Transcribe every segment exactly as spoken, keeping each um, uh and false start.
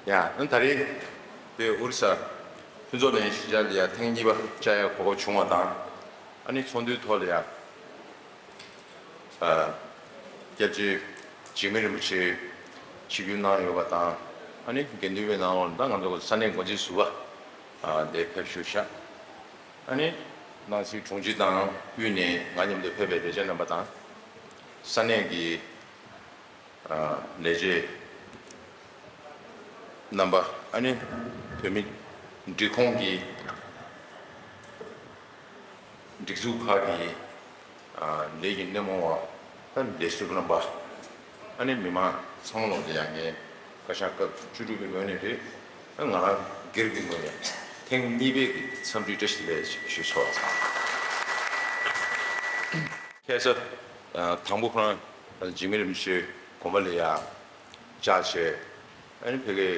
ཡ། ཨ་ད་རེས་དེ་ཨོ་རི་ས་ཕུན་ཚོགས་གླིང་གཞིས་ཆགས་ལ་ཡ་ཐེངས་གཉིས་པ་བཅར་ཡ་གོ་སྐབས་བྱུང་བ་དང་། ཨ་ནི་ཚོགས་འདུའི་ཐོག་ལ་ཡ་ཨ་སྐྱབས་རྗེ་འཇིགས་མེད་རིན་པོ་ཆེ་ཆིབས་བསྒྱུར་གནང་ཡོད་པ་དང་། ཨ་ནི་དགེ་འདུན་པའི་ནང་ལོགས་ལ་ད་ང་ཚོ་ས་གནས་འགོ་འཛིན་ཟུར་པ་ཨ་དེ་ཕེབས་བཞུགས་ཤག་ཨ་ནི་ནང་སྲིད་དྲུང་ཆེ་དང་དབུས་ནས་ང་མཉམ་དུ་ཕེབས་པའི་ལས་བྱེད་རྣམ་པ་དང་། ས་གནས་ཀྱི་ཨ་ལས་བྱེད་རྣམ་པ། ཨ་ནི་བོད་མི་སྒྲིག་ཁོངས་ཀྱི་སྒྲིག་འཛུགས་ཁག་གི་ཨ་ལས་ཀྱི་སྣེ་མོ་བ། ཨ་ནི་ལས་ཟུར་རྣམ་པ། ཨ་ནི་མི་མང་ཚང་མ་ལོག་ཏུ་ཡང་ངས་བཀའ་ཤག་སྐབས་བཅུ་དྲུག་གི་ངོས་ནས་རེད། ཨ་ང་རང་སྒེར་གྱི་ངོས་ནས་ཐེངས་གཉིས་པའི་གི་འཚམས་འདྲི་བཀྲ་ཤིས་བདེ་ལེགས་ཞུ་ཆོག་ཁ་སང་ཨ་དང་པོ་ཁོ་རང་འཇིགས་མེད་རིན་པོ་ཆེ་དགོན་པ་ལ་ཡ་བཅར་བྱས། ཨ་ནི་ཕ་གི་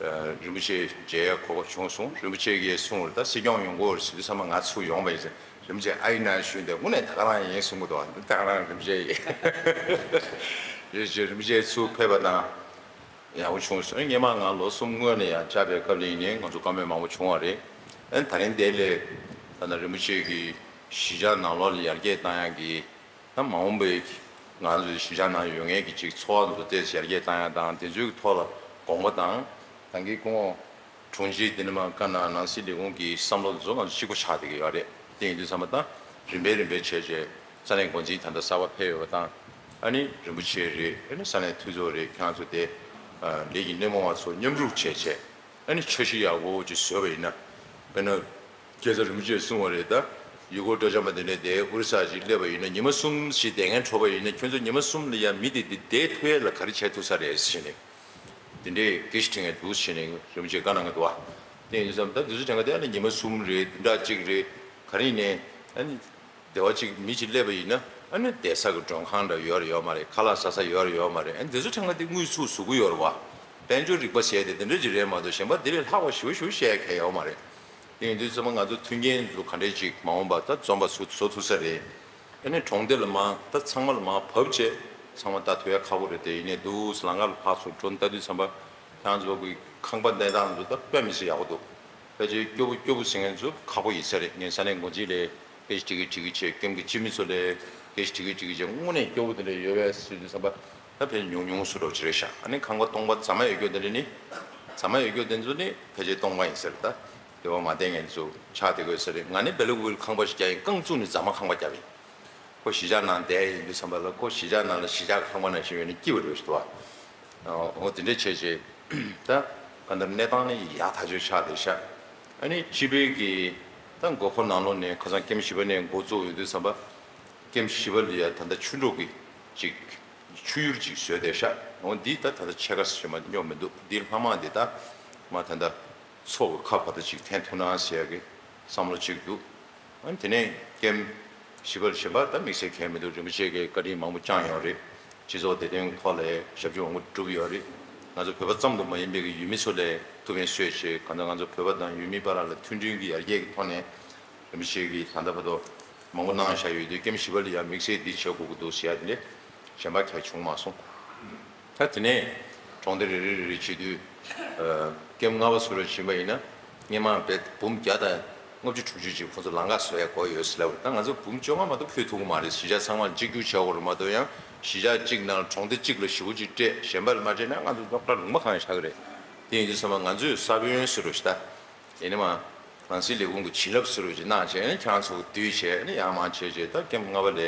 ཨ་རིན་པོ་ཆེ་མཇལ་ཡ་གོ་སྐབས་བྱུང་སོང་། རིན་པོ་ཆེ་གིས་གསུངས་པ་རེད། ད་སྲིད་སྐྱོང་ཡོང་གི་ཡོད་རེད་ཟེར་དུས་ཙམ་པ་ང་ཚུར་ཡོང་བ་ཡིན་ཟེར། རིན་པོ་ཆེ་ཨ་ཡིན་ན་ཞུས་ཏེ་དངོས་གནས་ད་ག་རང་ཡིན་གསུང་གི་འདུག་ད་ག་རང་རིན་པོ་ཆེ་ཡིན། རིན་པོ་ཆེ་ཚུར་ཕེབས་པ་དང་ཡག་པོ་བྱུང་སོང་། སྔོན་མ་ང་ལོ་གསུམ་སྔོན་ལ་ཡང་བཅར་བའི་སྐབས་ལ་ཡིན་ནའི་ང་ཚོ་བཀའ་མོལ་མང་པོ་བྱུང་བ་རེད། ཨ་ནི་ད་རིང་འདི་ལས་ད་ལྟ་རིན་པོ་ཆེ་གིས་གཞིས་ཆགས་ནང་ལོགས་ལ་ཡར་རྒྱས་བཏང་ཡག་གི། ད་མ་འོངས་པའི་ང་ཚོའི་གཞིས་ཆགས་ནང་ཡོད་མཁན་གྱི་ཅིག་འཚོ་བ་འདུ་བདེ་ཡར་རྒྱས་བཏང་ཡག་དང་དེ་ཚོའི་ཐོག་ལ་དགོངས་པ་དང་། ད་གིན་སྐུ་ངོ་དྲུང་ཆེ་འདི་ནས་མར་བཀའ་གནང་། ནང་སྲིད་ལས་ཁུངས་ཀྱི་བསམ་བློ་དེ་ཚོ་ང་ཚོ་གཅིག་པ་ཆགས་བསྡད་ཀྱི་ཡོད་རེད། དེ་ཡིན་དུས་ཙམ་པ་ད་རིམ་པས་རིམ་པས་བྱས་བྱས་ས་གནས་འགོ་འཛིན་ད་ལྟ་གསར་པ་ཕེབས་ཡོད་པ་དང་། ཨ་ནི་རིན་པོ་ཆེ་རེད། ཨ་ནི་ས་གནས་འཐུས་ཚོགས་རེད། ཁྱེད་རང་ཚོ་དེ་ལས་ཀྱི་སྣེ་མོ་བ་ཚོ་མཉམ་རུབ་བྱས་བྱས། ཨ་ནི་འཆར་གཞི་ཡག་པོ་ཅིག་བཟོས་པ་ཡིན་ན། དཔེར་ན། སྐྱེས་ཚེ་རིན་པོ་ཆེས་གསུངས་པ་རེད། ད་ཡུལ་སྐོར་སྤྲོ་འཆམ་པ་དེ་འདྲས་དེ་ཨོ་རི་ས་ཅིག་སླེབས་པ་ཡིན་ན། ཉི་མ་གསུམ་ཞིག་བསྡད་མཁན་འཕྲོད་པ་ཡིན་ན། ཁྱོད་ཚོ་ཉི་མ་གསུམ་ལ་ཡང་མི་དེ་དེ་བསྡད་ཐུབ་ཡས་ལ་ག་རེ་བྱས་ཐུབ་ས་རེད་ཟེར་ནས། དེ་འདྲས་སྐད་ཆ་དྲི་མཁན་འདུག་ཟེར་ནས་རིན་པོ་ཆེས་བཀའ་གནང་གི་འདུག་བ། དེ་ཡིན་དུས་ཙམ་ད་དུས་ཚོད་དྲན་ག་དེ་ཨ་ནི་ཉི་མ་གསུམ་རེད། བདུན་ཕྲག་གཅིག་རེད། ག་རེ་ཡིན་ནའི་ཨ་ནི། སྡེ་བ་གཅིག་མི་གཅིག་སླེབས་པ་ཡིན་ན། ཨ་ནི་བསྡད་ས་གི་མགྲོན་ཁང་འདྲ་ཡོད་རེད་ཡོད་མ་རེད། ཁ་ལག་ཟ་ས་ཡོད་རེད་ཡོད་མ་རེད། ཨ་ནི་དེ་ཚོ་ཐེངས་ཁ་དེ་དངོས་ཚུགས་བཟོ་གི་ཡོད་རེད་བ། དཔལ་འབྱོར་རིག་པ་ཟེར་དེ་དེ་འདྲ་ཅིག་རེད་མ་གཏོགས་གཞན་པ་དེ་ལས་ལྷག་པ་ཞེ་པོ་ཞེ་པོ་བཤད་ཡ་གང་ཡོད་མ་རེད། དེ་ཡིན་དུས་ཙམ་པ་ང་ཚོ་མཐུན་རྐྱེན་ཚོ་ག་འདྲས་ཅིག་མ་འོངས་པ་ད་འཛོམས་པ་ཚོ་བཟོ་ཐུབ་ས་རེད། ཨ་ནི་གྲོང་སྡེ་ལ་མར་ད་ཚང་མ་ལ་མར་བབས་བྱས་ཚང་མ་ལྟ་ཐུབ་ཡ་ཁག་པོ་རེད། དེ་ཡིན་ནའི་འདུག་ལམ་ཁ་ལ་ཕར་ཚུར་འགྲོ་ལྟ་དུས་ཙམ་པ་ཁྱེད་རང་ཚོ་གི་ཁང་པ་གནས་སྟངས་ཚོ་ད་དཔེ་མི་སྲིད་ཡག་པོ་འདུག་ཕལ་ཆེར་སྐྱོ་པོ་སྐྱོ་པོ་ཟེར་མཁན་ཚོ་ཁག་པོ་ཡིན་ས་རེད། ངས་ས་གནས་འགོ་འཛིན་ལས་སྐད་ཆ་དྲི་གི་དྲི་གི་བྱས། ཀེམ་གྱི་སྤྱི་མི་ཚོ་ལས་སྐད་ཆ་དྲི་གི་དྲི་གི་བྱས། དངོས་གནས་སྐྱོ་པོ་དེ་འདྲ་ཡོད་པས་ཟེར་དུས་ཙམ་པ་ད་ཕལ་ཆེར་ཉུང་ཉུང་སུ་འགྲོ་ཅི་རེད་ཤག་ཨ་ནི་ཁང་པ་སྟོང་པ་རྫ་མ་ཡོད་རྒྱུ་དེ་འདྲ་ནི། རྫ་མ་ཡོད་རྒྱུ་དེ་ཚོ་ནི་ཕལ་ཆེར་སྟོང་པ་ཡིན་ས་རེད། ད་དེ་བ་མ་བསྡད་མཁན་ཚོ་ཆགས་བསྡད་དགོས་ས་རེད། ང་ནི་སྦེ་ལ་ཀུ་ཝེ་ལ་ཁང་པ་ཞིག་རྒྱག་ཡིན། རྐང་བཙུགས་ནས་རྫ་མ་ཁང་པ་བརྒྱབ་ཡིན། ཁོ་གཞིས་ཆགས་ནང་བསྡད་ཡིན་དུས་ཙམ་པ་ལ་ཁོ་གཞིས་ཆགས་ནང་ལ་གཞིས་ཆགས་ཁང་པ་ནང་བཞིན་ཡོད་ན་སྐྱིད་པ་རེད་ཟེར་བ། འོ་དེ་འདྲས་བྱས་རྗེས་ད་གང་ལྟར་གནས་སྟངས་ནི་ཡག་ཐག་ཆོད་ཆགས་བསྡད་ཤག་ཨ་ནི་སྤྱི་པའི་གི་ད་མགོ་འཁོར་ནང་ལོགས་ནས་ཁ་སང་ཀེམ་བཞི་པ་ནས་འགོ་བཙུགས་ཡོང་དུས་ཙམ་པ། ཀེམ་བཞི་པ་ལ་ཡ་ད་ལྟ་ཆུ་འབྲོག་གི་ཅིག་ཆུ་ཡུར་ཅིག་བཟོས་བསྡད་ཤག་འོ་འདི་ད་ད་ལྟ་ཕྱེད་ཀ་ཙམ་མ་གཏོགས་སྙོབ་མི་འདུག་འདི་ལྷག་མ་འདི་ད་མ་ད་ལྟ་མཚོ་གི་ཁ་བར་དུ་ཅིག་འཐེན་ཐུབ་ན་ཟེར་ཡ་གི་བསམ་བློ་ཅིག་འདུག་ཨ་ནི་དེ་ནས་ཀེམ་བཞི་པ་གཞན་པ་ད་དམིགས་བསལ་གང་ཡང་མི་འདུག་རིན་པོ་ཆེ་གིས་བཀའ་དྲིན་མང་པོ་བསྐྱངས་ཡོད་རེད། སྤྱི་ཚོགས་བདེ་དོན་ཐོག་ལ་ཞབས་ཕྱི་མང་པོ་བསྒྲུབས་ཡོད་རེད། ང་ཚོ་བོད་པ་ཙམ་དུ་མ་ཡིན་པའི་གི་ཡུལ་མི་ཚོ་ལ་ཐུགས་ཕན་གསོས་བྱས། གང་ལྟར་ང་ཚོ་བོད་པ་དང་ཡུལ་མི་བར་ལ་མཐུན་སྒྲིལ་གྱི་ཡར་རྒྱས་ཀྱི་ཐོག་ནས་རིན་པོ་ཆེ་གིས་ད་ལྟ་བར་དུ་མང་པོ་གནང་བཞག་ཡོད་དུས། ཀེམ་བཞི་པ་ལ་ཡང་དམིགས་བསལ་འདི་བྱེད་དགོས་ཀྱི་འདུག་ཟེར་ཡ་དེ་འདྲ་གཞན་པ་གང་བྱུང་མ་སོང་། ད་དེ་ནས་གྲོང་སྡེ་རེ་རེ་རེ་རེ་བྱེད་དུས། ཨ་ཀེམ་ལྔ་པ་ཟུར་ར་ཕྱིན་པ་ཡིན་ན་སྔོན་མ་བས་འབུམ་བརྒྱ་དང་ལྔ་བཅུ་དྲུག་ཅུ་ཅིག་ཁོ་ཚོ་ལམ་ཁ་བཟོ་ཡ་དགོས་ཡོད་ཟེར་ལབ་པ་རེད། ད་ང་ཚོ་འབུམ་བཅོ་ལྔ་མ་གཏོགས་ཕུལ་ཐུབ་ཀྱི་མ་རེད། གཞིས་ཆགས་ཚང་མར་གཅིག་གྱུར་བྱ་དགོས་རེད་མ་གཏོགས། ཡང་གཞིས་ཆགས་གཅིག་ནང་ལ་གྲོང་སྡེ་གཅིག་ལ་ཞེ་པོ་ཅིག་སྤྲད། གཞན་པ་ལ་མ་སྤྲད་ན་ང་ཚོ་རྡོག་རྩ་ལུང་པ་གང་ཡང་ཆགས་ཀྱི་རེད། དེ་ཡིན་དུས་ཙམ་པ་ང་ཚོས་ས་བོན་ཟེར་རོ་ཞིག་ད། ཡིན་ནི་མ། རང་སྲིད་ལས་ཁུངས་ཀྱི་བྱིན་རླབས་ཟེར་བ་ཅིག་གནང་བྱས་ནས་ཁྱེད་རང་ཚོ་བསྡུས་བྱས་ནས་ཡར་མར་བྱས་བྱས། ད་ཀེམ་ལྔ་པ་ལ་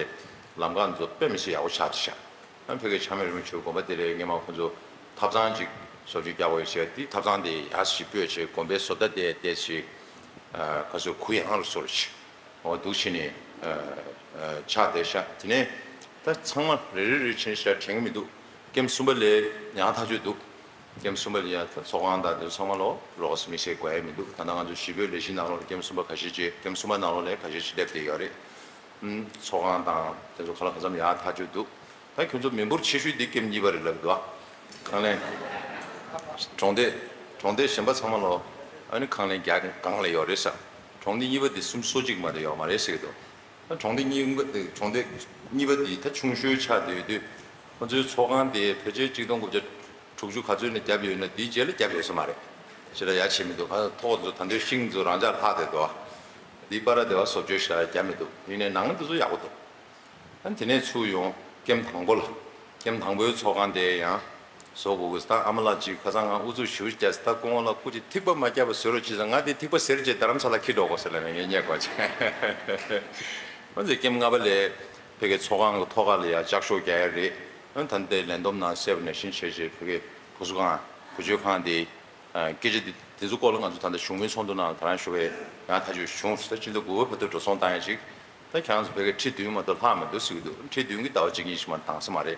ལམ་ཁ་ཚོ་དཔེ་མི་སྲིད་ཡག་པོ་ཆགས་བསྡད་ཤག་ཨ་ཕ་གི་ཆགས་མེད་རིན་པོ་ཆེའི་དགོན་པ་དེ་ལ་སྔོན་མ་ཁོ་ཚོ་ཐབ་ཚང་ཅིག་བཟོ་བཅོས་རྒྱག་དགོས་བྱས། དེ་ཐབ་ཚང་དེ་ཡར་ཞིག་སྤོས་བྱས་དགོན་པའི་བཟོ་ལྟ་དེ་བལྟས་ཤིག་ཨ་ཁ་སོ་གུ་ཡངས་རུ་བཟོ་རུ་ཆེ། འོ་འདུག་བྱས་ནས་ཨ་ཨ་ཆགས་བསྡད་ཤག་དེ་ནས་ད་ཚང་མ་རེ་རེ་རེ་བྱས་ནས་ཤག་དྲན་གྱི་མི་འདུག་ཀེམ་གསུམ་པ་ལ་ཡག་ཐག་ཆོད་འདུག་ཀེམ་གསུམ་པ་ལ་ཡ་ད་ཚོགས་ཁང་དང་དེ་ཚང་མ་ལོ་རོགས་དམིགས་བསལ་དགོས་ཡ་མི་འདུག་ད་ལྟ་ང་ཚོ་གཞིས་སྤོས་ལས་གཞི་ནང་ལོགས་ལ་ཀེམ་གསུམ་པ་ཁ་ཤས་ཅིག་ཀེམ་གསུམ་པ་ནང་ལོགས་ལ་ཁ་ཤས་ཅིག་སླེབས་བསྡད་ཡོད་རེད། ཨུམ། ཚོགས་ཁང་དང་དེ་ཚོ་ག་ལ་ག་ཙམ་ཡག་ཐག་ཆོད་འདུག་ད་ཁྱོད་ཚོ་མི་འབོར་ཆེ་ཤོས་འདི་ཀེམ་གཉིས་པ་རེད་ལབ་འདུག་ཨ་ཁང་ལེན། གྲོང་སྡེ། གྲོང་སྡེ་གཞན་པ་ཚང་མ་ལོ། ཨ་ནི་ཁང་ལེན་བརྒྱ་སྒང་ལ་ཡོད་རེད་ས། གྲོང་སྡེ་གཉིས་པ་འདི་སུམ་སོ་གཅིག་མ་གཏོགས་ཡོད་མ་རེད་ཟེར་གྱི་འདུག་ད་གྲོང་སྡེ་གཉིས་པ་དེ་གྲོང་སྡེ་གཉིས་པ་དེ་ད་ཆུང་ཤོས་ཆགས་བསྡད་ཡོད་དུས། ཁོ་ཚོའི་ཚོགས་ཁང་དེ་ཕལ་ཆེར་གཅིག་སྟོང་དགུ་བརྒྱ་ དྲུག་ཅུ་ག་ཚོད་ནས་བརྒྱབ་ཡོད་ན་དེའི་རྗེས་ལ་བརྒྱབ་ཡོད་ས་མ་རེད། ཞེ་དྲག་ཡ་བྱེད་མི་འདུག་ཁ་ཐོག་ཚོ་ད་འདོད་ཤིང་ཚོ་རང་འཇགས་ལྷག་བསྡད་འདུག་འདི་པ་ར་དེ་བ་བཟོ་བཅོས་ཞེ་དྲག་བརྒྱབ་མི་འདུག་ཡིན་ནའི་ནང་དེ་ཚོ་ཡག་པོ་འདུག་ཨ་ནི་དེ་ནས་ཚུར་ཡོང་ཀེམ་དང་པོ་ལ། ཀེམ་དང་པོའི་ཚོགས་ཁང་དེ་ཡང་བཟོ་དགོས་ཀྱི་ད་ཨ་མ་ལགས་ཅིག་ཁ་སང་ང་ཨུ་ཚུགས་ཞུ་བརྒྱབ་ད་སྐུ་ངོ་ལ་སྐུ་མཁྱེན་ཐིགས་པ་མ་བརྒྱབ་པ་བཟོས་རོགས་ཅེས་ང་དེ་ཐིགས་པ་ཟེར་རྗེས་རྡ་རམ་ས་ལ་འཁྱེར་འགྲོ་དགོས་ཟེར་ལབ་ནས་ངས་བསྙད་དགོས་བྱས། ཨ་ནི་ཀེམ་ལྔ་པ་ལས་ཕ་གིའི་ཚོགས་ཁང་གི་ཐོག་ཁ་ལ་ཡང་ལྕགས་ཤོག་རྒྱག་ཡ་རེད། ཨ་ནི་ད་ལྟའི་ལས་བསྡོམས་ནང་གསལ་བ་ནང་བཞིན་བྱས་རྗེས་ཕ་གིའི་བུ་གསོ་ཁང་བུ་བཅོལ་ཁང་དེ། སྐད་ཆ་འདི་འདི་ཚོ་སྐོར་ལ་ང་ཚོ་ད་ལྟ་བཞུགས་མོལ་ཚོགས་འདུ་ནང་ལ་ད་རང་ཞུ་བའི་ཡང་ཐག་གཅོད་བྱུང་ཟེར། སྤྱི་ཟླ་དགུ་པ་བར་དུ་འགྲོ་སོང་བཏང་ཡ་ཅིག་ད་ཁྱེད་རང་ཚོ་ཕ་གིར་ཁྲི་བདུན་མ་གཏོགས་ལྷག་མི་འདུག་ཟེར་གྱི་འདུག་ཁྲི་བདུན་གྱི་ཟླ་བ་གཅིག་གཉིས་ཤིག་མ་བཏང་ས་མ་རེད།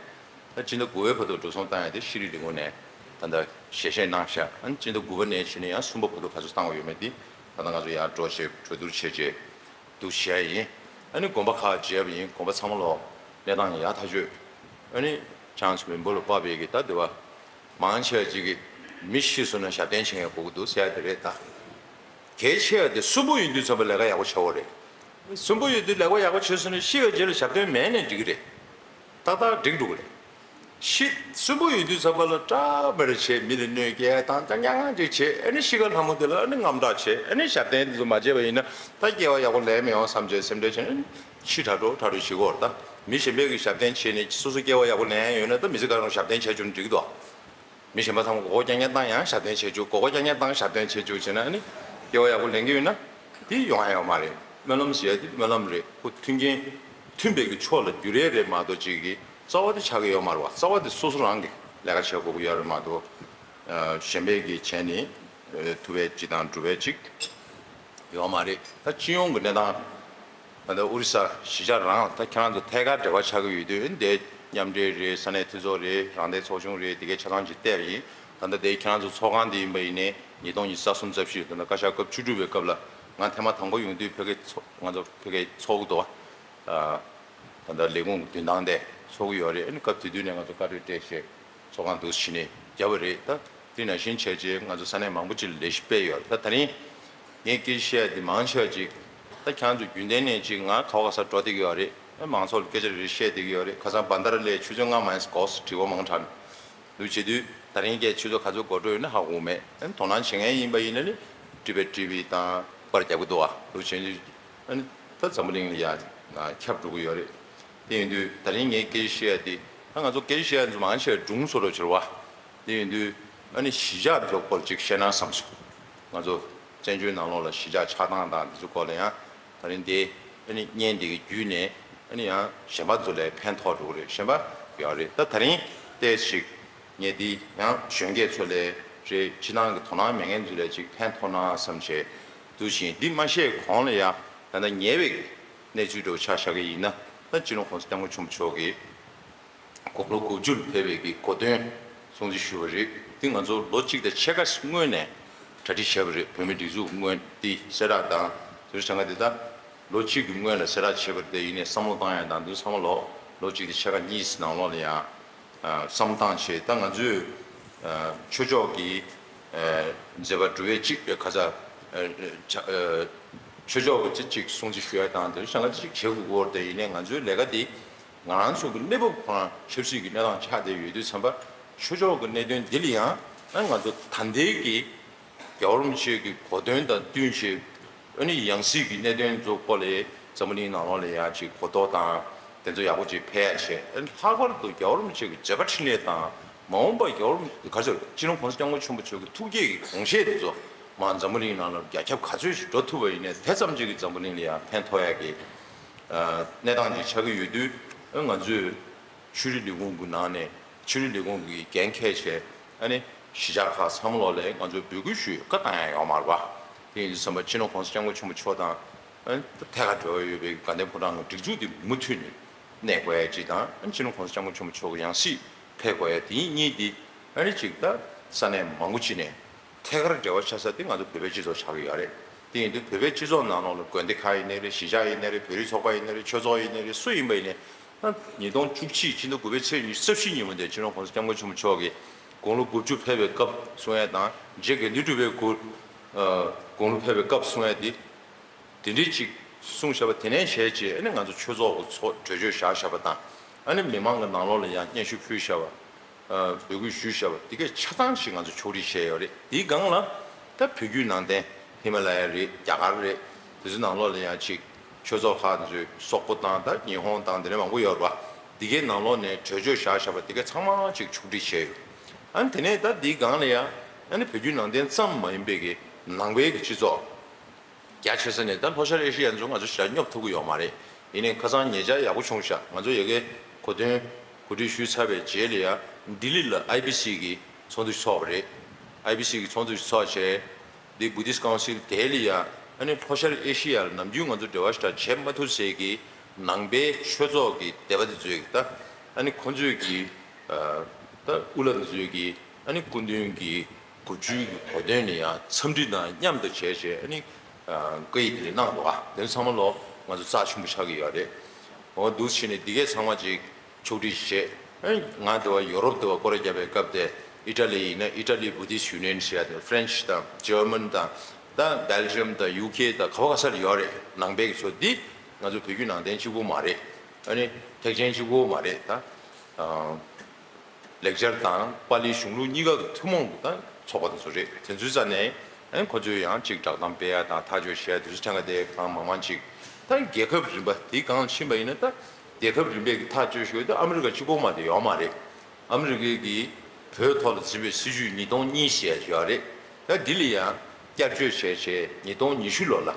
ད་སྤྱི་ཟླ་དགུ་པའི་བར་དུ་འགྲོ་སོང་བཏང་ཡ་དེ་ཤེས་རིག་ལས་ཁུངས་ནས་ད་ལྟ་ཞལ་བཞེས་གནང་ཤག་ཨ་ནི་སྤྱི་ཟླ་དགུ་པ་ནས་བྱས་ནས་ཡང་གསུམ་པ་བར་དུ་ག་ཚོད་བཏང་བ་ཡོད་མེད་དེ་ད་ལྟ་ང་ཚོ་ཡར་འགྲོ་བྱས་གྲོས་བསྡུར་བྱས་རྗེས། འདུག་བྱས་ཡིན། ཨ་ནི་དགོན་པ་ཁག་མཇལ་བ་ཡིན། དགོན་པ་ཚང་མ་ལོ་གནས་སྟངས་ཡག་ཐག་ཆོད། ཨ་ནི་ཁྱེད་རང་ཚོ་མི་འབོར་ལ་དཔག་པའི་གི་ད་འདི་བ་མང་ཆེ་བ་ཅིག་གིས་མི་ཤི་སོང་ན་ཞབས་བརྟན་བྱེད་མཁན་དགོས་ཀྱི་འདུག་ཟེར་ཡ་དེ་རེད་ད། གལ་ཆེ་བ་དེ་གསོན་པོ་ཡོད་དུས་ཙམ་པ་ལས་ཀ་ཡག་པོ་བྱ་དགོས་རེད། གསོན་པོ་ཡོད་དུས་ལས་ཀ་ཡག་པོ་བྱས་སོང་ན་ཤི་བའི་རྗེས་ལ་ཞབས་བརྟན་མེད་ནས་འགྲིག་གི་རེད། ཏག་ཏག་འགྲིག་འགྲོ་གི་རེད། ཤི་གསོན་པོ་ཡོད་དུས་ཙམ་པ་ལ་སྐྲག་པ་རེ་བྱས་མི་ལ་གནོད་སྐྱེལ་དང་ཀྱང་ཀྱང་ཀྱང་ཅིག་བྱས། ཨ་ནི་ཤི་ཁ་ལྷ་མོ་དེ་ལ་ཨ་ནི་དངངས་སྐྲག་བྱས། ཨ་ནི་ཞབས་བརྟན་དེ་ཚོ་མ་བྱས་པ་ཡིན་ན་ད་སྐྱེ་བ་ཡག་པོ་ལེན་མི་ཡོང་བསམ་བྱས་སེམས་ཁྲལ་བྱས་ནས་ཤི་དྲག་འགྲོ་དྲག་འགྲོ་བྱེད་ཀྱི་ཡོད་རེད་ད། མི་གཞན་པས་ཀྱི་ཞབས་བརྟན་བྱས་ནས་སོ་སོ་སྐྱེ་བ་ཡག་པོ་ལེན་ཡ་ཡོད་ན་ད་མི་ཚེ་གང་རུང་ཞབས་བརྟན་བྱས་བཅུག་ན་འགྲིག་གི་འདུག་མི་གཞན་པ་ཚང་མ་མགོ་སྐོར་རྐྱང་རྐྱང་བཏང་ཡང་ཞབས་བརྟན་བྱེད་བཅུག་མགོ་སྐོར་རྐྱང་རྐྱང་བཏང་ཞབས་བརྟན་བྱེད་བཅུག་བྱས་ན་ཨ་ནི་སྐྱེ་བ་ཡག་པོ་ལེན་གྱི་ཡོད་ན་དེ་ཡོང་ཡ་ཡོད་མ་རེད། སྨོན་ལམ་ཟེར་ཡ་དེ་སྨོན་ལམ་རེད། ཁོ་མཐུན་རྐྱེན་མཐུན་པའི་གི་ཕྱོགས་ལ་འགྱུར་ཡས་རེད་མ་གཏོགས་ཅིག་གི་རྩ་བ་དེ་ཆགས་ཀྱི་ཡོད་མ་རེད་བ། རྩ་བ་དེ་སོ་སོ་རང་གི་ལས་ཀ་བྱེད་དགོས་ཀྱི་ཡོད་རེད་མ་གཏོགས་གཞན་པས་ཀྱི་བྱས་ནས་ཐུབ་པའི་ཅིག་དང་འགྲུབ་པའི་ཅིག་ཡོད་མ་རེད། ད་སྤྱི་ཡོངས་ཀྱི་གནས་སྟངས། ད་ལྟ་ཨོ་རི་ས་གཞིས་ཆགས་རང་ད་ཁྱེད་རང་ཚོ་ཐད་ཀར་འབྲེལ་བ་ཆགས་ཀྱི་ཡོད་དུས་འདི་མཉམ་འབྲེལ་རེད། ས་གནས་འཐུས་ཚོགས་རེད། རང་བདེན་ཚོགས་ཆུང་རེད། འདི་གའི་ཆ་ཚང་ཅིག་བལྟས་པ་ཡིན། ད་ལྟ་འདི་ཁྱེད་རང་ཚོ་ཚོགས་ཁང་འདི་ཡིན་པ་ཡིན་ནའི་ཉིས་སྟོང་ཉི་ཤུ་རྩ་གསུམ་རྩ་བཞི་ད་ལྟ་བཀའ་ཤག་སྐབས་བཅུ་དྲུག་པའི་སྐབས་ལ་ང་ཐེངས་མ་དང་པོ་ཡོང་དུས་ཕ་གི་ཚོ་ང་ཚོ་ཕ་གི་ཚོགས་འདུ་ད་ལྟ་ལས་ཁུངས་མདུན་ཐང་དེ་ཚོགས་ཀྱི་ཡོད་རེད། ཨ་ནི་སྐབས་དེ་དུས་ནས་ང་ཚོ་བཀའ་འཁྲོལ་སྤྲད་བྱས། ཚོགས་ཁང་དུ་ཕྱིན་ནས་བརྒྱབ་པ་རེད། ད་དེ་ནང་བཞིན་བྱས་རྗེས་ང་ཚོ་ས་གནས་མང་པོ་ཅིག་ལ་ལས་གཞི་སྤེལ་ཡོད་རེད། ད་ད་རིང་ངས་སྐད་ཆ་བཤད་ཡ་དེ་མང་ཆེ་བ་ཅིག་ད་ཁྱེད་ཚོ་རྒྱུན་ལྡན་ནས་ཅིག་ང་ག་བ་ག་ས་འགྲོ་བསྡད་ཀྱི་ཡོད་རེད། མང་ཚོགས་ལ་སྐད་ཆ་རེ་རེ་བཤད་བསྡད་ཀྱི་ཡོད་རེད། ཁ་སང་བན་དྷ་ར་ལའི་ཆུ་ཚོད་ལྔ་མ་ཡིན་གོ་སོང་དྲི་བ་མང་དྲགས་འདུག་བྱེད་དུས་ད་རིང་སྐད་ཆུ་ཚོད་ག་ཚོད་འགོར་འགྲོ་ཡོད་ན་ཧ་གོ་མེད། ཨ་ནི་དོ་སྣང་བྱེད་མཁན་ཡིན་པ་ཡིན་ན་ནི་ཀྲི་པའི་ཀྲི་བི་དང་པར་རྒྱབ་ཀྱི་འདུག་ཨ། འདུག་བྱེད་དུས་ཨ་ནི་ད་འཛམ་བུ་གླིང་ལ་ཡ་ཁྱབ་འགྲོ་གི་ཡོད་རེད། དེ་ཡིན་དུས་ད་རིང་ངས་སྐད་ཆ་བཤད་ཡ་དེ་ད་ང་ཚོ་སྐད་ཆ་བཤད་ཡ་ཚོ་མང་ཆེ་བ་སྒྲུང་བཟོ་འདྲ་བྱེད་རེད་བ། དེ་ཡིན་དུས་ཨ་ནི་གཞིས་ཆགས་ཚོ་སྐོར་ཅིག་བཤད་ན་བསམ་སོང་། ང་ཚོ་བཙན་བྱོལ་ནང་ལོགས་ལ་གཞིས་ཆགས་ཆགས་སྟངས་དང་འདི་ཚོ་སྐོར་ལ་ཡང་ད་རིང་དེ་ཨ་ནི་བརྙན་འདི་གི་བརྒྱུད་ནས་ཨ་ནི་ཡང་གཞན་པ་ཚོ་ལ་ཕན་ཐོགས་འགྲོ་གི་རེད། གཞན་པ་ཡོད་རེད། ད་ད་རིང་ཏོག་ཙམ་ཞིག་ངས་འདི་ཡང་གཞོན་སྐྱེས་ཚོ་ལ་རེད། སྤྱི་བཏང་གི་དོ་སྣང་མེད་མཁན་ཚོ་ལ་ཅིག་ཕན་ཐོགས་ན་བསམ་བྱས་འདུག་བཞིན། འདི་མ་བཤད་གོང་ལ་ཡང་ད་ལྟ་ཉེ་བའི་གནས་ཚུལ་འདྲ་བོ་ཆ་བཞག་གི་ཡིན་ན། ད་སྤྱི་ནོར་༸གོང་ས་༸སྐྱབས་མགོན་ཆེན་པོ་མཆོག་གིས་དགུང་ལོ་དགུ་བཅུ་ལ་ཕེབས་པའི་གི་གོ་སྟོན་སྲུང་བརྩི་ཞུས་པ་རེད། འདི་ང་ཚོ་ལོ་གཅིག་དང་ཕྱེད་ཀ་སྔོན་ནས་གྲ་སྒྲིག་བྱས་པ་རེད། བོད་མིའི་སྒྲིག་འཛུགས་སྔོན་འདི་གསལ་བསྒྲགས་དང་དེ་ཚོ་གྲངས་ཀ་འདི་ད་ལོ་གཅིག་གི་སྔོན་ལ་གསལ་བསྒྲགས་བྱས་པ་རེད། དེ་ཡིན་ནའི་བསམ་བློ་བཏང་ཡ་དང་འདི་ཚང་མ་ལོ་ལོ་གཅིག་དང་ཕྱེད་ཀ་གཉིས་ནང་ལོགས་ལ་ཡང་བསམ་བཏང་བྱས། ད་ང་ཚོས་ཆོས་ཕྱོགས་ཀྱི་མཛད་པ་སྒྲུབ་པའི་གཅིག་ཁ་ཚ་ཆོས་ཕྱོགས་ཀྱི་གཅིག་སྲུང་བརྩི་ཞུ་ཡ་དང་དེ་ཚོ་གྲངས་ཀ་གཅིག་བྱེད་དགོས་ཀྱི་ཡོད་རེད། དེ་ཡིན་ནའི་ང་ཚོའི་ལས་ཀ་འདི་ང་རང་ཚོ་གི་གནས་བབ་ཁོ་རང་ཆབ་སྲིད་ཀྱི་གནས་སྟངས་ཆགས་བསྡད་ཡོད་དུས་ཙམ་པ་ཆོས་ཕྱོགས་ཀྱི་གནད་དོན་འདི་ལ་ཡང་ང་ཚོ་ད་ལྟའི་གི་རྒྱལ་བ་རིན་པོ་ཆེ་གི་གོ་སྟོན་དང་བསྟུན་བྱས་ཨ་ནི་ཡང་སྲིད་ཀྱི་གནད་དོན་ཚོ་སྐོར་ལ་འཛམ་བུ་གླིང་ནང་ལོགས་ལ་ཡང་ཅིག་གོ་རྟོགས་དང་དེ་ཚོ་ཡག་པོ་ཅིག་འཕེལ་ཡ་བྱས། ཨ་ནི་ལྷག་པར་དུ་རྒྱལ་བ་རིན་པོ་ཆེ་གི་མཛད་པ་འཕྲིན་ལས་དང་མ་འོངས་པ་རྒྱལ་བ་རིན་པོ་ག་ཚོད་སྤྱི་ནོར་༸གོང་ས་༸སྐྱབས་མགོན་ཆེན་པོ་མཆོག་གི་ཐུགས་བསྐྱེད་ཀྱི་དགོངས་བཞེད་དེ་ཚོ་མར་འཛམ་བུ་གླིང་ནང་ལ་རྒྱ་ཁྱབ་ག་ཚོད་ཅིག་འགྲོ་ཐུབ་པ་ཡིན་ནའི་དེ་ཙམ་ཅིག་གིས་འཛམ་བུ་གླིང་ལ་ཡང་ཕན་ཐོགས་ཡ་གི་གནས་སྟངས་ཅིག་ཆགས་ཀྱི་ཡོད་དུས་ང་ཚོས་ཆོས་རིག་ལས་ཁུངས་ཀྱི་ནང་ནས་ཆོས་རིག་ལས་ཁུངས་ཀྱི་འགན་འཁྱེར་བྱས་ཨ་ནི་གཞིས་ཆགས་ཁག་ཚང་མ་ལོག་ལ་ང་ཚོས་འབོད་སྐུལ་ཞུ་བཀའ་བཏང་ཡ་ཡོད་མ་རེད་པ། དེ་ཡིན་དུས་ཙམ་པ་སྤྱི་ནོར་༸གོང་ས་༸སྐྱབས་མགོན་ཆེན་པོ་མཆོག་དང་ཨ་ནི་ཐད་ཀར་འབྲེལ་བ་ཡོད་པའི་དགའ་ལྡན་ཕོ་བྲང་གི་སྒྲིག་འཛུགས་དེ་མུ་མཐུད་ནས་གནས་དགོས་ཡ་གཅིག་དང་ཨ་ནི་སྤྱི་ནོར་༸གོང་ས་༸སྐྱབས་མགོན་ཆེན་པོ་མཆོག་གི་ཡང་སྲིད་ཕེབས་དགོས་ཡ་དེ་གཉིས་དེ་ཨ་ནི་གཅིག་ད་ས་གནས་མང་པོ་ཅིག་ནས། ཐད་ཀར་འབྲེལ་བ་ཆགས་ས་དེ་ང་ཚོ་བོད་པའི་སྤྱི་ཚོགས་ཆགས་ཀྱི་ཡོད་རེད། དེ་ཡིན་དུས་བོད་པའི་སྤྱི་ཚོགས་ནང་ལོགས་ལ་དགོན་སྡེ་ཁག་ཡིན་ནའི་རེད། གཞིས་ཆགས་ཡིན་ནའི་རེད། བོད་རིགས་ཚོགས་པ་ཡིན་ནའི་རེད། ཆོས་ཚོགས་ཡིན་ནའི་རེད། སུ་ཡིན་པ་ཡིན་ནའི་ད་ཉིས་སྟོང་བཅུ་གཅིག་ཕྱི་ཟླ་དགུ་པའི་ཚེས་ཉི་ཤུ་རྩ་བཞི་ཉིན་མོ་དེ་སྤྱི་ནོར་༸གོང་ས་༸སྐྱབས་མགོན་ཆེན་པོ་མཆོག་གིས་དགུང་ལོ་དགུ་བཅུ་ཕེབས་པའི་སྐབས་གསུང་ཡས་དང་རྗེ་དགེ་འདུན་གྲུབ་པའི་དགུང་ཨ་དགུང་ལོ་ཕེབས་པའི་སྐབས་གསུང་ཡས་དེ་དེ་འདྲའི་ཅིག་གསུངས་བཞག་པ་དེ་ནས་བྱས་རྗེས་ཨ་ནི་ང་ཚོ་ཆོས་ཚོགས་ཀྱི་ཚོགས་གྲོས་ཆོད་བཞག་བཞག་པ་དང་ཨ་ནི་མི་མང་གི་ནང་ལོགས་ལ་ཡང་སྙན་ཞུ་ཕུལ་བཞག་པ། འབོད་སྐུལ་ཞུས་བཞག་པ་དེ་གས་ཆ་ཚང་ཞིག་ང་ཚོ་ཕྱོགས་སྒྲིག་བྱས་ཡོད་རེད། དེའི་སྒང་ལ་ད་བོད་བརྒྱུད་ནང་བསྟན་ཧི་མ་ལ་ཡ་རེད། རྒྱ་གར་རེད། དེ་ཚོའི་ནང་ལོགས་ལ་ཡང་ཅིག་ཆོས་ཚོགས་ཁག་ཚོའི་སོག་པོ་དང་ད་ཉི་ཧོང་དང་དེ་འདྲ་མང་པོ་ཡོད་རེད་པ། འདི་གའི་ནང་ལོགས་ནས་གྲོས་ཆོད་བཞག་བཞག་པ་དེ་གས་ཚང་མ་ཅིག་ཕྱོགས་སྒྲིག་བྱས་ཡོད། ཨ་ནི་དེ་ནས་ད་འདིའི་སྒང་ལ་ཡང་ཨ་ནི་བོད་བརྒྱུད་ནང་བསྟན་ཙམ་མ་ཡིན་པའི་གི་ནང་པའི་གི་སྤྱི་ཚོགས་རྒྱ་ཆེ་ས་ནས་ད་ལྷོ་ཤར་ཨེ་ཤི་ཡ་ཚོ་ང་ཚོ་ཞེ་དྲག་སྙོབ་ཐུབ་ཀྱི་ཡོད་མ་རེད། ཡིན་ནའི་ཁ་སང་ཉེ་ཆར་ཡག་པོ་བྱུང་ཤག་ང་ཚོ་ཡ་གའི་གོ་སྟོན་གོ་སྒྲིག་ཞུས་ཚར་བའི་རྗེས་ལ་ཡང་ལྡི་ལི་ལ་ཨའི་བི་སི་གི་ཚོགས་འདུ་ཞིག་ཚོགས་པ་རེད། ཨའི་བི་སི་གི་ཚོགས་འདུ་ཞིག་ཚོགས་བྱས། འདི་Buddhist Council་དེ་ལ་ཡང་ཨ་ནི་ལྷོ་ཤར་ཨེ་ཤི་ཡ་ལ་ནམ་རྒྱུན་ང་ཚོ་འབྲེལ་བ་ཞེ་དྲག་བྱེད་མ་ཐུབ་སའི་གི་ནང་པའི་ཆོས་ཚོགས་ཀྱི་སྡེ་པ་དེ་ཚོས་ཀྱི་ད་ཨ་ནི་ཁོང་ཚོས་ཀྱི་ད་དབུ་བླ་དེ་ཚོས་ཀྱི་ཨ་ནི་སྐུ་མདུན་གྱི་དགུ་བཅུའི་གི་གོ་སྟོན་ལ་ཡང་འཚམས་འདྲི་དང་མཉམ་དུ་བྱས་བྱས་ཨ་ནི་བཀའ་ཡིག་དེ་གནང་འདུག་ཨ་དེ་ཚང་མ་ལོ་ང་ཚོ་རྩ་ཆེན་པོ་ཆགས་ཀྱི་ཡོད་རེད། འོ་འདུག་བྱས་ནས་འདི་གས་ཚང་མ་ཅིག་ཕྱོགས་སྒྲིག་བྱས། ང་དེ་བ་ཡོ་རོབ་དེ་བ་སྐོར་ར་བརྒྱབ་པའི་སྐབས་དེ་ཨི་ཊ་ལི་ཡིན་ན་ཨི་ཊ་ལི་Buddhist Union ཟེར་ཡ་དེ་French་དང་German་དང་ད་Belgium་དང་ཡུ་ཀེ་དང་ག་བ་ག་ས་ལ་ཡོད་རེད། ནང་པའི་གི་ཚོ་འདི་ང་ཚོ་བོད་བརྒྱུད་ནང་བསྟན་གཅིག་པོ་མ་རེད། ཨ་ནི་ཐེག་ཆེན་གཅིག་པོ་མ་རེད་ད། ལེགས་སྦྱར་དང་པཱ་ལིའི་གཞུང་ལུགས་གཉིས་ཀ་གི་ཐུན་མོང་གི་ད་ཚོགས་པ་དེ་ཚོ་རེད། དེ་ཚོའི་རྩ་ནས་ཨ་ནི་ཁོ་ཚོས་ཡང་ཅིག་བསྒྲགས་གཏམ་སྤེལ་ཡ་དང་ཐག་གཅོད་བྱེད་ཡ་དེ་ཚོ་ཐེངས་ཀ་དེ་གང་མང་མང་ཅིག་ད་རྒྱལ་ཁབ་རིམ་པ་དེའི་སྒང་ཕྱིན་པ་ཡིན་ན་ད་རྒྱལ་ཁབ་རིམ་པས་ཀྱི་ཐག་གཅོད་ཞུ་ཡ་ད་ཨ་མི་རི་ཀ་གཅིག་པོ་མ་གཏོགས་ཡོད་མ་རེད། ཨ་མི་རི་ཀའི་གི་བོད་ཐོག་ལ་འཛིན་པའི་སྲིད་ཇུས་ཉིས་སྟོང་གཉིས་ཞེས་ཡོད་རེད། ད་འདི་ལ་ཡང་བསྐྱར་བཅོས་བྱས་བྱས་ཉིས་སྟོང་ཉི་ཤུ་ལོ་ལ་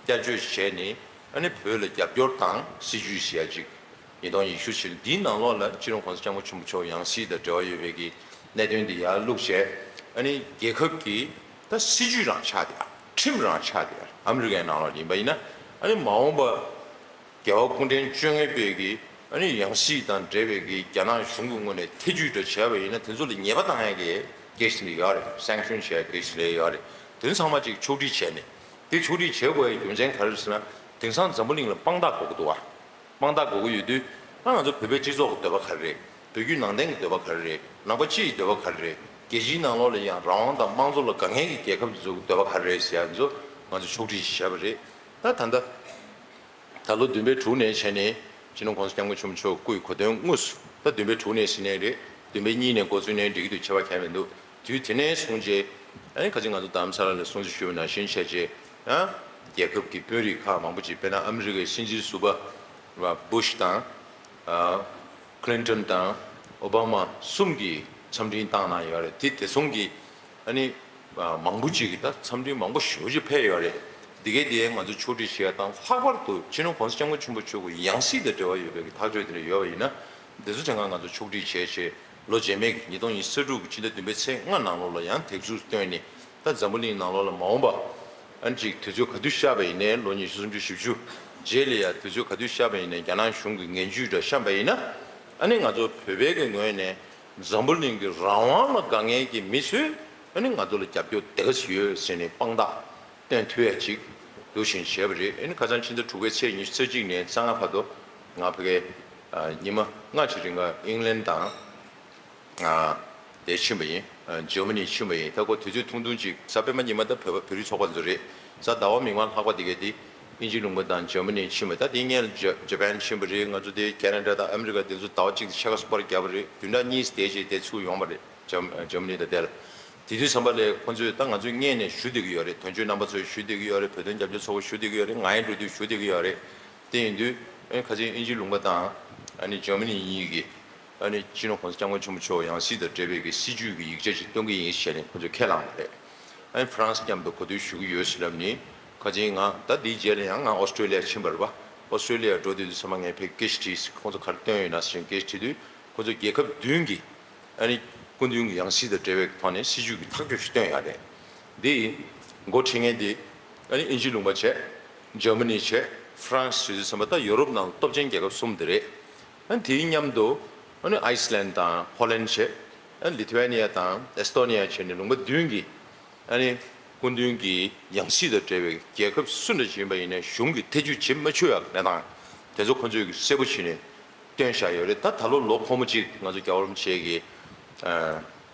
བསྐྱར་བཅོས་བྱས་ནས་ཨ་ནི་བོད་ལ་རྒྱབ་སྐྱོར་དང་སྲིད་ཇུས་ཞེས་ཡ་ཅིག་ཉིས་སྟོང་ཉི་ཤུ་ཞིག་འདིའི་ནང་ལོགས་ལ་སྤྱི་ནོར་༸གོང་ས་༸སྐྱབས་མགོན་ཆེན་པོ་མཆོག་ཡང་སྲིད་དང་འབྲེལ་བ་ཡོད་པའི་གི་གནད་དོན་འདི་ཡར་བླུགས་བྱས། ཨ་ནི་རྒྱལ་ཁབ་ཀྱི་ད་སྲིད་ཇུས་རང་ཆགས་བསྡད་ཡ། ཁྲིམས་རང་ཆགས་བསྡད་ཡ། ཨ་མི་རི་ཀའི་ནང་ལོགས་ཡིན་པ་ཡིན་ན་ཨ་ནི་མ་འོངས་པ་རྒྱལ་བ་སྐུ་ཕྲེང་བཅོ་ལྔ་པའི་གི་ཨ་ནི་ཡང་སྲིད་དང་འབྲེལ་བའི་གི་རྒྱ་ནག་གཞུང་གི་ངོས་ནས་ཐེ་ཇུས་འདྲ་བྱས་པ་ཡིན་ན་དེ་ཚོ་ལ་ཉེས་པ་བཏང་ཡ་གི་གེ་སི་འདི་ཡོད་རེད། སེང་ཤོན་བྱས་གེ་སི་ལས་ཡོད་རེད། དེ་ཚོ་ཚང་མ་ཅིག་ཕྱོགས་སྒྲིག་བྱས་ནས་དེ་ཕྱོགས་སྒྲིག་བྱེད་དགོས་ཡ་རྒྱུ་མཚན་ག་རེ་རེད་ཟེར་ན་དེང་སང་འཛམ་བུ་གླིང་ལ་དཔང་རྟགས་དགོས་ཀྱི་འདུག་བ། དཔང་རྟགས་དགོས་ཀྱི་ཡོད་དུས་ད་ང་ཚོ་བོད་པའི་སྤྱི་ཚོགས་ཀྱི་འདོད་པ་ག་རེ་རེད། བོད་བརྒྱུད་ནང་བསྟན་གྱི་འདོད་པ་ག་རེ་རེད། ནང་པ་སྤྱི་ཡི་འདོད་པ་ག་རེ་རེད། རྒྱལ་སྤྱིའི་ནང་ལོགས་ལ་ཡང་རང་དབང་དང་དམངས་གཙོ་ལ་དཀའ་ངལ་གྱི་རྒྱལ་ཁབ་དེ་ཚོ་གི་འདོད་པ་ག་རེ་རེད་ཟེར་ཡ་ཚོ་ང་ཚོ་ཕྱོགས་སྒྲིག་བྱས་པ་རེད། ད་ད་ལྟ་ད་ལོ་བདུན་པའི་དྲུག་ནས་བྱས་ནས་སྤྱི་ནོར་༸གོང་ས་༸སྐྱབས་མགོན་ཆེན་པོ་མཆོག་སྐུའི་གོ་སྟོན་དངོས་སུ་ད་བདུན་པའི་དྲུག་ནས་ཟིན་ནས་རེད། བདུན་པའི་གཉིས་ནས་འགོ་བཙུགས་ནས་འགྲིག་གི་འདུག་ཁྱད་པར་གང་ཡང་མི་འདུག་དུས་དེ་ནས་བཟུང་རྗེས་ཨ་ནི་ཁ་ཅིག་ང་ཚོ་རྡ་རམ་ས་ལ་ལ་སྲུང་བརྩི་ཞུས་པ་ནང་བཞིན་བྱས་རྗེས་ཡང་རྒྱལ་ཁབ་ཀྱི་དཔོན་རིགས་ཁག་མང་པོ་ཅིག་དཔེར་ན་ཨ་མི་རི་ཀའི་སྲིད་འཛིན་ཟུར་པ་བྷུ་ཤ་དང་། ཨ། ཁི་ལིན་ཏོན་དང་ཨོ་བྷ་མ་གསུམ་གྱིས་འཚམས་འཕྲིན་བཏང་གནང་ཡོད་རེད། དེ་དེ་གསུམ་གྱིས་ཨ་ནི་ཨ། མང་པོ་ཅིག་གིས་ད་འཚམས་འཕྲིན་མང་པོ་ཞེ་པོ་ཅིག་ཕེབས་ཡོད་རེད། འདི་གའི་དེ་ང་ཚོ་ཕྱོགས་སྒྲིག་བྱེད་ཡ་དང་ལྷག་པར་དུ་སྤྱི་ནོར་༸གོང་ས་༸སྐྱབས་མགོན་ཆེན་པོ་མཆོག་གི་ཡང་སྲིད་དང་འབྲེལ་བ་ཡོད་པའི་གི་ཐག་གཅོད་དེ་འདྲ་ཡོད་པ་ཡིན་ན་འདི་ཚོ་དེ་སྔ་ང་ཚོ་ཕྱོགས་སྒྲིག་བྱས་བྱས་ལོ་རྗེས་མའི་གི་ཉིས་སྟོང་ཉི་ཤུ་རྩ་དྲུག་གི་ཕྱི་ཟླ་བདུན་པའི་ཚེས་ལྔ་ནང་ལོགས་ལ་ཡང་དེབ་གཟུགས་བཏོན་ནས་ད་འཛམ་བུ་གླིང་ནང་ལོགས་ལ་མ་འོངས་པ། ཨ་ནི་ཅིག་དུས་ཚོད་ག་དུས་ཤར་བ་ཡིན་ནའི་ལོ་ཉི་ཤུ་སུམ་ཅུ་བཞི་བཅུ་རྗེས་ལ་ཡང་དུས་ཚོད་ག་དུས་ཤར་བ་ཡིན་ནའི་རྒྱ་ནག་གཞུང་གི་ངན་ཇུས་འདྲ་བཤམས་པ་ཡིན་ན་ཨ་ནི་ང་ཚོ་བོད་པའི་གི་ངོས་ནས་འཛམ་བུ་གླིང་གི་རང་དབང་ལ་དཀའ་ངལ་གྱི་མི་ཚོས་ཨ་ནི་ང་ཚོ་ལ་རྒྱབ་སྐྱོར་དེ་ག་ཚོད་ཡོད་ཟེར་ནས་དཔང་རྟགས་བསྟན་ཐུབ་ཡ་ཅིག་འདུག་བཞིན་བྱས་པ་རེད། ཨ་ནི་ཁ་སང་ཕྱི་ཟླ་དྲུག་པའི་ཚེས་ཉི་ཤུ་རྩ་གཅིག་ནས་རྩ་ལྔ་བར་དུ་ང་ཕ་གའི་ཉི་མ་ལྔ་ཅིག་རིང་ག་ཨིང་ལན་དང་། དེ་ཕྱིན་པ་ཡིན། ཇར་མ་ནི་ཕྱིན་པ་ཡིན། ད་ཁོ་དུས་ཚོད་ཐུང་ཐུང་ཅིག་གཟའ་སྤེན་པ་ཉི་མ་ད་བོད་བོད་རིགས་ཚོགས་པ་ཚོ་རེད། གཟའ་ཟླ་བ་མིག་དམར་ལྷག་པ་དེ་གས་དེ་དབྱིན་ཇི་ལུང་པ་དང་ཇར་མ་ནི་ཕྱིན་པ། ད་དེའི་སྔོན་ལ་ཇ་ཇ་པན་ཕྱིན་པ་རེད། ང་ཚོ་དེ་ཁེ་ན་ཌ་དང་ཨ་མི་རི་ཀ་དེ་ཚོ་ཟླ་བ་གཅིག་དང་ཕྱེད་ཀ་སུ་པར་བརྒྱབ་པ་རེད། བདུན་ཕྲག་གཉིས་དེ་རྗེས་དེ་ཚུར་ཡོང་བ་རེད། ཇར་ཇར་མ་ནི་དང་དེ་ལ། དེ་དུས་ཙམ་པ་ལས་ཁོ་ཚོས་ད་ང་ཚོའི་སྔས་ནས་ཞུ་བསྡད་ཀྱི་ཡོད་རེད། དོན་གཅོད་རྣམ་པ་ཚོས་ཞུ་བསྡད་ཀྱི་ཡོད་རེད། བོད་དོན་རྒྱབ་སྐྱོར་ཚོགས་པ་ཞུ་བསྡད་ཀྱི་ཡོད་རེད། ང་ཡང་འགྲོ་དུས་ཞུ་བསྡད་ཀྱི་ཡོད་རེད། དེ་ཡིན་དུས་ཨ་ནི་ཁ་སང་དབྱིན་ཇི་ལུང་པ་དང་ཨ་ནི་ཇར་མ་ནི་གཉིས་ཀྱིས། ཨ་ནི་སྤྱི་ནོར་༸གོང་ས་༸སྐྱབས་མགོན་ཆེན་པོ་མཆོག་ཡང་སྲིད་དང་འབྲེལ་བའི་གི་སྲིད་ཇུས་ཀྱི་ཡིག་ཆ་ཞིག་སྟོན་གྱི་ཡིན་ཞེས་ནས་ཁོ་ཚོས་ཁས་བླངས་པ་རེད། ཨ་ནི་ཧྥ་རན་སི་མཉམ་དུ་གོ་བསྡུར་ཞུ་གི་ཡོད་ཟེར་ལབ་ནི་ཁ་ཅིག་ང་ད་འདིའི་རྗེས་ལ་ཡང་ང་ཨོ་སི་ཀྲོ་ལི་ཡ་ཕྱིན་པ་རེད་པ། ཨོ་སི་ཀྲོ་ལི་ཡ་འགྲོ་དུས་དུས་ཚང་མ་ངས་ཕེབས་སྐད་ཆ་དྲིས། ཁོང་ཚོ་ག་རེ་བཏོན་ཡོད་ན་ཟེར་སྐད་ཆ་དྲིས་དུས་ཁོང་ཚོ་རྒྱལ་ཁབ་བདུན་གྱི་ཨ་ནི་སྐུ་མདུན་གྱི་ཡང་སྲིད་དང་འབྲེལ་བའི་ཐོག་ནས་སྲིད་ཇུས་ཀྱི་ཐག་གཅོད་ཞིག་བཏོན་ཡོད་རེད། འདི་འགོ་ཁྲིད་མཁན་འདི་ཨ་ནི་དབྱིན་ཇི་ལུང་པ་བྱས། ཇར་མ་ནི་བྱས། ཧྥ་རན་སི་བྱས་དུས་ཙམ་པ་ད་ཡོ་རོབ་ནང་ལ་སྟོབས་ཆེན་རྒྱལ་ཁབ་གསུམ་དེ་རེད། ཨ་ནི་དེའི་མཉམ་དུ་ཨ་ནི་ཨའི་སི་ལན་དང་ཧོ་ལན་བྱས། ཨ་ནི་ལི་ཐུ་ཝེ་ནི་ཡ་དང་ཨེ་སི་ཐོ་ནི་ཡ་བྱས་ནས་ལུང་པ་བདུན་གྱི་ཨ་ནི་སྐུ་མདུན་གྱི་ཡང་སྲིད་དང་འབྲེལ་བའི་རྒྱལ་ཁབ་སུ་འདྲ་ཞིག་ཡིན་པ་ཡིན་ནའི་གཞུང་གིས་ཐེ་ཇུས་བྱེད་མ་ཆོག་ཡག་གནས་སྟངས་དེ་ཚོ་ཁོང་ཚོས་གསལ་པོ་བྱས་ནས་བཏོན་བཞག་ཡོད་རེད། ད་ད་ལོ་ལོ་འཁོར་མོ་གཅིག་ང་ཚོ་རྒྱལ་བ་རིན་པོ་ཆེ་གི་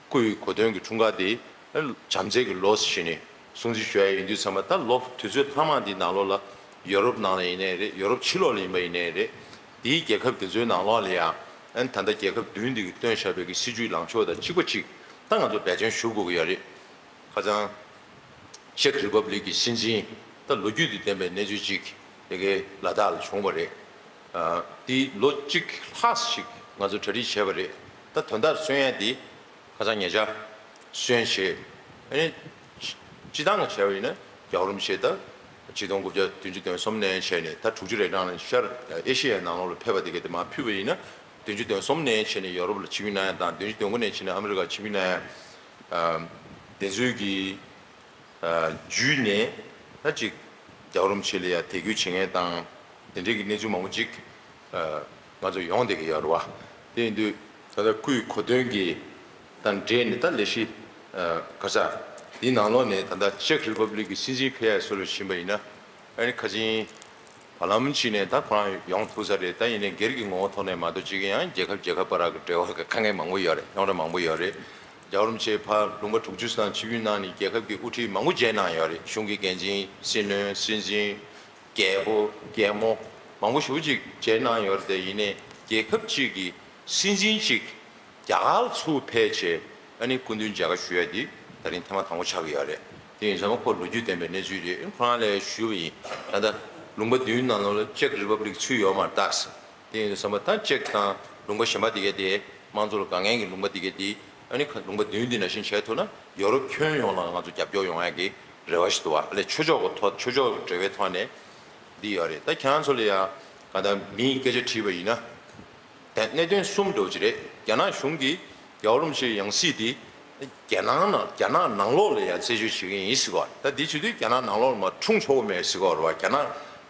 སྐུའི་གོ་སྟོན་གྱི་འཁྲུངས་སྐར་དེ་བྱམས་བརྩེ་གི་ལོ་ཟེར་ནས་སྲུང་བརྩི་ཞུ་ཡ་ཡིན་དུས་ཙམ་པ་ད་ལོ་དུས་ཚོད་ལྷག་མ་འདི་ནང་ལོགས་ལ་ཡོ་རོབ་ནང་ལ་ཡིན་ནའི་རེད། ཡོ་རོབ་ཕྱི་ལོགས་ལ་ཡིན་པ་ཡིན་ནའི་རེད། དེའི་རྒྱལ་ཁབ་དེ་ཚོའི་ནང་ལོགས་ལ་ཡང་ ཨན་ད་ལྟ་རྒྱལ་ཁབ་བདུན་འདི་གིས་བཏོན་བཞག་པའི་གི་སྲིད་ཇུས་ལངས་ཕྱོགས་དང་གཅིག་པ་གཅིག་ད་ང་ཚོ་འབད་བརྩོན་ཞུ་དགོས་ཀྱི་ཡོད་རེད། ཁ་སང་ཅེག་རི་པབ་ལིག་གི་སྲིད་འཛིན་ད་ལོ་རྒྱུས་དང་ལྡན་པའི་གནས་ཚུལ་གཅིག་དེ་གའི་ལ་དྭགས་ལ་བྱུང་བ་རེད། ཨ་དེ་ལོ་གཅིག་ལྷག་ཞིག་ང་ཚོ་གྲ་སྒྲིག་བྱས་པ་རེད། ད་དོན་དག་སོན་ཡ་དེ་ཁ་སང་ཉེ་ཆར་སོན་བྱས། ཨ་ནི་སྤྱི་བཏང་བྱས་པ་ཡིན་ན་རྒྱལ་བ་རིན་པོ་ཆེ་ད་ཆིག་སྟོང་དགུ་བརྒྱ་བདུན་ཅུ་དོན་གསུམ་ནས་བྱས་ནས་ད་དྲུག་ཅུ་རེ་གྲངས་ལ་ཤར་ཨེ་ཤེ་ཡའི་ནང་ལོགས་ལ་ཕེབས་པ་དེ་གའི་དེ་མར་ཕུལ་བ་ཡིན་ན། བདུན་ཅུ་དོན་གསུམ་ནས་བྱས་ནས་ཡོ་རོབ་ལ་ཆིབས་བསྒྱུར་གནང་ཡ་དང་བདུན་ཅུ་དོན་དགུ་ནས་བྱས་ནས་ཨ་མི་རི་ཀར་ཆིབས་བསྒྱུར་གནང་ཡ། ཨ་དེ་ཚོའི་གི་ཨ་བརྒྱུད་ནས་ད་ཅིག་རྒྱལ་བ་རིན་པོ་ཆེ་ལ་ཡ་དད་གུས་བྱེད་མཁན་དང་དེ་འདྲའི་གི་གནས་ཚུལ་མང་པོ་ཅིག་ཨ་ང་ཚོ་ཡོང་བསྡད་ཀྱི་ཡོད་རེད་བ། དེ་ཡིན་དུས་ད་ལྟ་སྐུའི་གོ་སྟོན་གྱི་དང་འབྲེལ་ནས་ད་ལས་གཞི་ཨ་ག་ས་འདིའི་ནང་ལོགས་ནས་ད་ལྟ་ཅེག་རི་པབ་ལིག་གི་སྲིད་འཛིན་ཕེབས་ཡ་སོགས་ལ་ཕྱིན་པ་ཡིན་ན། ཨ་ནི་ཁ་ཆེན་བར་ལམ་ཅིག་ནས་ད་ཁོ་རང་ཡོང་ཐུབ་ས་རེད། ད་ཡིན་ནའི་སྒེར་གྱི་ངོ་བོ་ཐོག་ནས་མ་གཏོགས་ཅིག་ཡང་རྒྱལ་ཁབ་རྒྱལ་ཁབ་བར་གྱི་འབྲེལ་བ་གི་དཀའ་ངལ་མང་པོ་ཡོད་རེད། རྙོག་དྲ་མང་པོ་ཡོད་རེད། རྒྱལ་བ་རིན་པོ་ཆེ་ཕར་ལུང་པ་དྲུག་ཅུ་ཙམ་ཆིབས་བསྒྱུར་གནང་ནས་རྒྱལ་ཁབ་ཀྱི་དབུ་ཁྲིད་མང་པོ་མཇལ་གནང་ཡོད་རེད། གཞུང་གི་འགན་འཛིན། སྲིད་བློན། སྲིད་འཛིན། རྒྱལ་པོ། རྒྱལ་མོ། མང་པོ་ཞེ་པོ་ཅིག་མཇལ་གནང་ཡོད་རེད། དེ་ཡིན་ནའི་རྒྱལ་ཁབ་ཅིག་གི་སྲིད་འཛིན་ཅིག་རྒྱ་གར་ལ་ཚུར་ཕེབས་བྱས་ཨ་ནི་སྐུ་མདུན་མཇལ་ཁ་ཞུ་ཡ་འདི་ད་རིང་ཐེངས་མ་དང་པོ་ཆགས་ཀྱི་ཡོད་རེད། དེ་ཡིན་ཙང་ཁོ་ལོ་རྒྱུས་ལྡན་པའི་གནས་ཚུལ་རེད། ཁོ་རང་ལ་ཞུས་པ་ཡིན། ད་ལྟ་ལུང་པ་བདུན་ནང་ལོགས་ལ་ཅེག་རི་པབ་ལིག་ཚུད་ཡོད་མ་རེད་ད། དེ་ཡིན་ཙང་ད་ཅེག་དང་ལུང་པ་གཞན་པ་དེ་གའི་དེ་དམངས་གཙོ་ལ་དགའ་མཁན་གྱི་ལུང་པ་དེ་གའི་དེ་ཨ་ནི་ཁ་ལུང་པ་བདུན་འདི་ནང་བཞིན་བྱས་ཐུབ་ན་ཡོ་རོབ་ཁྱོན་ཡོངས་ལ་ང་ཚོ་རྒྱབ་སྐྱོར་ཡོང་ཡ་གི་རེ་བ་ཞིག་འདུག་བ། ཨ་ལས་ཆོས་ཕྱོགས་ཀྱི་ཐོག་ཆོས་ཕྱོགས་ཀྱི་འབྲེལ་བའི་ཐོག་ནས་འདི་ཡོད་རེད། ད་ཁྱེད་རང་ཚོ་ལ་ཡ་ག་ད་མིའི་སྐད་ཆ་དྲིས་པ་ཡིན་ན། དེ་གནད་དོན་གསུམ་འདྲ་བོ་ཅིག་རེད། རྒྱ་ནག་གཞུང་གིས་རྒྱལ་བ་རིན་པོ་ཆེའི་ཡང་སྲིད་དེ་རྒྱལ་ནང་ནང་རྒྱ་ནག་ནང་ལོགས་ལ་ཡང་རྩད་གཅོད་བྱེད་ཀྱི་ཡིན་ཟེར་གོ། ད་འདི་བྱེད་དུས་རྒྱ་ནག་ནང་ལོགས་ལ་མར་འཁྲུངས་ཆོག་གི་མེད་ཟེར་གོ་རེད་བ། རྒྱ་ནག་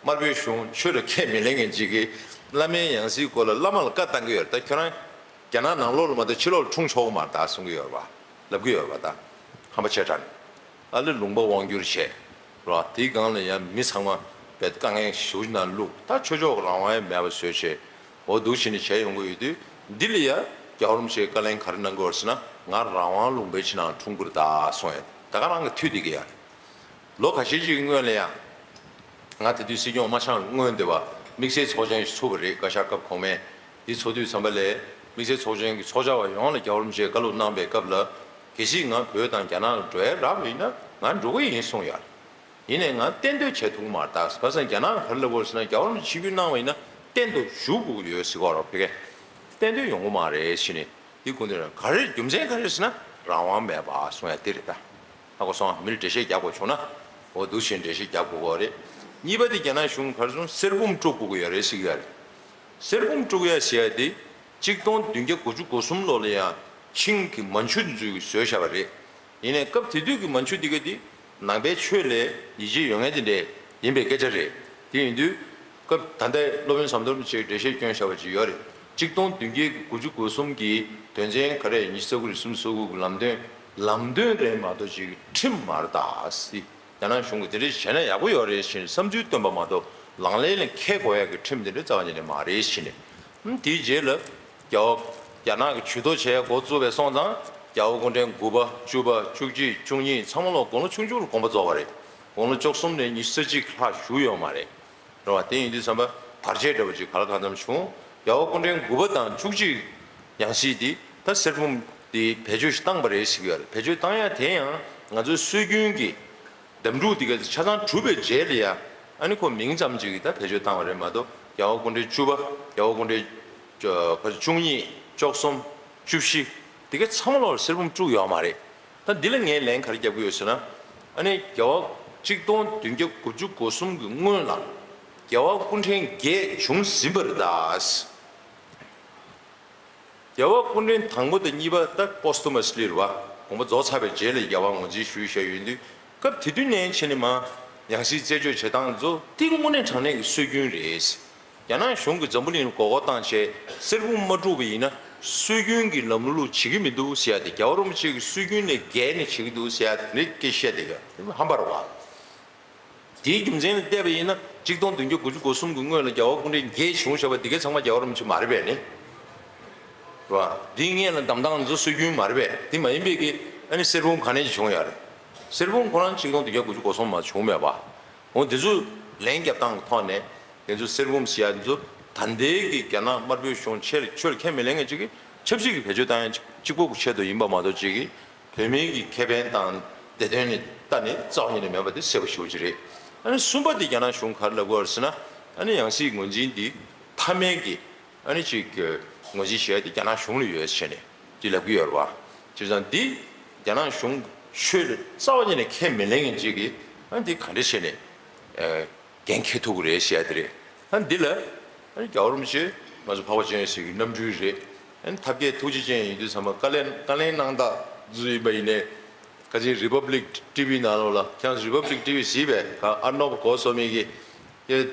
དམར་པོའི་གཞུང་ཆོས་ལ་ཁས་མི་ལེན་མཁན་ཅིག་གིས་བླ་མའི་ཡང་སྲིད་སྐོར་ལ་བླ་མ་ལ་བཀའ་བཏང་གི་ཡོད་རེད། ད་ཁྱོད་རང་རྒྱ་ནག་ནང་ལོགས་ལ་མ་གཏོགས་ཕྱི་ལོགས་ལ་འཁྲུངས་ཆོག་གི་མ་རེད་ད་གསུང་གི་ཡོད་རེད་བ། ལབ་ཀྱི་ཡོད་རེད་བ། ད་ཧམ་པ་ཆེ་དྲགས་ནས། ཨ་ལེ་ལུང་པ་དབང་བསྒྱུར་བྱས། རོ། དེའི་སྒང་ལ་ཡང་མི་ཚང་མ་བེད་དཀའ་ངལ་ཞུ་ན་ལུགས་ད་ཆོས་ཕྱོགས་རང་དབང་ཡང་མེད་པ་བཟོས་བྱས། འོ་འདུག་བྱས་ནས་བྱས་ཡོང་གི་ཡོད་དུས་འདི་ལ་ཡ་རྒྱལ་བ་རིན་པོ་ཆེས་བཀའ་ལན་ག་རེ་གནང་གི་ཡོད་ཟེར་ན། ང་རང་དབང་ལུང་པའི་ཕྱི་ནང་འཁྲུངས་ཀྱི་རེད་ད་གསུངས་ཡ། ད་ག་རང་གི་མཐུད་དེ་གི་ཡ་རེད། ལོ་ཁ་ཤས་ཅིག་གི་སྔོན་ལ་ཡ། ང་དེ་དུས་སྲིད་སྐྱོང་དམར་ཤང་ལ་སྔོན་འདི་བ་དམིགས་བསལ་ཚོགས་ཆེན་ཞིག་ཚུགས་པ་རེད། བཀའ་ཤག་སྐབས་གོང་མའི་འདི་ཚོགས་དུས་ཙམ་པ་ལས་དམིགས་བསལ་ཚོགས་ཆེན་གྱི་ཚོགས་བཅར་བ་ཡོངས་ལ་རྒྱལ་བ་རིན་པོ་ཆེས་བཀའ་སློབ་གནང་པའི་སྐབས་ལ། གལ་སྲིད་ང་བོད་དང་རྒྱ་ནག་ལ་འགྲོ་ཡ་རག་པ་ཡིན་ན་ང་འགྲོ་གི་ཡིན་གསུངས་ཡོད། ཡིན་ནའི་ང་གཏན་སྡོད་བྱེད་ཐུབ་ཀྱི་མ་རེད་ད། བྱས་ཙང་རྒྱ་ནག་གིས་ག་རེ་ལབ་ཡོད་ཟེར་ན། རྒྱལ་བ་རིན་པོ་ཆེ་ཆིབས་བསྒྱུར་གནང་བ་ཡིན་ན་གཏན་དུ་བཞུགས་དགོས་ཀྱི་ཡོད་ཟེར་གྱི་ཡོད་རེད་བ། ཕ་གིར་གཏན་སྡོད་ཡོང་གི་མ་རེད་ཟེར་ནས། འདི་སྐུ་མདུན་ལ་ག་རེ་རྒྱུ་མཚན་ག་རེ་ཟེར་ན་རང་དབང་མེད་པ་གསུང་ཡ་དེ་རེད་ད། ཧ་གོ་སོང་ང་། མི་ལ་འགྲེལ་བཤད་རྒྱག་དགོས་བྱུང་ན། འོ་འདུག་བྱས་འགྲེལ་བཤད་རྒྱག་དགོས་ཀྱི་རེད། གཉིས་པ་དེ་རྒྱ་ནག་གཞུང་གིས་ག་རེ་གསུངས། གསེར་བུམ་དཀྲུག་དགོས་ཀྱི་ཡོད་རེད་ཟེར་གྱི་ཡོད་རེད། གསེར་བུམ་དཀྲུག་ཡ་ཟེར་ཡ་དེ་གཅིག་སྟོང་བདུན་བརྒྱ་དགུ་བཅུ་གོ་གསུམ་ལོ་ལ་ཡང་ཆིང་གི་མན་ཇུ་དེ་ཚོས་བཟོས་བཞག་པ་རེད། ཡིན་ནའི་སྐབས་དེ་དུས་ཀྱི་མན་ཇུ་དེ་ག་དེ་ནང་པའི་ཆོས་ལ་ཡིད་ཆེས་ཡོད་མཁན་དེ་འདྲས་ཡིན་པའི་སྐད་ཆ་རེད། དེ་ཡིན་དུས་སྐབས་ད་ལྟའི་སློབ་དཔོན་ཟམ་གདོང་རིན་པོ་ཆེས་འགྲེལ་བཤད་བསྐྱོན་བཞག་པ་ཅིག་ཡོད་རེད། གཅིག་སྟོང་བདུན་བརྒྱ་དགུ་བཅུ་གོ་གསུམ་གྱི་དོན་ཚན་ག་རེ་ཉི་ཤུ་རྩ་དགུ་རེད། སུམ་ཅུ་སོ་དགུ་གི་ལམ་སྟོན། ལམ་སྟོན་རེད་མ་གཏོགས་ཅིག་ཁྲིམས་མ་རེད་ད་ཟེར། རྒྱ་ནག་གཞུང་གིས་དེ་འདྲ་བྱས་ན་ཡག་པོ་ཡོད་རེད་ཟེར་ནས་བསམ་ཚུལ་བཏོན་པ་མ་གཏོགས་ལག་ལེན་ལ་འཁེལ་དགོས་ཡག་གི་ཁྲིམས་དེ་འདྲ་རྩ་བ་ཉིད་ནས་མ་རེད་ཟེར་ནས། ཧུམ། དེའི་རྗེས་ལ་རྒྱལ་བ་རྒྱ་ནག་གིས་ཇུས་གཏོགས་བྱེད་ཡག་འགོ་བཙུགས་པའི་སོང་ཙང་རྒྱལ་བ་སྐུ་ཕྲེང་དགུ་པ་བཅུ་པ་བཅུ་གཅིག་བཅུ་གཉིས་ཚང་མ་ལོག་དགུང་ལོ་ཆུང་ཆུང་ལ་དགོངས་པ་རྫོགས་པ་རེད། དགུང་ལོ་བཅུ་གསུམ་ནས་ཉི་ཤུ་རྩ་གཅིག་ལྷག་བཞུགས་ཡོད་མ་རེད། རེད་བ། དེ་ཡིན་དུས་ཙམ་པ་བར་ཆད་འདྲ་བོ་ཅིག་ག་ལ་གང་འཚམ་བྱུང་། རྒྱལ་བ་སྐུ་ཕྲེང་དགུ་པ་དང་བཅུ་གཅིག་ཡང་སྲིད་དེ་ད་གསེར་བུམ་དེ་བེད་སྤྱོད་ཞིག་བཏང་པ་རེད་ཟེར་གྱི་ཡོད་རེད། བེད་སྤྱོད་བཏང་ཡ་དེ་ཡང་ང་ཚོའི་སྲོལ་རྒྱུན་གྱི་འདེམས་སྒྲུག་དེ་ག་ཆ་ཚང་གྲུབ་པའི་རྗེས་ལ་ཡ། ཨ་ནི་ཁོ་མིང་ཙམ་ཅིག་གི་ད་བེད་སྤྱོད་བཏང་བ་རེད་མ་གཏོགས། རྒྱལ་བ་སྐུ་ཕྲེང་བཅུ་པ། རྒྱལ་བ་སྐུ་ཕྲེང་བཅུ་གཉིས། བཅུ་གསུམ། བཅུ་བཞི། དེ་ག་ཚང་མ་ལོག་གསེར་བུམ་དཀྲུགས་ཡོད་མ་རེད། ད་འདི་ལ་ངས་ལན་ག་རེ་རྒྱབ་ཀྱི་ཡོད་ཟེར་ན། ཨ་ནི་རྒྱལ་བ་གཅིག་སྟོང་བདུན་བརྒྱ་དགུ་བཅུ་གོ་གསུམ་གྱི་སྔོན་ལ་རྒྱལ་བ་སྐུ་ཕྲེང་བརྒྱད་བྱུང་ཟིན་པ་རེད་ད། རྒྱལ་བ་སྐུ་ཕྲེང་དང་པོ་དང་གཉིས་པ་ད་པོ་སྟུ་མ་སི་ལི་རེད་བ། དགོངས་པ་རྫོགས་ཚར་བའི་རྗེས་ལ་རྒྱལ་བ་ངོས་འཛིན་ཞུས་བཞག་ཡོད་དུས། སྐབས་དེ་དུས་ནས་བྱས་ནས་མར་ཡང་སྲིད་རྩད་གཅོད་བྱེད་སྟངས་ཚོ་དེ་དངོས་གནས་དྲང་གནས་ཀྱི་སྲོལ་རྒྱུན་རེད། རྒྱ་ནག་གཞུང་གིས་འཛམ་བུ་གླིང་ལ་མགོ་སྐོར་བཏང་བྱས་གསེར་བུམ་མ་དཀྲུགས་པ་ཡིན་ན་སྲོལ་རྒྱུན་གྱི་ལམ་ལུགས་བྱེད་ཀྱི་མི་འདུག་ཟེར་ཡ་དེ། རྒྱལ་བ་རིན་པོ་ཆེ་གི་སྲོལ་རྒྱུན་ནས་བརྒལ་ནས་བྱེད་ཀྱི་འདུག་ཟེར་ཡ་དེ་འདྲའི་སྐད་ཆ་བཤད་བསྡད་ཡོད། དེ་ཧམ་པ་རེད་བ། དེའི་རྒྱུ་མཚན་ལ་བལྟས་པ་ཡིན་ན་གཅིག་སྟོང་བདུན་བརྒྱ་དགུ་བཅུ་གོ་གསུམ་གྱི་སྔོན་ལ་རྒྱལ་བ་སྐུ་ཕྲེང་བརྒྱད་བྱུང་བཞག་པ་དེ་གའི་ཚང་མ་རྒྱལ་བ་རིན་པོ་ཆེ་མ་རེད་པས་ནི། རེད་བ། དེའི་སྔོན་ལ་འདེམས་སྟངས་ཚོ་སྲོལ་རྒྱུན་མ་རེད་པས། དེ་མ་ཡིན་པའི་གི་ཨ་ནི་གསེར་བུམ་ག་ནས་བྱུང་ཡོད་རེད། གསེར་བུམ་ཁོ་རང་གཅིག་སྟོང་བདུན་བརྒྱ་དགུ་བཅུ་གོ་གསུམ་མ་བྱུང་མེད་པ། འོ་དེ་ཚོ་ལན་རྒྱབ་སྟངས་ཀྱི་ཐོག་ནས་དེ་ཚོ་གསེར་བུམ་ཟེར་ཡ་དེ་ཚོ་ ད་ལྟའི་གི་རྒྱ་ནག་དམར་པོའི་གཞུང་ཆེ་ཆོས་ལ་ཁས་མི་ལེན་མཁན་ཅིག་གིས་ཆབ་སྲིད་ཀྱི་བེད་སྤྱོད་བཏང་ཡ་གཅིག་པོ་གི་ཆེད་དུ་ཡིན་པ་མ་གཏོགས་ཅིག་གིས་བོད་མིའི་གི་ཁེ་ཕན་དང་བདེ་དོན་ནི་ལྟ་ནི་རྩ་བ་ཉིད་ནས་མེད་པ་དེ་གསལ་པོ་ཞེ་པོ་ཅིག་རེད། ཨ་ནི་གསུམ་པ་དེ་རྒྱ་ནག་གཞུང་ག་རེ་ལབ་ཀྱི་ཡོད་རེད་ཟེར་ན། ཨ་ནི་ཡང་སྲིད་ངོས་འཛིན་འདི་མཐའ་མའི་གི་ཨ་ནི་ཅིག་གི་ངོས་འཛིན་བྱས་ཏེ་རྒྱ་ནག་གཞུང་ལ་ཡོད་ཟེར་ནས་དེ་ལབ་ཀྱི་ཡོད་རེད་བ། བྱས་ཙང་འདི་རྒྱ་ནག་གཞུང་ཆོས་ལ་རྩ་བ་ཉིད་ནས་ཁས་མི་ལེན་མཁན་ཅིག་གིས་ཨ་ནི་འདི་ག་འདྲ་བྱས་ནས་ཨ། འགན་འཁྱེར་ཐུབ་ཀྱི་རེད་ཟེར་ཡ་དེ་རེད། ཨ་འདི་ལ་ཨ་རྒྱལ་བ་རིན་པོ་ཆེ་ང་ཚོ་འཕགས་པ་སྤྱན་རས་གཟིགས་ཀྱི་རྣམ་སྤྲུལ་རེད། ཨ་ཐབས་མཁས་ཐུགས་རྗེ་ཅན་ཡིན་དུས་ཚང་མ་བཀའ་ལན་བཀའ་ལན་གནང་སྟངས་བཟོ་ཡིན་པ་ཡིན་ནའི། ཁ་ཅིག་རི་པབ་ལིག་ཊི་ཝི་ནང་ལོགས་ལ་ཁྱེད་རི་པབ་ལིག་ཊི་ཝི་གཟིགས་པས། ག་ཨར་ནོབ་གོ་སོ་མི་གི་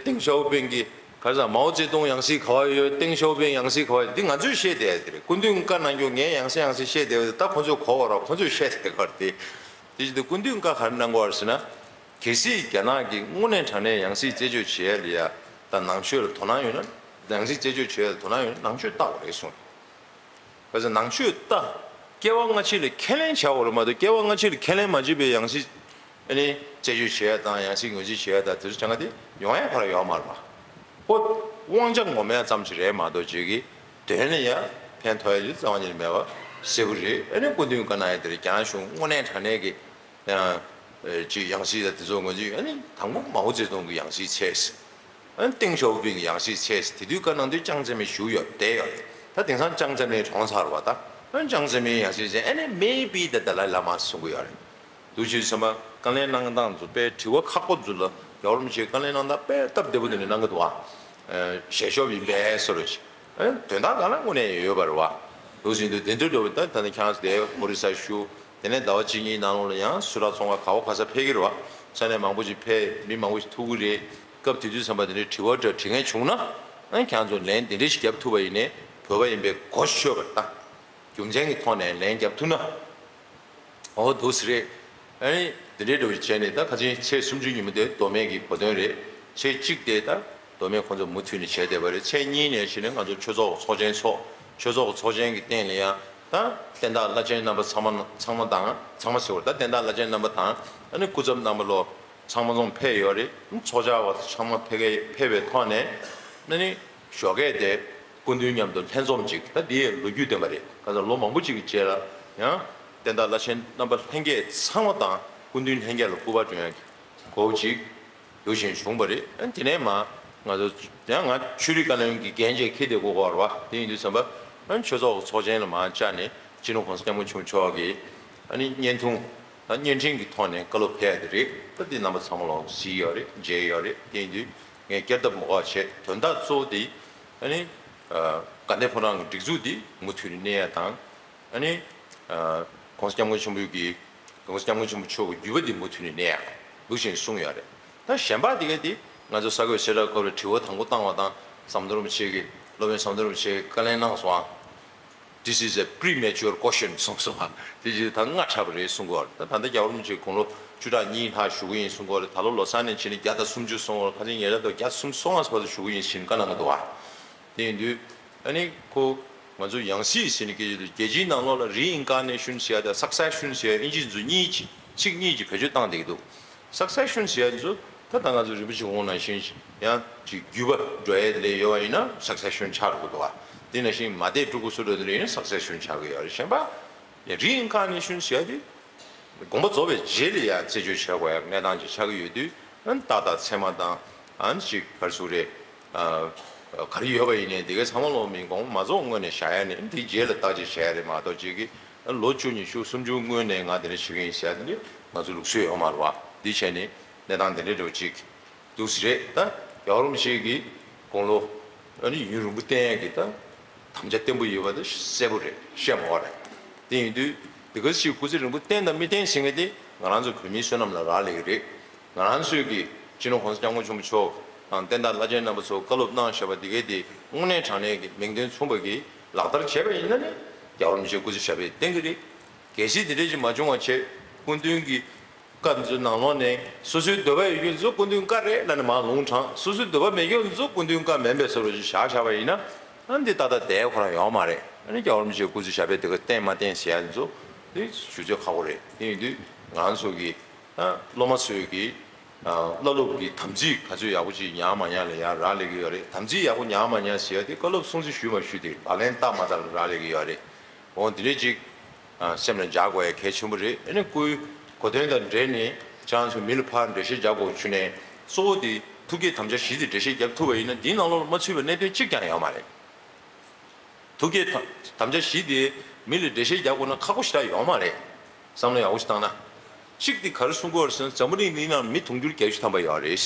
ཏེང་ཞའོ་ཕིང་གི་ག་ས་མའོ་ཙེ་ཏུང་ཡང་སྲིད་ག་བ་ཡོད། ཏེང་ཞའོ་ཕིང་ཡང་སྲིད་ག་བ་ཡོད། འདི་ང་ཚོས་བཤད་བསྡད་ཡ་དེ་རེད། སྐུ་མདུན་བཀའ་གནང་རྒྱུ་ངས་ཡང་སྲིད་ཡང་སྲིད་བཤད་བསྡད་ཡ་དེ་ད་ཁོ་ཚོས་གོ་བ་ར་ཁོ་ཚོས་བཤད་བསྡད་ག་རེད་དེ། དེ་བཞིན་དུ་སྐུ་མདུན་བཀའ་ག་རེ་གནང་གི་ཡོད་རེད་ཟེར་ན། གལ་སྲིད་རྒྱ་ནག་གིས་དངོས་གནས་དྲང་གནས་ཡང་སྲིད་རྩད་གཅོད་བྱེད་ཡ་ལ་ཡ་དང་ནང་ཆོས་ལ་དོ་སྣང་ཡོད་ན། ཡང་སྲིད་རྩད་གཅོད་བྱེད་ཡ་ལ་དོ་སྣང་ཡོད་ན་ནང་ཆོས་ལྟ་དགོས་རེད་གསུངས། ག་ཚོད་ནང་ཆོས་ལྟ། སྐྱེ་བ་སྔ་ཕྱི་ལ་ཁས་ལེན་བྱ་དགོས་རེད་མ་གཏོགས་སྐྱེ་བ་སྔ་ཕྱི་ལ་ཁས་ལེན་མ་བྱས་པའི་ཡང་སྲིད་ཨ་ནི་རྩད་གཅོད་བྱེད་ཡ་དང་ཡང་སྲིད་ངོས་འཛིན་བྱེད་ཡ་དང་དེ་ཚོ་བྱ་ང་དེ་ཡོང་ཡ་ཁོ་རང་ཡོད་མ་རེད་པ། ཁོ་དབང་ཆ་ངོམ་ཡ་ཙམ་ཞིག་རེད་མ་གཏོགས་ཅིག་གི་དོན་ལ་ཡ་ཕན་ཐོགས་ཡ་ཅིག་རྩ་བ་ཉིད་ནས་མེད་པ་གསལ་པོ་རེད། ཨ་ནི་སྐུ་མདུན་བཀའ་གནང་ཡ་དེ་རེད། རྒྱ་ནག་གཞུང་དངོས་གནས་དྲང་གནས་ཀྱི་ཡང་ཅིག་ཡང་སྲིད་དང་དེ་ཚོ་ངོས་འཛིན། ཨ་ནི་དང་པོ་མའོ་ཙེ་ཏུང་གི་ཡང་སྲིད་ཚད། ཨ་ནི་ཏེང་ཞའོ་ཕིང་གི་ཡང་སྲིད་ཚད། དེ་དུས་བཀའ་གནང་དུས་ཅང་ཙེ་མིན་བཞུགས་ཡོད་བསྡད་ཡོད་རེད། ད་དེང་སང་ཅང་ཙེ་མིན་གྲོངས་ཚར་བ། ད་ཨ་ནི་ཅང་ཙེ་མིན་ཡང་སྲིད་ཚད། ཨ་ནི་maybe the Dalai Lama གསུང་གི་ཡོད་རེད། འདུག་བྱས་ཙང་བཀའ་ལན་གནང་སྟངས་ཚོ་དཔེ་དྲི་བ་ཁག་པོ་ཚོ་ལ་རྒྱལ་བ་རིན་པོ་ཆེས་བཀའ་ལན་གནང་སྟངས་དཔེ་སྟབས་བདེ་པོ་དེ་འདྲ་གནང་གི་འདུག་ཨ། ཞལ་ཤོབ་ཡིན་པས་སོ་རེད། ཨ་ནི་དོན་དག་སྒང་ལ་དངོས་གནས་ཡོད་པ་རེད་བ། འདུག་བྱས་དུས་དེ་འདྲ་འགྲོ་བའི་ད་ད་ནི་ཁྱེད་རང་ཚོ་དེ་ཨོ་རི་ས་བཞུགས། དེ་ནས་ཟླ་བ་གཅིག་གཉིས་ནང་ལོགས་ལ་ཡང་སུ་རག་ཚོང་ཁང་ག་བ་ག་ས་ཕེབས་ཀྱི་རེད་བ། ས་གནས་མང་པོ་ཞིག་ཕེབས། མི་མང་པོ་ཞིག་ཐུག་གི་རེད། སྐབས་དེ་དུས་ཙམ་པ་དེ་འདྲའི་དྲི་བ་འདྲ་དྲི་མཁན་བྱུང་ན། ཨ་ནི་ཁྱེད་རང་ཚོ་ལན་དེ་འདྲ་ཞིག་རྒྱབ་ཐུབ་པ་ཡིན་ནའི་བོད་པ་ཡིན་པའི་གོ་ཆོད་པ་དང་། རྒྱུ་མཚན་གྱི་ཐོག་ནས་ལན་རྒྱབ་ཐུབ་ན། འོ་འདུག་སེ་རེད། ཨ་ནི་དེ་འདྲའི་འདྲ་བོ་བྱས་ནས་ད་ཁ་ཆེ་ཚེས་སུམ་ཅུ་ཉིན་མོ་དེ་མདོ་སྨད་ཀྱི་གོ་སྟོན་རེད། ཚེས་གཅིག་དེ་ད་མདོ་སྨད་ཁོང་ཚོ་མུ་མཐུད་ནས་བྱས་བསྡད་པ་རེད། ཚེས་གཉིས་ནས་བྱས་ནས་ང་ཚོ་ཆོས་ཚོགས་ཚོགས་ཆེན་ཚོགས། ཆོས་ཚོགས་ཚོགས་ཆེན་གྱི་སྟེང་ལ་ཡང་ད་བསྟན་བདག་བླ་ཆེན་རྣམ་པ་ཚང་མ་ཚང་མ་དང་། ཚང་མ་ཟེར་བ་ད་བསྟན་བདག་བླ་ཆེན་རྣམ་པ་དང་། ཨ་ནི་སྐུ་ཚབ་རྣམ་པ་ལོ་ཚང་མ་ཚང་ཕེབས་ཡོད་རེད། ཚོགས་བཅར་བ་ཚང་མ་ཕེབས་ཕེབས་པའི་ཐོག་ནས་ཨ་ནི་ཞོགས་ཀས་དེ་སྐུ་མདུན་མཉམ་དུ་ལྷན་འཛོམས་ཅིག་ད་འདི་ཡི་ལོ་རྒྱུས་ལྡན་པ་རེད། ག་ཚོད་ལོ་མང་པོ་ཅིག་གི་རྗེས་ལ་ཡང་བསྟན་བདག་བླ་ཆེན་རྣམ་པ་ལྷན་རྒྱས་ཚང་མ་དང་སྐུ་མདུན་ལྷན་རྒྱས་ལ་སྐུ་པར་སྒྲོན་ཡག་གི་གོ་ཅིག་འདུག་བཞིན་བྱུང་བ་རེད། ཨ་ནི་དེ་ནས་མ་ང་ཚོ་ཡང་ང་ཆོས་རིག་བཀའ་བློན་གྱི་འགན་བཅས་འཁྱེར་བསྡད་དགོས་ཀྱི་ཡོད་རེད་བ། དེ་ཡིན་དུས་ཙམ་པ་ཨ་ནི་ཆོས་ཚོགས་ཀྱི་ཚོགས་ཆེན་ལ་མར་བཅར་ནས་སྤྱི་ནོར་༸གོང་ས་༸སྐྱབས་མགོན་ཆེན་པོ་མཆོག་གི་ཨ་ནི་བརྙན་ཐུང་། ད་བརྙན་འཕྲིན་གྱི་ཐོག་ནས་བཀའ་སློབ་ཕེབས་ཡ་དེ་རེད། ད་འདི་རྣམ་པ་ཚང་མ་ལོག་གཟིགས་ཡོད་རེད། མཇལ་ཡོད་རེད། དེ་ཡིན་དུས་ངས་བསྐྱར་ལྡབ་མ་དགོས་པ་བྱས། དོན་དག་གཙོ་བོ་དེ་ཨ་ནི་དགའ་ལྡན་ཕོ་བྲང་གི་སྒྲིག་འཛུགས་འདི་མུ་མཐུད་ནས་གནས་ཡ་དང་། ཨ་ནི་༸གོང་ས་༸སྐྱབས་མགོན་ཆེན་པོ་གི་༸གོང་ས་༸སྐྱབས་མགོན་ཆེན་པོ་མཆོག་གི་བརྒྱུད་པ་འདི་མུ་མཐུད་ནས་གནས་ཡ་འདུག་བཞིན་གསུངས་ཡོད་རེད། ད་གཞན་པ་དེ་ག་དེ་ང་ཚོ་ས་གོས་སེ་ར་ཁོ་ར་དྲི་བ་དང་པོ་བཏང་བ་དང་ཟམ་གདོང་རིན་པོ་ཆེ་གིས་སློབ་དཔོན་ཟམ་གདོང་རིན་པོ་ཆེ་གིས་བཀའ་ལན་གནང་སོང་ཨ། This is a premature question གསུངས་སོང་བ། དེ་བཞིན་ད་སྔ་དྲགས་པ་རེད་གསུང་གི་ཡོད་རེད། ད་ད་ལྟ་རྒྱལ་བ་རིན་པོ་ཆེ་དགུང་ལོ་བཅུ་ཕྲག་གཉིས་ལྷག་བཞུགས་ཀྱི་ཡིན་གསུང་གི་ཡོད་རེད། ད་ལོ་ལོ་གསར་ནས་བྱས་ནས་བརྒྱ་དང་སུམ་ཅུ་སོང་བ་རེད། ཁ་ཆེ་ཉེ་རབས་དུ་བརྒྱ་དང་སུམ་ཅུ་སོང་བ་བར་དུ་བཞུགས་ཀྱི་ཡིན་ཟེར་བཀའ་གནང་གི་འདུག་བ། དེ་ཡིན་དུས་ཨ་ནི་ཁོ་ང་ཚོ་ཡང་སྲིད་ཟེར་ནས་སྐད་ཆ་དུ་རྒྱལ་སྤྱིའི་ནང་ལོགས་ལ་reincarnation ཟེར་ཡ་དང་succession ཟེར་ཡ་ཨིན་ཇི་ཚོ་གཉིས་ཀྱི་ཚིག་གཉིས་ཀྱི་བེད་སྤྱོད་བཏང་བསྡད་ཀྱི་འདུག Succession ཟེར་ཡ་དེ་ཚོ་ད་ལྟ་ང་ཚོ་རིན་པོ་ཆེ་གོང་ནང་བཞིན་ཡང་ཅིག་བརྒྱུད་པ་འགྲོ་ཡ་ལས་ཡོད་པ་ཡིན་ན་succession ཆགས་འགྲོ་གི་འདུག་བ། དེ་ནང་བཞིན་མ་དད་སྤྲུལ་སྐུ་སུ་འགྲོ་དེ་ཡིན་ན་succession ཆགས་ཀྱི་ཡོད་རེད། གཞན་པ་reincarnation ཟེར་ཡ་དེ་དགོངས་པ་རྫོགས་པའི་རྗེས་ལ་ཡང་རྩད་གཅོད་བྱེད་དགོས་ཡ་གནས་སྟངས་ཅིག་ཆགས་ཀྱི་ཡོད་དུས་རྟགས་དང་མཚན་མ་དང་ཨ་ནི་ཅིག་ག་རེ་ཟེར་དགོས་རེད། ག་རེ་ཡོད་པ་ཡིན་ནའི་དེ་གའི་ཚང་མ་ལོག་མིན་དགོངས་པ་མ་རྫོགས་སྔོན་ནས་བཞག་ཡ་ནི་དེའི་རྗེས་ལ་བརྟག་དཔྱད་བྱས་ཡ་རེད་མ་གཏོགས་ཅིག་གི་ལོ་བཅུ་ཉི་ཤུ་སུམ་ཅུ་སྔོན་ནས་ང་དེ་འདྲ་བྱེད་ཀྱི་ཡིན་ཟེར་ཡ་དེ་འདྲ་ང་ཚོ་ལུགས་སྲོལ་ཡོད་མ་རེད་བ། འདི་བྱས་ནས་གནས་སྟངས་དེ་འདྲ་འདྲ་བོ་ཅིག་འདུག་སེ་རེད། ད་རྒྱལ་བ་རིན་པོ་ཆེ་གི་དགུང་ལོ་ཨ་ནི་ཡུན་རིང་པོ་བསྟེན་ཡ་གི་ད་དམ་བཅའ་བརྟན་པོ་ཡོད་པ་དེ་གསལ་པོ་རེད། བཤད་མ་དགོས་རེད། དེ་ཡིན་དུས་དེ་ག་ཞིག་སྐུ་ཚེ་རིང་པོ་བསྟེན་དང་མི་བསྟེན་ཟེར་མཁན་དེ་ང་རང་ཚོ་བོད་མིའི་བསོད་ནམས་ལ་རག་ལས་ཀྱི་རེད། ང་རང་ཚོས་ཀྱི་སྤྱི་ནོར་༸གོང་ས་༸སྐྱབས་མགོན་ཆེན་པོ་མཆོག་དང་བསྟན་བདག་བླ་ཆེན་རྣམ་པ་ཚོ་བཀའ་སློབ་གནང་བཞག་པ་འདི་གའི་དེ་དངོས་གནས་དྲང་གནས་ཀྱི་མིང་དོན་མཚུངས་པ་གི་ལག་བསྟར་བྱས་པ་ཡིན་ན་ནི་རྒྱལ་བ་རིན་པོ་ཆེ་སྐུ་ཚེ་ཞབས་པད་བརྟན་གྱི་རེད། གལ་སྲིད་དེ་འདྲ་ཞིག་མ་བྱུང་བ་བྱས་སྐུ་མདུན་གྱི་བཀའ་འདི་ཚོའི་ནང་ལོགས་ནས་སོ་སོའི་འདོད་པ་ཡོད་རྒྱུ་ཚོ་སྐུ་མདུན་བཀའ་རེད་ལབ་ནས་མར་ལུང་དྲངས། སོ་སོའི་འདོད་པ་མེད་རྒྱུ་ཚོ་སྐུ་མདུན་བཀའ་མིན་པའི་བཟོ་འདྲ་ཞིག་བཞག་བཞག་པ་ཡིན་ན་ཨ་འདི་ཏག་ཏག་བསྡད་ཁོ་རང་ཡོད་མ་རེད། ཨ་ནི་རྒྱལ་བ་རིན་པོ་ཆེའི་སྐུ་ཚེ་ཞབས་པད་དེ་ག་བརྟན་མ་བརྟན་ཟེར་ཡ་འདི་ཚོ་འདི་ཞུ་ཚོད་ཁག་པོ་རེད། དེ་ཡིན་དུས་ང་ཚོ་གི་ཨ་སློབ་མ་ཚོས་ཀྱི་ བླ་སློབ་ཀྱི་དམ་ཚིག་ག་ཚོད་ཡག་པོ་ཅིག་ཉར་མ་ཉར་ལ་ཡང་རག་ལས་ཀྱི་ཡོད་རེད། དམ་ཚིག་ཡག་པོ་ཉར་མ་ཉར་ཟེར་ཡ་དེ་བཀའ་སློབ་སྲུང་བརྩི་ཞུས་མ་ཞུས་དེ་ལག་ལེན་བསྟར་མ་བསྟར་ལ་རག་ལས་ཀྱི་ཡོད་རེད། འོ་འདི་འདྲས་ཅིག་སེམས་ལ་འཇགས་དགོས་ཡ་གལ་ཆེན་པོ་རེད། ཨ་ནི་སྐུའི་གོ་དོན་དང་འབྲེལ་ནས་ཁྱེད་རང་ཚོ་མི་ལ་ཕར་འགྲེལ་བཤད་རྒྱག་དགོས་བྱུང་ནས་གཙོ་བོ་དེ་ཐུགས་བསྐྱེད་དམ་བཅའ་བཞི་དེ་འགྲེལ་བཤད་རྒྱབ་ཐུབ་པ་ཡིན་ན་འདིའི་ནང་ལོགས་ལ་མ་ཚུད་པའི་གནད་དོན་གཅིག་ཀྱང་ཡོད་མ་རེད། ཐུགས་བསྐྱེད་དམ་དམ་བཅའ་བཞི་དེ་མི་ལ་འགྲེལ་བཤད་རྒྱག་དགོས་ན་ཁག་པོ་ཞེ་དྲག་ཡོད་མ་རེད། བསམ་བློ་ཡག་པོ་ཞིག་བཏང་ན། གཅིག་དེ་ག་རེ་གསུང་གི་ཡོད་རེད་ཟེར་ན་འཛམ་བུ་གླིང་འདིའི་ནང་མི་དུང་ཕྱུར་བརྒྱད་ཅུ་ཐམ་པ་ཡོད་རེད།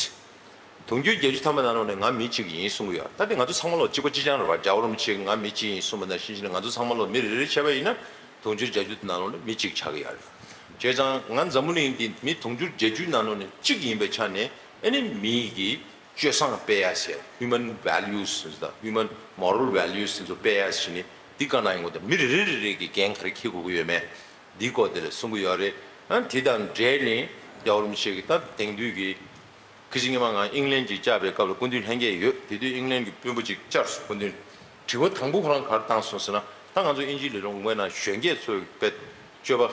དུང་ཕྱུར་བརྒྱད་ཅུ་ཐམ་པ་ནང་ལོགས་ནས་ང་མི་གཅིག་ཡིན་གསུང་གི་ཡོད། ད་དེ་ང་ཚོ་ཚང་མ་ལོག་གཅིག་པ་གཅིག་རྐྱང་རེད་བ། རྒྱལ་བ་རིན་པོ་ཆེ་ང་མི་གཅིག་ཡིན་གསུངས་པ་ནང་བཞིན་བྱས་ནས་ང་ཚོ་ཚང་མ་ལོག་མི་རེ་རེ་བྱས་པ་ཡིན་ན་དུང་ཕྱུར་བརྒྱད་ཅུ་དེ་ནང་ལོགས་ནས་མི་གཅིག་ཆགས་ཀྱི་ཡོད་རེད། བྱས་ཙང་ང་འཛམ་བུ་གླིང་འདི་མི་དུང་ཕྱུར་བརྒྱད་ཅུ་ནང་ལོགས་ནས་གཅིག་ཡིན་པའི་ཆ་ནས་ཨ་ནི་མི་གི་སྤྱོད་བཟང་སྤེལ་ཡ་ཟེར་human values་ཟེར་human moral values་ཟེར་ཚོ་སྤེལ་ཡ་ཟེར་ནི་འདི་ག་ན་ཡོང་གི་འདུག་མི་རེ་རེ་རེ་རེ་གི་འགན་ག་རེ་འཁྱེར་དགོས་ཀྱི་ཡོད་མེད་འདི་སྐོར་དེ་ལ་གསུང་གི་ཡོད་རེད། ཨ་དེ་དང་འབྲེལ་ནས་རྒྱལ་བ་རིན་པོ་ཆེ་གི་ད་དེང་དུས་ཀྱི་ཁི་ཅི་ངེས་མ་ང་ཨིང་ལན་གྱི་བཅར་བའི་སྐབས་ལ་སྐུ་མདུན་ལྷན་རྒྱས་ཡོད། དེ་དུས་ཨིང་ལན་གྱི་དཔོན་པོ་གཅིག་བཅར་སོང་། སྐུ་མདུན་དྲི་བ་དང་པོ་ཁོ་རང་ག་རེ་བཏང་སོང་ཟེར་ན་ད་ང་ཚོ་དབྱིན་ཇིའི་ལས་རོགས་ངོས་ནང་གཞོན་སྐྱེས་ཚོས་དཔེ་སྤྱོད་པ་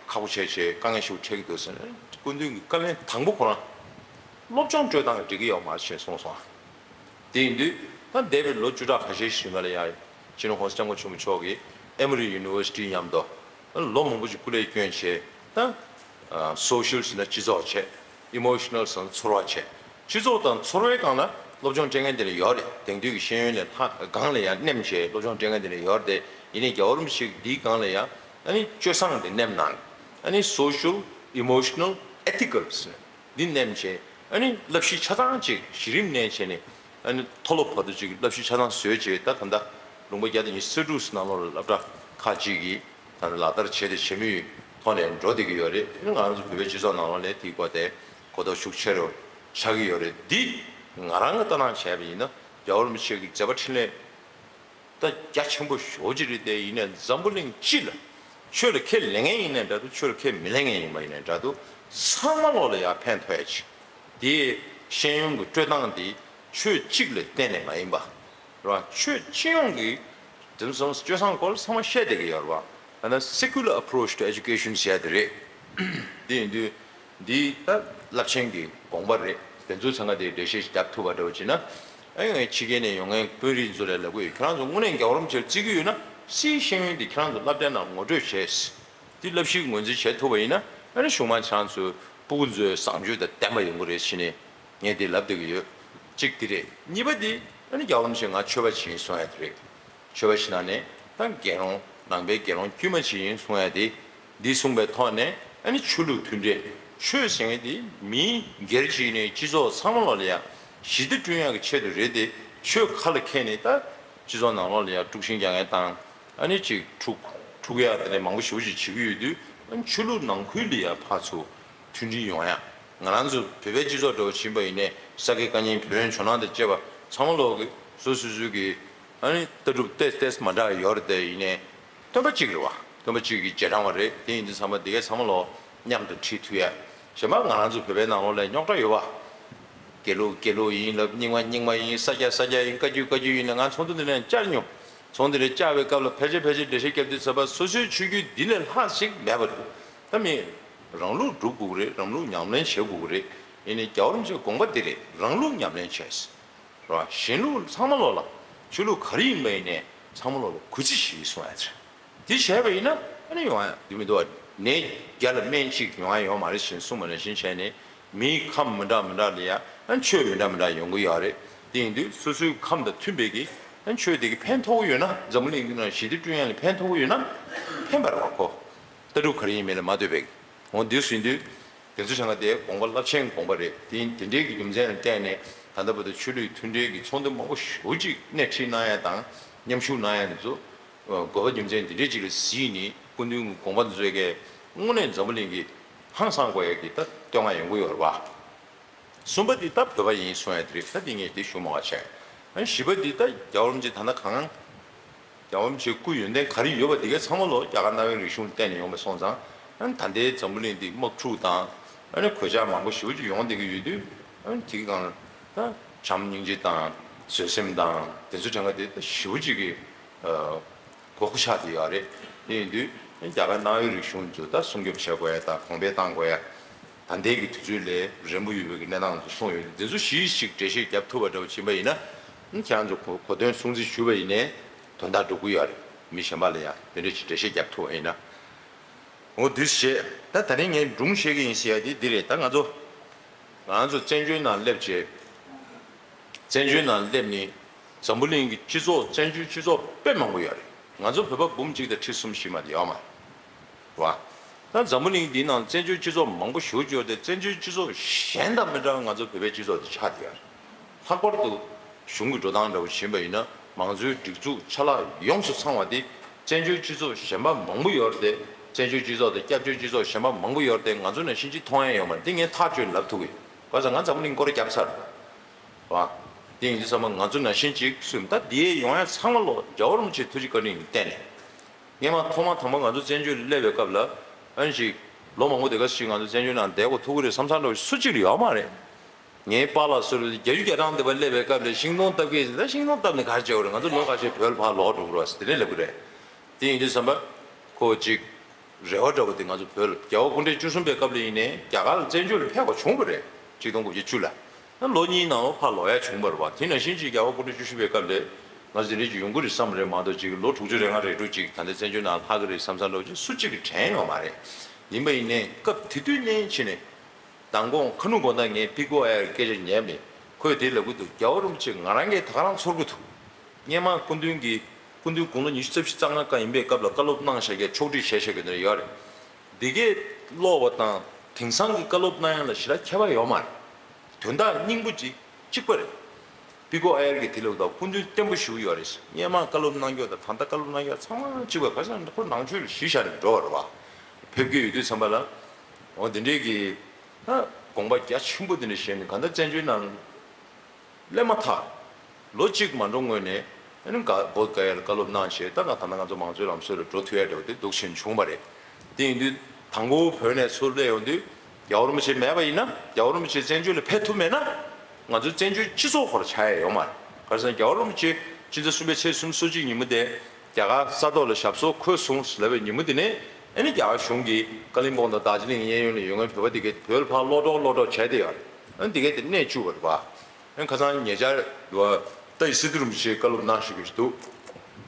ཁག་པོ་བྱས་བྱས་དཀའ་ངལ་ཞིག་འཕྲད་ཀྱི་འདུག་ཟེར་ནས་སྐུ་མདུན་གྱི་བཀའ་ལན་དང་པོ་ཁོ་རང་སློབ་སྦྱོང་སྤྲོད་སྟངས་འགྲིག་གི་ཡོད་མ་རེད་ཞེས་གསུངས་སོང་། དེ་ཡིན་དུས་ད་འདས་པའི་ལོ་བཅུ་ཕྲག་ཁ་ཤས་ཤིག་རིང་ལ་ཡ་སྤྱི་ནོར་༸གོང་ས་༸སྐྱབས་མགོན་ཆེན་པོ་མཆོག་གིས་Emory University་མཉམ་དུ་ལོ་མང་པོ་ཞིག་སྐུ་ལས་བསྐྱོན་བྱས་ད་social་ཟེར་ན་སྤྱི་ཚོགས་བྱས། Emotional་ཟེར་ན་ཚོར་བ་བྱས། སྤྱི་ཚོགས་དང་ཚོར་བའི་སྒང་ལ་སློབ་སྦྱོང་སྤྲད་མཁན་དེ་འདྲ་ཡོད་རེད། དེང་དུས་ཀྱི་ཤེས་ཡོན་ལས་ལྷག་སྒང་ལ་ཡང་སྣེམ་བྱས་སློབ་སྦྱོང་སྤྲད་མཁན་དེ་འདྲ་ཡོད་རེད། ཡིན་ནའི་རྒྱལ་བ་རིན་པོ་ཆེ་འདིའི་སྒང་ལ་ཡང་ཨ་ནི་སྤྱོད་བཟང་དེ་སྣེམ་གནང་། ཨ་ནི་social, emotional, ethical་ཟེར་འདི་སྣེམ་བྱས། ཨ་ནི་བསླབ་གཞི་ཆ་ཚང་ཅིག་གཞི་རིམ་ནས་བྱས་ནས་ཨ་ནི་མཐོ་སློབ་བར་དུ་ཅིག་བསླབ་གཞི་ཆ་ཚང་བཟོས་བྱས། ད་ད་ལྟ་ལུང་པ་བརྒྱ་དང་ཉི་ཤུ་རྩ་དྲུག་ནང་ལོགས་ལ་སློབ་གྲྭ་ཁག་ཅིག་གིས་ད་ལྟ་ལག་བསྟར་བྱས་ཏེ་བྱེད་མུས་ཐོག་ནས་འགྲོ་བསྡད་ཀྱི་ཡོད་རེད། ང་རང་ཚོ་བོད་པའི་སྤྱི་ཚོགས་ནང་ལོགས་ལ་དེའི་སྐོར་དེ་གོ་རྟོགས་ཤུགས་ཆེ་རུ་ཆགས་ཀྱི་ཡོད་རེད། འདི་ང་རང་གི་ལྟ་སྟངས་བྱས་པ་ཡིན་ན་རྒྱལ་བ་རིན་པོ་ཆེ་གི་མཛད་པ་འཕྲིན་ལས་ད་རྒྱ་ཆེན་པོ་ཞེ་པོ་ཅིག་རེད་དེ། ཡིན་ནའི་འཛམ་བུ་གླིང་སྤྱི་ལ་ཆོས་ལ་ཁས་ལེན་མཁན་ཡིན་ནའི་འདྲ་འདུག་ཆོས་ལ་ཁས་མི་ལེན་མཁན་ཡིན་པ་ཡིན་ནའི་འདྲ་འདུག་ཚང་མ་ལོག་ལ་ཡར་ཕན་ཐོགས་ཡ་ཅིག་དེའི་ཤེས་ཡོན་གྱི་སྤྲོད་སྟངས་དེ་ཆོས་གཅིག་ལ་བརྟེན་ནས་མ་ཡིན་པ། རེད་བ། ཆོས་སྤྱི་ཡོངས་ཀྱི་དེ་ཚོ་སྤྱོད་བཟང་སྐོར་ཚང་མ་བཤད་བསྡད་ཀྱི་ཡོད་རེད་བ། ད་ནི་secular approach to education་ཟེར་ཡ་དེ་རེད། དེ་ཡིན་དུས་འདི་ད་རླབས་ཆེན་གྱི་དགོངས་པ་རེད། དེ་ཚོ་ཚང་མ་དེ་འགྲེལ་བཤད་ཞིག་རྒྱབ་ཐུབ་པ་འདྲ་བོ་བྱས་ན། ཨ་ནི་ཕྱི་རྒྱལ་ནས་ཡོང་མཁན་དཔོན་རིགས་ཚོ་ལ་ལབ་ཀྱི་ཡོད། ཁྱེད་རང་ཚོ་དངོས་གནས་རྒྱལ་བ་རིན་པོ་ཆེར་བརྩི་གི་ཡོད་ན་སིའི་ཤེས་ཡོན་དེ་ཁྱེད་རང་ཚོ་སློབ་གྲྭའི་ནང་ངོ་སྤྲོད་བྱས། དེ་བསླབ་གཞིའི་ངོས་འཛིན་བྱེད་ཐུབ་པ་ཡིན་ན་ཨ་ནི་གཞུག་མ་ཁྱེད་རང་ཚོའི་སྤུ་གུ་ཚོའི་བཟང་སྤྱོད་དང་ལྡན་པ་ཡོང་གི་རེད་ཟེར་ནས། ངས་འདི་ལབ་བསྡད་ཀྱི་ཡོད། གཅིག་འདི་རེད། གཉིས་པ་འདི་ཨ་ནི་རྒྱལ་བ་རིན་པོ་ཆེ་ང་ཆོས་པ་ཞིག་ཡིན་གསུང་ཡ་དེ་རེད། ཆོས་པ་ཞིག་ནང་ནས་ད་དགེ་སློང་ནང་པའི་དགེ་སློང་དཀྱུས་མ་ཞིག་ཡིན་གསུང་ཡ་དེ། འདི་གསུངས་པའི་ཐོག་ནས་ཨ་ནི་ཆོས་ལུགས་མཐུན་འབྲེལ། ཆོས་ཟེར་མཁན་དེ་མི་སྒེར་གཅིག་ནས་སྤྱི་ཚོགས་ཚང་མ་ལོག་ལ་ཡ་ཞི་བདེ་བསྐྲུན་ཡ་གི་ཆེད་དུ་རེད་དེ། ཆོས་ཁ་ལ་འཁྱེར་ནས་ད་སྤྱི་ཚོགས་ནང་ལོགས་ལ་ཡ་དཀྲུག་ཤིང་རྒྱག་མཁན་དང་། ཨ་ནི་ཅིག་འཁྲུག་འཁྲུག་ཡ་དེ་འདྲ་མང་པོ་ཞེ་པོ་ཅིག་བྱེད་ཀྱི་ཡོད་དུས། ཨ་ནི་ཆོས་ལུགས་ནང་ཁུལ་ལ་ཡ་ཕར་ཚུར་མཐུན་སྒྲིལ་ཡོང་ཡ། ང་རང་ཚོ་བོད་པའི་སྤྱི་ཚོགས་འདྲ་བོ་ཕྱིན་པ་ཡིན་ནའི་ས་དགེ་བཀའ་རྙིང་བོན་ཇོ་ནང་དང་བཅས་པ་ཚང་མ་ལོག་གི་སོ་སོ་སོ་གི་ཨ་ནི་ལྟ་གྲུབ་ཏོག་ཙམ་མ་འདྲ་བ་ཡོད་རེད་དེ། ཡིན་ནའི་སྟོན་པ་གཅིག་རེད་བ། སྟོན་པ་གཅིག་གི་རྗེས་འབྲང་བ་རེད། དེ་ཡིན་དུས་ཚང་མ་འདི་གས་ཚང་མ་ལོག་མཉམ་དུ་ཁྲིད་ཐུབ་ཡ། གཞན་པ་ང་རང་ཚོ་བོད་པའི་ནང་ལོགས་ལ་རྙོག་དྲ་ཡོད་བ། དགེ་ལུགས་དགེ་ལུགས་ཡིན་ལབ། རྙིང་མ་རྙིང་མ་ཡིན། ས་སྐྱ་ས་སྐྱ་ཡིན། བཀའ་བརྒྱུད་བཀའ་བརྒྱུད་ཡིན་ལབ། ང་ཚོགས་འདུ་འདི་ནས་བཅར་མྱོང་། ཚོགས་འདུ་འདི་བཅར་བའི་སྐབས་ལ་ཕལ་ཆེར་ཕལ་ཆེར་འགྲེལ་བཤད་བརྒྱབ་དུས་ཚོད་པ་སོ་སོའི་ཆོས་བརྒྱུད་འདི་ལས་ལྷག་ཞིག་མེད་པ་རེད། ད་མི་རང་ལུགས་སྒྲུབ་དགོས་ཀྱི་རེད། རང་ལུགས་ཉམས་ལེན་བྱེད་དགོས་ཀྱི་རེད། ཡིན་ནའི་རྒྱལ་བ་རིན་པོ་ཆེའི་དགོངས་པ་འདི་རེད། རང་ལུགས་ཉམས་ལེན་བྱས། རེད་བ། གཞན་ལུགས་ཚང་མ་ལོག་ལ་ཆོས་ལུགས་ག་རེ་ཡིན་པ་ཡིན་ནའི་ཚང་མ་ལོག་ལ་གུས་བརྩི་ཞིག་གསུང་ཡ་ཚེ། དེ་བྱས་པ་ཡིན་ན་ཨ་ནི་ཡོང་ཡ་དེ་མི་འདུག་བ། ནད་བརྒྱ་ལ་སྨན་གཅིག་ཡོང་ཡ་ཡོད་མ་རེད་ཞེས་གསུངས་པ་ནང་བཞིན་བྱས་ནས་མིའི་ཁམས་མི་འདྲ་མི་འདྲ་ལ་ཡ་ཨ་ནི་ཆོས་མི་འདྲ་མི་འདྲ་ཡོང་གི་ཡོད་རེད། དེ་ཡིན་དུས་སོ་སོའི་ཁམས་དང་མཐུན་པའི་གི་ཨ་ནི་ཆོས་དེ་གི་ཕན་ཐོགས་ཀྱི་ཡོད་ན། འཛམ་བུ་གླིང་འདི་ནང་ཞི་བདེ་བསྐྲུན་ཡ་ལ་ཕན་ཐོགས་ཀྱི་ཡོད་ན་ཕན་པ་རེད་བ། ཁོ་ལྟ་གྲུབ་ག་རེ་ཡིན་མིན་ལ་མ་ལྟོས་པའི་གི། འོ་འདི་ཟིན་དུས། དེ་ཚོ་ཆ་ཚང་དེ་དགོངས་པ་རླབས་ཆེན་དགོངས་པ་རེད། དེ་དེ་འདྲའི་གི་རྒྱུ་མཚན་ལ་བརྟེན་ནས་ད་ལྟ་བར་དུ་ཆོས་ལུགས་མཐུན་འབྲེལ་གྱི་ཚོགས་འདུ་མང་པོ་ཞེ་པོ་ཅིག་སྣེ་ཁྲིད་གནང་ཡ་དང་མཉམ་ཞུགས་གནང་ཡ་འདི་ཚོ་དགོས་པ་རྒྱུ་མཚན་འདི་འདྲའི་ཅིག་ལ་གཟིགས་ནས་སྐུ་མདུན་གྱི་དགོངས་པ་འདི་ཚོ་གས་དངོས་གནས་འཛམ་བུ་གླིང་གི་ཧང་སང་དགོས་ཡ་གི་ད་བསྟོད་བསྔགས་ཡོང་གི་ཡོད་རེད་བ། གསུམ་པ་འདི་ད་བོད་པ་ཡིན་གསུང་ཡ་དེ་རེད། ད་འདི་ངས་དེ་ཞུ་མ་བ་བྱས། ཨ་བཞི་པ་འདི་ད་རྒྱལ་བ་རིན་པོ་ཆེ་ད་ལྟ་གང་། རྒྱལ་བ་རིན་པོ་ཆེའི་སྐུ་ཡོན་ཏན་ག་རེ་ཡོད་པ་འདི་ག་ཚང་མ་ལོ་རྒྱ་གར་གནའ་བོའི་རིག་གཞུང་བརྟེན་ནས་ཡོང་བ་སོང་ཙང་། ཨ་ནི་ད་ལྟའི་འཛམ་བུ་གླིང་འདི་དམག་འཁྲུག་དང་། ཨ་ནི་གོད་ཆག་མང་པོ་ཞེ་པོ་ཅིག་ཡོང་བསྡད་ཀྱི་ཡོད་དུས། ཨ་ནི་དེ་གི་སྒང་ལ་ད་བྱམས་སྙིང་རྗེ་དང་བཟོད་སེམས་དང་དེ་ཚོ་དྲན་ག་དེ་ད་ཞེ་པོ་ཅིག་གི་དགོས་མཁོ་ཆགས་བསྡད་ཡོད་རེད། དེ་ཡིན་དུས་རྒྱ་གར་གནའ་བོའི་རིག་གཞུང་ཚོ་ད་སྲུང་སྐྱོབ་བྱེད་དགོས་ཡ་དང་གོང་འཕེལ་གཏང་དགོས་ཡ། ད་ལྟའི་གི་དུས་ཚོད་ལས་རན་པོ་ཡོད་པའི་གི་གནས་སྟངས་སུ་སོང་ཡོད། འདི་ཚོ་གཞི་ཞིག་འགྲེལ་བཤད་རྒྱབ་ཐུབ་པ་འདྲ་བོ་ཕྱིན་པ་ཡིན་ན། ཁྱེད་རང་ཚོ་གོ་གོ་དོན་སྲུང་བརྩི་ཞུས་པ་ཡིན་ནའི་དོན་དག་འགྲོ་གི་ཡོད་རེད། མི་གཞན་པ་ལ་ཡང་དེ་འདྲ་ཞིག་འགྲེལ་བཤད་རྒྱབ་ཐུབ་པ་ཡིན་ན། འོ་འདུག་སེ་བྱས། ད་ད་རིང་ངས་སྒྲུང་བཤད་ཀྱི་ཡིན་ཟེར་ཡ་དེ་འདི་རེད། ད་ང་ཚོ་ང་ཚོ་བཙན་བྱོལ་ནང་སླེབས་བྱས། བཙན་བྱོལ་ནང་སླེབས་ནས་འཛམ་བུ་གླིང་གི་སྤྱི་ཚོགས་བཙན་བྱོལ་སྤྱི་ཚོགས་དཔེ་མང་པོ་ཡོད་རེད། ང་ཚོ་བོད་པ་འབུམ་གཅིག་དང་ཁྲི་གསུམ་བཞི་མ་དེ་ཡོད་མ་རེད་བ། ད་འཛམ་བུ་གླིང་འདིའི་ནང་བཙན་བྱོལ་སྤྱི་ཚོགས་མང་པོ་ཞེ་པོ་ཅིག་ཡོད་དེ། བཙན་བྱོལ་སྤྱི་ཚོགས་གཞན་དང་མི་འདྲ་བ་ང་ཚོ་བོད་པའི་སྤྱི་ཚོགས་འདི་ཆགས་བསྡད་ཡོད་རེད། ལྷག་པར་དུ་གཞུང་གི་འགྲོ་སྟངས་འདྲ་བོ་ཕྱིན་པ་ཡིན་ན། མང་གཙོའི་སྒྲིག་འཛུགས་ཆ་ལག་ཡོངས་སུ་ཚང་བ་དེ་བཙན་བྱོལ་སྤྱི་ཚོགས་གཞན་པ་མང་པོ་ཡོད་རེད་དེ། བཙན་བྱོལ་སྤྱི་ཚོགས་དང་སྐྱབས་བཅོལ་སྤྱི་ཚོགས་གཞན་པ་མང་པོ་ཡོད་རེད་དེ། ང་ཚོ་ནང་བཞིན་ཅིག་མཐོང་ཡ་ཡོད་མ་རེད། འདི་ངས་ཐག་གཅོད་ལབ་ཐུབ་གི་ཡོད། ག་ས་ང་འཛམ་བུ་གླིང་སྐོར་བརྒྱབ་ཚར་བ། དེ་ཡིན་དུས་ཙམ་པ་ང་ཚོ་ནང་བཞིན་ཅིག་སུས་ད་འདི་ཡོང་ཡ་ཚང་མ་ལོ་རྒྱལ་བ་རིན་པོ་ཆེ་ཐུགས་རྗེ་བཀའ་དྲིན་བརྟེན་ནས། སྔས་མ་ཐོག་མ་དང་པོ་ང་ཚོ་བཙན་བྱོལ་སླེབས་པའི་སྐབས་ལ། ཨ་ནི་ཅིག་ལོ་མང་པོ་དེ་ག་ཅིག་ང་ཚོ་བཙན་བྱོལ་ནང་བསྡད་དགོས་ཐུག་གི་རེད་བསམ་བསམ་འདྲ་བོ་སུ་གཅིག་ལ་ཡོད་མ་རེད། ངའི་པཱ་ལགས་ཚོ་ལ་བརྒྱད་ཅུ་གྱ་གྲངས་འདི་པར་སླེབས་པའི་སྐབས་ལ་ཤིང་སྡོང་བཏབ་ཀྱི་ཡིན་ཟེར། ད་ཤིང་སྡོང་བཏབ་ནས་ག་རེ་བྱེད་དགོས་རེད། ང་ཚོ་ལོ་ཁ་ཤས་བོད་ལ་ཕར་ལོག་འགྲོ་དགོས་རེད་ཟེར་དེ་འདྲས་ལབ་ཀྱི་རེད། དེ་ཡིན་དུས་ཙམ་པ་ཁོ་ཅིག་རེ་བ་འདྲ་བོ་དེ་ང་ཚོ་བོད་ལ་རྒྱལ་བ་སྐུ་ཕྲེང་བཅུ་གསུམ་པའི་སྐབས་ལ་ཡིན་ནའི་རྒྱ་གར་ལ་བཙན་བྱོལ་ལ་ཕེབས་པ་བྱུང་བ་རེད། གཅིག་སྟོང་དགུ་བརྒྱ་བཅུ་ལ། ད་ལོ་གཉིས་ནང་ལོགས་ཕར་ལོག་ཡ་བྱུང་བ་རེད་བ། དེ་ནང་བཞིན་ཅིག་རྒྱལ་བ་སྐུ་ཕྲེང་བཅུ་བཞི་པའི་སྐབས་ལ་ང་ཚོ་དེ་འདྲས་ཅིག་ཡོང་གི་རེད་བསམ་རེད་མ་གཏོགས། ཅིག་ལོ་དྲུག་ཅུ་རེ་ལྔ་རེ་དྲུག་ཅིག་ད་ལྟ་བཙན་བྱོལ་ནང་ལྷག་གི་རེད་བསམ་བསམ་འདྲ་བོ་ཅིག་སུ་གཅིག་གིས་དྲན་ཡོད་མ་རེད། ཡིན་པ་ཡིན་ནའི་སྐབས་དེ་དུས་ནས་ཕྱིན་ནས། མདང་དགོང་ཁ་ནུབ་དགོང་དག་ངས་པི་ཀོ་ཨའི་སྐད་ཆ་ཉན་པས། ཁོས་དེ་ལབ་ཀྱི་འདུག་རྒྱལ་བ་རིན་པོ་ཆེ་ང་རང་གིས་ད་ག་རང་ཚོར་གྱི་འདུག་སྔས་མ་སྐུ་མདུན་གྱིས་སྐུ་མདུན་དགུང་ལོ་ཉི་ཤུ་རྩ་བཞི་རྩ་ལྔ་ཀ་ཡིན་པའི་སྐབས་ལ་བཀའ་སློབ་གནང་བཞག་གི་ཕྱོགས་སྒྲིག་བྱས་བཞག་གི་འདི་ཡོད་རེད། འདི་གས་ཀློག་པ་དང་དེང་སང་གི་བཀའ་སློབ་གནང་ཡ་ལ་ཞེ་དྲག་ཁྱད་པར་ཡོད་མ་རེད། དོན་དག་སྙིང་པོ་ཅིག་གཅིག་པ་རེད། པི་ཀོ་ཨའི་གིས་དེ་ལབ་དུས་སྐུ་མདུན་བརྟན་པོ་ཞུ་གི་ཡོད་རེད། སྔས་མ་བཀའ་སློབ་གནང་རྒྱུ་དང་ད་ལྟ་བཀའ་སློབ་གནང་རྒྱུ་ཚང་མ་གཅིག་པ། ག་ས་ཁོ་ནང་ཆོས་ལ་གཞི་བཞག་ནས་འགྲོ་བ་རེད་བ། ཕེབས་ཀྱི་ཡོད་དུས་ཙམ་པ་ལ། འོ་དེ་འདྲས་ཀྱི་ད་དགོངས་པ་རྒྱ་ཆེན་པོ་དེ་འདྲ་བཞེས་ནས་གང་ལྟར་བཙན་བྱོལ་ནང་སླེབས་མ་ཐག་ལོ་གཅིག་མ་འགྲོ་སྔོན་ནས་ཨ་ནི་ག་བོད་ག་ཡ་ལ་བཀའ་སློབ་གནང་བྱས། ད་ང་ད་ལྟ་ང་ཚོ་མང་གཙོའི་ལམ་སྲོལ་ལ་འགྲོ་ཐུབ་ཡ་འདྲ་བོ་དེ་འདུག་ཕྱིན་བྱུང་བ་རེད། དེ་ཡིན་དུས་དང་པོ་བོད་ནས་ཚུར་སླེབས་ཡོང་དུས་རྒྱལ་བ་རིན་པོ་ཆེ་མེད་པ་ཡིན་ན། རྒྱལ་བ་རིན་པོ་ཆེ་བཙན་བྱོལ་ལ་ཕེབས་ཐུབ་མེད་ན། ང་ཚོའི་བཙན་བྱོལ་སྤྱི་ཚོགས་ཁོ་རང་ཆགས་ཡ་ཡོད་མ་རེད། ག་རེ་ཟེར་ན་རྒྱལ་བ་རིན་པོ་ཆེ་སྤྱི་ཟླ་གསུམ་པའི་ཚེས་སུམ་ཅུ་སོ་གཅིག་ཉིན་མོ་དེ་རྒྱ་གར་ས་ཐོག་ལ་ཞབས་སོར་འཁོད་སོང་ཟེར་ལབ་པའི་ཉིན་མོ་དེ་ནས་ཨ་ནི་རྒྱ་གར་གཞུང་གིས་ཀ་ལིམ་པོང་དང་རྡོ་རྗེ་གླིང་གཡས་གཡོན་ལ་ཡོད་མཁན་བོད་པ་དེ་གས་བོད་ལ་ཕར་སློག་འགྲོ་སློག་འགྲོ་བྱས་བསྡད་ཡོད་རེད། ཨ་ནི་དེ་གས་དེ་གནས་བཅུག་པ་རེད་བ། ཨ་ནི་ཁ་སང་ཉེ་ཆར་བ་ཏཱ་ཡི་སི་ཏུ་རིན་པོ་ཆེས་བཀའ་སློབ་གནང་བཞིན་པ་ཞིག་འདུག་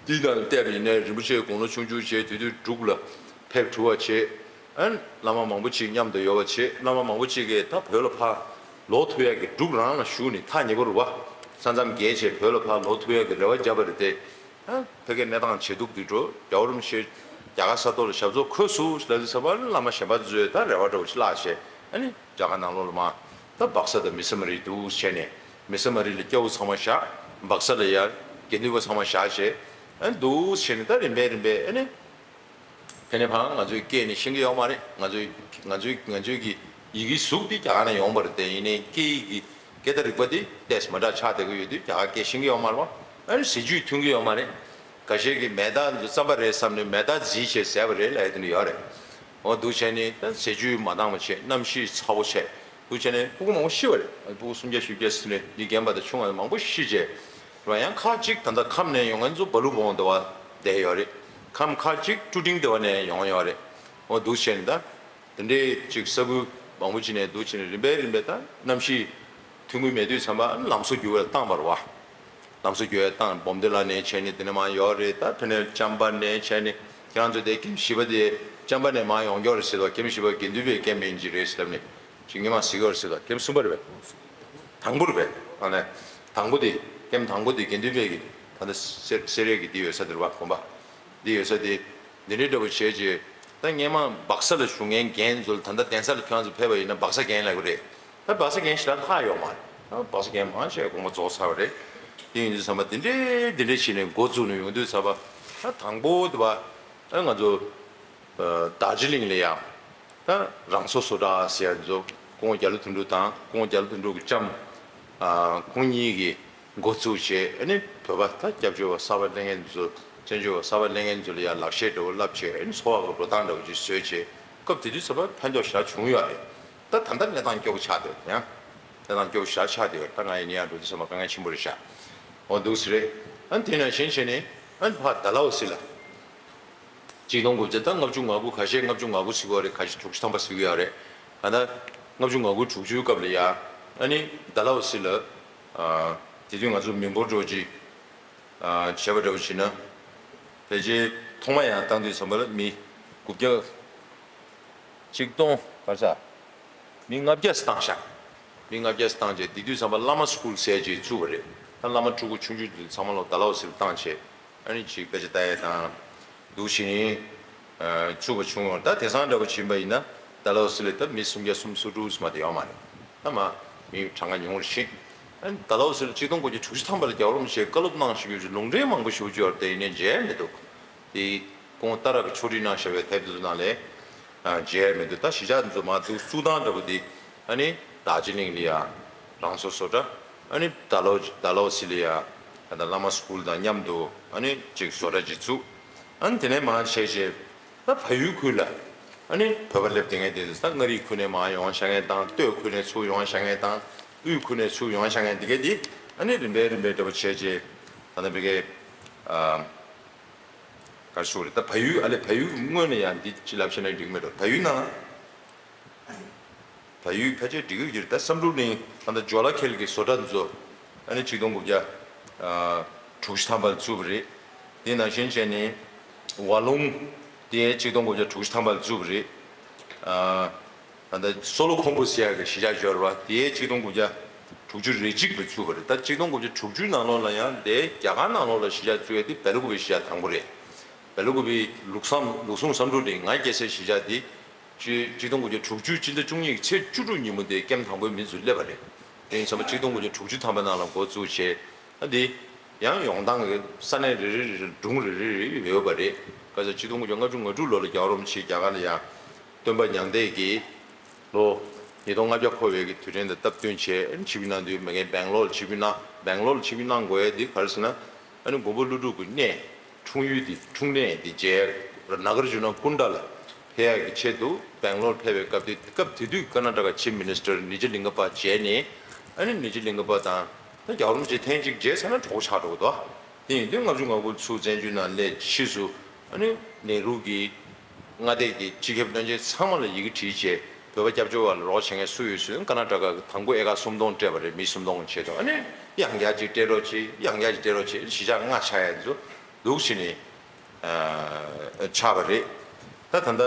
དེའི་ནང་ལ་བལྟས་པ་ཡིན་ན་རིན་པོ་ཆེ་དགུང་ལོ་ཆུང་ཆུང་བྱས། དེ་དུས་འབྲུག་ལ་ཕེབས་གྲུབ་པ་བྱས། ཨ་ནི་བླ་མ་མང་པོ་ཅིག་མཉམ་དུ་ཡོད་པ་བྱས། བླ་མ་མང་པོ་ཅིག་གིས་ད་བོད་ལ་ཕར་ལོག་ཐུབ་ཡག་གི་འབྲུག་རང་ལ་བཞུགས་ནས་ཐག་ཉེ་པོ་རེད་བ། ས་མཚམས་བརྒལ་བྱས་བོད་ལ་ཕར་ལོག་ཐུབ་ཡག་གི་རེ་བ་བརྒྱབ་པ་རེད་དེ། ཨ་ཕ་གིའི་གནས་སྟངས་ཇེ་སྡུག་ཏུ་འགྲོ། རྒྱལ་བ་རིན་པོ་ཆེ་རྒྱ་གར་ས་ཐོག་ལ་ཞབས་སོར་འཁོད་སོང་ཟེར་དུས་ཙམ་པ་བླ་མ་གཞན་པ་ཚོས་ད་རེ་བ་འདྲ་བོ་ཞིག་བརླགས་བྱས། ཨ་ནི་རྒྱ་གར་ནང་ལོགས་ལ་མར་ད་སྦག་ས་དང་མི་ས་མ་རི་འདུག་བྱས་ནས། མི་ས་མ་རི་ལ་སྐྱ་བོ་ཚང་མ་བཞག་སྦག་ས་ལ་ཡ་དགེ་འདུན་པ་ཚང་མ་བཞག་བྱས། ཨ་ནི་འདུག་བྱས་ནས་ད་རིམ་པས་རིམ་པས་ཨ་ནི། ཕ་ནས་ཕར་ང་ཚོའི་སྐད་ནི་ཤེས་ཀྱི་ཡོད་མ་རེད། ང་ཚོའི་ང་ཚོའི་ང་ཚོའི་གི་ཡི་གེའི་གཟུགས་དེ་རྒྱ་གར་ནས་ཡོང་བ་རེད་དེ། ཡིན་ནའི་སྐད་ཡིག་གི་སྐད་བརྡ་རིག་པ་དེ་ཏོག་ཙམ་མ་འདྲ་ཆགས་བསྡད་ཀྱི་ཡོད་དུས་རྒྱ་གར་སྐད་ཤེས་ཀྱི་ཡོད་མ་རེད་བ། ཨ་ནི་ཟས་བཅུད་མཐུན་གྱི་ཡོད་མ་རེད། འགའ་ཤས་ཀྱིས་མེ་མདའ་འདི་རྩམ་པ་རེད་བསམ་ནས་མེ་མདའ་བརྫིས་བྱས་བཟས་པ་རེད་ལབ་ཡ་དེ་འདྲ་ཡོད་རེད། འོ་འདུག་བྱས་ནས་ད་ཟས་བཅུད་མ་འདང་བ་བྱས། གནམ་གཤིས་ཚ་པོ་བྱས། འདུག་བྱས་ནས་སྤུ་གུ་མང་པོ་ཤི་བ་རེད། སྤུ་གུ་སུམ་བརྒྱ་བཞི་བརྒྱ་ཟིན་ནས་མི་རྒན་པ་དང་ཆུང་བ་མང་པོ་ཤི་བྱས། རེད་བ། ཡང་ཁག་ཅིག་ད་ལྟ་ཁམས་ནས་ཡོང་མཁན་ཚོ་བ་ལུ་བོང་དེ་བ་བསྡད་ཡོད་རེད། ཁམས་ཁག་ཅིག་ཀྲུ་ཀྲིང་དེ་བ་ནས་ཡོང་ཡོད་རེད། འོ་འདུག་བྱས་ནས་ད་དེ་འདྲའི་ཅིག་ས་ཁུལ་མང་པོ་ཅིག་ནས་འདུག་བྱས་ནས་རིམ་པས་རིམ་པས་ད་གནམ་གཤིས་ཐོན་གྱི་མེད་དུས་ཙམ་པ་ལམ་བཟོ་བསྒྱུར་བ་ལ་བཏང་བ་རེད་བ། ལམ་བཟོ་བསྒྱུར་བ་བཏང་། སྦོམ་སྡེ་ལ་ནས་བྱས་ནས་དེ་ནས་མར་ཡོད་རེད། ད་ཕ་ནས་ཅམ་པ་ནས་བྱས་ནས་ཁྱེད་རང་ཚོ་དེ་ཀེམ་བཞི་པ་དེ་ཅམ་པ་ནས་མར་ཡོང་རྒྱུ་རེད་ཟེར་དུས། ཀེམ་བཞི་པ་དགེ་འདུན་པའི་ཀེམ་ཡིན་གྱི་རེད་ཟེར་ནས་ཅིག་སྔོན་མ་ཟེར་གྱི་ཡོད་རེད་ཟེར་དུས། ཀེམ་གསུམ་པ་རེད་པས། དང་པོ་རེད་པས། ཨ་ནི་དང་པོ་དེ་ཀེམ་དང་པོ་དེ་དགེ་འདུན་པའི་གི་ད་ལྟ་སེ་སེ་རའི་གི་འདི་ཡོད་ས་དེ་རེད་བ། དགོན་པ་འདི་ཡོད་ས་དེ་འདི་འདྲའི་འདྲ་པོ་བྱས་རྗེས། ད་སྔོན་མ་སྦག་ས་ལ་བཞུགས་མཁན་རྒན་ཚོ་ལ་ད་ལྟ་གདན་ས་ལ་ཁྱོད་རང་ཚོ་ཕེབས་པ་ཡིན་ན་སྦག་ས་རྒན་ལབ་ཀྱི་རེད། ད་སྦག་ས་རྒན་ཞེ་དྲག་ལྷག་ཡོད་མ་རེད། ད་སྦག་ས་རྒན་མང་ཆེ་དགོངས་པ་རྫོགས་ཚར་བ་རེད། དེ་ཡིན་དུས་ཙམ་པ་འདི་འདྲའི་འདི་འདྲའི་བྱས་ནས་འགོ་བཙུགས་ནས་ཡོང་དུས་ཙམ་པ། ད་དང་པོ་དེ་བ་ད་ང་ཚོ་རྡོ་རྗེ་གླིང་ལ་ཡང་ད་རང་སོ་སོ་འདྲ་ཟེར་ཡ་ཚོ་སྐུ་ངོ་རྒྱ་ལོ་དོན་གྲུབ་དང་། སྐུ་ངོ་རྒྱ་ལོ་དོན་གྲུབ་ཀྱི་ལྕམ། ཁོང་གཉིས་ཀྱིས་འགོ་བཙུགས་བྱས། ཨ་ནི་བོད་པ་ད་སྐྱབས་བཅོལ་བ་གསར་པ་སླེབས་མཁན་ཚོ། བཙན་བྱོལ་བ་གསར་པ་སླེབས་མཁན་ཚོ་ལ་ཡང་ལག་ཤེས་འདྲ་བོ་བསླབས་བྱས། ཨ་ནི་འཚོ་བ་གི་འགྲོ་སྟངས་འདྲ་བོ་ཅིག་བཟོས་བྱས། སྐབས་དེ་དུས་ཙམ་པ་ཕན་ཐོགས་ཞེ་དྲག་བྱུང་ཡོད་རེད། ད་ད་ལྟ་གནས་སྟངས་སྐྱོ་པོ་ཆགས་བསྡད་ཡོད་རེད། ཡང་གནས་སྟངས་སྐྱོ་པོ་ཞེ་དྲག་ཆགས་བསྡད་ཡོད་རེད། ད་ང་ཡིན་ན་ཡང་འགྲོ་དུས་ཙམ་པ་དཀའ་ངལ་ཆེན་པོ་རེད་ཤག་འོ་འདུག་སེ་རེད། ཨ་ནི་དེ་ནང་བཞིན་བྱས་ནས་ཨ་ནི་ཕར་ཌལ་ཧོ་སི་ལ། གཅིག་སྟོང་དགུ་བརྒྱ་དང་ལྔ་བཅུ་ང་དགུ། ཁ་ཤས་ལྔ་བཅུ་ང་དགུ་ཟེར་གྱི་ཡོད་རེད། ཁ་ཤས་དྲུག་ཅུ་ཐམ་པ་ཟེར་གྱི་ཡོད་རེད། ད་ལྟ་ ལྔ་བཅུ་ང་དགུ་དྲུག་ཅུའི་སྐབས་ལ་ཡ། ཨ་ནི་ཌལ་ཧོ་སི་ལ། ཨ། དེ་དུས་ང་ཚོ་མི་འབོར་འདྲ་བོ་ཅིག་ཨ། བྱས་པ་འདྲ་བོ་བྱས་ན། ཕལ་ཆེར་ཐོག་མ་ཡང་བཏང་དུས་ཙམ་པ་ལ་མི་དགུ་བརྒྱ། ཆིག་སྟོང་ག་ས། མི་ལྔ་བརྒྱ་བཏང་ཤག་མི་ལྔ་བརྒྱ་བཏང་རྗེས་དེ་དུས་ཙམ་པ་བླ་མ་སི་ཀུལ་ཟེར་ཅིག་བཙུགས་པ་རེད། ད་བླ་མ་ཕྲུ་གུ་ཆུང་ཆུང་དེ་ཚང་མ་ལོ་ཌལ་ཧོ་སི་ལ་བཏང་བྱས། ཨ་ནི་ཅིག་དཔེ་ཆ་ལྟ་ཡས་དང་། འདུག་བྱས་ནས། ཨ། བཙུགས་པ་བྱུང་བ། ད་དེང་སང་འདྲ་བོ་བྱིན་པ་ཡིན་ན་ཌལ་ཧོ་སི་ལ་ད་མི་སུམ་བརྒྱ་སུམ་ཅུ་སོ་དྲུག་མ་གཏོགས་ཡོད་མ་རེད། ད་མ་མི་གྲངས་ཀ་ཉུང་རུ་ཕྱིན། ཨ་ནི་ཌལ་ཧོ་སི་ལ་ཆིག་སྟོང་དགུ་བརྒྱ་དྲུག་ཅུ་ཐམ་པ་ལ་རྒྱལ་བ་རིན་པོ་ཆེས་བཀའ་སློབ་གནང་བཞུགས་ཡོད་ཅིག་ལུང་འདྲེན་མང་པོ་ཞེ་པོ་ཅིག་ཡོད་རེད། དེ་ཡིན་ནའི་མཇལ་མི་འདུག་དེ་ཁོང་ཏཱ་ར་གིས་ཕྱོགས་སྒྲིག་གནང་བཞག་པའི་དེབ་དེ་ཚོ་ནང་ལ། ཨ། མཇལ་མི་འདུག་ད་གཞིས་ཆགས་འདི་ཚོ་མར་འདུག་བཙུགས་སྟངས་འདྲ་པོ་འདི། ཨ་ནི་རྡོ་རྗེ་གླིང་ལ་ཡ་རང་སོ་བཟོ་གྲྭ། ཨ་ནི་ཌལ་ཧོ་ཌལ་ཧོ་སི་ལ་ཡ་ད་ལྟ་བླ་མ་སི་ཀུལ་དང་མཉམ་དུ། ཨ་ནི་ཅིག་བཟོ་གྲྭ་ཅིག་བཙུགས། ཨ་ནི་དེ་ནས་མར་བྱས་བྱས་ད་བལ་ཡུལ་ཁུལ་ལ། ཨ་ནི་བོད་པ་སླེབས་བསྡད་མཁན་དེ་ཚོ་ད་མངའ་རིས་ཁུལ་ནས་མར་ཡོང་བཞག་མཁན་དང་། སྟོད་ཁུལ་ནས་ཚུར་ཡོང་བཞག་མཁན་དང་། དབུས་ཁུལ་ནས་ཚུར་ཡོང་བཞག་མཁན་དེ་གས་དེ། ཨ་ནི་རིམ་པས་རིམ་པས་འདྲ་པོ་བྱས་བྱས་ད་ལྟ་བི་གའི། ཨ། ག་རེ་ཞུ་དགོས་རེད། ད་བལ་ཡུལ། ཨ་ལས། བལ་ཡུལ་སྔོན་ལ་ཡང་འདི་ཅི་ལབ་བཤད་ན་འགྲིག་མེད་འགྲོ། བལ་ཡུལ་ནང་། བལ་ཡུལ་ཕལ་ཆེར་འགྲིག་གི་ཡོད་རེད། ད་བསམ་གྲུབ་གླིང་། ད་ལྟ་ཇོ་ལ་ཁེལ་གྱི་བཟོ་གྲྭ་འདི་ཚོ། ཨ་ནི་ཆིག་སྟོང་དགུ་བརྒྱ། ཨ། དྲུག་ཅུ་ཐམ་པ་ལ་བཙུགས་པ་རེད། དེ་ནང་བཞིན་བྱས་ནས་ཝ་ལུང་། དེ་ཆིག་སྟོང་དགུ་བརྒྱ་དྲུག་ཅུ་ཐམ་པ་ལ་བཙུགས་པ་རེད། ཨ། ད་ལྟ་སོ་ལོ་ཁོམ་བུ་ཟེར་ཡག་གི་གཞིས་ཆགས་ཡོད་རེད་བ། དེ་ཆིག་སྟོང་དགུ་བརྒྱ་དྲུག་ཅུ་རེ་གཅིག་ལ་བཙུགས་པ་རེད། ད་ཆིག་སྟོང་དགུ་བརྒྱ་དྲུག་ཅུའི་ནང་ལོགས་ལ་ཡང་དེ་རྒྱ་གར་ནང་ལོགས་ལ་གཞིས་ཆགས་བཙུགས་ཡག་དེ་སྦེལ་ཀོབ་པའི་གཞིས་ཆགས་དང་པོ་རེད། སྦེལ་ཀོབ་པའི་ལུགས་བཟང་། ལུགས་ཟུང་བསམ་གྲུབ་གླིང་། ང་སྐྱེས་སའི་གཞིས་ཆགས་དེ། ཆིག་སྟོང་དགུ་བརྒྱ་དྲུག་ཅུ་སྤྱི་ཟླ་བཅུ་གཉིས་ཀྱི་ཚེས་བཅུ་དྲུག་ཉིན་མོ་དེ་ཀེམ་དང་པོའི་མི་ཚོ་སླེབས་པ་རེད། དེ་ཡིན་ཙང་ཆིག་སྟོང་དགུ་བརྒྱ་དྲུག་ཅུ་ཐམ་པའི་ནང་ལ་འགོ་བཙུགས་བྱས། ཨ། འདི་ཡང་ཡོང་སྟངས་ཀྱི་ས་གནས་རེ་རེ་རེ་རེ། སྒྲུང་རེ་རེ་རེ་ཡོད་པ་རེད། ག་ས། ཆིག་སྟོང་དགུ་བརྒྱ་ལྔ་བཅུ་ང་དྲུག་ལོ་ལ་རྒྱལ་བ་རིན་པོ་ཆེ་རྒྱ་གར་ལ་ཡང་སྟོན་པ་མྱང་འདས་ཀྱི་ལོ། ཉིས་སྟོང་ལྔ་བརྒྱ་འཁོར་བའི་གི་དུས་དྲན་དང་སྟབས་བསྟུན་བྱས། ཨ་ནི་ཆིབས་བསྒྱུར་གནང་དུས་མ་གི་སྦེང་ལོར་ལ་ཆིབས་བསྒྱུར་གནང་། སྦེང་ལོར་ལ་ཆིབས་བསྒྱུར་གནང་དགོས་ཡ་འདི་ག་རེ་ཟེར་ན། ཨ་ནི་མགོན་པོ་ཀླུ་སྒྲུབ་ཀྱི་གནས། འཁྲུངས་ཡུལ་འདི། འཁྲུངས་གནས་འདི་མཇལ། ནཱ་གཱར་ཇུ་ན་ཀུན་ཌ་ལ་ཕེབས་ཡག་གི་ཆེད་དུ་སྦེང་ལོར་ཕེབས་པའི་སྐབས་དེ། སྐབས་དེ་དུས་ཀར་ནཱ་ཊ་ཀ་ཆིབ་མི་ནིས་ཊར་ནི་ཇ་ལིང་ག་པ་མཇལ་ནས། ཨ་ནི་ནི་ཇ་ལིང་ག་པ་དང་། ད་རྒྱལ་བ་རིན་པོ་ཆེ་ཐེངས་གཅིག་མཇལ་ཚར་ན་གྲོགས་ཆགས་འགྲོ་གི་འདུག་དེ་ཡིན་དུས་ལྔ་བཅུ་ང་དགུ་ཚུར་བཙན་བྱོལ་ནང་སླེབས། ཕྱིས་སུ་ཨ་ནི་ནེ་རུ་གིས་མངའ་སྡེ་གི་སྤྱི་ཁྱབ་བློན་ཆེན་ཚང་མ་ལ་ཡི་གེ་བྲིས་བྱས། བོད་པ་སྐྱབས་བཅོལ་བ་ལ་རོགས་བྱེད་མཁན་སུ་ཡོད་ཟེར། ཀར་ནཱ་ཊ་ཀ་གི་དང་པོ་ཨེ་ཀར་སུམ་སྟོང་སྤྲད་པ་རེད། མི་སུམ་སྟོང་གི་ཆེད་དུ། ཨ་ནི་ཡང་བསྐྱར་ཅིག་སྤྲད་རོགས་བྱེད། ཡང་བསྐྱར་ཅིག་སྤྲད་རོགས་བྱེད། གཞིས་ཆགས་ལྔ་ཆགས་ཡ་འདུག་འདུག་བྱས་ནས། ཨ། ཆགས་པ་རེད། ད་ད་ལྟ།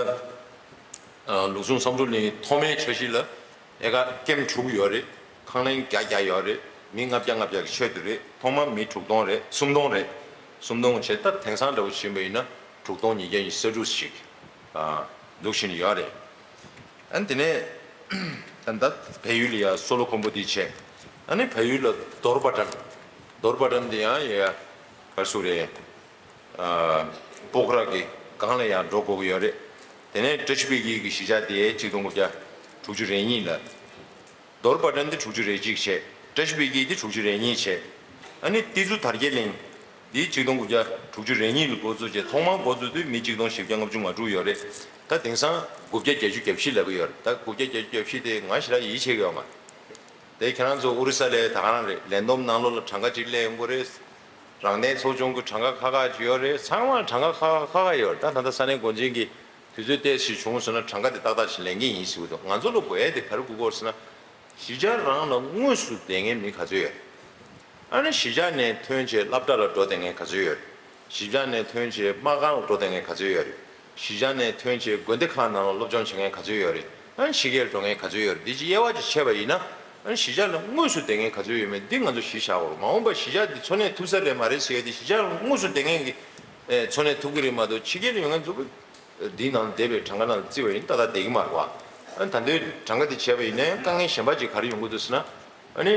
ཨ། ལུགས་ཟུང་བསམ་གྲུབ་གླིང་ཐོག་མའི་འཆར་གཞི་ལ་ཨེ་ཀར་ཀེམ་དྲུག་ཡོད་རེད། ཁང་གླིང་བརྒྱ་བརྒྱ་ཡོད་རེད། མི་ལྔ་བརྒྱ་ལྔ་བརྒྱ་གི་ཆེད་དུ་རེད། ཐོག་མར་མི་དྲུག་སྟོང་རེད། སུམ་སྟོང་རེད། སུམ་སྟོང་བྱས། ད་དེང་སང་འདྲ་བོ་བྱིན་པ་ཡིན་ན་དྲུག་སྟོང་ཉིས་བརྒྱ་ཉི་ཤུ་རྩ་དྲུག་ཞིག་ཨ། འདུག་བཞིན་ཡོད་རེད། ཨ་ནི་དེ་ནས་ད་ལྟ་བལ་ཡུལ་ལ་ཡ་སོ་ལོ་ཁོམ་པོ་དེ་བྱས། ཨ་ནི་བལ་ཡུལ་ལ་དོར་པ་ཊན། དོར་པ་ཊན་དེ་ཡང་ཡ་ག་རེ་ཟེར་དགོས་རེད། ཨ། པོ་ཁ་ར་གི་སྒང་ལ་ཡང་འགྲོ་དགོས་ཀྱི་ཡོད་རེད། དེ་ནས་བཀྲ་ཤིས་འཕེལ་རྒྱས་ཀྱི་གཞིས་ཆགས་དེ་ཆིག་སྟོང་དགུ་བརྒྱ་དྲུག་ཅུ་རེ་གཉིས་ལ། དོར་པ་ཊན་དེ་དྲུག་ཅུ་རེ་གཅིག་བྱས། བཀྲ་ཤིས་འཕེལ་རྒྱས་དེ་དྲུག་ཅུ་རེ་གཉིས་བྱས། ཨ་ནི་ཏི་ཛུ་དར་རྒྱས་གླིང་འདི་ཆིག་སྟོང་དགུ་བརྒྱ་དྲུག་ཅུ་རེ་གཉིས་ལ་འགོ་བཙུགས་བྱས། ཐོག་མར་འགོ་བཙུགས་དུས་མི་ཆིག་སྟོང་བཞི་བརྒྱ་ལྔ་བཅུ་ང་དྲུག་ཡོད་རེད། ད་དེང་སང་དགུ་བརྒྱ་བརྒྱད་ཅུ་གྱ་བཞི་ལབ་ཀྱི་ཡོད་རེད། ད་དགུ་བརྒྱ་བརྒྱད་ཅུ་གྱ་བཞི་དེ་ང་ཞེ་དྲག་ཡིད་ཆེས་ཀྱི་ཡོད་མ་རེད། དེ་ཁྱེད་རང་ཚོ་ཨོ་རི་ས་ལ་ད་ག་རང་རེད། ལས་བསྡོམས་ནང་ལོགས་ལ་གྲངས་ཀ་གཅིག་སླེབས་ཡོང་གི་རེད། རང་བདེན་ཚོགས་ཆུང་གི་གྲངས་ཀ་ཁག་ཁག་ཅིག་ཡོད་རེད། ཚང་མ་གྲངས་ཀ་ཁག་ཁག་ཁག་ཁག་ཡོད་རེད། ད་ད་ལྟ་ས་གནས་འགོ་འཛིན་གྱིས་དུས་ཚོད་ཏོག་ཙམ་བྱུང་སོང་ན་གྲངས་ཀ་དེ་ཏག་ཏག་ཞིག་ལེན་གྱི་ཡིན་ཟེར་གྱི་འདུག་ང་ཚོ་ལ་དགོས་ཡ་དེ་ག་རེ་དགོས་ཀྱི་ཡོད་རེད་ཟེར་ན། གཞིས་ཆགས་རང་ལ་དངོས་སུ་བསྡད་མཁན་མི་ག་ཚོད་ཡོད་རེད། ཨ་ནི་གཞིས་ཆགས་ནས་ཐོན་བྱས་སློབ་གྲྭ་ལ་འགྲོ་བསྡད་མཁན་ག་ཚོད་ཡོད་རེད། གཞིས་ཆགས་ནས་ཐོན་བྱས་དམག་ཁང་ལ་འགྲོ་བསྡད་མཁན་ག་ཚོད་ཡོད་རེད། གཞིས་ཆགས་ནས་ཐོན་བྱས་དགོན་སྡེ་ཁག་ནང་ལ་སློབ་སྦྱོང་བྱེད་མཁན་ག་ཚོད་ཡོད་རེད། ཨ་ནི་ཕྱི་རྒྱལ་འགྲོ་མཁན་ག་ཚོད་ཡོད་རེད། འདི་ཅིག་དབྱེ་བ་ཅིག་ཕྱེ་བ་ཡིན་ན། ཨ་ནི་གཞིས་ཆགས་ལ་དངོས་སུ་བསྡད་མཁན་ག་ཚོད་ཡོད་མེད་འདི་ང་ཚོ་གཞི་བཞག་དགོས་རེད། མ་འོངས་པར་གཞིས་ཆགས་འདི་འཚོ་གནས་ཐུབ་ས་རེད་མ་རེད་ཟེར་ཡ་དེ། གཞིས་ཆགས་ལ་དངོས་སུ་བསྡད་མཁན་གྱི་ཨེ་འཚོ་གནས་ཐུབ་ཀྱི་རེད་མ་གཏོགས། ཕྱི་རྒྱལ་ལ་ཡོང་མཁན་ཚོ་འདིའི་ནང་བསྡད་པའི་གྲངས་ཀ་ནང་བརྩིས་པ་ཡིན་ན་ཏག་ཏག་བསྡད་ཀྱི་མ་རེད་བ། ཨ་ནི་ད་ལྟའི་གྲངས་ཀ་འདི་བྱས་པ་ཡིན་ན་ཡང་དཀའ་ངལ་གཞན་པ་ཅིག་ག་རེ་ཡོང་གི་འདུག་ཟེར་ན། ཨ་ནི་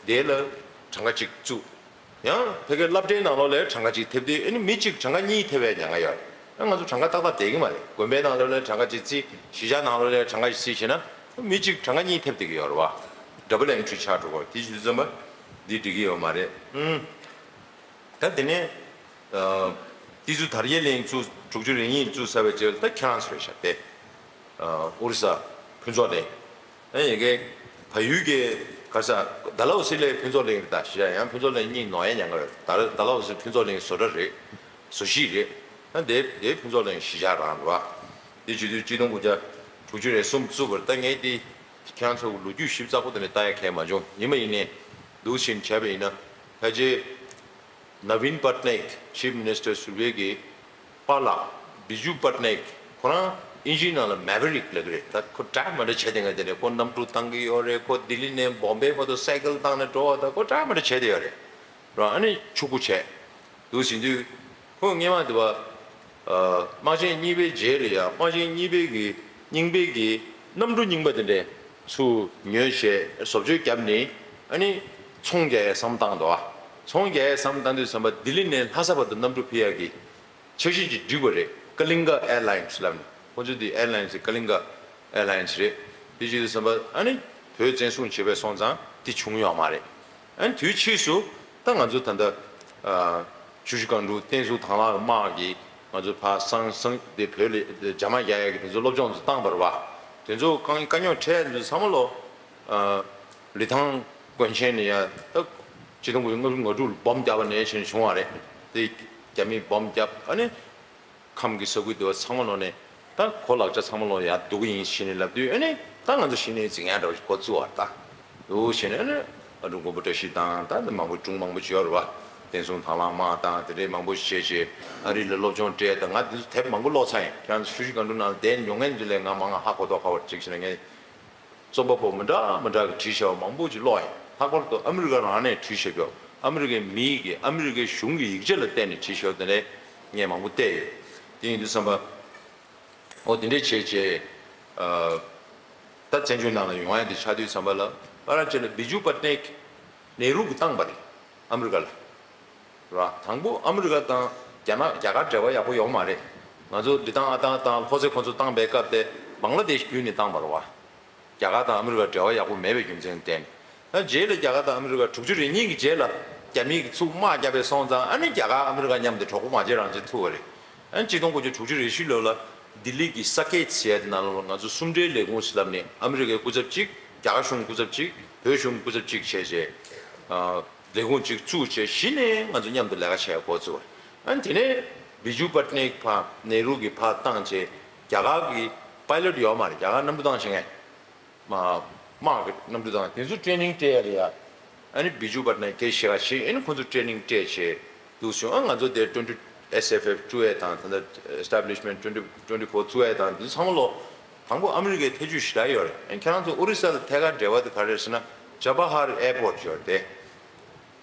དེ་ལ་གྲངས་ཀ་ཅིག་བཙུགས། ཡང་ཕ་གིའི་སློབ་གྲྭའི་ནང་ལོགས་ལ་གྲངས་ཀ་གཅིག་ཐེབས་དུས། ཨ་ནི་མི་གཅིག་གྲངས་ཀ་གཉིས་ཐེབས་པའི་ཉེན་ཁ་ཡོད་རེད། ཨ། ང་ཚོ་གྲངས་ཀ་ཏག་ཏག་བསྡད་ཀྱི་མ་རེད། དགོན་པའི་ནང་ལོགས་ལ་གྲངས་ཀ་གཅིག་བརྩིས། གཞིས་ཆགས་ནང་ལོགས་ལ་གྲངས་ཀ་གཅིག་བརྩིས་བྱས་ན། མི་གཅིག་གྲངས་ཀ་གཉིས་ཐེབས་བསྡད་ཀྱི་ཡོད་རེད་བ། ཌབ་བལ་ཨེན་ཊི་རི་ཆགས་འགྲོ་གི་རེད། དེ་བྱེད་དུས་ཙམ་པ་འདི་འགྲིག་གི་ཡོད་མ་རེད། ཨང་། ད་དེ་ནས། ཨ། ཏི་ཛུ་དར་རྒྱས་གླིང་བཙུགས། དྲུག་ཅུ་རེ་གཉིས་བཙུགས་ཚར་བའི་རྗེས་ལ་ད་ཁྱེད་རང་ཚོ་རེད་ཤག་དེ། ཨ། ཨོ་རི་ས་ཕུན་ཚོགས་གླིང་། ཨ། ཡ་གི་བལ་ཡུལ་གྱི་ག་རེ་ཟེར། ཌལ་ཧོ་སི་ལའི་ཕུན་ཚོགས་གླིང་རེད། ད་གཞིས་ཆགས་ཡང་ཕུན་ཚོགས་གླིང་གཉིས་ནོར་ཡ་ཉེན་ཁ་ཡོད། ད་ཌལ་ཧོ་སི་ཕུན་ཚོགས་གླིང་བཟོ་གྲྭ་རེད། བཟོ་གཞིས་རེད། ཨ། དེ་དེ་ཕུན་ཚོགས་གླིང་གཞིས་ཆགས་རང་རེད་བ། དེ་བྱེད་དུས་གཅིག་སྟོང་དགུ་བརྒྱ་དྲུག་ཅུ་རེ་གསུམ་བཙུགས་པ་རེད། ད་ངས་དེ་ ཁྱེད་རང་ཚོ་ལོ་རྒྱུས་ཞིབ་ཚགས་པོ་དེ་ནས་ལྟ་ཡ་གལ་མ་བྱུང་། ཡིན་པ་ཡིན་ནའི་འདུག་བཞིན་བྱས་པ་ཡིན་ན། ཕལ་ཆེར་ནབ་བིན་པ་ཏ་ནེག་ཆིཕ་མི་ནི་སི་ཊར་ཟུར་པའི་གི་པཱ་ལགས་བི་ཇུ་པ་ཏ་ནེག་ཁོ་རང་ཨིན་ཇིའི་ནང་ལ་མེ་ཝེ་རིག་ལབ་ཀྱི་རེད། ད་ཁོ་འདྲ་མི་འདྲ་བྱས་བསྡད་མཁན་དེ་རེད། ཁོ་གནམ་གྲུ་བཏང་གི་ཡོད་རེད། ཁོ་ལྡི་ལི་ནས་བོམ་བེ་བར་དུ་སའི་ཀལ་བཏང་ནས་འགྲོ་བ། ད་ཁོ་འདྲ་མི་འདྲ་བྱས་བསྡད་ཡོད་རེད། རང་ཨ་ནི་ཕྱུག་པོ་བྱས། འདུག་ཟིན་དུས་ཁོ་སྔས་མ་དེ་བ་ཨ་དམག་ཆེན་གཉིས་པའི་རྗེས་ལ་ཡང་དམག་ཆེན་གཉིས་པའི་གི་རྙིང་པའི་གི་གནམ་གྲུ་རྙིང་པ་དེ་འདྲས་ཚུར་ཉོས་བྱས་བཟོ་བཅོས་བརྒྱབ་ནས་ཨ་ནི་ཚོང་རྒྱག་ཡའི་བསམ་བཏང་འདུག་ཨ་ཚོང་རྒྱག་ཡའི་བསམ་བཏང་དུས་ཙམ་པ་ལྡི་ལི་ནས་ལྷ་ས་བར་དུ་གནམ་གྲུ་ཕུད་ཡ་གི་འཆར་གཞི་ཅིག་བསྒྲིགས་པ་རེད། ཀ་ལིང་ག་ཨེར་ལའིན་སི་ལབ་ནས། ཁོ་ཚོ་དེ་ཨེར་ལའིན་སི་ཀ་ལིང་ག་ཨེར་ལའིན་སི་རེད། དེ་བྱེད་དུས་ཙམ་པ་ཨ་ནི་བོད་བཙན་བཟུང་བྱས་པའི་སོང་ཙང་དེ་བྱུང་ཡོད་མ་རེད། ཨ་ནི་དུས་ཕྱིས་སུ་ད་ང་ཚོ་ད་ལྟ་ཨ་ཆུ་བཞི་སྒང་དྲུག་བསྟན་འཛིན་དྭང་བླངས་དམག་གིས་ང་ཚོ་ཕར་སང་སང་དེ་བོད་ལ་རྒྱ་དམག་རྒྱག་ཡ་གི་དེ་ཚོ་སློབ་སྦྱོང་ཚོ་བཏང་བ་རེད་བ། དེ་ཚོ་དཀའ་དཀའ་རྙོག་འཕྲད་ཡ་དེ་ཚོ་ཚང་མ་ལོ་ཨ་ལི་ཐང་དགོན་ཆེན་ནས་ཡ་ད་ཆིག་སྟོང་དགུ་བརྒྱ་ལྔ་བཅུ་ང་དྲུག་ལ་སྦོམ་བརྒྱབ་པ་ནས་བྱས་ནས་བྱུང་བ་རེད། དེ་རྒྱ་མིས་སྦོམ་བརྒྱབ། ཨ་ནི་ཁམས་ཀྱི་ས་ཁུལ་དེ་བ་ཚང་མ་ལོག་ནས་ད་གོ་ལག་ཆ་ཚང་མ་ལོག་ཡར་བསྡུ་གི་ཡིན་ཞེས་ནས་ལབ་དུས། ཨ་ནི་ད་ང་ཚོ་གཞི་ནས་འཛིང་ཡ་འདྲ་བོ་ཞིག་འགོ་བཙུགས་པ་རེད། ད་འདུག་བྱས་ནས་ཨ་ནི་ཨ་འབྲུག་མགོན་པོ་བཀྲ་ཤིས་དང་ད་མང་པོ་སྒྲུང་མང་པོ་ཞིག་ཡོད་རེད་བ། བསྟན་སྲུང་དྭང་བླངས་དམག་དང་དེ་འདྲའི་མང་པོ་ཞིག་བྱས་བྱས་ཨ་རི་ལ་སློབ་སྦྱོང་སྤྲད། ད་ང་དེ་ཚོ་དེབ་མང་པོ་ཀློག་ཚར་ཡིན། ཁྱེད་རང་ཚོ་ཆུ་བཞི་སྒང་དྲུག་ནང་ལ་བསྡད་མྱོང་མཁན་ཚོ་ལས་ང་མང་ང་ཧ་གོ་ཐོག་ཁ་བར་ཅིག་བྱས་ན། ངས་རྩོམ་པ་པོ་མི་འདྲ་མི་འདྲ་གིས་བྲིས་བཞག་པ་མང་པོ་ཅིག་ཀློག་ཡིན། ལྷག་པར་དུ་ཨ་མི་རི་ཀ་རང་ནས་བྲིས་བཞག་རྒྱུ། ཨ་མི་རི་ཀའི་མིའི་གི་ཨ་མི་རི་ཀའི་གཞུང་གི་ཡིག་ཆ་ལ་བརྟེན་ནས་བྲིས་བཞག་པ་དེ་འདྲ་ངས་མང་པོ་བལྟས་ཡོད། དེ་ཡིན་དུས་ཙམ་པ་འོ་དེ་འདྲས་བྱས་བྱས་ཨ་ད་བཙན་བྱོལ་ནང་ལ་ཡོང་ཡ་དེ་ཆགས་དུས་ཙམ་པ་ལ་ཕལ་ཆེར་ལ་བི་ཇུ་པ་ཏ་ནེག་ནེ་རུ་གིས་བཏང་པ་རེད། ཨ་མི་རི་ཀ་ལ། ར། དང་པོ་ཨ་མི་རི་ཀ་དང་རྒྱ་ནག་རྒྱ་གར་འབྲེལ་བ་ཡག་པོ་ཡོད་མ་རེད། ང་ཚོ་འདི་དང་ཨ་དང་ཨ་དང་ལྷོ་ཚེ་ཁོ་ཚོ་བཏང་པའི་སྐབས་དེ་བང་ལ་དེཤ་བརྒྱུད་ནས་བཏང་བ་རེད་བ། རྒྱ་གར་དང་ཨ་མི་རི་ཀ་འབྲེལ་བ་ཡག་པོ་མེད་པའི་རྒྱུ་མཚན་བརྟེན། ད་རྗེས་ལ་རྒྱ་གར་དང་ཨ་མི་རི་ཀ་དྲུག་ཅུ་རེ་གཉིས་ཀྱི་རྗེས་ལ་རྒྱ་མིས་ཚུར་དམག་བརྒྱབ་པའི་སོང་ཙང་། ཨ་ནི་རྒྱ་གར་ཨ་མི་རི་ཀ་མཉམ་དུ་གྲོགས་པོ་མ་བྱེད་རང་བྱེད་ཐུབ་པ་རེད། ཨ་ནི་གཅིག་སྟོང་དགུ་བརྒྱ་དྲུག་ཅུ་རེ་བཞི་ལོ་ལ་ལྡི་ལི་གི་ས་ཀེད་ཟེར་ཡ་དེ་ནང་ལོགས་ལ་ང་ཚོ་གསུམ་སྒྲིལ་ལས་ཁུངས་ཟེར་ལབ་ནས་ཨ་མི་རི་ཀའི་སྐུ་ཚབ་གཅིག་རྒྱ་གར་གཞུང་སྐུ་ཚབ་གཅིག་བོད་གཞུང་སྐུ་ཚབ་གཅིག་བྱས་བྱས། ལས་ཁུངས་གཅིག་བཙུགས་བྱས་གཞི་ནས་ང་ཚོ་མཉམ་དུ་ལས་ཀ་བྱས་འགོ་བཙུགས་པ་རེད། ཨ་ནི་དེ་ནས་བི་ཇུ་པ་ཏ་ནེག་ཕར་ནེ་རུ་གིས་ཕར་བཏང་བྱས། རྒྱ་གར་གི་པའི་ལོཊ་ཡོད་མ་རེད། རྒྱ་གར་གནམ་གྲུ་བཏང་ཤེས་མཁན་མ་དམག་གི་གནམ་གྲུ་བཏང་། དེ་ཚོ་ཊེ་རེ་ནིང་སྤྲད་ཡ་རེད་ཡ། ཨ་ནི་བི་ཇུ་པ་ཏ་ནེག་གིས་ཤེས་ཀ་བྱས། ཨ་ནི་ཁོ་ཚོ་ཊེ་རེ་ནིང་སྤྲད་བྱས་འདུག་སོང་། ཨ་ང་ཚོ་དེ་ཊུ་ཝེན་ཊི་ཨེས་ཨེཕ་ཨེཕ་ཊུ་ཨེ་དང་ད་ལྟ་ཨེ་སི་ཊེབ་ལི་ཤ་མེན་ཊི་ཊུ་ཝེན་ཊི་ཊུ་ཝེན་ཊི་ཕོར་ཨེ་དང་འདི་ཚང་མ་ལོ། དང་པོ་ཨ་མི་རི་ཀའི་ཐེ་ཇུས་ཞེ་དྲག་ཡོད་རེད། ཨ་ཁྱེད་རང་ཚོ་ཨོ་རི་ས་ལ་ཐད་ཀར་འབྲེལ་བ་དེ་ག་རེ་རེད་ཟེར་ན། ཇ་བ་ཧར་ཨེར་པོར་ཊི་ཡོད་རེད་དེ།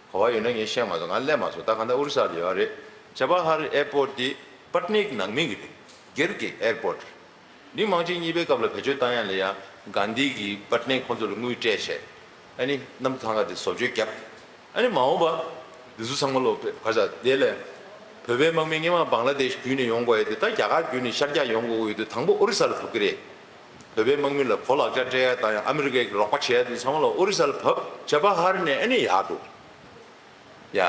ག་བ་ཡོད་ན་ངས་ཤེས་མ་སོང་། ང་སླེབས་མ་སོང་། ད་གང་ལྟར་ཨོ་རི་ས་ལ་ཡོད་རེད། ཇ་བ་ཧར་ཨེར་པོར་ཊི་འདི་པ་ཏ་ནེག་ནང་མི་གི་རེད། སྒེར་གྱི་ཨེར་པོར་ཊི་རེད། འདི་དམག་ཆེན་གཉིས་པའི་སྐབས་ལ་བེད་སྤྱོད་བཏང་ཡ་ལ་ཡ་གྷན་དྷི་གིས་པ་ཏ་ནེག་ཁོང་ཚོ་ལ་དངུལ་སྤྲད་བྱས། ཨ་ནི་གནམ་གྲུ་ཐང་ག་དེ་བཟོ་བཅོས་བརྒྱབ། ཨ་ནི་མ་འོངས་པ་འདི་ཚོ་ཚང་མ་ལོ་ག་ས་དེ་ལས་བོད་པའི་དམག་མི་སྔོན་མ་བང་ལ་དེཤ་བརྒྱུད་ནས་ཡོང་དགོས་ཡ་དེ་ད་རྒྱ་གར་བརྒྱུད་ནས་ཤར་རྒྱག་ཡོང་དགོས་ཡོད་དུས་དང་པོ་ཨོ་རི་ས་ལ་བབས་ཀྱི་རེད། བོད་པའི་དམག་མི་ལ་གོ་ལག་ཆ་སྤྲད་ཡ་དང་ཡང་ཨ་མི་རི་ཀའི་རོགས་པ་བྱེད་ཡ་དེ་ཚང་མ་ལ་ཨོ་རི་ས་ལ་བབས། ཇ་བ་ཧར་ནས་ཨ་ནི་ཡར་འགྲོ། ཡ།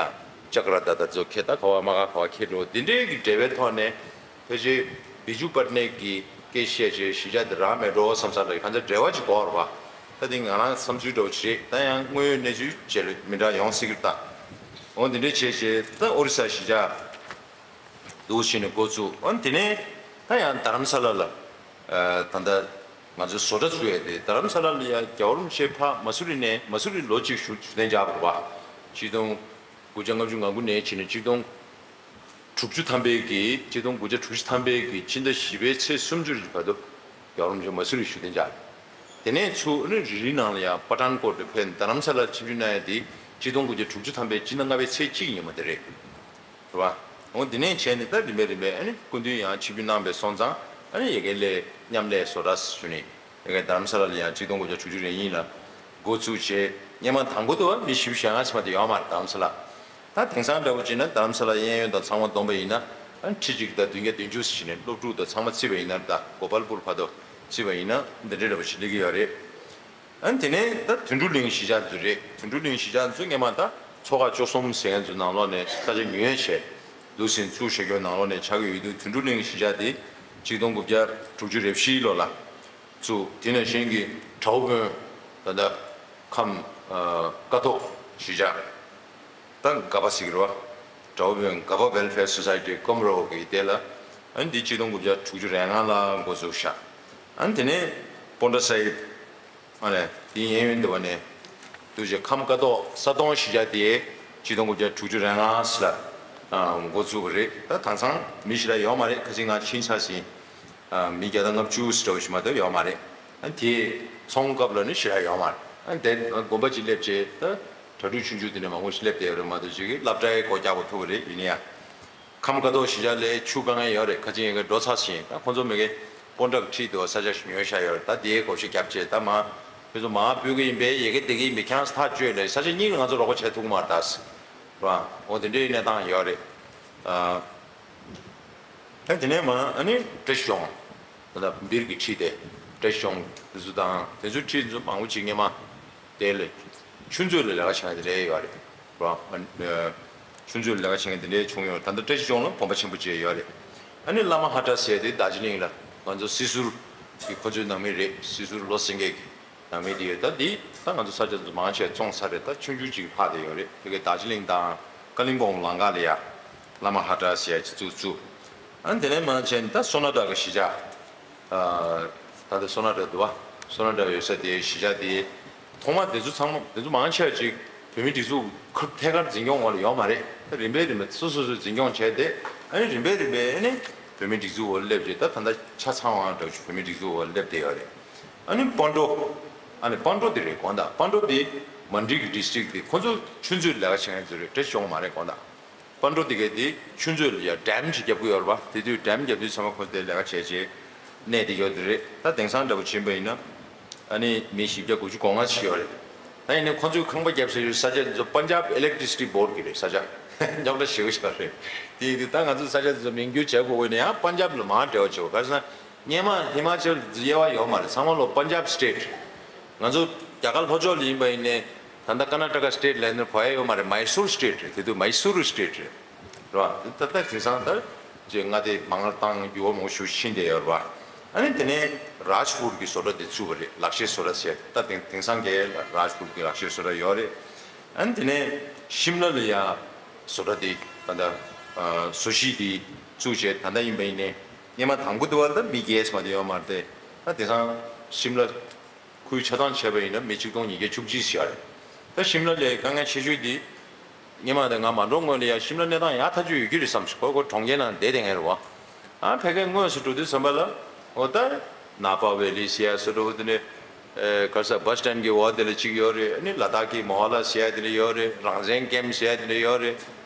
ཅ་ཀ་ར་ཏ་ད་ཚོ་ཁྱེད་ད་ག་བ་དམག་སྒར་ག་བ་ཁྱེད་འགྲོ། འདི་འདྲའི་གི་འབྲེལ་བའི་ཐོག་ནས་ཕལ་ཆེར་བི་ཇུ་པ་ཏ་ནེག་གི་སྐད་བཤད་བྱས་གཞིས་ཆགས་འདི་རག་མེད་འགྲོ་བསམ་ས་རེད། གང་ལྟར་འབྲེལ་བ་ཅིག་དགོས་རེད་བ། ད་འདི་ང་རང་བསམ་ཚུལ་འདྲ་བོ་ཅིག་རེད། ད་ཡང་དངོས་ཡོད་གནས་ཚུལ་བྱས་ལ་མི་འདྲ་ཡོང་སྲིད་ཀྱི་རེད་ད། འོ་འདི་འདྲའི་བྱས་བྱས་ད་ཨོ་རི་ས་གཞིས་ཆགས་འདུག་བྱས་ནས་འགོ་བཙུགས། འོ་དེ་ནས་ད་ཡང་རྡ་རམ་ས་ལ་ལ་ཨ་ད་ལྟ་ང་ཚོའི་བཟོ་གྲྭ་བཙུགས་ཡས་དེ། རྡ་རམ་ས་ལ་ལ་ཡང་རྒྱལ་བ་རིན་པོ་ཆེ་ཕར་མ་སུ་རི་ནས། མ་སུ་རི་ལོ་གཅིག་བཞུགས་བཞུགས་གདན་འཇགས་པ་རེད་བ། ཆིག་སྟོང་དགུ་བརྒྱ་ལྔ་བཅུ་ང་དགུ་ནས་བྱས་ནས་ཆིག་སྟོང་དྲུག་ཅུ་ཐམ་པའི་གི་ཆིག་སྟོང་དགུ་བརྒྱ་དྲུག་ཅུ་ཐམ་པའི་གི་ཕྱི་ཟླ་བཞི་པའི་ཚེས་སུམ་ཅུ་རེ་བར་དུ་རྒྱལ་བ་རིན་པོ་ཆེ་མ་སུ་རི་བཞུགས་གདན་འཇགས། དེ་ནས་ཚུར་ཨ་ནི་རི་རི་ནང་ལ་ཡང་པ་ཐན་ཀོཊ་དུ་ཕེབས། རྡ་རམ་ས་ལར་ཆིབས་བསྒྱུར་གནང་ཡ་དེ་ཆིག་སྟོང་དགུ་བརྒྱ་དྲུག་ཅུ་ཐམ་པའི་སྤྱི་ཟླ་ལྔ་པའི་ཚེས་གཅིག་ཉིན་མོ་དེ་རེད། རེད་བ། འོ་འདི་ནས་བྱས་ནས་ད་རིམ་པས་རིམ་པས་ཨ་ནི་སྐུ་མདུན་ཡང་ཆིབས་བསྒྱུར་གནང་བའི་སོང་ཙང་། ཨ་ནི་ཡ་གི་ལས་མཉམ་ལས་བཟོ་གྲྭ་ཞུ་ནས་ཡ་གི་རྡ་རམ་ས་ལ་ལ་ཡང་ཆིག་སྟོང་དགུ་བརྒྱ་དྲུག་ཅུ་རེ་གཉིས་ལ་འགོ་བཙུགས་བྱས། སྔོན་མ་དང་པོ་དུ་བ་མི་བཞི་བཅུ་ཞེ་ལྔ་ཙམ་མ་གཏོགས་ཡོད་མ་རེད་རྡ་རམ་ས་ལ། ད་དེང་སང་འདྲ་པོ་བྱས་ན་རྡ་རམ་ས་ལ་གཡས་གཡོན་དང་ཚང་མ་བསྡོམས་པ་ཡིན་ན་ཨ་ནི་ཁྲི་གཅིག་དང་བདུན་བརྒྱ་བདུན་ཅུ་ཞིག་ནས་སློབ་ཕྲུག་དང་ཚང་མ་བརྩིས་པ་ཡིན་ན། ད་གོ་པལ་པུར་བར་དུ་བརྩིས་པ་ཡིན་ན་འདི་འདྲའི་འདྲ་པོ་ཞིག་སླེབས་ཀྱི་ཡོད་རེད། ཨ་ནི་དེ་ནས་ད་དོན་གྲུབ་གླིང་གཞིས་ཆགས་ཚོ་རེད། དོན་གྲུབ་གླིང་གཞིས་ཆགས་ཚོ་སྔོན་མ་ད་ཚོ་ཁག་བཅུ་གསུམ་ཟེར་མཁན་ཚོ་ནང་ལོགས་ནས་ས་ཆ་ཉོས་བྱས་འདུག་སེ་བཙུགས་བཞག་རྒྱུ་ནང་ལོགས་ནས་ཆགས་ཀྱི་ཡོད་དུས། དོན་གྲུབ་གླིང་གཞིས་ཆགས་དེ་ཆིག་སྟོང་དགུ་བརྒྱ་དྲུག་ཅུ་རེ་བཞི་ལོ་ལ་བཙུགས། དེ་ནང་བཞིན་གྱི་གྲྭ་བ་དཔོན་ད་ལྟ་ཁམས་ཨ་ཀ་ཐོག་གཞིས་ཆགས་ད་ག་པ་ཟེར་གྱི་རེད་བ། གྲྭ་བ་དཔོན་ག་པ་ཝེལ་ཕེར་སོ་སའི་ཊི་ཀོམ་རོ་གི་དེ་ལ་ཨ་ནི་འདི་ཆིག་སྟོང་དགུ་བརྒྱ་དྲུག་ཅུ་རེ་ལྔ་ལ་འགོ་འཛུགས་བཞག། ཨ་ནི་དེ་ནས་པོན་ཊ་སཱ་ཧིབ། ཨ་ལས། དེ་གཡས་གཡོན་འདི་བ་ནས་འདུག་བྱས་ཁམས་ཀ་ཐོག་ས་སྟོང་གཞིས་ཆགས་དེ་ཆིག་སྟོང་དགུ་བརྒྱ་དྲུག་ཅུ་རེ་ལྔ་ལ་འགོ་བཙུགས་པ་རེད། ད་དེང་སང་མི་ཞེ་དྲག་ཡོད་མ་རེད། ཁ་ཅིག་ང་ཕྱིན་ཚར་ཟིན། མི་བརྒྱ་དང་ལྔ་བཅུ་ཙམ་འདྲ་བོ་ཞིག་མ་གཏོགས་ཡོད་མ་རེད། ཨ་དེ་ཚོང་སྐབས་ལ་ནི་ཞེ་དྲག་ཡོད་མ་རེད། ཨ་དེ་དགོན་པ་ཅིག་སླེབས་བྱས་ད་གྲྭ་ཕྲུག་ཆུང་ཆུང་དེ་ནས་མང་པོ་ཞིག་སླེབས་བསྡད་ཡོད་རེད་མ་གཏོགས་ཅིག་གི་སློབ་གྲྭའི་སྒོ་རྒྱག་དགོས་ཐུག་པ་རེད། ཡིན་ན་ཡང་། ཁམས་ཀ་ཐོག་གཞིས་ཆགས་ལ་ཆུ་དཀའ་ངལ་ཡོད་རེད། ཁ་ཅིག་ཡིན་གྱི་འགྲོ་ཚར་ཟིན། ད་ཁོང་ཚོ་མི་གི་སྤོན་ཊ་གི་འཁྲིས་དུ་ས་ཆ་ཞིག་ཉོས་བཞག་ཡོད་རེད། ད་དེའི་བགོ་བཤའ་བརྒྱབ་བྱས་ད་མ་ཁྱོད་ཚོ་མར་སྤོ་གི་ཡིན་པས། ཡ་གི་དེ་གི་ཡིན་པས། ཁྱེད་རང་ཚོ་ཐག་གཅོད་ལས། ས་ཆ་གཉིས་ལ་ང་ཚོ་རོགས་པ་བྱེད་ཐུབ་ཀྱི་མ་རེད་ད་ཟེར། རེད་བ། འོ་དེ་འདྲའི་གནས་སྟངས་ཡོད་རེད། ཨ་ད་དེ་ནས་མ་ཨ་ནི་བཀྲ་ཤིས་ལྗོངས། ད་ལྟ་སྦིར་གྱི་འཁྲིས་དེ། བཀྲ་ཤིས་ལྗོངས་དེ་ཚོ་དང་དེ་ཚོའི་འཁྲིས་ཚོ་མང་པོ་ཅིག་སྔོན་མ། དེ་ལས་ཆུ་མཛོད་ལ་ལས་ཀ་བྱེད་མཁན་དེ་འདྲ་ཡོད་རེད། རེད་བ། ཆུ་མཛོད་ལ་ལས་ཀ་བྱེད་མཁན་དེ་འདྲ་བྱུང་ཡོད། ད་ལྟ་བཀྲ་ཤིས་ལྗོངས་ལ་དགོན་པ་ཆེན་པོ་བཅས་ཡོད་རེད། ཨ་ནི་བླ་མ་ཧ་ཏྲ་ཟེར་དེ་རྡོ་རྗེ་གླིང་ལ་ང་ཚོ་སྲིད་ཟུར་གྱི་ཁོ་ཚོའི་ནང་མི་རེད། སྲིད་ཟུར་བློ་སེང་གེ་གི་ནང་མི་དེ་ཡོད། ད་འདི་ད་ང་ཚོ་ས་ཆ་ཚོ་མང་ཆེ་བཙོངས་ཚར་རེད། ད་ཆུང་ཆུང་ཅིག་ལྷག་བསྡད་ཡོད་རེད། དེ་གའི་རྡོ་རྗེ་གླིང་དང་ཀ་ལིང་པོང་ལམ་ཁ་ལ་ཡ་བླ་མ་ཧ་ཏྲ་ཟེར་ཡ་ཅིག་བཙུགས་བཙུགས། ཨ་ནི་དེ་ནས་མར་བྱས་ནས་ད་སོ་ན་བྲག་གི་གཞིས་ཆགས། ད་ལྟ་སོ་ན་བྲག་འདུག་བ། སོ་ན་བྲག་ཡོད་ས་དེའི་གཞིས་ཆགས་དེ། ཐོག་མ་དེ་ཚོ་ཚང་མ་དེ་ཚོ་མང་ཆེ་བ་ཅིག་བོད་མིའི་སྒྲིག་འཛུགས་ཁ་ཐད་ཀར་འཛིན་སྐྱོང་འོག་ལ་ཡོད་མ་རེད། ད་རིམ་པས་རིམ་པས་སོ་སོ་སོས་འཛིན་སྐྱོང་བྱས་ཏེ། ཨ་ནི་རིམ་པས་རིམ་པས་ཨ་ནི་བོད་མིའི་སྒྲིག་འཛུགས་འོག་ལ་སླེབས་རྗེས་ད་ད་ལྟ་ཆ་ཚང་བ་འདྲ་བོ་ཞིག་བོད་མིའི་སྒྲིག་འཛུགས་འོག་ལ་སླེབས་བསྡད་ཡོད་རེད། ཨ་ནི་སྤོན་ཊ། ཨ་ནི་སྤོན་ཊ་དེ་རེད་དགོངས་དག། སྤོན་ཊ་དེ་མན་ཌི་གི་ཌི་སི་ཊིག་དེ། ཁོ་ཚོ་ཆུ་མཛོད་ལས་ཀ་བྱེད་མཁན་ཚོ་རེད། བཀྲ་ཤིས་ལྗོངས་མ་རེད་དགོངས་དག། སྤོན་ཊ་དེ་གའི་དེ་ཆུ་མཛོད་ལ་ཡ་ཌེམ་ཅིག་རྒྱབ་ཀྱི་ཡོད་རེད་པ། དེ་དུས་ཌེམ་རྒྱབ་དུས་ཚང་མ་ཁོ་ཚོ་དེ་ལས་ཀ་བྱས་བྱས་གནས་དེ་ཡོད་དེ་རེད། ད་དེང་སང་འདྲ་པོ་ཕྱིན་པ་ཡིན་ན་ཨ་ནི་མི་བཞི་བརྒྱ་དགུ་བཅུ་གོ་ལྔ་ཅིག་ཡོད་རེད། ད་ཡིན་ནའི་ཁོ་ཚོའི་ཁང་པ་རྒྱབ་ས་ཡོད་ས་ཆ་དེ་ཚོ་པན་ཇབ་ཨི་ལེག་ཊི་རི་སི་ཊི་བྷོར་ཌི་གི་རེད། ས་ཆ་རྙོག་དྲ་ཞེ་པོ་ཞིག་རེད། དེ་ཡིན་དུས་ད་ང་ཚོ་ས་ཆ་དེ་ཚོ་མིང་བསྒྱུར་བྱེད་དགོས་དགོས་ན་ཡང་པན་ཇབ་ལ་མར་འབྲེལ་བ་བྱེད་དགོས། ག་རེ་ཟེར་ན། སྔོན་མ་ཧི་མ་ཅལ་དབྱེ་བ་ཡོད་མ་རེད། ཚང་མ་ལོ་པན་ཇབ་སི་ཊེ་ཊི། ང་ཚོ་རྒྱ་གར་ལྷོ་ཕྱོགས་ལ་ཡིན་པ་ཡིན་ནའི་ད་ལྟ་ཀར་ནཱ་ཊ་ཀ་སི་ཊེ་ཊི་ལབ་ནས་གོ་ཡ་ཡོད་མ་རེད། མའི་སུར་སི་ཊེ་ཊི་རེད། དེ་དུས་མའི་སུར་སི་ཊེ་ཊི་རེད། རེད་བ། ད་ལྟ་དེང་སང་ད་ཅེ་མངའ་སྡེ་མང་རུ་བཏང་། འགྱུར་བ་མང་པོ་ཞིག་ཕྱིན་བསྡད་ཡོད་རེད་བ། ཨ་ནི་དེ་ནས་རཱཇ་པུར་གྱི་བཟོ་གྲྭ་དེ་བཙུགས་པ་རེད། ལག་ཤེས་བཟོ་གྲྭ་ཟེར། ད་དེང་དེང་སང་གའི་རཱཇ་པུར་གྱི་ལག་ཤེས་བཟོ་གྲྭ་ཡོད་རེད། ཨ་ནི་དེ་ནས་ཤིམ་ལ་ལ་ཡ་བཟོ་གྲྭ་དེ་ད་ལྟ་བཟོ་གཞིས་དེ་བཙུགས་བྱས། ད་ལྟ་ཡིན་པ་ཡིན་ནའི་སྔོན་མ་དང་པོ་དེ་བ་ད་མི་བརྒྱད་ཙམ་མ་གཏོགས་ཡོད་མ་རེད་དེ། ད་དེང་སང་ཤིམ་ལ་ཁུལ་ཆ་ཚང་བྱས་པ་ཡིན་ན་མི་ཆིག་སྟོང་ཉིས་བརྒྱ་བཅུ་གཅིག་ཙམ་ཡོད་རེད། ད་ཤིམ་ལ་ལའི་དཀའ་ངལ་ཆེ་ཤོས་དེ། སྔོན་མ་དེ་ང་མ་འགྲོ་སྔོན་ལ་ཡ་ཤིམ་ལ་གནས་སྟངས་ཡག་ཐག་ཆོད་ཡོད་ཀྱི་རེད་བསམ་སོང་། ཁོ་ཁོ་གྲོང་ཁྱེར་ནང་བསྡད་བསྡད་མཁན་རེད་བ། ཨ་ཕ་གིར་དངོས་སུ་འགྲོ་དུས་ཙམ་པ་ལ། འོ་ད་ནཱ་པ་ཝེ་ལི་ཟེར་ཡ་བཟོ་འདྲ་བོ་དེ་ནས། ཨེ་ག་རེ་ཟེར། བྷ་སི་སི་ཊེན་གྱི་འོག་དེ་ལ་གཅིག་ཡོད་རེད། ཨ་ནི་ལ་དྭགས་ཀྱི་མོ་ཧ་ལ་ཟེར་ཡ་དེ་འདྲ་ཡོད་རེད། རང་བཙན་ཀེམ་ཟེར་ཡ་དེ་འདྲ་ཡོད་རེད།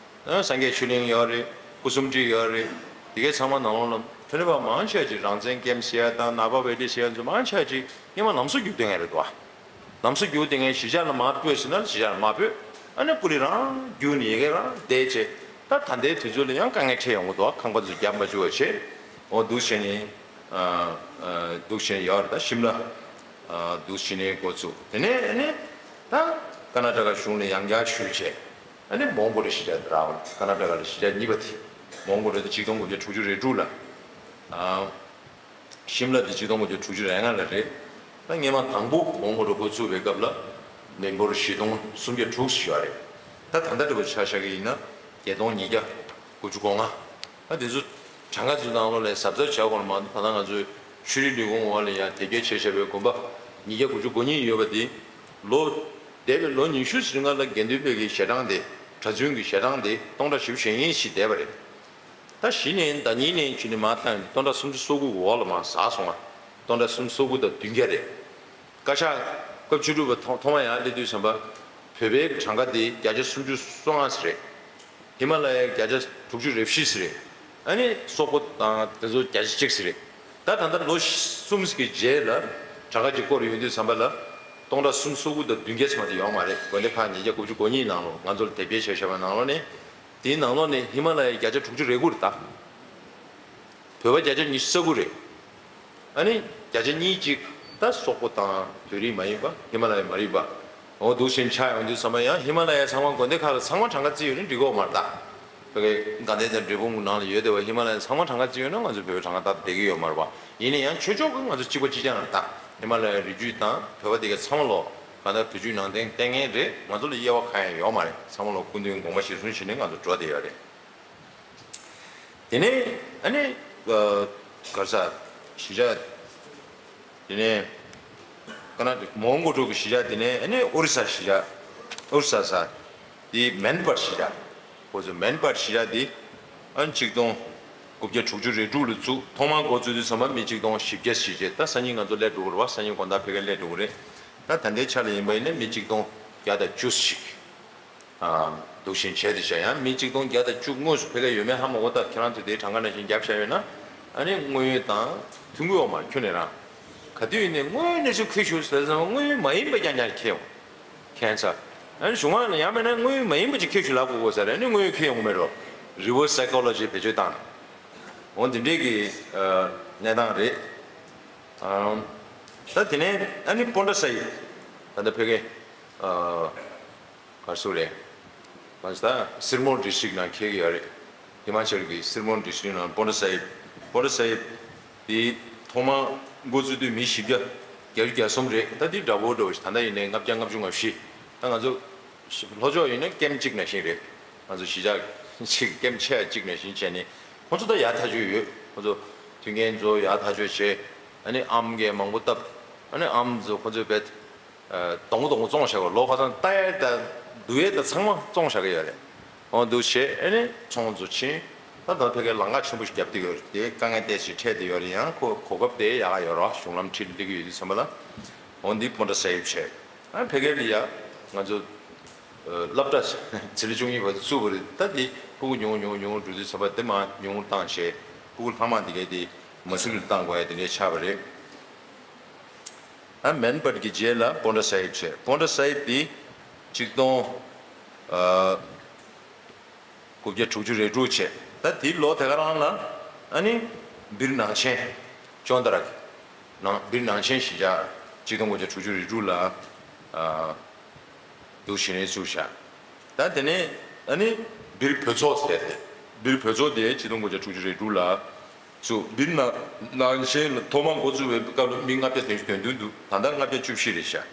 ཨ་སངས་རྒྱས་ཆོས་གླིང་ཡོད་རེད། སྐུ་གསུམ་སྒྲིག་ཡོད་རེད། དེ་གའི་ཚང་མ་ནང་ལོགས་ལ་ཐོན་པ་མང་ཆེ་ཅིག་རང་བཙན་ཀེམ་ཟེར་ཡ་དང་ནཱ་པ་ཝེ་ལི་ཟེར་ཡ་ཚོ་མང་ཆེ་ཅིག་སྔོན་མ་ལམ་བཟོ་རྒྱུག་བསྡད་མཁན་རེད་དོ། ལམ་བཟོ་རྒྱུག་བསྡད་མཁན་གཞིས་ཆགས་ལ་མར་སྤོས་ཟེར་ན་གཞིས་ཆགས་ལ་མར་སྤོས། ཨ་ནི་ཀུ་ལི་རང་རྒྱུག་ནས་ཡ་གི་རང་བསྡད་བྱས། ད་ད་ལྟའི་དུས་ཚོད་ལ་ཡང་དཀའ་ངལ་འཕྲད་ཡོང་གི་འདུག། ཁང་པ་ཚོ་རྒྱབ་མ་བཅུག་པ་བྱས། འོ་འདུག་བྱས་ནས། ཨ་ཨ་འདུག་བྱས་ནས་ཡོད་རེད། ད་ཤིམ་ལ་ཨ་འདུག་བྱས་ནས་འགོ་བཙུགས། དེ་ནས་ཨ་ནི་ད་ཀར་ནཱ་ཊ་ཀ་གཞུང་ལ་ཡང་བསྐྱར་ཞུས་བྱས། ཨ་ནི་མོན་གྷོ་རུ་གཞིས་ཆགས་དེ་རག་པ་རེད། ཀར་ནཱ་ཊ་ཀ་ལ་གཞིས་ཆགས་གཉིས་པ་དེ། མོན་གྷོ་རུ་དེ་ཆིག་སྟོང་དགུ་བརྒྱ་དྲུག་ཅུ་རེ་དྲུག་ལ། ཨ། ཤིམ་ལ་དེ་ཆིག་སྟོང་དགུ་བརྒྱ་དྲུག་ཅུ་རེ་ལྔ་ལ་རེད། ད་སྔོན་མ་དང་པོ་མོན་གྷོ་རུ་འགོ་བཙུགས་པའི་སྐབས་ལ་མི་འབོར་བཞི་སྟོང་སུམ་བརྒྱ་དྲུག་ཙམ་ཡོད་རེད། ད་ད་ལྟ་འདྲ་པོ་ཆ་བཞག་གི་ཡིན་ན་བརྒྱད་སྟོང་ཉིས་བརྒྱ་དགུ་བཅུ་གོ་ལྔ། ད་དེ་ཚོ་གྲངས་ཀ་ཚོའི་ནང་ལོགས་ལ་གཟབ་གཟབ་བྱ་དགོས་ལ་མ་གཏོགས། ད་ལྟ་ང་ཚོའི་ཆོས་རིག་ལས་ཁུངས་འོག་ལ་ཡང་དེབ་སྐྱེལ་བྱས་བཞག་པའི་དགོན་པ་ཉིས་བརྒྱ་དགུ་བཅུ་གོ་གཉིས་ཡོད་པ་དེ། ལོ་འདས་པའི་ལོ་ཉི་ཤུ་ཙམ་སྔོན་ལ་དགེ་འདུན་པའི་གི་ཞལ་གྲངས་དེ། གྲྭ་བཙུན་གྱི་ཞལ་གྲངས་དེ་སྟོང་ཕྲག་བཞི་བཅུ་ཞེ་གཉིས་ཤིག་བསྡད་པ་རེད། ད་གཞི་ནས་ཟླ་ཉིན་ནས་བྱས་ནས་མར་བཏང་ནས་སྟོང་ཕྲག་སུམ་ཅུ་སོ་དགུ་འོག་ལ་མར་ཟག་སོང་བ། སྟོང་ཕྲག་སུམ་ཅུ་སོ་དགུ་དང་བདུན་བརྒྱ་རེད། བཀའ་ཤག་སྐབས་བཅུ་དྲུག་པ་ཐོག་ཐོག་མ་ཡར་སླེབས་དུས་ཙམ་པ། བོད་པའི་གྲངས་ཀ་དེ་བརྒྱ་ཆ་སུམ་ཅུ་སོ་ལྔ་ཙམ་རེད། ཧི་མ་ལ་ཡའི་བརྒྱ་ཆ་དྲུག་ཅུ་རེ་བཞི་ཙམ་རེད། ཨ་ནི་སོག་པོ་དང་དེ་ཚོ་བརྒྱ་ཆ་གཅིག་ཙམ་རེད། ད་ད་ལྟ་ལོ་གསུམ་གྱི་རྗེས་ལ་གྲངས་ཀ་ཅིག་སྐོར་ཡོང་དུས་ཙམ་པ་ལ། སྟོང་ཕྲག་སུམ་ཅུ་སོ་དགུ་དང་བདུན་བརྒྱ་ཙམ་དེ་ཡོད་མ་རེད། དགོན་སྡེ་ཁག་ཉིས་བརྒྱ་དགུ་བཅུ་གོ་གཉིས་ནང་ལོགས། ང་ཚོ་ལ་དེབ་སྐྱེལ་བྱས་བཞག་པའི་ནང་ལོགས་ནས། དེའི་ནང་ལོགས་ནས་ཧི་མ་ལ་ཡའི་བརྒྱ་ཆ་དྲུག་ཅུ་རེ་དགུ་རེད་ད། བོད་པ་བརྒྱ་ཆ་ཉི་ཤུ་རྩ་དགུ་རེད། ཨ་ནི་བརྒྱ་ཆ་གཉིས་གཅིག་ད་སོག་པོ་དང་བོད་རིགས་མ་ཡིན་པ། ཧི་མ་ལ་ཡ་མ་རིག་པ། འོ་འདུག་བྱས་ཆགས་ཡོང་དུས་ཙམ་པ་ཡང་ཧི་མ་ལ་ཡའི་ཚང་མ་དགོན་སྡེ་ཁག་ལ་ཚང་མ་གྲངས་ཀ་བརྩིས་ཡོད་ན་འགྲིག་གི་ཡོད་མ་རེད་ད། བོད་ཀྱི་དགའ་ལྡན་དང་འབྲས་སྤུངས་ནང་ལ་ཡོད་བསྡད་པ་ཧི་མ་ལ་ཡའི་ཚང་མ་གྲངས་ཀ་བརྩིས་ཡོད་ན་ང་ཚོ་བོད་པའི་གྲངས་ཀ་ལྟར་བསྡད་ཀྱི་ཡོད་མ་རེད་པ། ཡིན་ན་ཡང་ཆོས་ཕྱོགས་ཀྱི་ང་ཚོ་གཅིག་པ་གཅིག་རྐྱང་རེད་ད། ཧི་མ་ལ་ཡའི་རི་རྒྱུད་དང་བོད་པ་དེ་ག་ཚང་མ་ལོ་གང་ལྟར་བོད་བརྒྱུད་ནང་བསྟན་བསྟེན་མཁན་རེད། ང་ཚོ་ལ་དབྱེ་བ་གང་ཡང་ཡོད་མ་རེད། ཚང་མ་ལོ་སྐུ་མདུན་དགོངས་པ་གཞིར་བཟུང་བྱས་ནས་ང་ཚོ་འགྲོ་བསྡད་ཡོད་རེད། དེ་ནས་ཨ་ནི་ག་རེ་ཟེར། གཞིས་ཆགས། དེ་ནས་ ཁོ་ན་མོན་གྷོ་ཕྲུག་གི་གཞིས་ཆགས་དེ་ནས་ཨ་ནི་ཨོ་རི་ས་གཞིས་ཆགས། ཨོ་རི་ས་ས་དེ་མན་པར་གཞིས་ཆགས། ཁོ་ཚོ་མན་པར་གཞིས་ཆགས་དེ་ཨ་ནི་གཅིག་སྟོང་དགུ་བརྒྱ་དྲུག་ཅུ་རེ་དྲུག་ལ་བཙུགས། ཐོག་མར་འགོ་བཙུགས་དུས་ཙམ་པ་མི་གཅིག་སྟོང་བཞི་བརྒྱ་ཞིག་བྱས། ད་སང་ཉིན་ང་ཚོ་སླེབས་འགྲོ་གི་རེད་བ། སང་ཉིན་དགོང་དག་ཕ་གིར་སླེབས་འགྲོ་གི་རེད། ད་ད་ལྟའི་ཆ་ལ་ཡིན་པ་ཡིན་ན་མི་གཅིག་སྟོང་བརྒྱ་དང་བཅུ་ཞིག་འདུག་བཞིན་བྱས་ཏེ་བཞག། ཡང་མི་གཅིག་སྟོང་བརྒྱ་དང་བཅུ་དངོས་སུ་ཕ་གིར་ཡོད་མེད་ཧ་མ་གོ། ད་ཁྱེད་རང་ཚོས་དེའི་གྲངས་ཀ་ནང་བཞིན་བརྒྱབ་བཞག་ཡོད་ན། ཨ་ནི་དངོས་ཡོད་དང་མཐུན་གྱི་ཡོད་མ་རེད། ཁྱོན་ནས་རང་ག་དུས་ཡིན་ནའི་དངོས་ཡོད་གནས་ཚུལ་ཁྱེར་ཤོག་ཟེར་ཙམ་དངོས་ཡོད་མ་ཡིན་པ་རྐྱང་རྐྱང་ཁྱེར་ཡོང་། ཁྱད་མཚར། ཨ་ནི་གཞུག་མ་ལ་ཡང་མིན་ན་དངོས་ཡོད་མ་ཡིན་པ་ཅིག་ཁྱེར་ཤོག་ལབ་དགོས་དགོས་ས་རེད། ཨ་ནི་དངོས་ཡོད་ཁྱེར་ཡོང་གི་མེད་འགྲོ། རི་ཝར་སི་སའི་ཀོ་ལོ་ཇི་བེད་སྤྱོད་བཏང་ནས། འོ་འདི་འདྲས་ཀྱི་ཨ་གནས་སྟངས་རེད། ཨ་ད་དེ་ནས་ཨ་ནི་པོན་ཏྲ་ས་ཡིབ། ད་ལྟ་ཕ་གིའི་ཨ་ག་རེ་ཟེར་དགོས་རེད། གང་ཟེར། ད་སིར་མོར་ཌི་སི་ཊྲིཀ་ནང་འཁེལ་གྱི་ཡོད་རེད། ཧི་མ་ཅལ་གྱི་སིར་མོར་ཌི་སི་ཊྲིཀ་ནང་པོན་ཏྲ་ས་ཡིབ། པོན་ཏྲ་ས་ཡིབ་དེ་ཐོག་མར་འགོ་བཙུགས་དུས་མི་བཞི་བརྒྱ་བརྒྱད་ཅུ་གྱ་གསུམ་རེད། ད་དེ་འདྲ་པོ་འདྲ་པོ་ཞིག། ད་ལྟ་ཡིན་ནའི་ལྔ་བརྒྱ་ལྔ་བཅུ་ང་བཞི། ད་ང་ཚོ་ལྷོ་ཕྱོགས་ཡིན་ན་ཀེམ་གཅིག་ནང་བཞིན་རེད། ང་ཚོ་གཞིས་ཆགས་གཅིག་ཀེམ་ཆེ་ཡ་གཅིག་ནང་བཞིན་བྱས་ནས། ཁོ་ཚོ་ད་ཡག་ཐག་ཆོད་ཡོད། ཁོ་ཚོ་མཐུན་རྐྱེན་ཚོ་ཡག་ཐག་ཆོད་བྱས། ཨ་ནི་ཨམ་གྱི་མང་པོ་བཏབ། ཨ་ནི་ཨམ་ཚོ་ཁོ་ཚོས་བེད་སྡོང་པོ་སྡོང་པོ་བཙོང་བཞག་གི། ལོ་ཁ་སང་ལྟ་ཡས་དང་བསྡུ་ཡས་དང་ཚང་མ་བཙོང་བཞག་གི་ཡོད་རེད། འོ་འདུག་བྱས་ཨ་ནི་ཚོང་ཚོ་ཕྱིན། ད་ད་ཕ་གིར་ལམ་ཁ་ཆེན་པོ་ཞིག་བརྒྱབ་བསྡད་ཡོད་རེད། དེ་དཀའ་ངལ་ཏོག་ཙམ་འཕྲད་བསྡད་ཡོད་རེད། ཡང་ཁོ་གོ་སྐབས་དེ་ཡག་ག་ཡོད་རེད། གཞུང་ལམ་འཁྲིད་སླེབས་ཀྱི་ཡོད་དུས་ཙམ་པ་ལ། འོ་འདི་པོན་ཏྲ་ས་ཡིབ་བྱས། ཨ་ཕ་གིར་ལ་ཡ་ང་ཚོ་སློབ་གྲྭ་ཆེ་ལ་བཅུ་གཉིས་པ་བཙུགས་པ་རེད། ད་དེ་ཕྲུ་གུ་ཉུང་ཉུང་ཉུང་འགྲོ་དུས་ཙམ་པ་དེ་མར་ཉུང་བཏང་བྱས། ཕྲུ་གུ་ལྷག་མ་དེ་གས་དེ་མ་སུ་རི་ལ་བཏང་དགོས་ཡ་དེ་འདྲས་ཆགས་པ་རེད། ཨ་མན་པར་གྱི་རྗེས་ལ་པོན་ཏྲ་ས་ཡིབ་བྱས། པོན་ཏྲ་ས་ཡིབ་དེ་གཅིག་སྟོང་ཨ་དགུ་བརྒྱ་དྲུག་ཅུ་རེ་དྲུག་བྱས། ད་དེའི་ལོ་དེ་ག་རང་ལ་ཨ་ནི་སྦིར་ནང་ཆེན། ཅོན་ཏ་ར་གི་ནང་སྦིར་ནང་ཆེན་གཞིས་ཆགས་གཅིག་སྟོང་དགུ་བརྒྱ་དྲུག་ཅུ་རེ་དྲུག་ལ་ཨ་འདུག་བྱས་ནས་བཙུགས་བཞག། ད་དེ་ནས་ཨ་ནི་སྦིར་བོད་ཚོགས་ཟེར་ཏེ། སྦིར་བོད་ཚོགས་དེ་གཅིག་སྟོང་དགུ་བརྒྱ་དྲུག་ཅུ་རེ་དྲུག་ལ་བཙུགས། སྦིར་ནང་ནང་ཆེན་ལ་ཐོག་མར་འགོ་བཙུགས་པའི་སྐབས་ལ་མི་ལྔ་བརྒྱ་དོན་དོན་བདུན་འདུག། ད་ལྟ་ལྔ་བརྒྱ་བཅུ་བཞི་རེད་ཤག།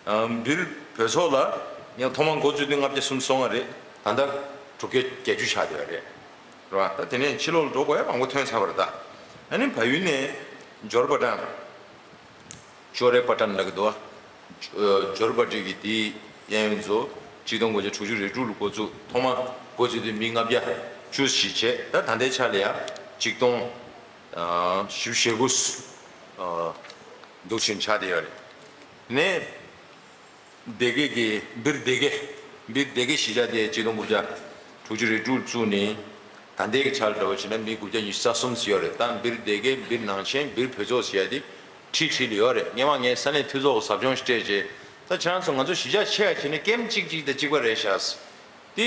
ཨ་སྦིར་བོད་ཚོགས་ལ་ཡང་ཐོག་མར་འགོ་བཙུགས་དུས་ལྔ་བརྒྱ་སུམ་ཅུ་སོ་ལྔ་རེད། ད་ལྟ་དྲུག་བརྒྱ་བརྒྱད་ཅུ་ཆགས་བསྡད་པ་རེད། རེད་བ། ད་དེ་ནས་ཕྱི་ལོགས་ལ་འགྲོ་དགོས་ཡ་མང་པོ་ཐོན་ཚར་བ་རེད་ད། ཨ་ནི་བལ་ཡུལ་ནས་འབྱོར་པ་དང་། ཅོ་རེ་པ་ཏན་ལབ་ཀྱི་འདུག་བ། ཇོ་རུ་པ་ཏི་གི་དེའི་གཡས་གཡོན་ཚོ་གཅིག་སྟོང་དགུ་བརྒྱ་དྲུག་ཅུ་རེ་དྲུག་ལ་འགོ་བཙུགས། ཐོག་མ་འགོ་བཙུགས་དུས་མི་ལྔ་བརྒྱ་བཅུ་ཞིག་བྱས། ད་ད་ལྟའི་ཆ་ལ་ཡ་གཅིག་སྟོང་བཞི་བཅུ་ཞེ་དགུ་འདུག་བཞིན་ཆགས་བསྡད་ཡོད་རེད། ནས་སྡེ་དགེ་གི་སྦིར་སྡེ་དགེ། སྦིར་སྡེ་དགེ་གཞིས་ཆགས་དེ་གཅིག་སྟོང་དགུ་བརྒྱ་དྲུག་ཅུ་རེ་དྲུག་བཙུགས་ནས། ད་ལྟའི་གི་ཆར་འདྲ་བོ་བྱས་ན་མི་དགུ་བརྒྱ་ཉི་ཤུ་རྩ་གསུམ་ཙམ་ཡོད་རེད། ད་སྦིར་སྡེ་དགེ་སྦིར་ནང་ཆེན་སྦིར་བོད་ཚོགས་ཟེར་ཡ་དེ་ཁྲི་ཁྲི་ལ་ཡོད་རེད། སྔོན་མ་ངས་ས་གནས་འཐུས་ཚོགས་ཟབ་སྦྱོང་ཞིག་སྤྲད་རྗེས། ད་ཁྱེད་རང་ཚོ་ང་ཚོ་གཞིས་ཆགས་ཆེ་ཡ་བྱས་ནས་ཀེམ་གཅིག་གཅིག་དང་གཅིག་པ་རེད་ཤག། དེ་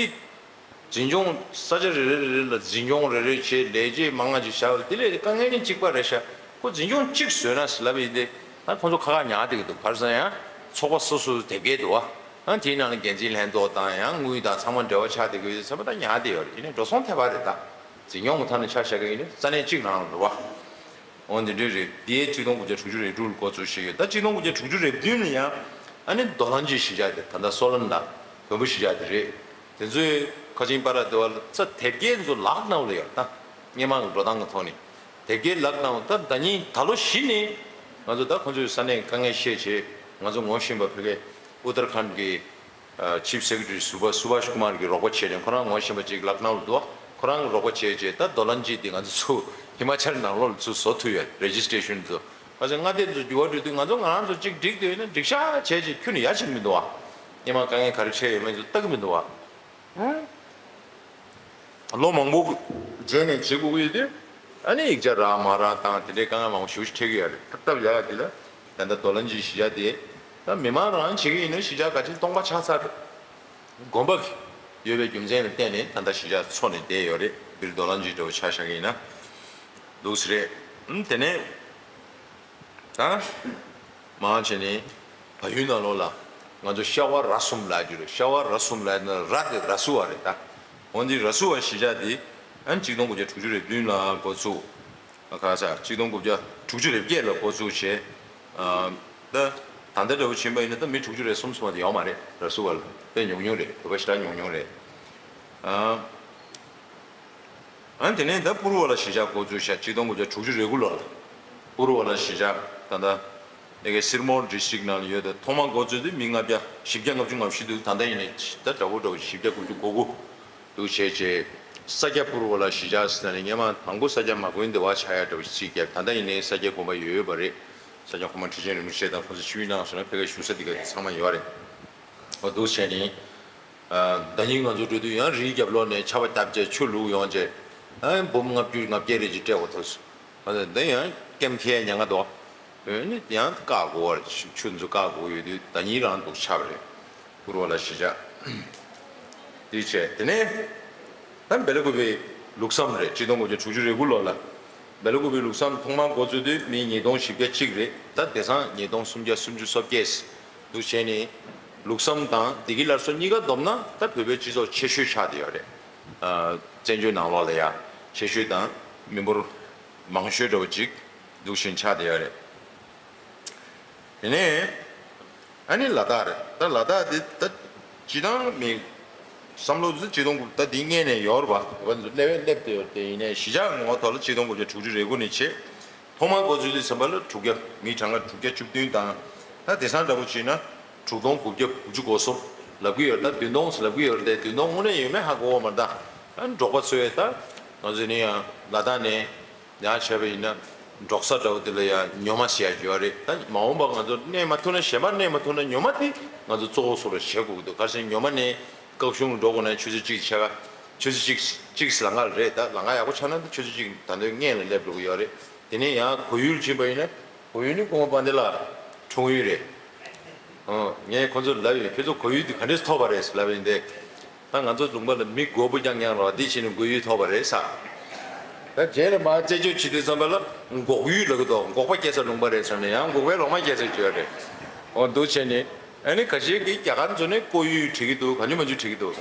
འཛིན་སྐྱོང་ས་ཆ་རེ་རེ་རེ་རེ་ལ་འཛིན་སྐྱོང་རེ་རེ་བྱས། ལས་བྱེད་མང་ང་ཅིག་བཞག་པ་དེ་ལས་དཀའ་ངལ་ནི་གཅིག་པ་རེད་ཤག། ཁོ་འཛིན་སྐྱོང་གཅིག་བཟོས་ན་ཟེར་ལབ་ཡིན་ཏེ། ད་ཁོང་ཚོ་ཁ་ཁ་ཉར་བསྡད་ཀྱི་འདུག། ག་རེ་ཟེར་ན་ཡང་ཚོགས་པ་སོ་སོ་སོ་དེབ་སྐྱེལ་འདུག་བ། ཨ་དེའི་ནང་ལ་འགན་འཛིན་ལྷན་ཚོགས་དང་ཡང་དངུལ་དང་ཚང་མ་འབྲེལ་བ་ཆགས་བསྡད་ཀྱི་ཡོད་ཚད་པ་ད་ཉར་བསྡད་ཡོད་རེད། ཡིན་ནའི་འགྲོ་སོང་ཐེབས་པ་རེད་ད། འཛིན་སྐྱོང་གི་ཐད་ནས་ཆ་བཞག་གི་ཡིན་ན་ས་གནས་གཅིག་ནང་ལ་འགྲོ་བ། འོ་འདི་འདྲ་རེད། དེའི་གཅིག་སྟོང་དགུ་བརྒྱ་དྲུག་ཅུ་རེ་དྲུག་ལ་འགོ་བཙུགས་བྱས་ཡོད། ད་གཅིག་སྟོང་དགུ་བརྒྱ་དྲུག་ཅུ་རེ་བདུན་ལ་ཡང་ཨ་ནི་རྡོ་ལང་ཇི་གཞིས་ཆགས་དེ། ད་ལྟ་སོ་ལན་ལ་བོན་པོ་གཞིས་ཆགས་དེ་རེད། དེ་ཚོའི་ཁ་ཆེན་པ་ར་དེ་བ་ལ་ས་དེབ་སྐྱེལ་ཚོ་ལག་ནང་ལ་ཡོད་ད། སྔོན་མ་གི་འགྲོ་སྟངས་ཀྱི་ཐོག་ནས་དེབ་སྐྱེལ་ལག་ནང་ད་ཟླ་ཉིན་ད་ལོ་གཞི་ནས་ང་ཚོ་ད་ཁོང་ཚོའི་ས་གནས་དཀའ་ངལ་བཤད་བྱས། ང་ཚོ་ངོ་ཤེས་པ་ཕ་གི་ཨུ་ཏར་ཁཱན་གྱི་ཨ་ཆིབ་སེ་ཀེ་ཊ་རི་ཟུར་པ་སུ་བྷཱཤ་ཀུ་མར་གྱི་རོགས་པ་བྱས་ནས། ཁོ་རང་ངོ་ཤེས་པ་ཅིག་ལག་ནང་ལ་འདུག། ཁོ་རང་གི་རོགས་པ་བྱས་བྱས་ད་རྡོ་ལང་ཇི་དེ་ང་ཚོ་ཚུར་ཧི་མ་ཅལ་ནང་ལོགས་ལ་ཚུར་བཟོ་ཐུབ་ཡོད། རེ་ཇི་སི་ཊེ་ཤན་ཚོ། ཁ་སང་མངའ་སྡེ་ཚོ་འགྱུར་བ་འགྲོ་དུས་ང་ཚོ་ང་རང་ཚོ་གཅིག་འགྲིག་འདོད་ཡོད་ན་འགྲིག་ཤག་བྱས་བྱས་ཁྱོན་ནས་ཡ་བྱེད་ཀྱི་མི་འདུག་བ། སྔོན་མ་དཀའ་ངལ་ག་རེ་འཕྲད་ཡོད་མེད་ཚོ་ལྟ་གི་མི་འདུག་བ། ལོ་མང་པོ་རྗེས་ནས་བྱེད་དགོས་ཀྱི་ཡོད་དུས། ཨ་ནི་ཡིག་ཆ་རག་མ་རག་དང་དེ་འདྲའི་དཀའ་ངལ་མང་པོ་ཞེ་པོ་ཞིག་འཕྲད་ཀྱི་ཡོད་རེད། སྟབས་ཡག་ཡག་དེ་ལ་ད་ལྟ་རྡོ་ལང་ཇི་གཞིས་ཆགས་དེ་ད་མི་མང་རང་བྱེད་ཀྱི་ཡིན་ན་གཞིས་ཆགས་ག་ཅིག་སྟོང་པ་ཆགས་ཚར་རེད། དགོན་པ་གི་ཡོད་པའི་རྒྱུ་མཚན་ལ་བརྟེན་ནས་ད་ལྟ་གཞིས་ཆགས་འཚོ་ནས་བསྡད་ཡོད་རེད། སྦིར་རྡོ་ལང་ཇི་འདྲ་བོ་ཆ་བཞག་གི་ཡིན་ན་འདུག་སེ་རེད། ཨུམ་དེ་ནས། ད་མང་ཆེ་ནི་བལ་ཡུལ་ནང་ལོགས་ལ་ང་ཚོ་ཤ་བ་ར་གསུམ་ལབ་རྒྱུ་རེད། ཤ་བ་ར་གསུམ་ལབ་ན་ར་དེ་ར་སུ་བ་རེད་ད། འོན་ཏེ་ར་སུ་བ་གཞིས་ཆགས་དེ་ཨ་ནི་གཅིག་སྟོང་དགུ་བརྒྱ་དྲུག་ཅུ་རེ་བདུན་ལ་འགོ་བཙུགས། ཨ་ཁ་ས་གཅིག་སྟོང་དགུ་བརྒྱ་དྲུག་ཅུ་རེ་བརྒྱད་ལ་འགོ་བཙུགས་བྱས། ཨ་ད་ད་ལྟ་འདྲ་བོ་ཕྱིན་པ་ཡིན་ན་ད་མི་དྲུག་ཅུ་རེ་གསུམ་སོང་བ་དེ་ཡོད་མ་རེད། ར་སུ་བ་ལ་དཔེ་ཉུང་ཉུང་རེད། བོད་པ་ཞེ་དྲག་ཉུང་ཉུང་རེད། ཨ། ཨ་ནི་དེ་ནས་ད་པུ་རུ་བ་ལ་གཞིས་ཆགས་འགོ་བཙུགས་ཤག། གཅིག་སྟོང་དགུ་བརྒྱ་དྲུག་ཅུ་རེ་དགུ་ལོར་པུ་རུ་བ་ལ་གཞིས་ཆགས་ད་ལྟ་ ཨེ་གེ་སིར་མོར་ཌི་སི་ཊིག་ནང་ལ་ཡོད་དེ། ཐོག་མར་འགོ་བཙུགས་དུས་མི་ལྔ་བརྒྱ་བཞི་བརྒྱ་ལྔ་བཅུ་ང་བཞི་འདུག་ད་ལྟ་ཡིན་ནའི་ད་འདྲ་པོ་འདྲ་པོ་བཞི་བརྒྱ་དགུ་བཅུ་གོ་དགུ་འདུག་བྱས་བྱས། ས་སྐྱ་པུར་བ་ལ་གཞིས་ཆགས་ཟེར་ནས་སྔོན་མ་དང་པོ་ས་སྐྱ་མ་དགོན་སྡེ་བ་ཆགས་ཡ་འདྲ་པོ་ཞིག་བརྩིས་བརྒྱབ། ད་ལྟ་ཡིན་ནའི་ས་སྐྱ་དགོན་པ་ཡོད་ཡོད་པ་རེད། ས་སྐྱ་གོང་མ་ཁྲི་ཆེན་རིན་པོ་ཆེ་དང་ཁོང་ཚོ་ཆིབས་བསྒྱུར་གནང་སོང་ན་ཕ་གིའི་བཞུགས་ས་འདི་ག་ཚང་མ་ཡོད་རེད། འོ་འདུག་བྱས་ནས། ཨ། ཟླ་ཉིན་ང་ཚོ་འགྲོ་དུས་ཡང་རིའི་རྒྱབ་ལོགས་ནས་ཆར་པ་བརྒྱབ་བྱས་ཆུ་བླུགས་ཡོང་བྱས། ཨ། འབུམ་ལྔ་བཅུ་ལྔ་བརྒྱ་རེ་ཅིག་སྤྲད་དགོས་ཐུག་སོང་། ཨ། འདི་ཡང་ཀེམ་ཁའི་ཉེན་ཁ་འདུག་ཨ་ནི་ཡང་བཀག་དགོས་པ་རེད། ཆུ་ཆུ་ཚོད་བཀག་དགོས་ཡོད་དུས་ཟླ་ཉིན་རང་འདུག་ཆར་པ་རེད། པུར་བ་ལ་གཞིས་ཆགས་འདི་བྱས། དེ་ནས་ད་བེ་ལ་ཀུ་པེ་ལུགས་བསམ་རེད། ཆིག་སྟོང་དགུ་བརྒྱ་དྲུག་ཅུ་རེ་དགུ་ལོ་ལ། བེ་ལ་ཀུ་པེ་ལུགས་བསམ་ཐོག་མར་འགོ་བཙུགས་དུས་མི་ཉིས་སྟོང་བཞི་བརྒྱ་གཅིག་རེད། ད་དེང་སང་ཉིས་སྟོང་སུམ་བརྒྱ་སུམ་ཅུ་སོ་བརྒྱད་འདུག་བྱས་ནས། ལུགས་བསམ་དང་བདེ་སྐྱིད་སླར་གསོ་གཉིས་ཀ་བསྡོམས་ན་ད་བོད་པའི་སྤྱི་ཚོགས་ཆེ་ཤོས་ཆགས་བསྡད་ཡོད་རེད། ཨ། བཙན་བྱོལ་ནང་ལོགས་ལ་ཡ་ཆེ་ཤོས་དང་མི་འབོར་མང་ཤོས་འདྲ་བོ་ཅིག་འདུག་བཞིན་ཆགས་བསྡད་ཡོད་རེད། དེ་ནས་ཨ་ནི་ལ་དྭགས་རེད། ད་ལ་དྭགས་འདི་ད་སྤྱི་བཏང་མི་བསམ་བློ་ཚོ་ཆིག་སྟོང་དགུ་ད་འདི་སྔས་ནས་ཡོད་རེད་པ། བ་ཚོ་སླེབས་སླེབས་བསྡད་ཡོད་དེ། ཡིན་ནའི་གཞིས་ཆགས་ངོ་ཐོག་ལ་ཆིག་སྟོང་དགུ་བརྒྱ་དྲུག་ཅུ་རེ་དགུ་ནས་བྱས། ཐོག་མར་འགོ་ཚུགས་དུས་ཙམ་པ་ལ་དྲུག་བརྒྱ་མི་གྲངས་ཀ་དྲུག་བརྒྱ་བཅུ་བདུན་དང་། ད་དེང་སང་འདྲ་པོ་བྱས་ན་དྲུག་སྟོང་དགུ་བརྒྱ་དགུ་བཅུ་གོ་གསུམ་ལབ་ཀྱི་ཡོད། ད་བདུན་སྟོང་ལབ་ཀྱི་ཡོད་རེད་དེ། བདུན་སྟོང་དངོས་གནས་ཡོད་མེད་ཧ་གོ་བ་མ་རེད། ད་འབྲོག་པ་ཚོས་ད་ང་ཚོ་ནི་ཡང་ལ་དྭགས་ནས། ཡང་བྱས་པ་ཡིན་ན་འབྲོག་ས་འདྲ་བོ་དེ་ལ་ཡང་ཉོ་མ་ཟེར་ཡ་ཡོད་རེད། ད་མ་འོངས་པ་ང་ཚོ་གནས་མ་ཐུབ་ན་གཞན་པ་གནས་མ་ཐུབ་ན་ཉོ་མ་དེ་ང་ཚོ་གཙོ་བོ་བཟོ་འདྲ་བྱེད་དགོས་ཀྱི་འདུག་ག་རེ་ཟེར་ན་ཉོ་མ་ནས་སྐབས་གཞུང་ལ་འགྲོ་དགོས་ན་ཆུ་ཚོད་གཅིག་ཕྱེད་ཀ་ཆུ་ཚོད་གཅིག་གཅིག་ལམ་ཁ་རེད། ད་ལམ་ཁ་ཡག་པོ་ཆགས་ན་ད་ཆུ་ཚོད་གཅིག་ད་དུང་སྔོན་ལ་སླེབས་འགྲོ་གི་ཡོད་རེད། དེ་ནས་ཡང་གོ་ཡུལ་ཕྱིན་པ་ཡིན་ན་གོ་ཡུལ་ནི་ཀུན་དགའ་དཔལ་ལྡན་ལགས་འཁྲུངས་ཡུལ་རེད། ཨོ། ངས་ཁོ་ཚོར་ལབ་ཡོད། ཁྱོད་ཚོ་གོ་ཡུལ་དེ་ག་འདྲས་ཐོབ་པ་རེད་ལབ་ཡིན་ཏེ། ད་ང་ཚོ་ལུང་པ་ལ་མི་མགོ་བོ་རྐྱང་རྐྱང་རོ་འདི་བྱས་ནས་གོ་ཡུལ་ཐོབ་པ་རེད་ཟེར། ད་རྗེས་ལ་མར་རྩད་གཅོད་བྱེད་དུས་ཙམ་པ་ལ་འགོག་ཡུལ་ལབ་ཀྱི་འདུག་འགོག་པ་སྐྱེ་ས་ལུང་པ་རེད་ཟེར་ནས་ཡང་འགོག་པའི་ལོག་མ་སྐྱེ་ས་བྱོས་རེད། ཨོ་འདུག་བྱས་ནས་ཨ་ནི་ཁ་ཤས་ཀྱིས་རྒྱ་གར་ཚོ་ནས་ཀོ་ཡུལ་བྲིས་ཀྱི་འདུག་གང་བྱུང་མང་བྱུང་བྲིས་ཀྱི་འདུག་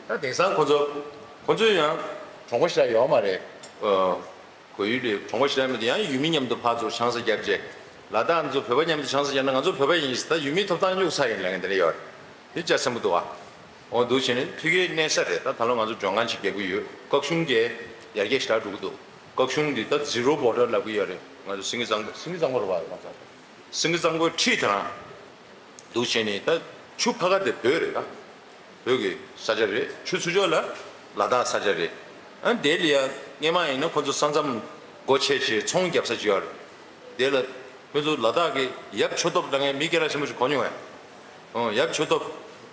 ད་དེང་སང་ཁོ་ཚོ་ཁོ་ཚོ་ཡང་གྲོང་པ་ཞིག་ལ་ཡོད་མ་རེད། ཨོ། གོ་ཡུལ་ལས་གྲོང་པ་ཞིག་ལ་མེད་དུ་ཡང་ཡུལ་མི་མཉམ་དུ་ཕར་ཚུར་ཆང་ས་བརྒྱབ་རྗེས། ལ་དྭགས་ཚོ་བོད་པ་མཉམ་དུ་ཆང་ས་བརྒྱབ་ན་ང་ཚོ་བོད་པ་ཡིན་ཟེར། ད་ཡུལ་མིའི་ཐོབ་ཐང་སྨྱུག་ཚ་ཡིན་ལབ་མཁན་དེ་འདྲ་ཡོད་རེད། དེ་ཅག་སེམས་པོ་འདུག་ཨ། འོ་འདུག་བྱས་ནས་ཕ་གིའི་གནས་ས་རེད། ད་ད་ལོ་ང་ཚོ་མགྲོན་ཁང་ཅིག་རྒྱག་གི་ཡོད། སྐབས་གཞུང་གི་ཡར་རྒྱས་ཞེ་དྲག་འགྲོ་གི་འདུག་སྐབས་གཞུང་འདི་ད་ཛི་རོ་བོ་ཌར་ལབ་གི་ཡོད་རེད། ང་ཚོ་སེང་གེ་གཙང་པོ་སེང་གེ་གཙང་པོ་རེད་པ། ང་ཚོ་སེང་གེ་གཙང་པོའི་འཁྲིས་དང་། འདུག་བྱས་ནས་ད་ཆུ་ཕ་ག་དེ་བོད་རེད། ད་བོད་ཀྱི་ས་ཆ་རེད། ཆུ་ཚུར་ཕྱོགས་ལ་ལ་དྭགས་ས་ཆ་རེད། ཨ་དེ་ལ་ཡ་སྔས་མ་ཡིན་ན་ཁོ་ཚོ་ས་མཚམས་སྒོ་ཕྱེ་བྱས་ཚོང་རྒྱབ་ས་ཅིག་ཡོད་རེད། དེ་ལ་ཁོ་ཚོ་ལ་དྭགས་ཀྱི་ཡབ་ཆོས་ཐོབ་ལབ་མཁན་མི་སྐད་གྲགས་ཆེན་པོ་ཞིག་གོ་མྱོང་ངས། ཨོ་ཡབ་ཆོས་ཐོབ་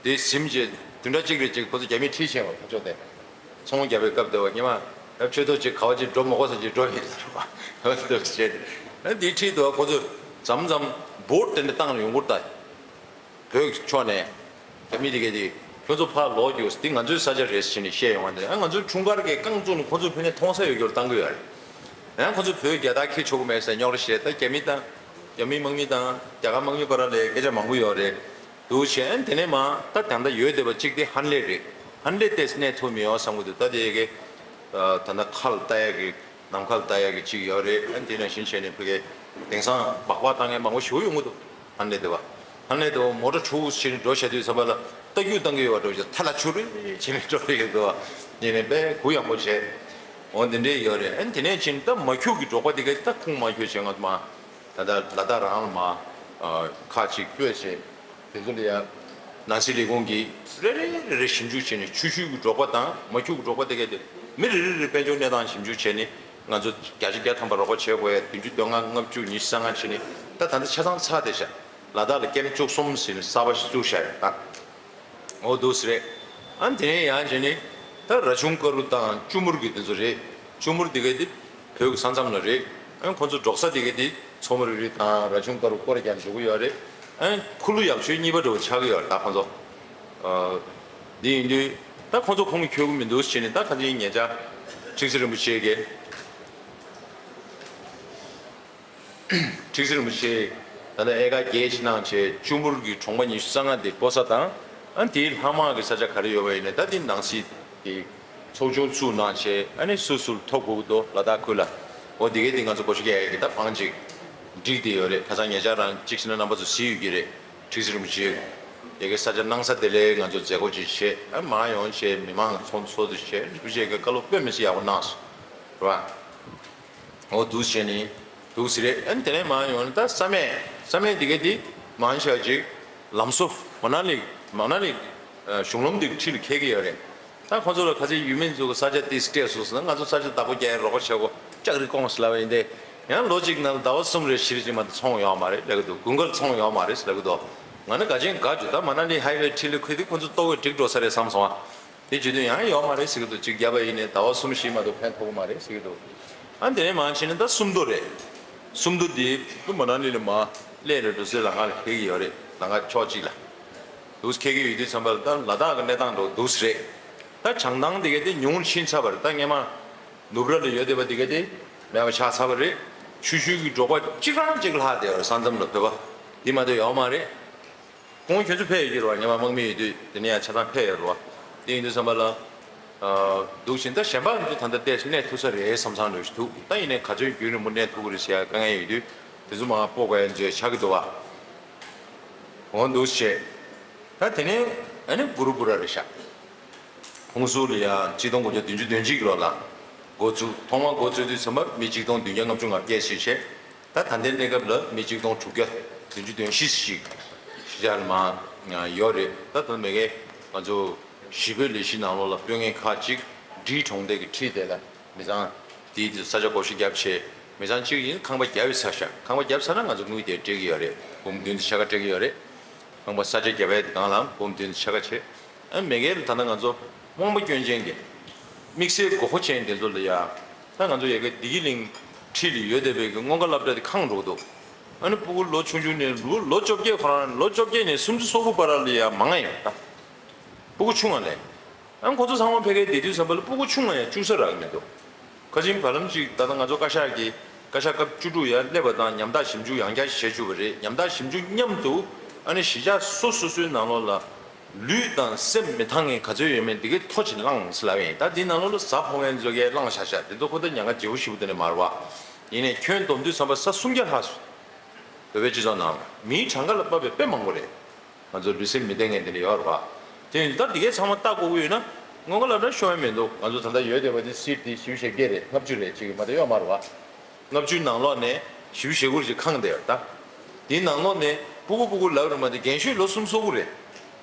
དེ་ཟིན་བྱས་བདུན་ཕྲག་གཅིག་རེ་ཅིག་ཁོ་ཚོ་རྒྱ་མིས་ཁྲིད་ཕྱིན་པ་ཁོ་ཚོ་དེ། ཚོང་རྒྱབ་པའི་སྐབས་དེ་བ་སྔས་མ་ཡབ་ཆོས་ཐོབ་ཅིག་ག་བ་ཅིག་འགྲོ་མ་དགོས་ས་ཅིག་འགྲོ་ཡིན་ཟེར་བ། འདུག་བྱས་ཨ་དེའི་འཁྲིས་དུ་ཁོ་ཚོ་མཚམས་མཚམས་བོ་ཊི་དེ་འདྲ་བཏང་ནས་ཡོང་གི་རེད་ད། བོད་ཕྱོགས་ནས་རྒྱ་མི་དེ་གས་དེ་ཁྱོད་ཚོ་ཕར་ལོག་རྒྱུགས། འདི་ང་ཚོའི་ས་ཆ་རེད་ཟེར་ནས་བཤད་ཡོང་བ་འདི། ཨ་ང་ཚོའི་འཁྲུངས་སྐར་གྱི་རྐང་བཙུགས་ནས་ཁོ་ཚོ་ཕ་གིར་མཐོང་ས་ཡོད་རྒྱུར་བཏང་གི་ཡོད་རེད། ཡང་ཁོ་ཚོ་བོད་རྒྱལ་དར་འཁྱེར་ཆོག་གི་མེད་ཟེར་རྙོག་དྲ་བཤད། ད་རྒྱ་མི་དང་རྒྱ་མིའི་དམག་མི་དང་རྒྱ་གར་དམག་མི་བར་ལ་སྐད་ཆ་མང་པོ་ཡོད་རེད། འདུག་བྱས་ཨ་དེ་ནས་མར་ད་ད་ལྟ་ཡོད་བསྡད་པ་གཅིག་དེ་ཧན་ལེ་རེད། ཧན་ལེ་དེ་གནས་ཐུབ་མི་ཡོང་བསམ་གི་འདུག་ད་དེ་གས་ད་ལྟ་ཁ་ལ་ལྟ་ཡག་གི་ནམ་མཁའ་ལ་ལྟ་ཡག་གི་ཅིག་ཡོད་རེད། ཨ་དེ་ནང་བཞིན་བྱས་ནས་ཕ་གིར་དེང་སང་སྦག་སྦག་བཏང་མཁན་མང་པོ་ཞེ་པོ་ཡོང་གི་འདུག་ཧན་ལེ་དེ་བ། ཧན་ལེ་དེ་བ་མོ་ཊ་ཁྲུག་བྱས་ནས་འགྲོ་བྱ་དུས་ཙམ་པ་ལ་རྟ་རྒྱུག་བཏང་གི་ཡོད་པ་འདྲ་བོ་ཞིག་ཐ་ལ་ཆུ་རུ་བྱས་ནས་འགྲོ་གི་ཡོད་འདུག་བ། ཡིན་ནའི་དཔེ་གུ་ཡངས་པོ་བྱས། འོ་འདི་འདྲས་ཡོད་རེད། ཨ་དེ་ནས་ཕྱིན་ད་མ་འཁྱུག་གི་འབྲོག་པ་དེ་ག་ད་ཁུངས་མ་འཁྱོལ་བྱས་ང་ཚོ་མ། ད་ལྟ་ལ་དྭགས་རང་ལ་མ། ཁག་ཅིག་སྤོས་བྱས། དེ་ཚོ་ལ་ཡང་ནང་སྲིད་ལས་ཁུངས་ཀྱིས་རེ་རེ་རེ་རེ་ཞིབ་འཇུག་བྱས་ནས་ཆུ་ཤུལ་གྱི་འབྲོག་པ་དང་མ་འཁྱུག་གི་འབྲོག་པ་དེ་གས་དེ་མི་རེ་རེ་རེ་དཔལ་འབྱོར་གནས་སྟངས་ཞིབ་འཇུག་བྱས་ནས་ང་ཚོ་བརྒྱ་ཆ་བརྒྱ་ཐམ་པ་རོགས་པ་བྱེད་དགོས་ཡ། བདུན་ཅུ་དོན་ལྔ་ལྔ་བཅུ་ཉི་ཤུ་རྩ་ལྔ་བྱས་ནས་ད་ད་ལྟ་ཆ་ཚང་ཚར་བསྡད་ཤག་ལ་དྭགས་ལ་ཀེམ་བཅུ་གསུམ་ཟེར་ནས་གསར་པ་ཞིག་བཙུགས་བཞག་ཡོད་ད། འོ་འདུག་སེ་རེད། ཨ་དེ་ནས་ཡང་བྱས་ནས་ད་ར་ཆུང་ཀ་རུ་དང་ཅུ་མུར་གྱི་དེ་ཚོ་རེད། ཅུ་མུར་དེ་གས་དེ་བོད་ཀྱི་ས་མཚམས་ལ་རེད། ཨ་ཁོང་ཚོ་འབྲོག་ས་དེ་གས་དེ་མཚོ་མུར་རི་དང་ར་ཆུང་ཀ་རུ་སྐོར་རྒྱག་འགྲོ་གི་ཡོད་རེད། ཨ་ཁུ་ལུ་ཡག་ཤོས་གཉིས་པ་འདྲ་བོ་ཆགས་ཀྱི་ཡོད་རེད་ད་ཁོང་ཚོ། ཨ་འདི་ཡིན་དུས་ད་ཁོང་ཚོ་ཁོང་གིས་འཁྱོལ་གི་མི་འདུག་ཟེར་ནས་ད་ཁ་སང་ཉེ་ཆར་ཁྲི་ཟུར་རིན་པོ་ཆེ་གིས། ཁྲི་ཟུར་རིན་པོ་ཆེ་ད་ལྟ་ཨེ་ཀར་བརྒྱད་ཅིག་གནང་བྱས་ཅུ་མུར་གྱི་གྲོང་པ་ཉི་ཤུ་རྩ་ལྔ་དེ་སྤོ་ས་དང་། ཨ་དེའི་ལྷག་མ་གི་ས་ཆ་ག་རེ་ཡོད་པ་ཡིན་ནའི་ད་དེ་ནང་སྲིད་ཀྱི་ཚོགས་ཆུང་བཙུགས་གནང་བྱས་ཨ་ནི་སུ་སུ་ལ་ཐོབ་དགོས་ཀྱི་འདུག་ལ་དྭགས་ཁུལ་ལ། འོ་དེ་གས་དེ་ང་ཚོ་སྒོ་ཕྱེ་རྒྱག་ཡ་གི་ད་བང་ཅིག་བསྒྲིགས་བསྡད་ཡོད་རེད། ཁ་སང་ཉེ་ཆར་རང་གཅིག་བྱས་ན་རྣམ་པ་ཚོ་གཟིགས་ཡོད་ཀྱི་རེད། ཁྲི་ཟུར་རིན་པོ་ཆེ་དེ་གས་ས་ཆ་གནང་ས་དེ་ལ་ང་ཚོ་མཛད་སྒོ་ཅིག་བྱས། ཨ་མར་ཡོང་བྱས་མི་མང་ཚོགས་འཚོགས་འདུ་བྱས། རིན་པོ་ཆེ་གིས་བཀའ་སློབ་དཔེ་མི་སྲིད་ཡག་པོ་གནང་སོང་རེད་བ། འོ་འདུག་བྱས་ནས་འདུག་སེ་རེད། ཨ་ནི་དེ་ནས་མར་ཡོང་ནས་ད་བསམ་ཡས་ ས་གནས་དེ་ག་དེ་མང་ཆེ་བ་ཅིག་ལམ་བཟོ་མ་ན་ལི་མ་ན་ལི་གཞུང་ལམ་དེ་འཁྲིས་ལ་འཁེལ་གྱི་ཡོད་རེད། ད་ཁོ་ཚོ་ལ་ཁ་ཚིག་ཡུལ་མི་ཚོ་གི་ས་ཆ་དེ་སྤྲད་སོང་ཟེར་ན་ང་ཚོ་ས་ཆ་བདག་པོ་རྒྱག་རོགས་པ་བྱེད་དགོས། ལྕགས་རི་བསྐོངས་ཟེར་ལབ་པ་ཡིན་ཏེ། ཡང་ལོ་གཅིག་ནང་ཟླ་བ་གསུམ་རེ་བཞི་རེ་ཅིག་མ་གཏོགས་ཚོང་ཡོང་མ་རེད་ལབ་ཀྱི་འདུག་དགུན་ཁར་ཚོང་ཡོང་མ་རེད་ཟེར་ལབ་ཀྱི་འདུག་ང་ནི་ག་ཅན་ག་ཇུ་ད་མ་ན་ལི་ཧའི་ཝེ་འཁྲིས་ལ་ཁུལ་དེ་ཁོ་ཚོ་ལྟོ་གོས་འགྲིག་འགྲོ་ས་རེད་བསམ་སོང་ཨ། དེ་བྱེད་དུས་ཡང་ཡོད་མ་རེད་ཟེར་གྱི་འདུག་གཅིག་བརྒྱབ་པ་ཡིན་ནའི་ཟླ་བ་གསུམ་བཞི་མ་གཏོགས་ཕན་ཐོགས་མ་རེད་ཟེར་གྱི་འདུག་ཨ་དེ་ནས་མར་ཕྱིན་ནས་ད་སུམ་མདོ་རེད། སུམ་མདོ་འདི་ཏུ་མ་ན་ལི་ལ་མར་སླེབས་རེད་འགྲོ་སའི་ལམ་ཁ་ལ་འཁེལ་གྱི་ཡོད་རེད། ལམ་ཁ་ཕྱོགས་གཅིག་ལ་འདུག་འཁེལ་གྱི་ཡོད་དུས་ཙམ་པ་ལ་ད་ལ་དྭགས་ཀྱི་གནས་སྟངས་འགྲོ་འདུག་རེད། ད་བྱང་ཐང་དེ་ག་དེ་ཉུང་ཕྱིན་ཚར་བ་རེད། ད་སྔས་མ་ནུབ་ར་ལ་ཡོད་བསྡད་པ་དེ་ག་དེ་མེད་པ་ཆགས་ཚར་བ་རེད། ཆུ་ཤུལ་གྱི་འབྲོག་པ་གཅིག་རང་གཅིག་ལྷག་བསྡད་ཡོད་རེད། ས་མཚམས་ལ་བོད་པ་དེ་མ་གཏོགས་ཡོད་མ་རེད། ཁོང་ཁྱོད་ཚོ་ཕེབས་ཡོད་ཀྱི་རེད་བ། ཉི་མ་དམག་མི་ཡོད་དུས་དེ་ནས་ཡང་ཆ་ཚང་ཕེབས་ཡོད་རེད་བ། དེ་ཡིན་དུས་ཙམ་པ་ལ། འདུག་བཞིན་ད་གཞན་པ་ཚོ་ད་ལྟ་བལྟས་གནས་ཐུབ་ས་རེད་བསམ་བསམ་འདྲ་ཞིག་འདུག་ད་ཡིན་ནའི་ག་ཚོད་རྒྱུན་རིང་པོ་གནས་ཐུབ་ཀྱི་རེད་ཟེར་ཡ་དཀའ་ངལ་ཡོད་དུས་དེ་ཚོ་མར་སྤོ་དགོས་ཡ་ཚོད་ཆགས་ཀྱི་འདུག་བ། འོ་འདུག་བྱས། ད་དེ་ནས་ཨ་ནི་གུ་རུ་པུ་ར་རེད་ཤག་ཧུན་སུར་ལ་ཡ་གཅིག་སྟོང་དགུ་བརྒྱ་བདུན་ཅུ་དོན་གཅིག་ལོ་ལ་འགོ་བཙུགས། ཐོག་མར་འགོ་བཙུགས་དུས་ཙམ་པ་མི་གཅིག་སྟོང་བདུན་བརྒྱ་ལྔ་བཅུ་ང་བརྒྱད་ཞིག་བྱས། ད་ད་ལྟའི་གནས་སྐབས་ལ་མི་གཅིག་སྟོང་དྲུག་བརྒྱ་བདུན་ཅུ་དོན་བཞི་ཞིག་གཞིས་ཆགས་ལ་མར་ཡོད་རེད། ད་ད་མ་གིའི་ང་ཚོ་གཞིས་སྤོའི་ལས་གཞི་ནང་ལོགས་ལ་སྤོ་མཁན་ཁག་ཅིག་འབྲི་གྲོང་རྡལ་གྱི་འཁྲིས་དེ་ལ་མི་ཚང་དེའི་ས་ཆ་བགོ་བཤའ་བརྒྱབ་བྱས། མི་ཚང་གཅིག་ཡིན་ཁང་པ་བརྒྱབ་ཚར་ཤག་ཁང་པ་བརྒྱབ་ཚར་ན་ང་ཚོ་དངུལ་དེ་སྤྲད་ཀྱི་ཡོད་རེད། འབུམ་བདུན་དང་ཕྱེད་ཀ་སྤྲད་ཀྱི་ཡོད་རེད། ཁང་པ་ས་ཆ་བརྒྱབ་པའི་སྒང་ལ་འབུམ་བདུན་དང་ཕྱེད་ཀ་བྱས། ཨ་མ་གིའི་ད་ལྟ་ང་ཚོ་དབང་པོ་སྐྱོན་ཅན་གྱི་དམིགས་བསལ་དགོས་མཁོ་ཅན་དེ་ཚོ་ལ་ཡ། ད་ང་ཚོ་ཡ་གི་བདེ་སྐྱིད་གླིང་འཁྲིས་ལ་ཡོད་བསྡད་པའི་གི་སྔོན་ཁ་སློབ་གྲྭ་དེ་ཁེངས་འགྲོ་གི་འདུག་ཨ་ནི་སྤུ་གུ་ལོ་ཆུང་ཆུང་ནས་ལོ་ལོ་བཅོ་བརྒྱད་ཁོ་རང་ལོ་བཅོ་བརྒྱད་ནས་སུམ་ཅུ་སོ་དགུ་བར་ལ་ཡ་མང་ང་ཡོད་ད། སྤུ་གུ་ཆུང་བ་ལས། ཨ་ཁོ་ཚོ་ཚང་མ་ཕ་གིར་བསྡད་དུས་ཙམ་པ་ལ་སྤུ་གུ་ཆུང་བ་ཡང་བཅུག་ས་རག་གི་མི་འདུག་ཁ་ཅིག་བར་ལམ་ཅིག་ད་ལྟ་ང་ཚོ་བཀའ་ཤག་གིས་བཀའ་ཤག་སྐབས་བཅུ་དྲུག་ཡར་སླེབས་པ་དང་ཉམ་ཐག་ཞིབ་འཇུག་ཡང་བསྐྱར་བྱེད་བཅུག་པ་རེད། ཉམ་ཐག་ཞིབ་འཇུག་མཉམ་དུ་ཨ་ནི་གཞིས་ཆགས་སོ་སོ་སོའི་ནང་ལོགས་ལ་ལུས་དང་སེམས་མི་ཐང་ངེས་ག་ཚོད་ཡོད་མེད་འདི་གའི་ཐོ་ཅིག་བླངས་ཟེར་ལབ་ཡིན། ད་འདི་ནང་ལོགས་ལ་གཟའ་ཕོག་མཁན་ཚོ་གས་བླངས་བཞག་བཞག་འདི་ཚོ་ཁོ་ད་ཉེན་ཁ་ལྗིད་པོ་ཞེ་པོ་དེ་ནས་མ་རེད་བ། ཡིན་ནའི་ཁྱོན་བསྡོམས་དུས་ཙམ་པ་ས་སུམ་བརྒྱ་ལྷག་སོང་། བོད་པའི་སྤྱི་ཚོགས་ནང་ལ་མིའི་གྲངས་ཀ་ལ་དཔག་པའི་དཔེ་མང་པོ་རེད། ང་ཚོ་ལུས་སེམས་མི་བདེ་མཁན་དེ་འདྲ་ཡོད་རེད་བ། དེ་ཡིན་དུས་ད་འདི་གས་ཚང་མ་ལྟ་དགོས་ཀྱི་ཡོད་ན་སྔོན་ཁ་སློབ་གྲྭ་ཤོར་ཡ་མི་འདུག་ང་ཚོ་ད་ལྟ་ཡོད་བསྡད་པ་དེ་སིཊ་དེ་བཞི་བཅུ་ཞེ་བརྒྱད་རེད། ལྔ་བཅུ་རེད་ཅིག་མ་གཏོགས་ཡོད་མ་རེད་བ། ལྔ་བཅུའི་ནང་ལོགས་ནས་བཞི་བཅུ་ཞེ་དགུ་ཅིག་ཁེངས་བསྡད་ཡོད་རེད་ད། དེའི་ནང་ལོགས་ནས་སྤུ་གུ་སྤུ་གུ་ལབ་རེད་མ་གཏོགས་རྒན་ཤོས་ལོ་སུམ་ཅུ་སོ་དགུ་རེད།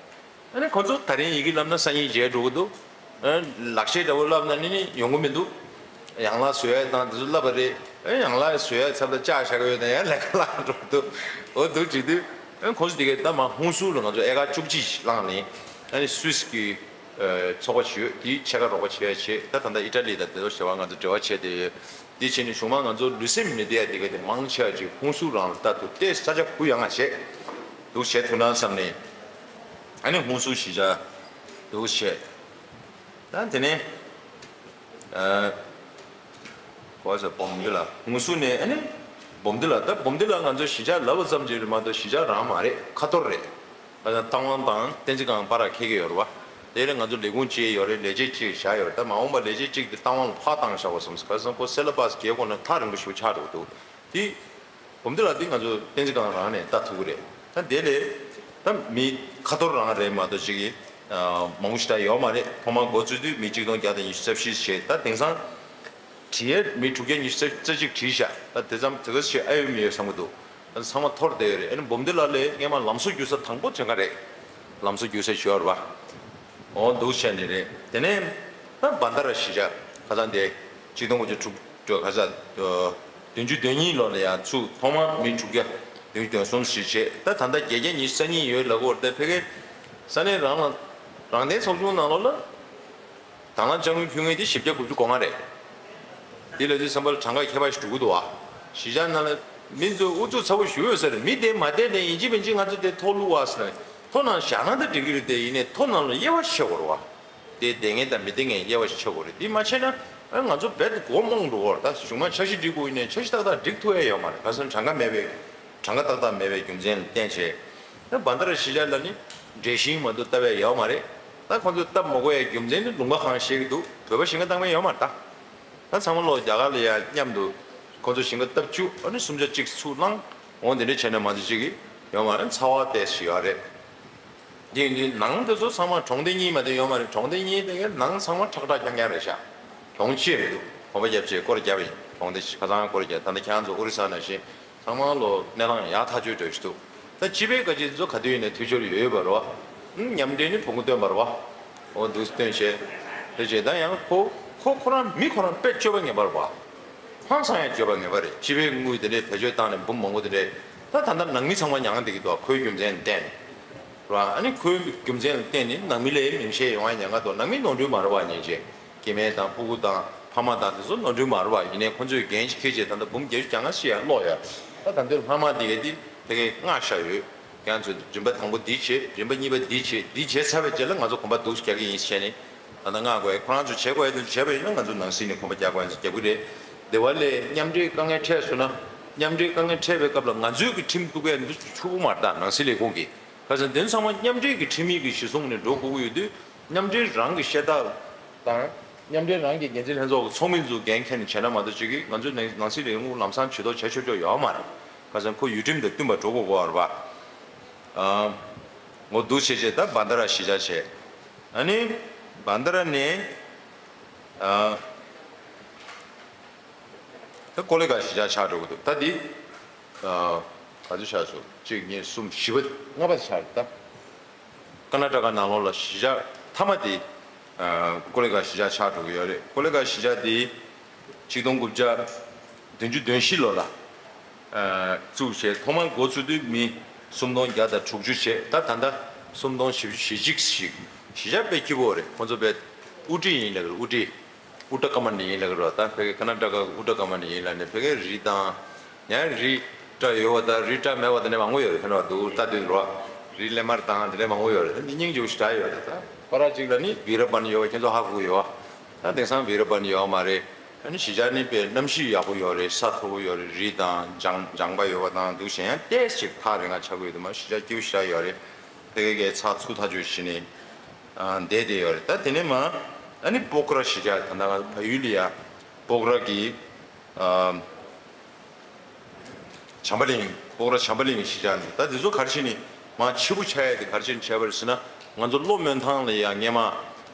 ཨ་ནི་ཁོ་ཚོ་ད་རིང་ཡི་གེ་བསླབ་ན་སང་ཉིན་བརྗེད་འགྲོ་གི་འདུག་ཨ་ལག་ཤེས་འདྲ་བོ་བསླབ་ན་ནི་ནི་ཡོང་གི་མི་འདུག་ཡན་ལག་བཟོ་ཡ་དང་དེ་ཚོ་བསླབ་པ་རེད། ཨ་ཡན་ལག་བཟོ་ཡ་ཚབ་ལ་ལྕགས་བཞག་གི་ཡོད་ན་ཡང་ལས་ཀ་བརླག་འགྲོ་གི་འདུག་འོ་འདུག་བྱེད་དུས་ཨ་ཁོ་ཚོ་དེ་གས་ད་མ་ཧུན་སུར་ལ་ང་ཚོ་ཨེ་ཀར་བཅུ་གཅིག་བླངས་ནས་ཨ་ནི་སུད་སི་གི་ཚོགས་པ་ཞིག་ཡོད། དེའི་ཕྱེད་ཀ་རོགས་པ་བྱེད་ཡ་བྱེད། ད་ད་ལྟ་ཨི་ཊ་ལི་དང་དེ་ཚོ་ཞེ་བ་ང་ཚོ་འབྲེལ་བ་བྱས་ཏེ་ཡོད། དེ་བྱས་ནས་གཞུང་མང་ང་ཚོ་ལུས་སེམས་མི་བདེ་ཡ་དེ་ག་དེ་མང་ཆེ་བ་ཅིག་ཧུན་སུར་རང་ལ་ལྟ་ཐུབ་སྟེ་ས་ཆ་གུ་ཡངས་བྱས་འདུག་བྱས་ཐུབ་ན་བསམ་ནས་ཨ་ནི་ཧུན་སུར་གཞིས་ཆགས་འདུག་བྱས། ད་དེ་ནས་ཨ་གོ་ས་སྦོམ་འདི་ལ་ཧུན་སུར་ནས་ཨ་ནི་སྦོམ་འདི་ལ། ད་སྦོམ་འདི་ལ་ང་ཚོ་གཞིས་ཆགས་ལབ་པ་ཙམ་གྱིས་རེད་མ་གཏོགས་གཞིས་ཆགས་རང་མ་རེད། ཁ་ཐོར་རེད། ཨ་རྟ་དབང་དང་བསྟན་འཛིན་སྒང་བར་ལ་འཁེལ་གྱི་ཡོད་རེད་བ། དེ་ལ་ང་ཚོ་ལས་ཁུངས་གཅིག་ཡོད་རེད། ལས་བྱེད་གཅིག་བཞག་ཡོད་རེད། ད་མ་འོངས་པ་ལས་བྱེད་གཅིག་དེ་རྟ་དབང་ལ་ཕར་བཏང་བཞག་པ་སོང་ཙང་ཁ་སང་ཁོ་སེ་ལ་བྷ་སི་རྒྱག་དགོས་ན་ཐག་རིང་པོ་ཞིག་ཆགས་འགྲོ་གི་འདུག་དེ་སྦོམ་འདི་ལ་དེ་ང་ཚོ་བསྟན་འཛིན་སྒང་རང་ནས་ལྟ་ཐུབ་ཀྱི་རེད། ད་དེ་ལས་ད་མི་ཁ་ཐོར་རང་རེད་མ་གཏོགས་ཅིག་གི་མང་པོ་ཞིག་ད་ཡོད་མ་རེད། ཐོག་མར་འགོ་བཙུགས་དུས་མི་གཅིག་སྟོང་བརྒྱ་དང་ཉི་ཤུ་རྩ་བཞི་བྱས། ད་དེང་སང་བྲིས་ཡས་མི་དྲུག་བརྒྱ་ཉི་ཤུ་རྩ་གཅིག་བྲིས་ཤག་ད་དེ་ཙམ་དེ་ག་ཞིག་ཨ་ཡོད་མི་ཡོད་བསམ་གྱི་འདུག་ད་ཚང་མ་འཐོར་བསྡད་ཡོད་རེད། ཨ་ནི་སྦོམ་འདི་ལ་ལས་སྔས་མ་ལམ་བཟོ་རྒྱུག་ས་དང་པོ་དེ་ག་རེད། ལམ་བཟོ་རྒྱུག་ས་ཞོར་བ། འོ་འདུག་བྱས་ནས་རེད། དེ་ནས་ད་བན་དྷ་ར་གཞིས་ཆགས་ཁ་སང་དེ་གཅིག་སྟོང་དགུ་བརྒྱ་དྲུག་ཁ་ས་བདུན་ཅུ་དོན་གཉིས་ལོ་ལ་ཡང་ཚུགས། ཐོག་མར་མི་དྲུག་བརྒྱ་བདུན་ཅུ་དོན་གསུམ་ཞིག་བྱས། ད་ད་ལྟ་བརྒྱད་བརྒྱ་ཉི་ཤུ་རྩ་གཉིས་ཡོད་ལབ་ཀྱི་ཡོད་རེད། ད་ཕ་གིའི་ས་གནས་རང་ལ་རང་བདེན་ཚོགས་ཆུང་ནང་ལོགས་ལ། དང་བླངས་དཔྱ་དངུལ་ཕུལ་མཁན་དེ་བཞི་བརྒྱ་དགུ་བཅུ་གོ་ལྔ་རེད། དེ་ལ་དུས་ཙམ་པ་ལ་གྲངས་ཀ་ཁྱད་པར་ཞིག་འགྲོ་གི་འདུག་བ། གཞིས་ཆགས་ནང་ལ་མི་ཚོས་ཨུ་ཚུགས་ཚ་པོ་ཞུ་ཡོད་ས་རེད། མི་དེ་མ་བསྡད་ནས་ཡིན་གཅིག་མིན་གཅིག་ང་ཚོ་དེ་ཐོག་བླུག་བ་ཟེར་ནས་ཐོག་ནང་བཞག་ན་ད་འགྲིག་གི་རེད་དེ། ཡིན་ནའི་ཐོག་ནང་ལ་དབྱེ་བ་ཕྱེ་དགོས་རེད་བ། དེ་བསྡད་མཁན་དང་མི་བསྡད་མཁན་དབྱེ་བ་ཞིག་ཕྱེ་དགོས་རེད། དེ་མ་བྱས་ན་ཨ་ང་ཚོ་རྦད་དེ་མགོ་རྨོངས་འགྲོ་གི་རེད། ད་གཞུང་མང་འཆར་གཞི་སྒྲིག་དགོས་ཡིན་ནའི་འཆར་གཞི་ཏག་ཏག་སྒྲིག་ཐུབ་ཡ་ཡོད་མ་རེད། ག་ཟེར་ན་གྲངས་ཀ་མེད་པའི་གྲངས་ཀ་ཏག་ཏག་མེད་པའི་རྒྱུ་མཚན་ལ་བརྟེན་བྱས། ད་བན་དྷ་ར་གཞིས་ཆགས་ལ་ནི་འབྲས་ཞིང་མ་གཏོགས་བཏབ་ཡ་ཡོད་མ་རེད། ད་ཁོང་ཚོས་བཏབ་མ་དགོས་ཡའི་རྒྱུ་མཚན་ནི་ལུང་པ་གང་བཤད་ཀྱི་འདུག་བོད་པ་ཞིང་ཁ་བཏང་མཁན་ཡོད་མ་རེད་ད། ད་ཚང་མ་ལོག་རྒྱ་གར་ལ་ཡ་མཉམ་དུ་ཁོང་ཚོ་ཞིང་ཁ་བཏབ་བཅུག་ཨ་ནི་སུམ་ཆ་གཅིག་ཚུར་བླངས། འོང་དེ་འདྲ་བྱས་ན་མ་གཏོགས་ཅིག་གི་ཡོད་མ་རེད། ཚ་བ་ཏོག་ཙམ་ཡོད་རེད། དེ་ཡིན་དུས་ནང་དེ་ཚོ་ཚང་མ་གྲོང་སྡེ་གཉིས་མ་གཏོགས་ཡོད་མ་རེད། གྲོང་སྡེ་གཉིས་དེ་གའི་ནང་ཚང་མ་ཁྲག་ཁྲག་རྐྱང་རྐྱང་རེད་ཤག་གྱོང་ཆེ་མི་འདུག་གོམ་པ་བརྒྱབ་བྱས་སྐོར་རྒྱབ་ཡིན། གྲོང་སྡེ་ཁ་ཚང་སྐོར་རྒྱབ། ད་ལྟ་ཁྱེད་རང་ཚོ་ཨོ་རི་ས་ནང་བཞིན་ ཚང་མ་ལོ་གནས་སྟངས་ཡག་ཐག་ཆོད་འགྲོ་ཞིག་འདུག་ད་སྤྱི་པའི་བཀའ་སྤྱི་ཚོ་ག་དུས་ཡིན་ནའི་འཐུས་ཤོར་ཡོད་ཡོད་པ་རེད་བ། ཨང་མཉམ་འབྲེལ་ནི་ཕུང་པོ་སྟོན་པ་རེད་བ། འོ་འདུག་སྟོན་བྱས། དེ་བྱས་ད་ཡང་ཁོ་ཁོ་ཁོ་རང་མི་ཁོ་རང་དཔེ་སྤྱོད་པ་ངན་པ་རེད་བ། ཧང་སང་ཡང་སྤྱོད་པ་ངན་པ་རེད། སྤྱི་པའི་དངུལ་དེ་འདྲའི་བེད་སྤྱོད་བཏང་ནས་འབུམ་མང་པོ་དེ་འདྲའི་ད་ད་ལྟ་ནང་མི་ཚང་མ་མྱངས་བསྡད་ཀྱི་འདུག་ཁོའི་རྒྱུ་མཚན་བརྟེན་ནས་རེད་བ། ཨ་ནི་ཁོའི་རྒྱུ་མཚན་ལ་བརྟེན་ནས་ནང་མི་ལ་མིང་བཤད་ཡོང་བ་ཉེན་ཁ་འདུག་ནང་མི་ནོར་འཁྲུལ་མ་རེད་བ་ཉན་བྱས། སྐྱེ་དམན་དང་ཕྲུ་གུ་དང་ཕ་མ་དང་དེ་ཚོ་ནོར་འཁྲུལ་མ་རེད་བ། ཡིན་ནའི་ཁོ་ཚོས་འགན་ཞིག་འཁྱེར་བྱས་ད་ལྟ་འབུམ་བརྒྱད་ཅུ་གྱ་ལྔ་ཞིག་ཡར་སློག་ཡོད། ད་ད་འདོད་ལྷག་མ་དེ་གས་དེ་དེ་གས་མངགས་བཞག་ཡོད། ཁྱེད་ཚོས་རིམ་པ་དང་པོ་འདི་བྱེད། རིམ་པ་གཉིས་པ་འདི་བྱེད། འདི་བྱས་ཚར་བའི་རྗེས་ལ་ང་ཚོ་གོམ་པ་འདུག་རྒྱག་གི་ཡིན་ཟེར་ནས། ད་ལྟ་མངགས་དགོས། ཁོ་རང་ཚོས་བྱེད་དགོས་ཡ་དེ་བྱས་པ་ཡིན་ན་ང་ཚོ་ནང་སྲིད་ནས་གོམ་པ་རྒྱག་དགོས་ཡ་ཚོ་རྒྱག་གི་རེད། དེ་བ་ལས་མཉམ་འབྲེལ་དཀའ་ངལ་འཕྲད་སོང་ན། མཉམ་འབྲེལ་དཀའ་ངལ་འཕྲད་པའི་སྐབས་ལ་ང་ཚོའི་གི་ཁྲིམས་གཏུག་ཡ་འདི་ཚོ་ཆོག་གི་མ་རེད། ད་ནང་སྲིད་ལས་ཁུངས་ཀྱི། ཁ་སང་དེ་ཚོ་ཚང་མ་མཉམ་འབྲེལ་གྱི་ཁྲིམས་ཡིག་གི་གཞི་བཟུང་ནས་འགྲོ་དགོས་ཀྱི་ཡོད་དུས། མཉམ་འབྲེལ་རང་གི་བཤད་སྟངས་དང་། མཉམ་འབྲེལ་རང་གི་འགན་འཛིན་ལྷན་ཚོགས་ཀྱི་ཚོགས་མི་ཚོ་འགན་འཁྱེར་ནས་བྱས་ན་མ་གཏོགས་ཅིག་གིས་ང་ཚོའི་ནང་ནང་སྲིད་ལས་ཁུངས་ལམ་སང་ཇུས་གཏོགས་བྱས་ཆོག་ཆོག་ཡོད་མ་རེད། ཁ་སང་ཁོ་ཡུལ་ཁྲིམས་དང་བསྟུན་པ་འགྲོ་དགོས་ཀྱི་ཡོད་རེད་པ། ཨ། ངོ་འདུག་བྱས་བྱས་ད་བྷན་དྷ་ར་གཞིས་ཆགས་བྱས། ཨ་ནི་བྷན་དྷ་ར་ནས། ཨ། ད་ཀོ་ལི་གྷལ་གཞིས་ཆགས་ཆགས་འགྲོ་གི་འདུག་ད་འདི། ཨ། ག་ཚོད་ཆགས་སོང་། གཅིག་གཉིས་གསུམ་བཞི་པ་ལྔ་པ་ཆགས་རེད་ད། ཀར་ན་ཊ་ཀ་ནང་ལོགས་ལ་གཞིས་ཆགས་མཐའ་མ་དེ། ཨ། ཀོ་ལི་གྷལ་གཞིས་ཆགས་ཆགས་འགྲོ་གི་ཡོད་རེད། ཀོ་ལི་གྷལ་གཞིས་ཆགས་དེ་ཆིག་སྟོང་དགུ་བརྒྱ་བདུན་ཅུ་དོན་བཞི་ལོ་ལ། ཨ། བཙུགས་བྱས་ཐོག་མར་འགོ་ཚུགས་དུས་མི་སུམ་སྟོང་བརྒྱ་དང་དྲུག་ཅུ་བྱས། ད་ད་ལྟ་སུམ་སྟོང་བཞི་བཅུ་ཞེ་གཅིག་ཞིག་གཞིས་ཆགས་དཔེ་སྐྱིད་པོ་རེད། ཁོ་ཚོ་དཔེ་དབུ་ཁྲིད་ཡིན་ལབ་རེད། དབུ་ཁྲིད། ཨུ་ཏྲ་ཀ་མན་ཌི་ཡིན་ལབ་ཀྱི་རེད་བ། ད་ཕ་གི་ཀར་ན་ཊ་ཀ་གི་ཨུ་ཏྲ་ཀ་མན་ཌི་ཡིན་ལབ་ནས་ཕ་གིར་རི་དང་། ཡང་རི་བཀྲ་ཡོད་པ་དང་རི་བཀྲ་མེད་པ་དེ་འདྲ་མང་པོ་ཡོད་རེད། ཕ་གི་འདུག་ལྟ་དུས་རེད་བ། རི་ལེབ་མར་དང་དེ་འདྲ་མང་པོ་ཡོད་རེད། དེ་ནི་སྙིང་རྗེ་པོ་ཞེ་དྲག་ཡོད་རེད། ད་ཁོ་ར་གཅིག་ལ་ནི་བི་ར་བན་ཡོད་པ་ཁྱེད་ཚོ་ཧ་གོ་གི་ཡོད་བ། ད་དེང་སང་བི་ར་བན་ཡོད་མ་རེད། ཨ་ནི་གཞིས་ཆགས་ནི་དཔེ་གནམ་གཤིས་ཡག་པོ་ཡོད་རེད། ས་མཐོ་པོ་ཡོད་རེད། རི་དང་ལྗང་ལྗང་པ་ཡོད་པ་དང་འདུག་གཞན་ཡང་ཏོག་ཙམ་ཅིག་ཐག་རིང་ང་ཆགས་ཀྱི་ཡོད་དུས་མ་གཞིས་ཆགས་སྐྱིད་པོ་ཞེ་དྲག་ཡོད་རེད། ཕ་གི་གི་ཚགས་ཚུད་ཐག་ཆོད་བྱས་ནས། ཨ། བསྡད་བསྡད་ཡོད་རེད། ད་དེ་ནས་མ། ཨ་ནི་སྤོག་ར་གཞིས་ཆགས་ད་ལྟ་ང་ཚོ་བལ་ཡུལ་ལ་ཡ། སྤོག་ར་གི། ཨ། བྱམས་པ་གླིང་། སྤོག་ར་བྱམས་པ་གླིང་གཞིས་ཆགས་ནས་ད་དེ་ཚོ་ག་རེ་བྱས་ནས་མ་ཕྱི་པོ་ཆགས་ཡ་དེ་ག་རེ་བྱས་ནས་བྱས་པ་རེད་ཟེར་ན། ང་ཚོ་བློ་སྨོན་ཐང་ལ་ཡ་སྔས་མ།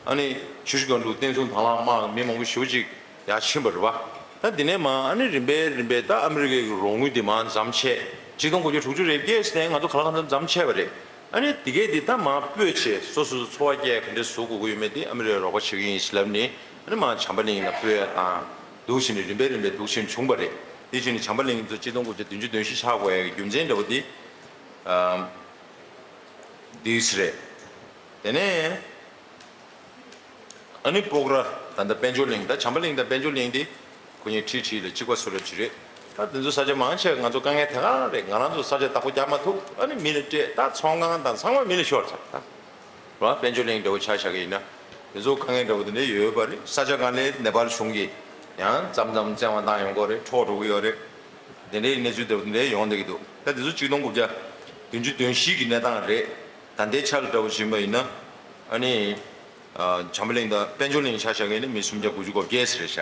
ཨ་ནི་ཆུ་བཞི་སྒང་དྲུག་བསྟན་སྲུང་དང་བླངས་དམག་མི་མང་པོ་ཞེ་པོ་ཅིག་ཡར་ཕྱིན་པ་རེད་བ། ད་དེ་ནས་མ་ཨ་ནི་རིམ་པས་རིམ་པས་ད་ཨ་མི་རི་ཀའི་རོགས་དངུལ་དེ་མ་མཚམས་ཆད། ཆིག་སྟོང་དགུ་བརྒྱ་དྲུག་ཅུ་རེ་བརྒྱད་ནས་ང་ཚོ་ག་ལ་གང་འཚམ་མཚམས་ཆད་པ་རེད། ཨ་ནི་དེ་གས་དེ་ད་མར་སྤོས་བྱས་སོ་སོ་སོ་འཚོ་བ་སྐྱེལ་ག་འདྲས་བཟོ་དགོས་ཀྱི་ཡོད་མེད་དེ་ཨ་མི་རི་ཀས་རོགས་པ་བྱེད་ཀྱི་ཡིན་ཟེར་ལབ་ནས། ཨ་ནི་མར་བྱམས་པ་གླིང་ལ་སྤོས་ཡ་དང་འདུག་བྱས་ནས་རིམ་པས་རིམ་པས་འདུག་བྱས་ནས་བྱུང་བ་རེད། དེ་བྱས་ནས་བྱམས་པ་གླིང་ཚོ་ཆིག་སྟོང་དགུ་བརྒྱ་བདུན་ཅུ་དོན་བཞི་ཆགས་དགོས་ཡ་གི་རྒྱུ་མཚན་འདྲ་བོ་དེ། ཨམ། འདུག་སེ་རེད། དེ་ནས། ཨ་ནི་སྤོག་ར། ད་ལྟ་དཔལ་འབྱོར་གླིང་། ད་བྱམས་པ་གླིང་དང་དཔལ་འབྱོར་གླིང་དེ་ཁོ་གཉིས་ཁྲིག་ཁྲིག་ལ་གཅིག་པ་བཟོ་འདྲ་ཅིག་རེད། ད་དེ་ཚོ་ས་ཆ་མང་ཆེ་ང་ཚོ་དཀའ་ངལ་དེ་ག་རེད། ང་རང་ཚོ་ས་ཆ་བདག་པོ་རྒྱག་མ་ཐུབ། ཨ་ནི་མི་ལ་སྤྲད། ད་ཚོང་ཁང་དང་ཚང་མ་མི་ལ་ཤོར་ཚར་ད། ར་དཔལ་འབྱོར་གླིང་འདྲ་བོ་ཆ་བཞག་གི་ཡིན་ན། དེ་ཚོ་དཀའ་ངལ་འདྲ་བོ་དེ་འདྲ་ཡོད་པ་རེད། ས་ཆ་གང་ལས་ནེ་པཱལ་གཞུང་གིས་ཡང་མཚམས་མཚམས་བཙན་དབང་བཏང་ཡོང་གི་རེད། འཕྲོག་འགྲོ་གི་ཡོད་རེད། དེ་འདྲའི་གནས་ཚུལ་འདྲ་བོ་དེ་འདྲ་ཡོང་བསྡད་ཀྱི་འདུག་ད་དེ་ཚོ་ཆིག་སྟོང་དགུ་བརྒྱ་བདུན་ཅུ་དོན་བཞི་གི་གནས་སྟངས་རེད། ད་ལྟའི་ཆ་ལ་འདྲ་བོ་བྱིན་པ་ཡིན་ན། ཨ་ནི། ཨ། བྱམས་པ་གླིང་དང་དཔལ་འབྱོར་གླིང་ཆ་བཞག་གི་ཡིན་ན་མི་སུམ་བརྒྱ་དགུ་བཅུ་གོ་བརྒྱད་ཙམ་རེད་ཤག་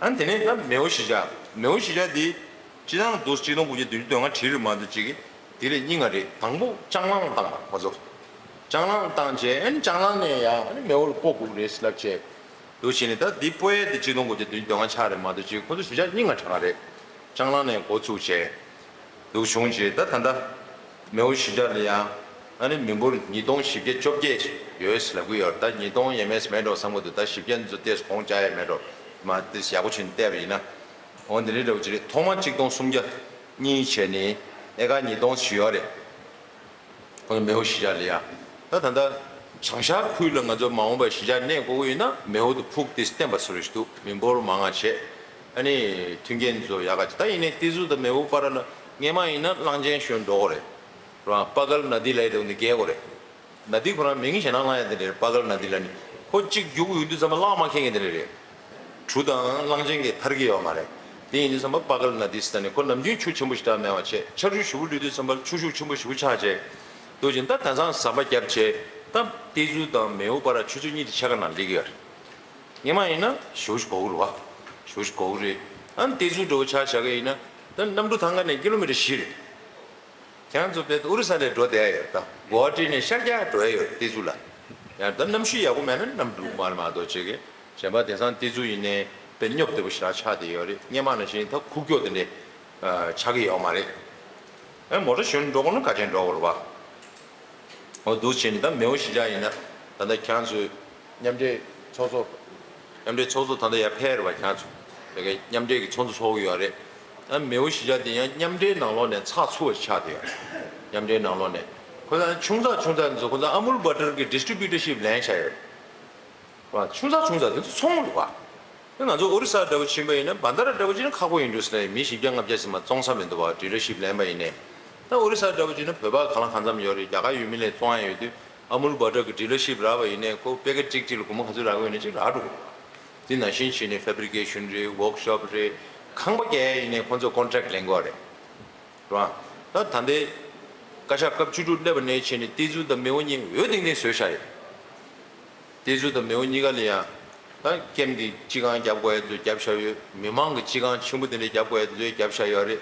ཨ་ནི་དེ་ནས་ད་མེའོ་གཞིས་ཆགས། མེའོ་གཞིས་ཆགས་འདི། སྤྱིར་བཏང་དུ་ཆིག་སྟོང་དགུ་བརྒྱ་བདུན་ཅུ་དོན་ལྔ་བྲིས་རེད་མ་གཏོགས་ཅིག་དེ་ལས་རྙིང་བ་རེད། དང་པོ་ལྕང་གླང་བཏང་བ་ཁོ་ཚོ། ལྕང་གླང་བཏང་རྗེས་ཨ་ནི་ལྕང་གླང་ནས་ཡང་ཨ་ནི་མེའོ་ལ་སྤོ་དགོས་རེད་ཟེར་ལབ་བྱས། འདུག་བྱས་ནས་ད་འདི་སྤོ་ཡས་དེ་ཆིག་སྟོང་དགུ་བརྒྱ་བདུན་ཅུ་དོན་ལྔ་ཆགས་རེད་མ་གཏོགས་ཅིག་ཁོ་ཚོ་གཞིས་ཆགས་རྙིང་བ་དྲགས་རེད། ལྕང་གླང་ནས་འགོ་ཚུགས་བྱས། འདུག་བྱུང་རྗེས་ད་ད་ལྟ་མེའོ་གཞིས་ཆགས་ལ་ཡང་ཨ་ནི་མི་འབོར་ཉིས་སྟོང་བཞི་བརྒྱ་བཅོ་བརྒྱད་ཡོད་ལབ་ཀྱི་ཡོད་རེད། ད་ཉིས་སྟོང་ཡས་མས་མེད་འགྲོ་བསམ་གྱི་འདུག་ད་བཞི་བརྒྱ་ཚོ་ཏོག་ཙམ་གོང་ཆགས་ཡས་མེད་འགྲོ། མ་ཏོག་ཙམ་ཡག་པོ་བྱས་ནས་བལྟས་པ་ཡིན་ན། འོ་འདི་འདྲའི་འདྲ་བོ་ཅིག་རེད། ཐོག་མ་ཆིག་སྟོང་སུམ་བརྒྱ་གཉིས་བྱས་ནས་ཨེ་ཀར་ཉིས་སྟོང་ཞིག་ཡོད་རེད། ཁོང་ཚོ་མེའོ་གཞིས་ཆགས་ལ་ཡ། ད་ད་ལྟ་བྱང་ཤར་ཁུལ་ལ་ང་ཚོ་མ་འོངས་པར་གཞིས་ཆགས་གནས་དགོས་ཀྱི་ཡོད་ན་མེའོ་དང་ཕུག་དེ་བརྟེན་པ་བཟོ་རེ་ཞིག་འདུག་མི་འབོར་མང་བ་བྱས། ཨ་ནི་མཐུན་རྐྱེན་ཚོ་ཡག་ག་བྱས། ད་ཡིན་ནའི་ཏི་ཛུ་དང་མེའོ་བར་ལ་སྔས་མ་ཡིན་ན་གླང་ཆེན་ཞོན་འགྲོ་དགོས་རེད། རང་པ་གལ་ན་དི་ལ་ཡི་དེ་འདི་བརྒལ་དགོས་རེད། ན་དི་ཁོ་རང་མིང་གཞན་དག་བླང་ཡ་དེ་རེད། པ་གལ་ན་དི་ལ་ནི་ཁོ་གཅིག་རྒྱུག་ཡོང་དུས་ཙམ་པ་གླང་མ་འཁེལ་མཁན་དེ་རེད། གྲུ་དང་གླང་ཆེན་གྱིས་ཐར་གྱི་ཡོད་མ་རེད། དེ་ཡིན་དུས་ཙམ་པ་པ་གལ་ན་དི་ཟེར་ནས་ཁོ་ནམ་རྒྱུན་ཆུ་ཆེན་པོ་ཞེ་དྲག་མེད་པ་བྱས། ཆར་ཆུ་ཞེ་པོ་སླེབས་དུས་ཙམ་པ་ཆུ་ཤུགས་ཆེན་པོ་ཞེ་པོ་ཆགས་བྱས། འདུག་ཅིང་ད་དེང་སང་ཟམ་པ་བརྒྱབ་བྱས། ད་ཏི་ཛུ་དང་མེའོ་བར་ཆུ་ཚོད་གཉིས་དེ་ཕྱེད་ཀ་ནང་སླེབས་ཀྱི་ཡོད་རེད། སྔས་མ་ཡིན་ན་ཞེ་པོ་ཞིག་འགོར་གྱི་རེད་བ། ཞེ་པོ་ཞིག་འགོར་གྱི་རེད། ཨ་ནི་ཏི་ཛུ་འདྲ་བོ་ཆ་བཞག་གི་ཡིན་ན་ད་གནམ་གྲུ་ཐང་ག་ནས་ཀི་ལོ་མི་ཊར་བཞི་རེད། ཁྱེད་རང་ཚོ་དཔེ་ཨོ་རི་ས་ལ་འགྲོ་བསྡད་ཡ་ཡོད་ད། གོ་བ་སྤྲད་ནས་ཤར་རྒྱག་འགྲོ་ཡ་ཡོད་ཏི་ཛུ་ལ། ཡང་ད་གནམ་གཤིས་ཡག་པོ་མེད་ན་གནམ་གྲུ་མར་མ་གཏོགས་བྱེད་ཀྱི། གཞན་པ་དེང་སང་ཏི་ཛུ་ཡིན་ནའི་དཔེ་སྙོབ་བདེ་པོ་ཞེ་དྲག་ཆགས་བསྡད་ཡོད་རེད། སྔས་མ་ནང་བཞིན་ད་ཁུག་ཀྱོག་དེ་འདྲས། ཆགས་ཀྱི་ཡོད་མ་རེད། ཨེ་མོ་ཊ་ཞོན་འགྲོ་དགོས་ན་ག་ཅན་འགྲོ་དགོས་རེད་པ། འོ་འདུག་བྱས་ནས་ད་མེའོ་གཞིས་ཆགས་ཡིན་ན་ད་ལྟ་ཁྱེད་རང་ཚོའི་མཉམ་འབྲེལ་ཚོགས་གཙོ། མཉམ་འབྲེལ་ཚོགས་གཙོ་ད་ལྟ་ཡར་ཕེབས་རེད་པ། ཁྱེད་རང་ཚོ་དེ་གའི་མཉམ་འབྲེལ་གྱི་ཚོགས་གཙོ་ཚོགས་ཀྱི་ཡོད་རེད། ད་མེའོ་གཞིས་ཆགས་དེ་ཡང་མཉམ་འབྲེལ་ནང་ལོགས་ནས་ཚགས་ཚུད་པ་ཆགས་བསྡད་ཡོད་རེད། མཉམ་འབྲེལ་ནང་ལོགས་ནས་ཁོ་ཚོ་ཆུང་ཙག་ཆུང་ཙག་འདི་ཚོ་ཁོ་ཚོ་ཨ་མུལ་བྷ་ཊར་གྱི་ཌི་སི་ཊི་རི་བྷྱུ་ཊར་ཤིབ་ལེན་བཞག་ཡོད་རེད། ཆུང་ཙག་ཆུང་ཙག་དེ་ཚོ་ཚོང་རེད་པ། ང་ཚོ་ཨོ་རི་ས་འདྲ་པོ་ཕྱིན་པ་ཡིན་ན། བྷན་དྷ་ར་འདྲ་པོ་ཕྱིན་ན་ཁག་པོ་ཡིན་འགྲོ་ཟེར་ན་ཡིན། མི་བཞི་བརྒྱ་ལྔ་བརྒྱ་ཙམ་བཙོང་ས་མི་འདུག་པ། ཌི་ལར་ཤིབ་ལེན་པ་ཡིན་ནའི། ད་ཨོ་རི་ས་འདྲ་པོ་ཕྱིན་ན་བོད་པ་གང་ལ་གང་འཚམ་ཡོད་རེད། རྒྱ་གར་ཡུལ་མི་ལ་བཙོང་ཡ་ཡོད་དུས་ཨ་མུལ་བྷ་ཊར་གྱི་ཌི་ལར་ཤིབ་རག་པ་ཡིན་ནའི་ཁོ་པེ་ཀེཊ་གཅིག་གཅིག་ལ་སྒོར་མོ་ག་ཚོད་རག་གི་ཡོད་ན་གཅིག་རག་འགྲོ་གི་རེད། དེ་ནང་བཞིན་བྱས་ནས་ཕེབ་རི་ཀེ་ཤན་རེད། ཝོག་ཤོབ་རེད། ཁང་པ་རྒྱག་ཡ་ཡིན་ནའི་ཁོ་ཚོས་ཀོན་ཊེག་ལེན་དགོས་རེད། རེད་པ། ད་ད་ལྟའི་བཀའ་ཤག་སྐབས་བཅུ་དྲུག་སླེབས་པ་ནས་བྱས་ནས་ཏེ་ཛུ་དང་མེའོ་གཉིས་འོས་ཐེངས་ཐེངས་བཟོས་བཞག་ཡོད། ཏེ་ཛུ་དང་མེའོ་གཉིས་ཀ་ལ་ཡང་ད་ཀེམ་གྱི་སྤྱི་ཁང་རྒྱབ་དགོས་ཡ་དེ་ཚོ་རྒྱབ་བཞག་ཡོད། མི་མང་གི་སྤྱི་ཁང་ཆེན་པོ་དེ་འདྲ་རྒྱབ་དགོས་ཡ་དེ་ཚོ་རྒྱབ་བཞག་ཡོད་རེད།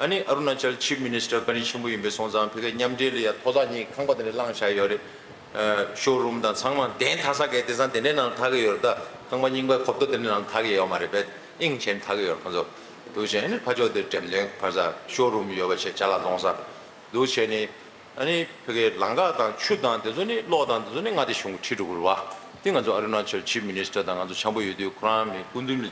ཨ་ནི་ཨ་རུ་ན་ཅལ་ཆིབ་མི་ནི་སི་ཊར་བཀའ་དྲིན་ཆེན་པོ་ཡིན་པས་སོང་ཙང་ཕ་གིའི་མཉམ་འབྲེལ་ལ་ཡང་ཐོག་ཐག་གཉིས་ཁང་པ་དེ་འདྲ་བླངས་བཞག་ཡོད་རེད། ཤོ་རུམ་དང་ཚང་མ་གདན་འཐག་ས་གའི་དེང་སང་དེ་འདྲའི་ནང་ལ་འཐག་གི་ཡོད་རེད། ད་ཁང་པ་རྙིང་པའི་ཁོབ་ཏོ་དེ་འདྲའི་ནང་ལ་འཐག་གི་ཡོད་མ་རེད་པས། དབྱིངས་ཆེན་འཐག་གི་ཡོད་རེད་ཁོ་ཚོ། འདུག་བྱས་ནས་ཕར་ཕྱོགས་དེ་འགྲེམས་སྟོན་ཕར་ས་ཤོ་རུམ་ཡོད་པ་བྱས། ཅ་ལག་བཙོང་ས། འདུག་བྱས་ནས་ཨ་ནི་ཕ་གིའི་ལམ་ཁ་དང་ཆུ་དང་དེ་ཚོ་ནི་གློག་དང་དེ་ཚོ་ནི་མངའ་སྡེ་གཞུང་གིས་ཁྲིད་འགྲོ་གི་རེད་པ། དེ་ང་ཚོ་ཨ་རུ་ན་ཅལ་ཆིབ་མི་ནི་སི་ཊར་དང་ང་ཚོ་འཆམ་པོ་ཡོད་དུས་ཁོ་རང་མི་སྐུ་མདུན་ལ་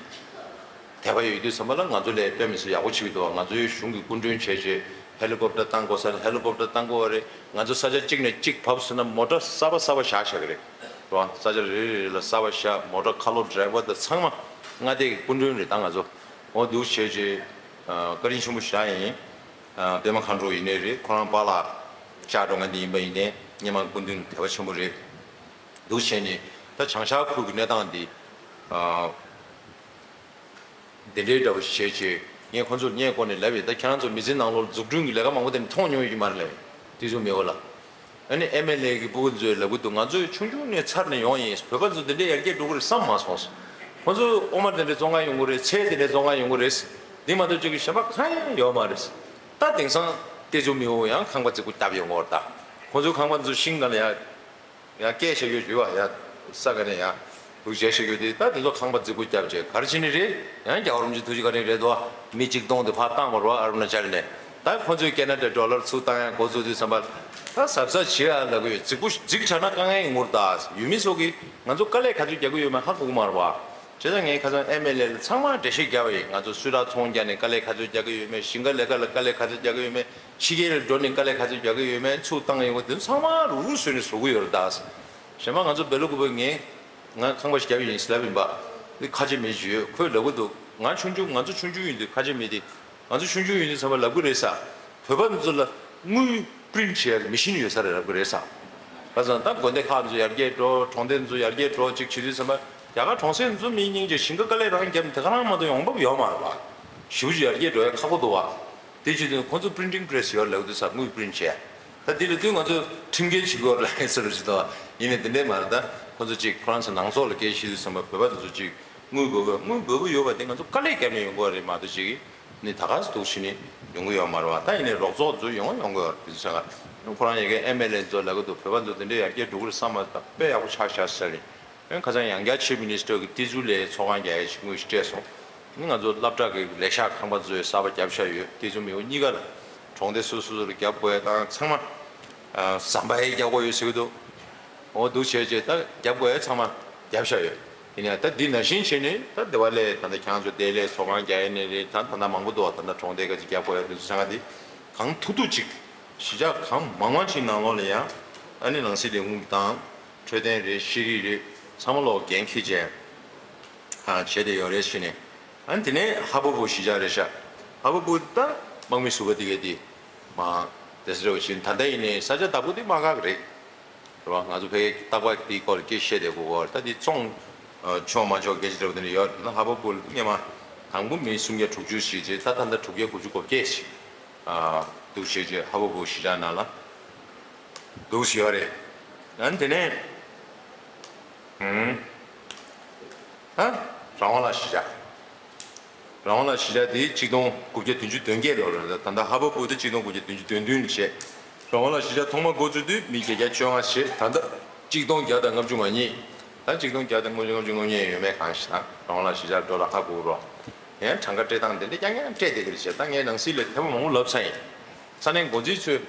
དད་པ་ཡོད་དུས་ཙམ་པ་ལ་ང་ཚོ་ལ་དཔེ་མི་སྲིད་ཡག་པོ་བྱེད་ཀྱི་འདུག་ང་ཚོའི་གཞུང་གི་སྐུ་མགྲོན་བྱས་བྱས་ཧེ་ལི་ཀོབ་ཊར་བཏང་དགོས་ས་ལ་ཧེ་ལི་ཀོབ་ཊར་བཏང་དགོས་པ་རེད། ང་ཚོ་ས་ཆ་གཅིག་ནས་གཅིག་བབས་སོང་ན་མོ་ཊ་གསར་པ་གསར་པ་བཞག་བཞག་གི་རེད། རེད་པ། ས་ཆ་རེ་རེ་རེ་ལ་གསར་པ་བཞག་མོ་ཊ་ཁ་ལོ་ཌི་རའི་ཝར་དང་ཚང་མ་མངའ་སྡེ་གི་སྐུ་མགྲོན་རེད། ད་ང་ཚོ་འོ་འདུག་བྱས་བྱས་བཀའ་དྲིན་ཆེན་པོ་ཞེ་དྲག་ཡིན། པད་མ་མཁའ་འགྲོ་ཡིན་ནའི་རེད། ཁོ་རང་པཱ་ལགས་ཤག་འགྲོ་མཁན་དེ་ཡིན་པ་ཡིན་ནའི་སྔོན་མ་སྐུ་མདུན་དད་པ་ཆེན་པོ་རེད། འདུག་བྱས་ནས་ད་བྱང་ཤར་ཁུལ་གྱི་གནས་སྟངས་འདི། འདི་འདྲའི་འདྲ་བོ་ཞིག་བྱས་བྱས་ངས་ཁོ་ཚོར་སྔས་མགོ་ནས་ལབ་ཡོད། ད་ཁྱེད་རང་ཚོ་མི་ཚེ་ནང་ལོགས་འཛུགས་སྐྲུན་གྱི་ལས་ཀ་མང་པོ་དེ་འདྲ་མཐོང་མྱོང་ཡོད་ཀྱི་མ་རེད་ལབ་ཡོད། དེ་ཚོ་མི་འོ་ལ། ཨ་ནི་ཨེམ་ཨེལ་ཨེ་གི་སྤུ་གུ་ཚོས་ལབ་གི་འདུག་ང་ཚོས་ཆུང་ཆུང་ནས་ཚར་ནས་ཡོང་ཡིན། བོད་པ་ཚོ་དེ་འདྲའི་ཡར་རྒྱས་འགྲོ་གི་རེད་བསམ་མ་སོང་། ཁོ་ཚོ་འོ་མ་དེ་འདྲ་བཙོང་ག་ཡོང་གི་རེད། ཚལ་དེ་འདྲ་བཙོང་ག་ཡོང་གི་རེད། འདི་མ་གཏོགས་ཅིག་གི་གཞན་པ་གང་ཡང་ཡོད་མ་རེད། ད་དེང་སང་ཏེ་ཛུ་མེའོ་ཡང་ཁང་པ་རྫིག་པོ་བཏབ་ཡོང་གི་ཡོད་རེད། ད་ཁོ་ཚོའི་ཁང་པ་ཚོ་ཤིང་སྒང་ལ་ཡ། ཡང་སྐད་བཤད་རྒྱུ་ཡོད་པ། ཡང་ས་ག་ནས་ཡང་འདུག་བྱས་བཤད་རྒྱུ་དེ། ད་དེ་ཚོ་ཁང་པ་རྫིག་པོ་བརྒྱབ་བྱས་ག་རེ་བྱས་ནས་རེད། ཡང་རྒྱལ་བ་རིན་པོ་ཆེའི་ཐུགས་རྗེ་བཀའ་དྲིན་རེད་དོ། མི་གཅིག་སྟོང་དེ་ཕར་བཏང་བ་རེད་པ། ཨ་རུ་ན་ཅལ་ནས། ད་ཁོ་ཚོས་ཁེ་ན་ཌ་ཌོ་ལར་ཚུར་བཏང་ཡ་འགོ་བཙུགས་དུས་ཙམ་པ་ད་གཟབ་གཟབ་བྱེད་ཨ་ལབ་གི་ཡོད། རྫིག་པོ་རྫིག་དྲགས་ན་དཀའ་ངལ་ཡོང་གི་རེད། ད་ཡུལ་མི་ཚོ་གིས་ང་ཚོ་དཀའ་ལས་ག་ཚོད་རྒྱག་གི་ཡོད་མེད་ཧ་གོ་གི་མ་རེད་པ། བྱས་ཙང་ངས་ཁ་སང་ཨེམ་ཨེལ་ཨེ་ལ་ཚང་མ་འགྲེལ་བཤད་བརྒྱབ་པ་ཡིན། ང་ཚོ་སུད་ཊར་ཚོང་རྒྱག་ནས་དཀའ་ལས་ག་ཚོད་རྒྱག་གི་ཡོད་མེད། ཞིང་ཁ་ལས་ཀ་ལ་དཀའ་ལས་ག་ཚོད་རྒྱག་གི་ཡོད་མེད། ཕྱི་རྒྱལ་ལ་འགྲོ་ནས་དཀའ་ལས་ག་ཚོད་རྒྱག་གི་ཡོད་མེད། ཚུར་བཏང་ཡོང་གི་དེ་ཚང་མ་རུ་རུ་བཟོས་ནས་བཟོ་གི་ཡོད་རེད་ད། གཞན་པ་ང་ཚོ་སྦེ་ལ་ཀུ་པ་ངས་ང་ཁང་པ་ཞིག་བརྒྱབ་ཡིན་ཟེར་ལབ་ཡིན་པ། འདི་ཁ་ཆེ་མི་ཞིག་ཡོད། ཁོས་ལབ་གི་འདུག་ང་ཆུང་ཆུང་ང་ཚོ་ཆུང་ཆུང་ཡིན་དུས་ཁ་ཆེ་མི་དེ། ང་ཚོ་ཆུང་ཆུང་ཡིན་དུས་ཙམ་པ་ལབ་གི་རེད་ས། བོད་པ་ཚོ་ལ་དངུལ་པི་རིན་ཊི་བྱེད་ཡག་མི་ཤིན་ཡོད་ས་རེད་ལབ་གི་རེད་ས། ཁ་སང་ད་དགོན་སྡེ་ཁག་ཚོ་ཡར་རྒྱས་འགྲོ། གྲོང་སྡེ་ཚོ་ཡར་རྒྱས་འགྲོ་ཅིག་བྱེད་དུས་ཙམ་པ་རྒྱ་གར་གྲོང་གསེབ་ཚོ་མི་སྙིང་རྗེ། ཞིང་ཁ་དཀའ་ལས་རང་བརྒྱབ་ནས་དེ་ག་རང་མ་གཏོགས་ཡོང་འབབ་ཡོད་མ་རེད་པ། ཞེ་པོ་ཅིག་ཡར་རྒྱས་འགྲོ་ཡ་ཁག་པོ་འདུག་བ། དེ་བྱེད་དུས་ཁོང་ཚོ་པི་རིན་ཊིང་པི་རེ་སི་ཡོད་ལབ་དུས་ས་དངུལ་པི་རིན་ཊི་བྱས། ད་དེ་ལ་དུས་ང་ཚོ་ཁྲིམས་འགལ་བྱེད་དགོས་རེད་ཟེར་རོ་ཅིག་འདུག་བ། ཡིན་ནའི་དེ་འདྲས་མ་རེད། ད་ཁོང་ཚོ་ཅིག་ཁོ་རང་ཚོ་ནང་ཚོགས་ལ་སྐད་བཤད་དུས་ཙམ་པ་བོད་པ་དེ་ཚོ་ཅིག་དངུལ་འབོར་དགོས། དངུལ་འབོར་གི་ཡོད་པ་དེ་ང་ཚོ་དཀའ་ལས་བརྒྱབ་ནས་ཡོང་དགོས་རེད་མ་གཏོགས་ཅིག་ནི་ད་ག་སེ་འདུག་ཤི་ནི་ཡོང་གི་ཡོད་མ་རེད་བ། ད་ཡིན་ནའི་རོགས་ཚོགས་ཚོ་ཡོང་ཡོང་གི་ཡོད་རེད། དེ་ཚོ་ཆ་ག་ཁོ་རང་ཡ་གི་ཨེམ་ཨེལ་ཨེ་ཚོ་ལབ་གི་འདུག་བོད་པ་ཚོ་དེ་འདྲས་ཡར་རྒྱས་འགྲོ་གི་རེད་བསམ་མ་ཐག་དཔེ་ཡག་པོ་ཆགས་ཤག་ཟེར་རེད། ཁ་སང་ཡང་བསྐྱར་ཆིབ་མི་ནི་སི་ཊར་གྱིས་ཏི་ཛུ་ལ་ཚོགས་ཁང་རྒྱག་ཡ་ཞིག་དངུལ་ཞིག་སྤྲད་སོང་། ང་ཚོ་སློབ་གྲྭ་གི་ལས་ཤག་ཁང་པ་ཚོའི་གསར་པ་བརྒྱབ་བཞག་ཡོད། ཏི་ཛུ་མེའོ་གཉིས་ཀ་ལ་གྲོང་སྡེ་སོ་སོ་ལ་བརྒྱབ་དགོས་ཡ་དང་ཚང་མ་ཟམ་པ་ཡི་རྒྱག་དགོས་ཡོད་ཟེར་གི་འདུག་འོ་འདུག་བྱས་རྗེས་ད་བརྒྱབ་དགོས་ཡ་ཚང་མ་བརྒྱབ་བཞག་ཡོད། ཡིན་ཡང་ད་འདི་ནང་བཞིན་བྱས་ནས་ད་དེ་བ་ལས་ད་ལྟ་ཁྱེད་རང་ཚོ་དེ་ལས་ཚོགས་ཁང་རྒྱག་ཡ་ནས་རེད། ད་ད་ལྟ་མང་པོ་འདུག་བ། ད་ལྟ་གྲོང་སྡེ་ག་ཚོད་བརྒྱབ་དགོས་ཡ་དེ་ཚོ་ཚང་མ་དེ་གང་ཐུབ་ཐུབ་ཅིག་གཞིས་ཆགས་གང་མང་མང་ཅིག་ནང་ལོགས་ལ་ཡང་ཨ་ནི་ནང་སྲིད་ལས་ཁུངས་དང་། འཕྲོད་བསྟེན་རེད། ཤེས་རིག་རེད། ཚང་མ་ལོག་འགན་འཁྱེར་བྱས། ཨ་བྱས་བསྡད་ཡོད་རེད་ཟེར་ནས། ཨ་ནི་དེ་ནས་ཧ་བོ་བོ་གཞིས་ཆགས་རེད་ཤག་ཧ་བོ་བོ་ད་དམག་མི་ཟུར་པ་དེ་གས་དེ་མ་དེ་ཟེར་བ་བཞིན་ད་ལྟ་ཡིན་ནའི་ས་ཆ་བདག་པོ་དེ་དམག་སྒར་རེད། རེད་བ། ང་ཚོ་ཕ་གིའི་རྟག་པར་དེའི་སྐོར་ལ་སྐད་བཤད་བསྡད་དགོས་ཀྱི་ཡོད་རེད། ད་དེ་བཙོང་ཆོག་མ་ཆོག་སྐད་ཆ་འདྲ་བོ་དེ་འདྲ་ཡོད་རེད། ད་ཧ་བོ་བོ་སྔོན་མ་དང་པོ་མི་སུམ་བརྒྱ་དྲུག་ཅུ་ཞིག་བྱས། ད་ད་ལྟ་དྲུག་བརྒྱ་དགུ་བཅུ་གོ་བརྒྱད་ཞིག་ཨ་འདུག་བྱས་བྱས་ཧ་བོ་བོ་གཞིས་ཆགས་ནང་ལ་འདུག་ཡོད་རེད། ཨ་ནི་དེ་ནས། ཨུམ། ཨ། རང་དབང་ལ་གཞིས་ཆགས། རང་དབང་ལ་གཞིས་ཆགས་དེ་ཆིག་སྟོང་དགུ་བརྒྱ་བདུན་ཅུ་དོན་བརྒྱད་ལོ་རེད། ད་ལྟ་ཧ་བོ་བོ་དེ་ཆིག་སྟོང་དགུ་བརྒྱ་བདུན་ཅུ་དོན་བདུན་ལ་བྱས། རང་དབང་ལ་གཞིས་ཆགས་ཐོག་མ་འགོ་བཙུགས་དུས་མི་བརྒྱད་བརྒྱ་བཅོ་ལྔ་བྱས། ད་ལྟ་ཆིག་སྟོང་བརྒྱ་དང་ལྔ་བཅུ་ང་གཉིས། ད་ཆིག་སྟོང་བརྒྱ་དང་ལྔ་བཅུ་ལྔ་བཅུ་ང་གཉིས་ཡོད་མེད་གང་ཤེས་ན། རང་དབང་ལ་གཞིས་ཆགས་འགྲོ་ལ་ཧ་གོ་རོགས། ཡང་གྲངས་ཀ་སྤྲད་སྟངས་དེ་འདྲ་རྐྱང་རྐྱང་སྤྲད་བསྡད་ཀྱི་རེད་བྱས། ད་ངས་ནང་སྲིད་ལ་དེ་མ་མང་པོ་ལབ་ཚར་ཡིན། ས་གནས་འགོ་འཛིན་ཚོས་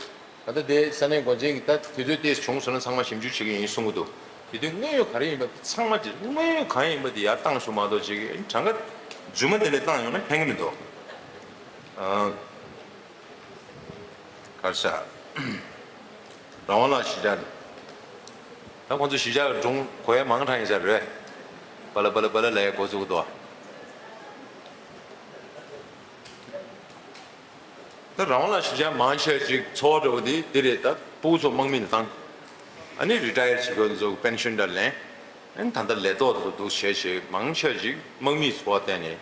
ད་ལྟ་དེ་ས་གནས་འགོ་འཛིན་གྱི་ད་དུས་ཚོད་ཏོག་ཙམ་བྱུང་སོང་ན་ཚང་མ་ཞིབ་འཇུག་བྱེད་ཀྱི་ཡིན་གསུང་གི་འདུག་དེ་དུས་དངོས་ཡོད་ག་རེ་ཡིན་པ་དེ་ཚང་མ་ཅིག་དངོས་ཡོད་གང་ཡིན་པ་དེ་ཡར་བཏང་ཤོག་མ་གཏོགས་ཅིག་གྲངས་ཀ་རྫུན་མ་དེ་ལས་བཏང་ཡོང་ན་ཕན་གྱི་མི་འདུག་ཨ། གར་ས། རང་དབང་ལགས་གཞིས་ཆགས། ད་ཁོང་ཚོ་གཞིས་ཆགས་སྒྲུང་གོ་ཡ་མང་དྲགས་ཡིན་ས་རེད། པ་ལ་པ་ལ་པ་ལ་ལ་ཡ་འགོ་བཙུགས་འདུག་ད་རང་དབང་ལགས་གཞིས་ཆགས་མང་ཆེ་ཅིག་འཚོ་བ་འདྲ་བོ་དེ་འདི་རེད། ད་ཕྲུ་གུ་ཚོ་དམག་མི་ལ་བཏང་། ཨ་ནི་རི་ཊ་ཡར་བྱེད་མཁན་ཚོ་པེན་ཤན་འདྲ་ལེན། ཨ་ནི་ད་ལྟ་ལས་ཐོག་ཏུ་འདུག་བྱས་བྱས་མང་ཆེ་ཅིག་དམག་མིའི་འཚོ་བ་བརྟེན་ནས་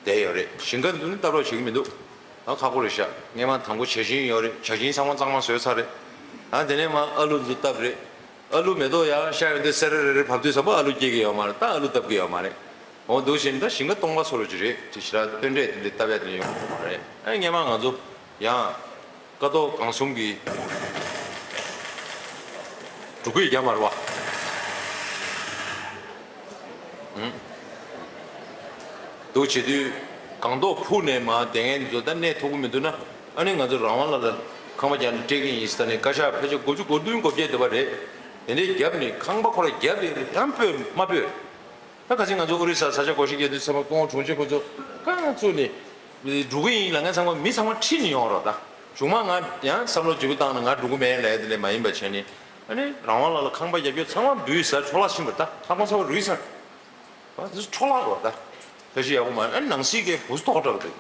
བསྡད་ཡོད་རེད། ཞིང་ཁ་འདི་ནི་ལྟ་རོགས་བྱེད་ཀྱི་མི་འདུག་ད་ཁག་པོ་རེད་ཤག་སྔས་མ་དང་པོ་བྱ་བཞིན་ཡོད་རེད། བྱ་བཞིན་ཚང་མ་གཙང་མ་བཟོས་ཚར་རེད། ད་དེ་ནས་མ་ཨ་ལུ་འདི་བཏབ་རེད། ཨ་ལུ་མེ་ཏོག་ཡར་ཤར་ཡོང་དུས་སེ་ར་རེ་རེ་བབས་དུས་ཙམ་པ་ཨ་ལུ་སྐྱེ་གི་ཡོད་མ་རེད། ད་ཨ་ལུ་བཏབ་གི་ཡོད་མ་རེད། འོ་འདུག་བཞིན་ད་ཞིང་ཁ་སྟོང་པ་བཟོ་རོགས་ཅིག་རེད། དེ་ཞེ་དྲག་སྟོན་འབྲས་དེ་འདྲ་བཏབ་ཡ་དེ་འདྲ་ཡོང་གི་མ་རེད། ཨ་སྔས་མ་ང་ཚོ་ཡང་། ཀ་ཏོག་གང་གསུམ་གྱི་འབྲུ་སྐུད་རྒྱབ་མ་རེད་བ། ཨུམ། འདུག་བྱེད་དུས་གང་ཐོག་ཕུག་ནས་མར་བསྡད་མཁན་ཚོ་ད་གནས་ཐུབ་ཀྱི་མི་འདུག་ན། ཨ་ནི་ང་ཚོ་རང་དབང་ལ་ལ་ཁང་པ་རྒྱག་ནས་སྤྲད་ཀྱི་ཡིན་ཟེར་ནས་བཀའ་ཤག་ཕལ་ཆེར་དགུ་བཅུ་གོ་བདུན་གོ་བརྒྱད་འདུག་པ་རེད། དེ་འདྲའི་རྒྱབ་ནས་ཁང་པ་ཁོ་ར་རྒྱབ་ཡོད་རེད། ཡང་སྤོས་མ་སྤོས། ད་ཁ་སང་ང་ཚོ་ཨོ་རི་ས་ས་ཆ་བགོ་བཤའ་བརྒྱབ་དུས་ཚང་མ་སྐུ་ངོ་དྲུང་ཆེ་ཁོ་ཚོ་རྐང་བཙུགས་ནས་འགྲོ་གི་ཡིན་ལབ་མཁན་ཚང་མ་མི་ཚང་མ་ཁྲིད་ནས་ཡོང་རོགས། ད་གཞུག་མ་ང་ཡང་བསམ་བློ་ལྗིད་པོ་བཏང་ན་ང་འགྲོ་གི་མེད་ལབ་ཡ་དེ་ལས་མ་ཡིན་པ་བྱས་ནས། ཨ་ནི་རང་དབང་ལགས་ལ་ཁང་པ་རྒྱབ་རྒྱུ་ཚང་མ་འབུད་ཟ་འཕྲོ་བརླག་ཕྱིན་པ། ད་ཁང་པ་ཚང་མ་རུལ་ཚར། ད་དེ་ཚོ་འཕྲོ་བརླག་རོགས། ད་ཕལ་ཆེར་ཡག་པོ་མ་རེད། ཨ་ནི་ནང་སྲིད་ཀྱི་བུ་ཐོག་འདྲ་བོ་འདུག་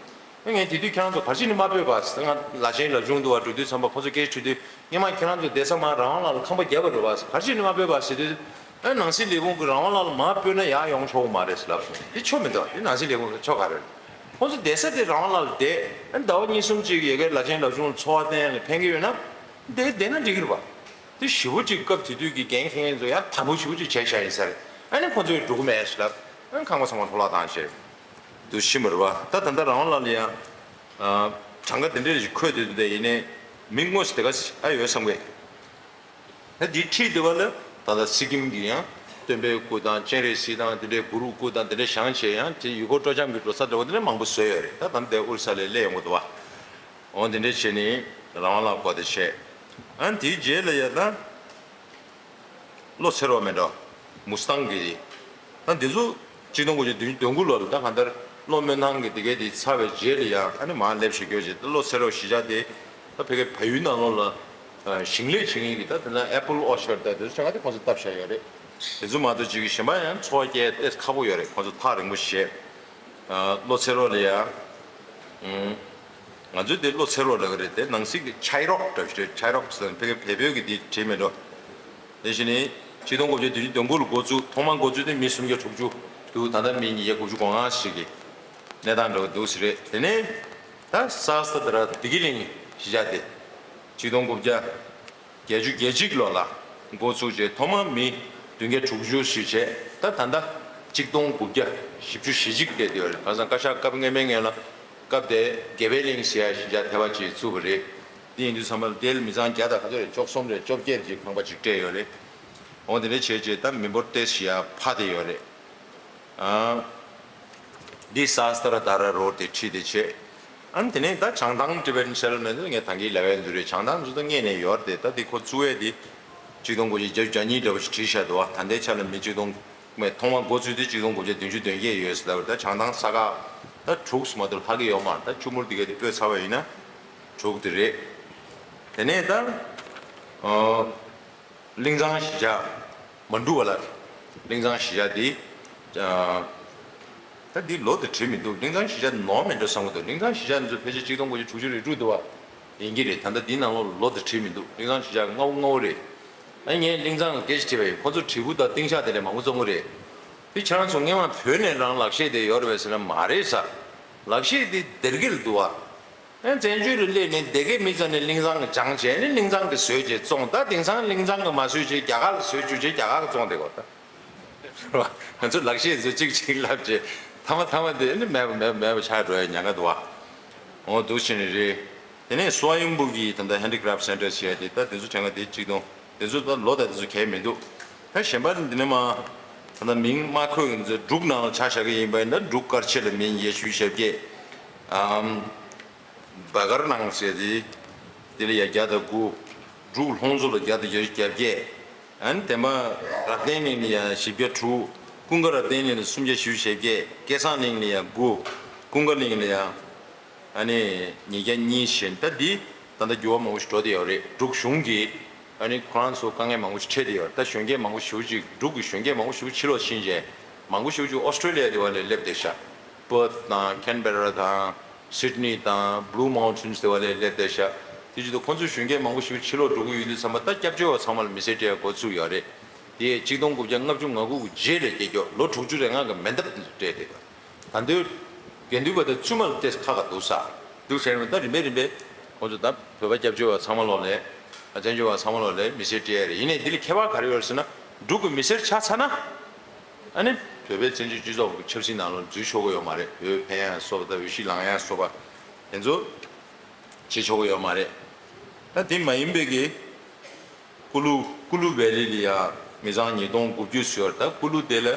ཨ་ངས་དེ་དུས་ཁྱེད་རང་ཚོ་ག་རེ་བྱས་ནས་མ་སྤོས་པ་ཟེར། ང་ལ་ཆེན་ལ་ཆུང་འདུག་བ། འགྲོ་དུས་ཚང་མ་ཁོ་ཚོ་སྐད་ཆ་དྲིས་དུས། སྔས་མ་ཁྱེད་རང་ཚོ་བསྡད་ས་མར་རང་དབང་ལགས་ལ་ཁང་པ་བརྒྱབ་པ་རེད་བ། ག་རེ་བྱས་ནས་མ་སྤོས་པ་ཟེར་དུས། ཨ་ནང་སྲིད་ལས་ཁུངས་ཀྱིས་རང་དབང་ལགས་ལ་མར་སྤོས་ན་ཡར་ཡོང་ཆོག་གི་མ་རེད་ཟེར་ལབ་སོང་། དེ་ཆོ་མི་འདུག་དེ་ནང་སྲིད་ལས་ཁུངས་ཆོ་ག་རེད། ཁོང་ཚོ་བསྡད་ས་དེ་རང་དབང་ལགས་ལ་བསྡད། ཨ་ཟླ་བ་གཉིས་གསུམ་ཅིག་ཡ་གིར་ལ་ཆེན་ལ་ཆུང་འཚོ་བ་བརྟན་ཡ་ལ་ཕན་གྱི་ཡོད་ན། བསྡད་བསྡད་ན་འགྲིག་གི་རེད་བ། དེ་ཞེ་པོ་ཅིག་སྐབས་དེ་དུས་ཀྱི་འགན་འཁྱེར་མཁན་ཚོ་ཡང་དམ་པོ་ཞེ་པོ་ཅིག་བྱས་བཞག་ཡིན་ས་རེད། ཨ་ནི་ཁོང་ཚོས་འགྲོ་གི་མེད་ཟེར་ལབ། ཨ་ནི་ཁང་པ་ཚང་མ་འཕྲོ་བརླག་བཏང་བྱས། དུ་ཕྱིན་པ་རེད་བ། ད་ད་ལྟ་རང་དབང་ལགས་ལ་ཡང་། ཨ། གྲངས་ཀ་དེ་འདྲས་ཤིག་འཁོད་བསྡད་དུས་དེ་ཡིན་ནའི་མི་དངོས་སུ་དེ་ག་ཨ་ཡོད་བསམ་གི། ད་འདི་ཁྲིད་བསྡད་པ་ལ་ད་ལྟ་སི་ཀིམ་གྱི་ཡང་སྟོན་པའི་སྐུ་དང་སྤྱན་རས་གཟིགས་དང་དེ་འདྲའི་གུ་རུ་སྐུ་དང་དེ་འདྲས་བཞེངས་བྱས། ཡང་དེ་ཡུལ་སྐོར་སྤྲོ་འཆམ་གྱི་འགྲོ་ས་འདྲ་བོ་དེ་འདྲས་མང་པོ་བཟོས་ཡོད་རེད། ད་ད་ལྟ་ཨོ་རི་ས་ལ་སླེབས་ཡོང་གི་འདུག་བ། འོ་དེ་འདྲས་བྱས་ནས་རང་དབང་ལགས་སྐོར་དེ་བྱས། ཨ་ནི་དེའི་རྗེས་ལ་ཡ་ད། བློ་འཚེར་བ་མེད་འགྲོ། མུ་སི་ཏང་གི་རེད། ད་འདི་ཚོ་གཅིག་སྟོང་དགུ་བརྒྱ་བདུན་ཅུ་དོན་དགུ་ལོར་ད་གང་ལྟར་བློ་སྨོན་ཐང་གི་དེ་གའི་དེ་ཚར་བའི་རྗེས་ལ་ཡང་ཨ་ནི་མར་སླེབས་ཤིག་སྐྱོར་བྱས། ད་བློ་འཚེར་བ་གཞིས་ཆགས་དེ་ད་ཕ་གི་བལ་ཡུལ་ནང་ལོགས་ལ་ཞིང་ལས་བྱེད་མཁན་གྱི་ད་དེ་ན་ཨེ་པལ་ཨོ་ཆར་ཌི་ད་དེ་ཚོ་ཆ་ཚང་དེ་ཁོང་ཚོ་བཏབ་བཞག་ཡོད་རེད། དེ་ཚོ་མ་གཏོགས་ཅིག་གཞན་པ་ཡང་འཚོ་བ་སྐྱེལ་ཏེ་ཁག་པོ་ཡོད་རེད། ཁོང་ཚོ་ཐག་རིང་པོ་བྱས། བློ་འཚེར་བ་ལ་ཡང་། ང་ཚོས་དེ་བློ་འཚེར་བ་ལབ་ཀྱི་རེད། དེ་ནང་སྲིད་ཀྱི་ཆའི་རོག་འདྲ་ཞིག་རེད། ཆའི་རོག་ཟེར་ན་ཕ་གི་བལ་པོའི་གི་དེ་བྲིས་མེད་འགྲོ། དེ་བཞིན་ནི་ཆིག་སྟོང་དགུ་བརྒྱ་བདུན་ཅུ་དོན་དགུ་ལ་འགོ་བཙུགས། ཐོག་མར་འགོ་བཙུགས་དེ་མི་སུམ་བརྒྱ་དྲུག་ཅུ་འདུག་ད་ལྟ་མི་ཉིས་བརྒྱ་དགུ་བཅུ་གོ་ལྔ་ཞིག་གི་གནས་སྟངས་འདྲ་བོ་འདུག་ཟེར་རེད། དེ་ནས་ད་ས་སྟ་དེ་ར་བདེ་སྐྱིད་གླིང་གཞིས་ཆགས་དེ་ཆིག་སྟོང་དགུ་བརྒྱ་བརྒྱད་ཅུ་གྱ་གཅིག་ལོ་ལ་འགོ་བཙུགས་རྗེས་ཐོག་མར་མི་བདུན་བརྒྱ་དྲུག་ཅུ་ཞིག་བྱས། ད་ད་ལྟ་གཅིག་སྟོང་དགུ་བརྒྱ་བཞི་བཅུ་ཞེ་གཅིག་བསྡད་ཡོད་རེད། གང་ཟག་བཀའ་ཤག་སྐབས་སྔོན་མའི་སྔོན་ལ་སྐབས་དེ་དགེ་བའི་གླིང་ཟེར་ཡ་གཞིས་ཆགས་ཐེ་བ་ཅིག་བཙུགས་པ་རེད། དེ་ཡིན་དུས་ཚང་མ་ལ་དེ་ལ་མི་ཚང་བརྒྱ་དང་ག་ཚོད་རེད། བཅུ་གསུམ་རེད། བཅོ་བརྒྱད་ཅིག་ཁང་པ་ཅིག་སྤྲད་ཡོད་རེད། འོ་དེ་འདྲ་བྱས་རྗེས་ད་མི་འབོར་ཏོག་ཙམ་ཞིག་ཡར་འཕར་བསྡད་ཡོད་རེད། ཨ། འདི་ས་སྟ་ར་དྷ་ར་རོ་ཌི་དེ་ཁྲིད་དེ་བྱས། ཨ་ནི་དེ་ནས་ད་བྱང་ཐང་ཊི་བེ་ཊན་སེ་ཊལ་མེན་ཊི་ངས་ད་གིན་ལབ་ཡ་འདི་རེད། བྱང་ཐང་འདི་ཚོ་སྔོན་ནས་ཡོད་རེད་དེ། ད་འདི་ཁོ་བཙུགས་ཡས་འདི་ཆིག་སྟོང་དགུ་བརྒྱ་བརྒྱད་ཅུ་གྱ་གཉིས་འདྲ་བོ་ཞིག་བྲིས་བཞག་འདུག་བ། ད་ལྟའི་ཆ་ལ་མི་ཆིག་སྟོང་མེད། ཐོག་མར་འགོ་ཚུགས་དུས་ཆིག་སྟོང་དགུ་བརྒྱ་བདུན་ཅུ་དོན་བརྒྱད་ཡོད་ཟེར་ལབ་རེད། ད་བྱང་ཐང་ས་ཁག་ད་དྲུག་མ་གཏོགས་ལྷག་གི་ཡོད་མ་རེད། ད་ཆུ་མུར་འདི་ག་དེ་སྤོས་ཚར་བ་ཡིན་ན་དྲུག་དེ་རེད། དེ་ནས་ད་ཨ། གླིང་ཚང་གཞིས་ཆགས་མ་འགྲུབ་པ་ལ། གླིང་ཚང་གཞིས་ཆགས་འདི། ཨ། ད་འདི་ལོ་དེ་བྲིས་མི་འདུག་གླིང་ཚང་གཞིས་ཆགས་ནོར་མེད་འགྲོ་བསམ་གྱི་འདུག་གླིང་ཚང་གཞིས་ཆགས་འདི་ཚོ་ཕལ་ཆེར་ཆིག་སྟོང་དགུ་བརྒྱ་དྲུག་ཅུ་རེ་དྲུག་འདུག་བ། ཡིན་གྱི་རེད། ད་ལྟ་འདི་ནང་ལོགས་ལོ་དེ་བྲིས་མི་འདུག་གླིང་ཚང་གཞིས་ཆགས་སྔ་བོ་སྔ་བོ་རེད། ཨ་ངས་གླིང་ཚང་ལ་སྐད་ཆ་དྲིས་པ་ཡིན། ཁོ་ཚོ་དྲིལ་བུ་དང་ཏིང་ཤག་དེ་འདྲ་མང་པོ་བཙོང་གི་རེད། དེ་ཁྱེད་རང་ཚོ་སྔོན་མ་བོད་ནས་རང་ལག་ཤེས་དེ་ཡོད་རེད་པས་ཟེར་ན་མ་རེད་ཟེར། ལག་ཤེས་དེ་སྡེར་ཁེ་ལ་འདུག་བ། ཨེ་བཙན་བྱོལ་དུ་སླེབས་ནས་སྡེ་དགེ་མི་ཚང་ནས་གླིང་ཚང་གི་སྦྱངས་བྱས་ནས་གླིང་ཚང་གི་བཟོས་བྱས་བཙོང་། ད་དེང་སང་གླིང་ཚང་གི་མ་བཟོས་བྱས་རྒྱ་གར་ལ་བཟོས་བཅུག་བྱས་རྒྱ་གར་གི་བཙོང་བསྡད་ཡོད་ད། ང་ཚོ་ལག་ཤེས་བཟོ་གཅིག་གཅིག་ལབ་བྱས་ཐ་མ་ཐ་མ་དེ་ནི་མེད་པ་མེད་པ་མེད་པ་ཆགས་འགྲོ་ཡ་ཉེན་ཁ་འདུག་བ། འོ་འདུག་བྱས་ནས་རེད། དེ་ནས་སོ་ཡུམ་བུ་གི་ད་ལྟ་ཧེན་ཌི་ཀེ་རབ་སེན་ཊར་བྱས་ཏེ་ད་དེ་ཚོ་དྲན་ག་དེ་གཅིག་དང་དེ་ཚོ་ད་ལོ་ད་དེ་ཚོ་གལ་མི་འདུག་ད་གཞན་པ་འདི་ནས་མ། ད་ལྟ་མིང་མ་འཁོད་མཁན་ཚོས་འབྲུག་ནང་ལ་ཆ་བཞག་གི་ཡིན་པ་ཡིན་ན། འབྲུག་དཀར་ཆེ་ལ་མིང་བརྒྱད་ཅུ་ཞེ་བརྒྱད། ཨམ། བ་གར་ནང་ཟེར་དེ། དེ་ལ་ཡ་བརྒྱ་དང་དགུ། འབྲུག་ལྷུང་མཚོ་ལ་བརྒྱ་དང་བརྒྱད་ཅུ་གྱ་བརྒྱད། ཨ་ནི་དེ་མ་རབ་བརྟན་གླིང་ལ་ཡ་བཞི་བརྒྱ་དྲུག། ཀུན་དགའ་རབ་བརྟན་གླིང་ལ་སུམ་བརྒྱ་བཞི་བཅུ་ཞེ་བརྒྱད། སྐལ་བཟང་གླིང་ལ་ཡ་དགུ། ཀུན་དགའ་གླིང་ལ་ཡ། ཨ་ནི་ཉིས་བརྒྱ་གཉིས་བཞིན། ད་འདི་ད་ལྟ་འགྱུར་བ་མང་པོ་ཞིག་འགྲོ་བསྡད་ཡོད་རེད། འབྲུག་གཞུང་གིས་ཨ་ནི་ཁོ་རང་ཚོ་དཀའ་ངལ་མང་པོ་ཞིག་འཕྲད་བསྡད་ཡོད་རེད། ད་གཞོན་སྐྱེས་མང་པོ་ཞེ་པོ་ཅིག། འབྲུག་གི་གཞོན་སྐྱེས་མང་པོ་ཞེ་པོ་ཕྱི་ལོགས་ཕྱིན་བྱས། མང་པོ་ཞེ་པོ་ཅིག་ཨོ་སི་ཀྲོ་ལི་ཡ་དེ་བ་ལ་སླེབས་བསྡད་ཤག། པར་ཐི་དང་ཁེན་བེ་ར་དང་སིད་ནི་དང་བྷུ་ལུ་མའུན་ཊེན་སི་དེ་བ་ལ་སླེབས་བསྡད་ཤག། དེ་བྱེད་དུས་ཁོང་ཚོའི་གཞོན་སྐྱེས་མང་པོ་ཞེ་པོ་ཕྱི་ལོགས་འགྲོ་གི་ཡོད་དུས་ཙམ་པ། ད་སྐྱབས་བཅོལ་བ་ཚང་མ་ལ་མི་སེར་སྤྲད་ཡ་འགོ་ཚུགས་ཡོད་རེད། དེ་གཅིག་སྟོང་དགུ་བརྒྱ་ལྔ་བཅུ་ང་དགུ་གི་རྗེས་ལ་སྐྱེས་ཀྱོག་ལོ་དྲུག་ཅུ་རེ་ལྔ་གི་མེ་མདའ་སྤྲད་བསྡད་པ། ད་དུང་དགེ་འདུན་པ་དང་བཙུན་མ་ལ་ཏོག་ཙམ་ཁག་ཁག་འདུག་ས་འདུག་ཟེར་ནས། ད་རིམ་པས་རིམ་པས་ཁོང་ཚོ་ད་བོད་པ་སྐྱབས་བཅོལ་བ་ཚང་མ་ལོག་ལས། བཙན་བྱོལ་བ་ཚང་མ་ལོག་ལས་མི་སེར་སྤྲད་ཡ་རེད། ཡིན་ནའི་འདི་ལ་ཁྱད་པར་ག་རེ་ཡོད་རེད་ཟེར་ན། འབྲུག་གི་མི་སེར་ཆགས་ཚར་ན། ཨ་ནི་བོད་པའི་བཙན་བྱོལ་སྤྱི་ཚོགས་ཀྱི་ཆབ་སྲིད་ནང་ལོགས་འཛུལ་ཆོག་གི་ཡོད་མ་རེད། འོས་འཕེན་ཡ་སོགས་པ་དང་འོས་གཞི་ལེན་ཡ་སོགས་པ་དེ་ཚོ་བྱེད་ཆོག་གི་ཡོད་མ་རེད། ད་དེ་མ་ཡིན་པའི་གི། ཀུ་ལུ། ཀུ་ལུ་ཝེ་ལི་ལ་ཡ་མི་ཚང་ཉིས་སྟོང་དགུ་བཅུ་ཙམ་ཡོད་རེད། ད་ཀུ་ལུ་དེ་ལ་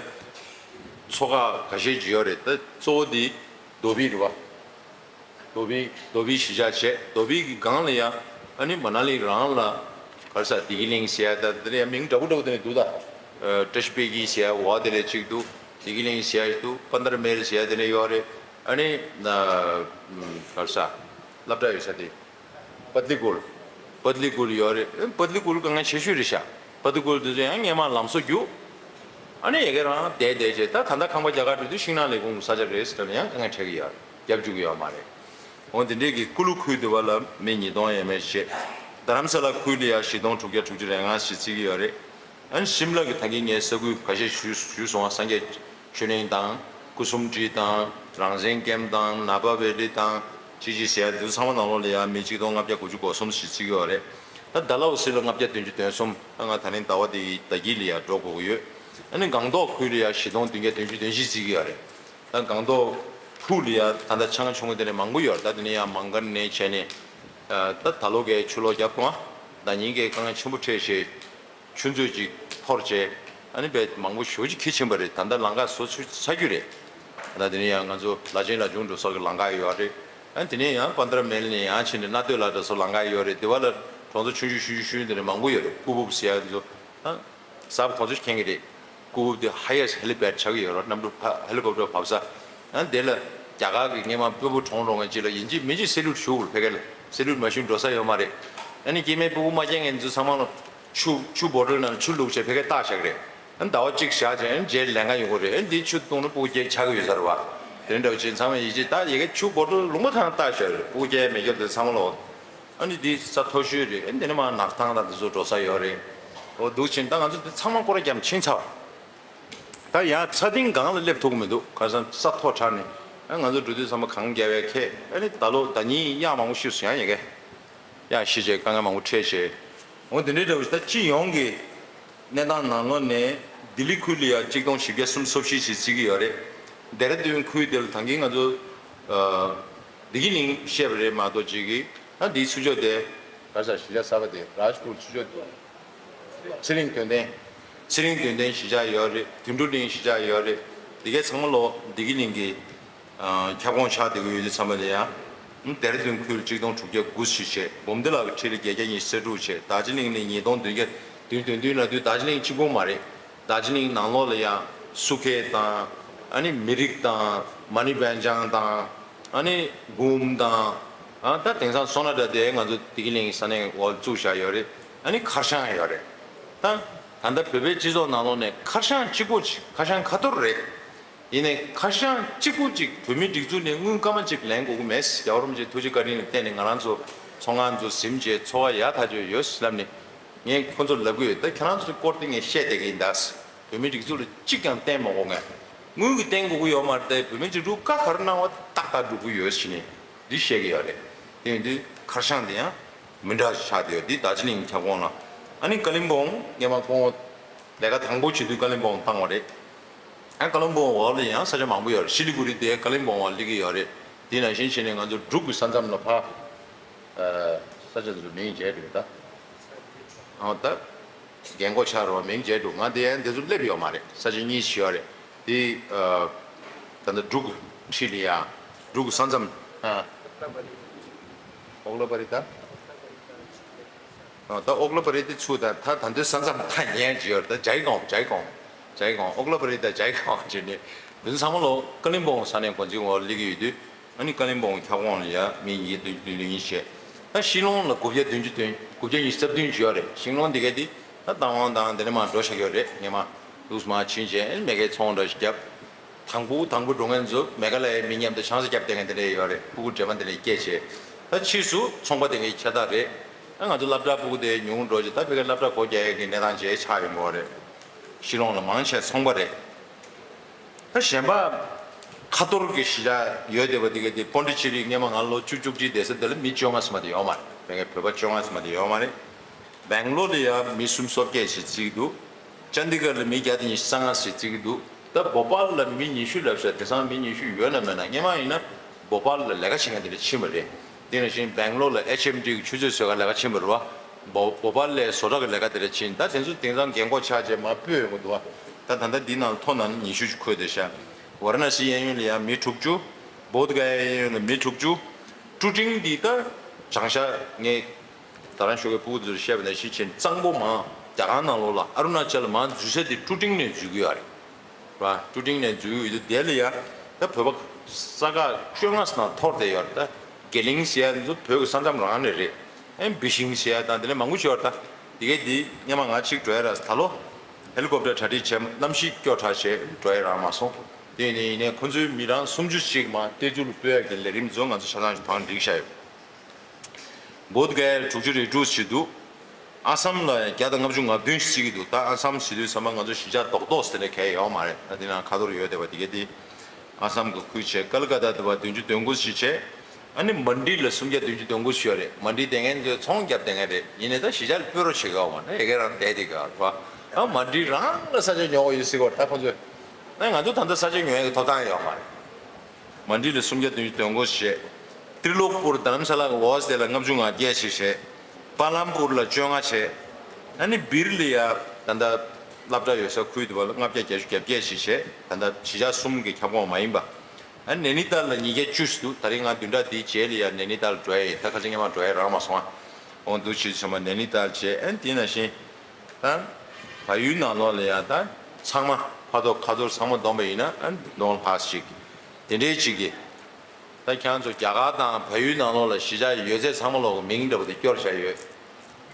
ཚོ་ཁག་ཁ་ཤས་ཅིག་ཡོད་རེད། ད་གཙོ་བོ་དེ་རྡོ་སྦིས་རེད་པ། རྡོ་སྦིས། རྡོ་སྦིས་གཞིས་ཆགས་བྱས། རྡོ་སྦིས་ཀྱི་སྒང་ལ་ཡ་ཨ་ནི་མ་ན་ལི་རང་ལ་ག་རེ་ཟེར། བདེ་སྐྱིད་གླིང་ཟེར་ཡ། ད་དེ་ལ་ཡ་མིང་འདྲ་པོ་འདྲ་པོ་དེ་ནས་འདུག། ད་བཀྲ་ཤིས་པད་སྐྱིད་ཟེར་ཡ་འོ་དེ་ལ་གཅིག་འདུག། བདེ་སྐྱིད་གླིང་ཟེར་ཡ་ཞིག་འདུག། པན་དར་མེལ་ཟེར་ཡ་དེ་ནས་ཡོད་རེད། ཨ་ནི་ན་ག་རེ་ཟེར། སློབ་གྲྭ་ཡོད་ས་དེ། པཏ་ལི་ཀུལ། པཏ་ལི་ཀུལ་ཡོད་རེད། པཏ་ལི་ཀུལ་དཀའ་ངལ་ཆེ་ཤོས་རེད་ཤག། པཏ་ལི་ཀུལ་དེ་ཚོ་ཡང་སྔས་མ་ལམ་བཟོ་རྒྱུ། ཨ་ནི་ཡ་གི་རང་བསྡད་བསྡད་བྱས། ད་ད་ལྟ་ཁང་པ་རྒྱག་ག་འགྲོ་དུས་ཤིང་ནགས་ལས་ཁུངས་ས་ཆ་རེད་ཟེར་ནས་ཡང་དཀའ་ངལ་འཕྲད་ཀྱི་ཡོད་རེད། རྒྱབ་བཅུག་གི་ཡོད་མ་རེད། འོ་དེ་འདྲས་ཀྱི་ཀུ་ལུ་ཁུལ་དེ་བ་ལ་མི་ཉིས་སྟོང་ཡས་མས་བྱས། རྡ་རམ་ས་ལ་ཁུལ་ལ་ཡ་བཞི་སྟོང་དྲུག་བརྒྱ་དྲུག་ཅུ་རེ་ལྔ་ཞིག་བརྩི་གི་ཡོད་རེད། ཨ་ནི་ཤིམ་ལ་གི་ད་གིན་ངས་ས་ཁུལ་ཁ་ཤས་ཞུས་ཞུས་སོང་བ། སངས་རྒྱས་ཆོས་གླིང་དང་། སྐུ་གསུམ་སྒྲིལ་དང་། རང་བཙན་ཀེམ་དང་། ནཱ་པ་ཝེ་ལི་དང་། ཅི་ཅི་ཟེར་ཡ་འདི་ཚང་མ་ནང་ལོགས་ལ་ཡ་མི་གཅིག་སྟོང་ལྔ་བརྒྱ་དགུ་བཅུ་གོ་གསུམ་ཞིག་བརྩི་གི་ཡོད་རེད། ད་ཌལ་ཧོ་སི་ལ་ལྔ་བརྒྱ་བདུན་ཅུ་དོན་གསུམ། ད་ང་ད་རིང་ཟླ་བ་འདི་ཟླ་དཀྱིལ་ལ་ཡ་འགྲོ་དགོས་ཀྱི་ཡོད། ཨ་ནི་སྒང་ཏོག་ཁུལ་ལ་ཡ་བཞི་སྟོང་བདུན་བརྒྱ་བདུན་ཅུ་དོན་བཞི་བརྩི་གི་ཡོད་རེད། ད་སྒང་ཏོག་ཕུག་ལ་ཡ་ད་ལྟ་ཆང་ཆུང་ངུ་དེ་འདྲ་མང་པོ་ཡོད་རེད། ད་དེ་ནས་ཡ་མང་ག་ནས་བྱས་ནས། ད་ད་ལོ་གའི་ཆུ་ལོག་བརྒྱབ་སོང་ང་། ཟླ་ཉིན་གའི་དཀའ་ངལ་ཆེན་པོ་འཕྲད་བྱས། ཆུ་མཛོད་ཅིག་འཐོར་བྱས། ཨ་ནི་དཔེ་མང་པོ་ཞེ་པོ་ཅིག་འཁྱེར་ཕྱིན་པ་རེད། ད་ལྟ་ལམ་ཁ་བཟོ་ཚར་རྒྱུ་རེད། ད་དེ་ནས་ཡང་ང་ཚོ་ལ་ཆེན་ལ་ཆུང་འགྲོ་ས་གི་ལམ་ཁ་ཡོད་རེད། ཨ་ནི་དེ་ནས་ཡང་པན་དར་མེལ་ནས་ཡང་ཕྱིན་ནས་སྣ་སྟོད་ལ་འགྲོ་ས་ལམ་ཁ་ཡོད་རེད། དེ་བ་ལ་གྲོང་ཚོ་ཆུང་ཆུང་ཆུང་ཆུང་ཆུང་དེ་འདྲ་མང་པོ་ཡོད་རེད། ཀུ་བུབ་ཟེར་ཡ་དེ་ཚོ། ཨ། གཟའ་ཁོང་ཚོས་མཁྱེན་གྱི་རེད། ཀུ་བུབ་དེ་ཧ་ཡེ་སི་ཊི་ཧེ་ལི་པེཌ་ཆགས་ཀྱི་ཡོད་རེད། གནམ་གྲུ་ཕ་ཧེ་ལི་ཀོབ་ཊར་བབས་ས། ཨ་ནི་དེ་ལ་རྒྱ་གར་གྱི་སྔས་མ་སྤོ་བོ་གྲོངས་རོགས་ངན་ཅིག་ལ་ཡིན་གཅིག་མིན་གཅིག་སེ་ལུ་ཊི་ཞུ་དགོས་རེད། ཕ་གི་ལ་སེ་ལུ་ཊི་མ་ཞུས་འགྲོ་ས་ཡོད་མ་རེད། ཨ་ནི་སྐྱེས་དམན་སྤོ་བོ་མ་སྐྱེས་མཁན་ཚོ་ཚང་མ་ལ་ཆུ་ཆུ་བོ་ཊལ་ནང་ཆུ་བླུགས་བྱས་ཕ་གིར་བཏགས་བཞག་གི་རེད། ཨ་ནི་ཟླ་བ་གཅིག་བཞག་བྱས། ཨ་ནི་རྗེས་ལེན་ག་ཡོང་གི་རེད། ཨ་ནི་དེ་ཆུ་བཏུང་ན་སྤུ་གུ་སྐྱེ་ཆགས་ཀྱི་ཡོད་ས་རེད་བ། དེ་འདྲ་བ་ཅིག་ཚང་མ་ཡིན་གཅིག་ད་ཡ་གི་ཆུ་བོ་ཊལ་ལུང་པ་ཐང་བཏགས་བཞག་རེད། སྤུ་གུ་སྐྱེ་མི་སྐྱེ་དེ་ཚང་མ་ལོག་ཨ་ནི་འདི་ས་མཐོ་ཤོས་རེད། ཨ་ནི་འདི་ནས་མར་ནགས་ཐང་དང་འདི་ཚོ་འགྲོ་ས་ཡོད་རེད། འོ་འདུག་ཕྱིན་ད་ང་ཚོ་འདི་ཚང་མ་སྐོར་ར་བརྒྱབ་ཕྱིན་ཚར། ད་ཡང་ས་སྟེང་སྒང་ལ་སླེབས་ཐུབ་ཀྱི་མི་འདུག། ཁ་སང་ས་མཐོ་དྲགས་ནས། ཨ་ང་ཚོ་འགྲོ་དུས་ཚང་མ་གངས་རྒྱབ་པའི་ཁྱད། ཨ་ནི་ད་ལོ་ཟླ་ཉིན་གཡག་མང་པོ་ཤི་སོང་། ཡང་ཡ་གི་གཡག་ཤི་བྱས་དཀའ་ངལ་མང་པོ་འཕྲད་བྱས། འོ་འདི་འདྲའི་འདྲ་བོ་ཞིག། ད་སྤྱི་ཡོངས་ཀྱི་གནས་སྟངས་ནང་ལོགས་ནས་ལྡི་ལི་ཁུལ་ལ་ཡང་གཅིག་སྟོང་བཞི་བརྒྱ་སུམ་ཅུ་སོ་བཞི་ཞིག་བརྩི་གི་ཡོད་རེད། ལྡེ་ར་ལྡུན་ཁུལ་དེ་ལ་ད་གིན་ང་ཚོ་ཨ་བདེ་སྐྱིད་གླིང་བཤད་པ་རེད་མ་གཏོགས། ཅིག་གིས་ད་འདིའི་ཚུར་ཕྱོགས་དེ་ག་རེ་ཟེར། གཞིས་ཆགས་གསར་པ་དེ་རཱཇ་པུར་ཚུར་ཕྱོགས་དེ། ཚེ་རིང་དོན་ལྡན། ཚེ་རིང་དོན་ལྡན་གཞིས་ཆགས་ཡོད་རེད། དོན་གྲུབ་གླིང་གཞིས་ཆགས་ཡོད་རེད། འདི་གའི་ཚང་མ་ལོ་བདེ་སྐྱིད་གླིང་གི་ཨ་ཁྱབ་ཁོངས་ཆགས་བསྡད་ཀྱི་ཡོད་དུས་ཙམ་པ་ལ་ཡང་། ལྡེ་ར་ལྡུན་ཁུལ་གཅིག་སྟོང་དྲུག་བརྒྱ་དགུ་ཞིག་བྱས། བུམ་ཐང་ལ་ཁྲི་ལ་བརྒྱད་བརྒྱ་ཉི་ཤུ་རྩ་དྲུག་བྱས། རྡོ་རྗེ་གླིང་ནས་ཉིས་སྟོང་བདུན་བརྒྱ་བདུན་བདུན་བདུན་ལ་དུས། རྡོ་རྗེ་གླིང་གཅིག་པོ་མ་རེད། རྡོ་རྗེ་གླིང་ནང་ལོགས་ལ་ཡང་སུ་ཁེ་དང་། ཨ་ནི་མི་རིགས་དང་། མ་ཎི་བན་ཅང་དང་། ཨ་ནི་གུམ་དང་། ཨ་ད་དེང་སང་སོ་ན་ད་དེ་ང་ཚོ་བདེ་སྐྱིད་གླིང་ས་གནས་འོག་བཙུགས་བཞག་ཡོད་རེད། ཨ་ནི་ཁར་ཤང་ཡོད་རེད། ད་ད་ལྟ་བོད་པའི་སྤྱི་ཚོགས་ནང་ལོགས་ནས་ཁར་ཤང་གཅིག་པོ་ཅིག། ཁར་ཤང་ཁ་ཐོར་རེད། ཡིན་ནའི་ཁར་ཤང་གཅིག་པུ་གཅིག་བོད་མིའི་སྒྲིག་འཛུགས་ནས་དངུལ་སྐར་མ་གཅིག་ལེན་དགོས་ཀྱི་མེད། རྒྱལ་བ་རིན་པོ་ཆེའི་ཐུགས་རྗེ་བཀའ་དྲིན་ལ་བརྟེན་ནས་ང་རང་ཚོ་ཚོང་ཁང་ཚོ་ཟིན་བྱས་འཚོ་བ་ཡག་ཐག་ཆོད་ཡོད་ལབ་ནས་ངས་ཁོ་ཚོར་ལབ་ཀྱི་ཡོད། ད་ཁྱེད་རང་ཚོའི་སྐོར་དེ་ངས་བཤད་བསྡད་ཀྱི་ཡིན་ད། བོད་མིའི་སྒྲིག་འཛུགས་ལ་གཅིག་ཀྱང་བརྟེན་མ་དགོས། ངས་དངུལ་གྱིས་བརྟེན་དགོས་ཀྱི་ཡོད་མ་རེད། ད་བོད་མིའི་སྒྲིག་འཛུགས་བཀའ་ག་རེ་གནང་བ་ཏག་ཏག་སྒྲུབ་ཀྱི་ཡོད་ཟེར་ནས་འདི་བཤད་ཀྱི་ཡོད་རེད། དེ་ཡིན་དུས་ཁར་ཤང་དེ་ཡང་མི་འདྲ་ཆགས་བསྡད་ཡོད། འདི་རྡོ་རྗེ་གླིང་ཁྱབ་ཁོངས་ལ། ཨ་ནི་ཀ་ལིམ་པོང་སྔས་མ་ཁོང་ལས་ཀ་དང་པོ་བྱེད་དུས་ཀ་ལིམ་པོང་བཏང་བ་རེད། ཨ་ཀ་ལིམ་པོང་འོག་ལ་ཡང་ས་ཆ་མང་པོ་ཡོད་རེད། ཤི་ལི་གུ་རི་དེ་ཀ་ལིམ་པོང་འོག་སླེབས་ཀྱི་ཡོད་རེད། དེ་ནང་བཞིན་བྱས་ནས་ང་ཚོ་འབྲུག་གི་ས་མཚམས་ལ་ཕར། ཨ་ས་ཆ་དེ་ཚོ་མིང་བརྗེད་འགྲོ་ད། ཨ་ད། རྒན་གོག་ཆགས་རེད་བ། མིང་བརྗེད་འགྲོ། ང་དེ་ཡང་དེ་ཚོ་སླེབས་ཡོད་མ་རེད། ས་ཆ་གཉིས་ཤིག་ཡོད་རེད། དེ་ཨ་ད་ལྟ་འབྲུག་ཁྲིད་ལ་ཡ། འབྲུག་ས་མཚམས། ཨ། ཨོག་ལ་པ་རི་ད། ཨ། ད་ཨོག་ལ་པ་རི་དེ་ཚུར་ད་ད་ད་འདོད་ས་མཚམས་ད་ཉན་གྱི་ཡོད་རེད། ད་ཇའི་གོང་ཇའི་གོང་ཇའི་གོང་། ཨོག་ལ་པ་རི་ད་ཇའི་གོང་བྱས་ནས་དེ་ཚང་མ་ལོ་ཀ་ལིམ་པོང་ས་གནས་འགོ་འཛིན་འོག་སླེབས་ཀྱི་ཡོད་དུས། ཨ་ནི་ཀ་ལིམ་པོང་ཁྱབ་ཁོངས་ལ་ཡ་མི་ཉིས་བདུན་བདུན་བདུན་བྱས། ད་ཤིང་ལོང་ལ་དགུ་བརྒྱ་བདུན་ཅུ་བདུན། དགུ་བརྒྱ་ཉི་ཤུ་རྩ་བདུན་ཅིག་ཡོད་རེད། ཤིང་ལོང་འདི་ག་དེ་ད་རྟ་དབང་དང་དེ་ནས་མར་འགྲོ་བཞག་ཡོད་རེད། ངས་མར་ལུགས་མར་ཕྱིན་བྱས་མེ་ཁའི་ཚོང་འདྲ་ཞིག་བརྒྱབ། དང་པོ་དང་པོ་འགྲོ་མཁན་ཚོ་མེ་ཁ་ལའི་མི་མཉམ་དུ་ཆང་ས་བརྒྱབ་བསྡད་མཁན་དེ་འདྲ་ཡོད་རེད། ཕྲུ་གུ་འདྲེས་མ་དེ་འདྲ་སྐྱེས་བྱས། ད་ཕྱིས་སུ་ཚོང་པ་དེ་འདྲའི་ཁྱད་རྟགས་རེད། ད་ང་ཚོ་སློབ་གྲྭ་ཕྲུ་གུ་དེ་ཉུང་འགྲོ་བྱས། ད་ཕ་གིའི་སློབ་གྲྭ་སྒོ་རྒྱག་ཡས་ཀྱི་གནས་སྟངས་བྱས་ཆགས་ཡོང་གི་ཡོད་རེད། ཤིང་ལོང་ལ་མང་ཆེ་ཚོང་པ་རེད། ད་གཞན་པ་ཁ་ཐོར་གྱི་གཞིས་ཆགས་ཡོད་བསྡད་པ་དེ་ག་དེ་པོན་ཌི་ཆེ་རི་སྔས་མ་ང་ལོ་བཅུ་བཅུ་གཅིག་བསྡད་ས་དེ་ལ་མི་བཅོ་ལྔ་ཙམ་མ་གཏོགས་ཡོད་མ་རེད། ཕ་གིའི་བོད་པ་བཅོ་ལྔ་ཙམ་མ་གཏོགས་ཡོད་མ་རེད། སྦེང་ལོར་ལ་ཡང་མི་སུམ་ཅུ་སོ་བརྒྱད་ཞིག་བརྩི་གི་འདུག་ཅན་དི་གྷར་ལ་མི་བརྒྱ་དང་ཉི་ཤུ་རྩ་ལྔ་ཞིག་བརྩི་གི་འདུག་ད་བོ་པཱལ་ལ་མི་ཉི་ཤུ་ལབ་ཤག་དེང་སང་མི་ཉི་ཤུ་ཡོད་ན་མེད་ན། སྔས་མ་ཡིན་ན་བོ་པཱལ་ལ་ལས་ཀ་བྱེད་མཁན་དེ་འདྲ་ཕྱིན་པ་རེད། དེ་ནང་བཞིན་སྦེང་ལོར་ལ་ཨེཆ་ཨེམ་ཌི་གི་ཆུ་ཚོད་བཟོ་གར་ལས་ཀ་ཕྱིན་པ་རེད་བ། བོ་བོ་པཱལ་ལའི་བཟོ་གྲྭ་གི་ལས་ཀ་དེ་འདྲ་ཕྱིན། ད་དེ་ཚོ་དེང་སང་རྒན་གོག་ཆགས་བྱས་མར་སྤོས་ཡོང་གི་འདུག་བ། ད་ད་ལྟ་འདི་ནང་ཐོ་ནང་ཉི་ཤུ་ཅིག་འཁོད་བསྡད་ཤག་ཝཱ་ར་ཎ་སི་གཡས་གཡོན་ལ་ཡང་མི་དྲུག་ཅུ། བོད་ག་གཡས་གཡོན་ལ་མི་དྲུག་ཅུ། ཀྲུ་ཀྲིང་འདི་ད་བྱང་ཤར་ངས་ད་རང་ཞོགས་ཀས་ཕྲུ་གུ་ཚོར་བཤད་པ་ནང་བཞིན་བྱས་གཙང་པོ་མང་། རྒྱ་གར་ནང་ལོགས་ལ་ཨ་རུ་ན་ཅལ་མང་འཛུལ་ས་དེ་ཀྲུ་ཀྲིང་ནས་འཛུལ་གྱི་ཡོད་རེད། ར་ཀྲུ་ཀྲིང་ནས་འཛུལ་གྱི་ཡོད་དུས་དེ་ལ་ཡ་ད་བོད་པ་ས་ཁག་བཅོ་ལྔ་ནང་འཐོར་བསྡད་ཡོད་རེད། ད་དགེ་ལིང་ཟེར་ཡ་འདི་ཚོ་བོད་ཀྱི་ས་མཚམས་རང་ནས་རེད། ཨེ་བི་ཤིང་ཟེར་ཡ་དང་དེ་ནས་མང་པོ་ཅིག་ཡོད་རེད། ད་དེ་གས་འདི་སྔས་མ་ང་གཅིག་འགྲོ་ཡ་ར། ད་ལོ་ཧེ་ལི་ཀོབ་ཊར་གྲ་སྒྲིག་བྱས། གནམ་གཤིས་སྐྱོ་དྲགས་བྱས་འགྲོ་ཡ་རག་མ་སོང་། དེ་ནས་ཡིན་ནའི་ཁོ་ཚོའི་མི་རང་སུམ་ཅུ་ཅིག་མར་ཏེ་ཇུ་ལ་སྤོ་ཡ་གི་ལས་རིམ་ཚོ་ང་ཚོ་ཆ་ཚང་ཞིག་བང་སྒྲིག་བཞག་ཡོད། བོད་ག་ཡར་དྲུག་ཅུ་རེ་དྲུག་ཅིག་འདུག་ཨ་སམ་ལ་བརྒྱ་དང་ལྔ་བཅུ་ང་བདུན་ཞིག་བརྩི་གི་འདུག་ད་ཨ་སམ་ཟེར་དུས་ཚང་མ་ང་ཚོ་གཞིས་ཆགས་རྡོག་རྡོག་ཟེར་ནས་གང་ཡང་ཡོད་མ་རེད། ད་འདི་ནང་ཁ་ཐོར་ཡོད་བསྡད་པ་དེ་གས་དེ་ཨ་སམ་གི་ཁུལ་བྱས། ཀལ་ཀ་ཏ་དེ་བ་བདུན་ཅུ་དོན་དགུ་ཞིག་བྱས། ཨ་ནི་མན་ཌི་ལ་སུམ་བརྒྱ་བདུན་ཅུ་དོན་དགུ་ཞིག་ཡོད་རེད། མན་ཌི་བསྡད་མཁན་ཚོས་ཚོང་བརྒྱབ་བསྡད་མཁན་རེད། ཡིན་ནའི་ད་གཞིས་ཆགས་ལ་སྤོ་རོགས་བྱེད་གི་ཡོད་མ་རེད། ཡ་གི་རང་བསྡད་བསྡད་གི་ཡོད་རེད་བ། ཨ་མན་ཌི་རང་ལ་ས་ཆ་ཉོ་གི་ཡོད་སྲིད་གོ། ད་ཁོ་ཚོས་ཨ་ང་ཚོ་ད་ལྟ་ས་ཆ་ཉོ་ཡ་གི་ཐོབ་ཐང་ཡོད་མ་རེད། མན་ཌི་ལ་སུམ་བརྒྱ་བདུན་ཅུ་དོན་དགུ་བྱས། ཏྲི་ལོག་པུར་དྷ་རམ་ས་ལ་གི་འོག་དེ་ལ་ལྔ་བཅུ་ང་བརྒྱད་ཞིག་བྱས། པ་ལམ་པུར་ལ་བཅོ་ལྔ་བྱས། ཨ་ནི་བིར་ལ་ཡ་ད་ལྟ་སློབ་གྲྭ་ཡོད་ས་ཁུལ་དུ་བ་ལ་ལྔ་བརྒྱ་བརྒྱད་ཅུ་གྱ་བརྒྱད་ཞིག་བྱས། ད་ལྟ་གཞིས་ཆགས་གསུམ་གྱི་ཁྱབ་ཁོངས་མ་ཡིན་པ། ཨ་ནི་ནེ་ནི་ཏཱལ་ལ་ཉིས་བརྒྱ་བཅུ་ཞིག་འདུག་ད་རིང་ང་བདུན་ཕྲག་འདིའི་རྗེས་ལ་ཡ་ནེ་ནི་ཏཱལ་འགྲོ་ཡ་ཡིན། ད་ཁ་སང་སྔས་མ་འགྲོ་ཡ་རག་མ་སོང་ཨ། འོང་འདུག་བྱས་ཚང་མ་ནེ་ནི་ཏཱལ་བྱས། ཨ་ནི་དེ་ནང་བཞིན་ད་བལ་ཡུལ་ནང་ལོགས་ལ་ཡ་ད་ཚང་མ་ཕ་ཐོག་ཁ་ཐོར་ཚང་མ་བསྡོམས་པ་ཡིན་ན་ཨ་ནི་བདུན་སྟོང་ལྷག་ཞིག་དེ་འདྲའི་ཅིག་གི། ད་ཁྱེད་རང་ཚོ་རྒྱ་གར་དང་བལ་ཡུལ་ནང་ལོགས་ལ་གཞིས་ཆགས་ཡོད་ཚད་ཚང་མ་ལོག་གི་མིང་འདྲ་པོ་དེ་སྐྱོར་བཞག་ཡོད།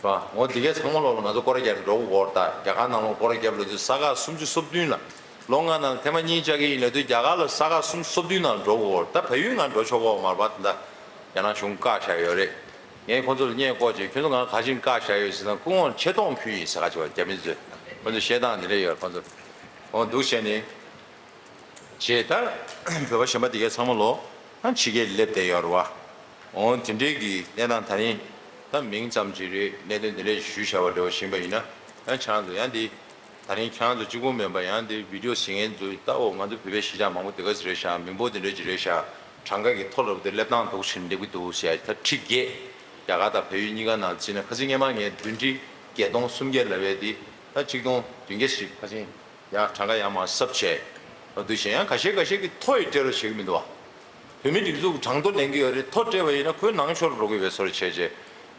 ར་འོ་འདི་གས་ཚང་མ་ལོག་ལ་ང་ཚོ་སྐོར་ར་རྒྱག་འགྲོ་དགོས་ར། ད་རྒྱ་གར་ནང་ལོག་སྐོར་ར་རྒྱབ་ལབ་དུས་ས་ཁག་སུམ་ཅུ་སོ་བདུན་ལ། ལོ་ལྔ་ནང་ལ་ཐེངས་མ་གཉིས་བཅར་གི་ཡིན་ལབ་དུས་རྒྱ་གར་ལ་ས་ཁག་སུམ་ཅུ་སོ་བདུན་ནང་ལ་འགྲོ་དགོས་ར། ད་བལ་ཡུལ་ང་འགྲོ་ཆོག་གོ་མ་རེད་པ། ད་རྒྱ་ནག་གཞུང་བཀག་བཞག་ཡོད་རེད། ངས་ཁོང་ཚོ་ལ་བརྙན་བཀོད་བྱས། ཁྱོད་ཚོ་ང་ག་ཅིག་བཀག་བཞག་ཡོད་ཟེར་ན། སྐུ་ངོ་ཆེ་མཐོང་ཕུལ་ཡིན་ཟེར་ག་ཅིག་བ། རྒྱ་མི་ཚོས་ཁོང་ཚོ་བཤད་སྟངས་འདི་འདྲ་ཡོད། ཁོང་ཚོ་འོ་འདུག་བྱས་ནས། བྱས་ད་བོད་པ་གཞན་པ་དེ་གས་ཚང་མ་ལོ་ཨ་ཕྱི་རྒྱལ་སླེབས་བསྡད་ཡོད་རེད་བ། འོ་དེ་འདྲའི་གི་གནས་སྟངས་ད་རིང་ད་མིང་ཙམ་ཅིག་རེད། གནད་དོན་དེ་འདྲས་ཞུས་བཞག་པ་འདྲ་བོ་ཞིག་ཡིན་པ་ཡིན་ན། ཡང་ཁྱེད་རང་ཚོ་ཡང་འདི་ད་རིང་ཁྱེད་རང་ཚོ་གཅིག་པོ་མིན་པ་ཡང་འདི་བི་ཌི་ཡོ་གཟིགས་མཁན་ཚོས་ད་འོ་ང་ཚོ་བོད་པའི་གཞིས་ཆགས་མང་པོ་དེ་ག་ཚོད་རེད་ཤག་མི་འབོར་དེ་འདྲས་ཅིག་རེད་ཤག་གྲངས་ཀ་གི་མཐོ་རུ་དེ་སླེབས་སྟངས་འདུག་ཕྱིན་སླེབས་ཀྱི་འདུག་ཟེར་ཡ་ད་ཁྲི་བརྒྱད། རྒྱ་གར་དང་བལ་ཡུལ་གཉིས་ཀ་ནང་བརྩིས་ན་ཁ་སང་སྔས་མ་ངས་བདུན་ཁྲི་བརྒྱད་སྟོང་སུམ་བརྒྱ་ལབ་པའི་དེ་ད་གཅིག་སྟོང་བདུན་བརྒྱ་ཞིག་ཁ་སང་། ཡང་གྲངས་ཀ་ཡར་མར་གསབ་བྱས། འོ་འདུག་བྱས་ཡང་ཁ་ཤས་ཁ་ཤས་ཀྱིས་མཐོ་ཡི་སྤྲད་རོགས་བྱེད་ཀྱི་མི་འདུག་བ། བོད་མིའི་སྒྲིག་འཛུགས་གྲངས་ཐོ་ལེན་གྱི་ཡོད་རེད། མཐོ་སྤྲད་པ་ཡིན་ན་ཁོའི་ནང་ཆོར་འགྲོ་གི་ཡོད་པའི་བཟོ་འདྲ་བྱས་བྱས།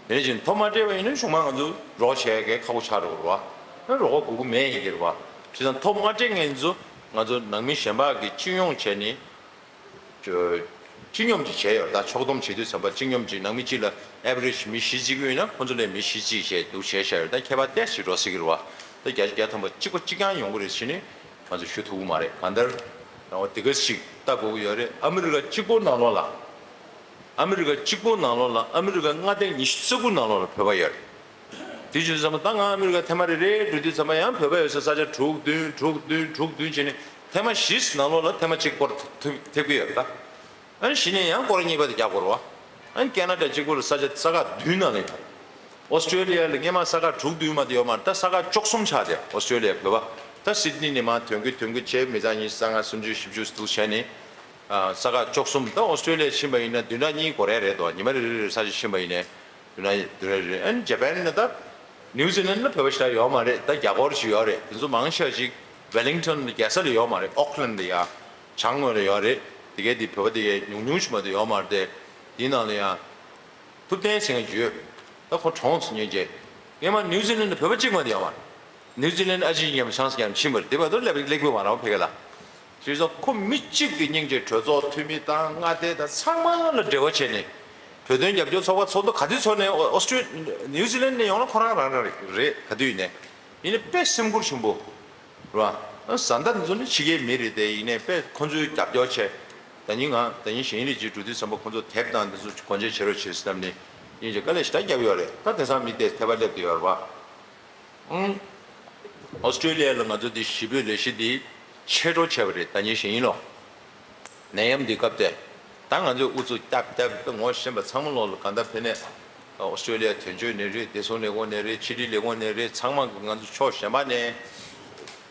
དེ་ནས་ཅིག་མཐོ་མ་སྤྲད་པ་ཡིན་ན་གཞུང་མང་ང་ཚོ་རོགས་བྱེད་མཁན་ཁག་པོ་ཆགས་འགྲོ་གི་རེད་བ། ཨ་རོགས་པ་དགོས་ཀྱི་མེད་ཡིན་གྱི་རེད་བ། བྱས་ཙང་མཐོ་མ་སྤྲད་མཁན་ཚོ་ང་ཚོ་ནང་མི་གཞན་པ་གིས་སྤྱི་ཡོངས་བྱས་ནས། སྤྱི་སྤྱི་སྙོམས་ཅིག་བྱས་ཡོད། ད་ཕྱོགས་བསྡོམས་བྱེད་དུས་ཙམ་པ་སྤྱི་སྙོམས་ཅིག་ནང་མི་གཅིག་ལ་average་མི་བཞི་བརྩི་གི་ཡོད་ན་ཁོ་ཚོ་ལས་མི་བཞི་གཅིག་བྱས་འདུག་བྱས་བཞག་ཡོད། ད་ཁྱད་པར་ཏོག་ཙམ་འགྲོ་སྲིད་ཀྱི་རེད་བ། ད་བརྒྱ་ཆ་བརྒྱ་ཐམ་པ་གཅིག་པ་གཅིག་རྐྱང་ཡོང་གི་རེད་ཟེར་ནས་ང་ཚོ་ཞུ་ཐུབ་ཀྱི་མ་རེད། གང་ལྟར་རང་དབང་དེ་ག་ཞིག་ལྟ་དགོས་ཀྱི་ཡོད་རེད། ཨ་མི་རི་ཀ་གཅིག་པོ་ནང་ལོགས་ལ། ཨ་མི་རི་ཀ་གཅིག་པོ་ནང་ལོགས་ལ་ཨ་མི་རི་ཀ་མངའ་སྡེ་ཉི་ཤུ་རྩ་དགུ་ནང་ལོགས་ལ་བོད་པ་ཡོད་རེད། དེ་བྱས་ཙང་ད་ང་ཨ་མི་རི་ཀ་ཐེངས་མ་རེ་རེ་འགྲོ་དུས་ཙམ་པ་ཡང་བོད་པ་ཡོད་ས་ས་ཆ་དྲུག་བདུན་དྲུག་བདུན་དྲུག་བདུན་བྱས་ནས་ཐེངས་མ་བཞི་ནང་ལོགས་ལ་ཐེངས་མ་གཅིག་སྐོར་ཐེབས་ཐེབས་ཀྱི་ཡོད་རེད་ད། ཨ་ནི་གཞི་ནས་ཡང་སྐོར་གཉིས་པ་དེ་རྒྱག་དགོས་རེད་བ། ཨ་ནི་ཁེ་ན་ཌ་གཅིག་པོ་ལ་ས་ཆ་ས་ཁག་བདུན་ནང་ལ་ཡོད། ཨོ་སི་ཀྲོ་ལི་ཡ་ལ་སྔས་མ་ས་ཁག་དྲུག་བདུན་མ་གཏོགས་ཡོད་མ་རེད། ད་ས་ཁག་བཅུ་གསུམ་ཆགས་བསྡད། ཨོ་སི་ཀྲོ་ལི་ཡ་བོད་པ་ད་སིད་ནི་ནས་མར་ཐོན་གི་ཐོན་གི་བྱས་མི་ཚང་ཉི་ཤུ་རྩ་ལྔ་སུམ་ཅུ་བཞི་བཅུ་འདུག་བྱས་ནས། ཨ་ས་ཁག་བཅུ་གསུམ། ད་ཨོ་སི་ཀྲོ་ལི་ཡ་ཕྱིན་པ་ཡིན་ན་བདུན་ཕྲག་གཉིས་འགོར་ཡ་རེད་དོ། ཉི་མ་རེ་རེ་རེ་ས་ཆ་ཕྱིན་པ་ཡིན་ནའི། དེ་ནས་དེ་རེད་རེད། ཨ་ནི་ཇ་པན་ནི་ད་ ནིའུ་ཛི་ལན་ལ་བོད་པ་ཞེ་དྲག་ཡོད་མ་རེད། ད་རྒྱ་སྒོར་ཞིག་ཡོད་རེད། དེ་ཚོ་མང་ཆེ་བ་ཞིག་ཝེ་ལིང་ཊོན་རྒྱལ་ས་ལ་ཡོད་མ་རེད། ཨོག་ལན་ལ་ཡ་བྱང་ངོས་ལ་ཡོད་རེད། དེ་གའི་དེ་བོད་པ་དེ་གའི་ཉུང་ཉུང་ཞིག་མ་གཏོགས་ཡོད་མ་རེད་དེ། དེའི་ནང་ལ་ཡ་ཐུབ་བསྟན་ཟེར་མཁན་ཅིག་ཡོད། ད་ཁོ་གྲོངས་སོང་ཉེ་རྗེས། སྔོན་མ་ནིའུ་ཛི་ལན་ལ་བོད་པ་གཅིག་མ་གཏོགས་ཡོད་མ་རེད། ནིའུ་ཛི་ལན་ཨ་ཅེ་ཉམས་ཆང་ཉམས་ཕྱིན་པ་རེད། དེ་བར་དུ་སླེབས་སླེབས་ཀྱི་མ་རེད་ཕ་གི་ལ། བྱས་ཙང་ཁོ་མི་གཅིག་གི་སྙིང་རྗེ། གྲོས་ཚོགས་འཐུས་མི་དང་མངའ་སྡེ་དང་ཚང་མ་ལ་འབྲེལ་བ་བྱས་ནས། བོད་དོན་རྒྱབ་སྐྱོར་ཚོགས་པ་ཚོགས་འདུ་ག་དུས་ཚོགས་ནས་ཨོ་སི་ཀྲི་ནིའུ་ཛི་ལན་ནས་ཡོང་ན་ཁོ་རང་རང་རང་རེད། རེད་ག་དུས་ཡིན་ནས། ཡིན་ནའི་དཔེ་སེམས་ཁུར་ཆེན་པོ་རེད་བ། བཟའ་ཟླ་འདི་ཚོ་ནི་ཕྱི་རྒྱལ་མི་རེད་དེ། ཡིན་ནའི་དཔེ་ཁོ་ཚོའི་རྒྱབ་སྐྱོར་བྱས། ད་ནི་ང་ད་ནི་གཞན་རིགས་ཅིག་འགྲོ་དུས་ཙམ་པ་ཁོ་ཚོ་དེབ་དང་འདི་ཚོ་སྒོ་འབྱེད་བྱེད་རོགས་བྱེད་ཟེར་ནས་སྙིང་རྗེ་དཀའ་ལས་ཞེ་དྲག་བརྒྱབ་ཡོད་རེད། ད་དེང་སང་མི་དེ་ཐེ་བ་སླེབས་བསྡད་ཡོད་རེད་བ། ཨང་། ཨོ་སི་ཀྲི་ལི་ཡ་ལ་ང་ཚོ་འདི་ཞི་བོད་ལས་གཞི་འདི་ཆད་འགྲོ་བྱས་པ་རེད། ད་ཉིན་ཞིག་ཡིན་ལོ། ནད་ཡམས་འདི་སྐབས་དེ། ད་ང་ཚོས་ཨུ་ཚུགས་བརྒྱབ་བརྒྱབ་ངོ་ཤེས་པ་ཚང་མ་ལོག་ལ་གང་ལྟར་ཕེབས་ནས། ཨོ་སི་ཀྲི་ལི་ཡ་དོན་གཅོད་ནས་རེད། བདེ་སྲུང་ལས་ཁུངས་ནས་རེད། ཕྱི་དྲིལ་ལས་ཁུངས་ནས་རེད། ཚང་མ་གི་ང་ཚོ་ཕྱོགས་གཞན་པ་ནས་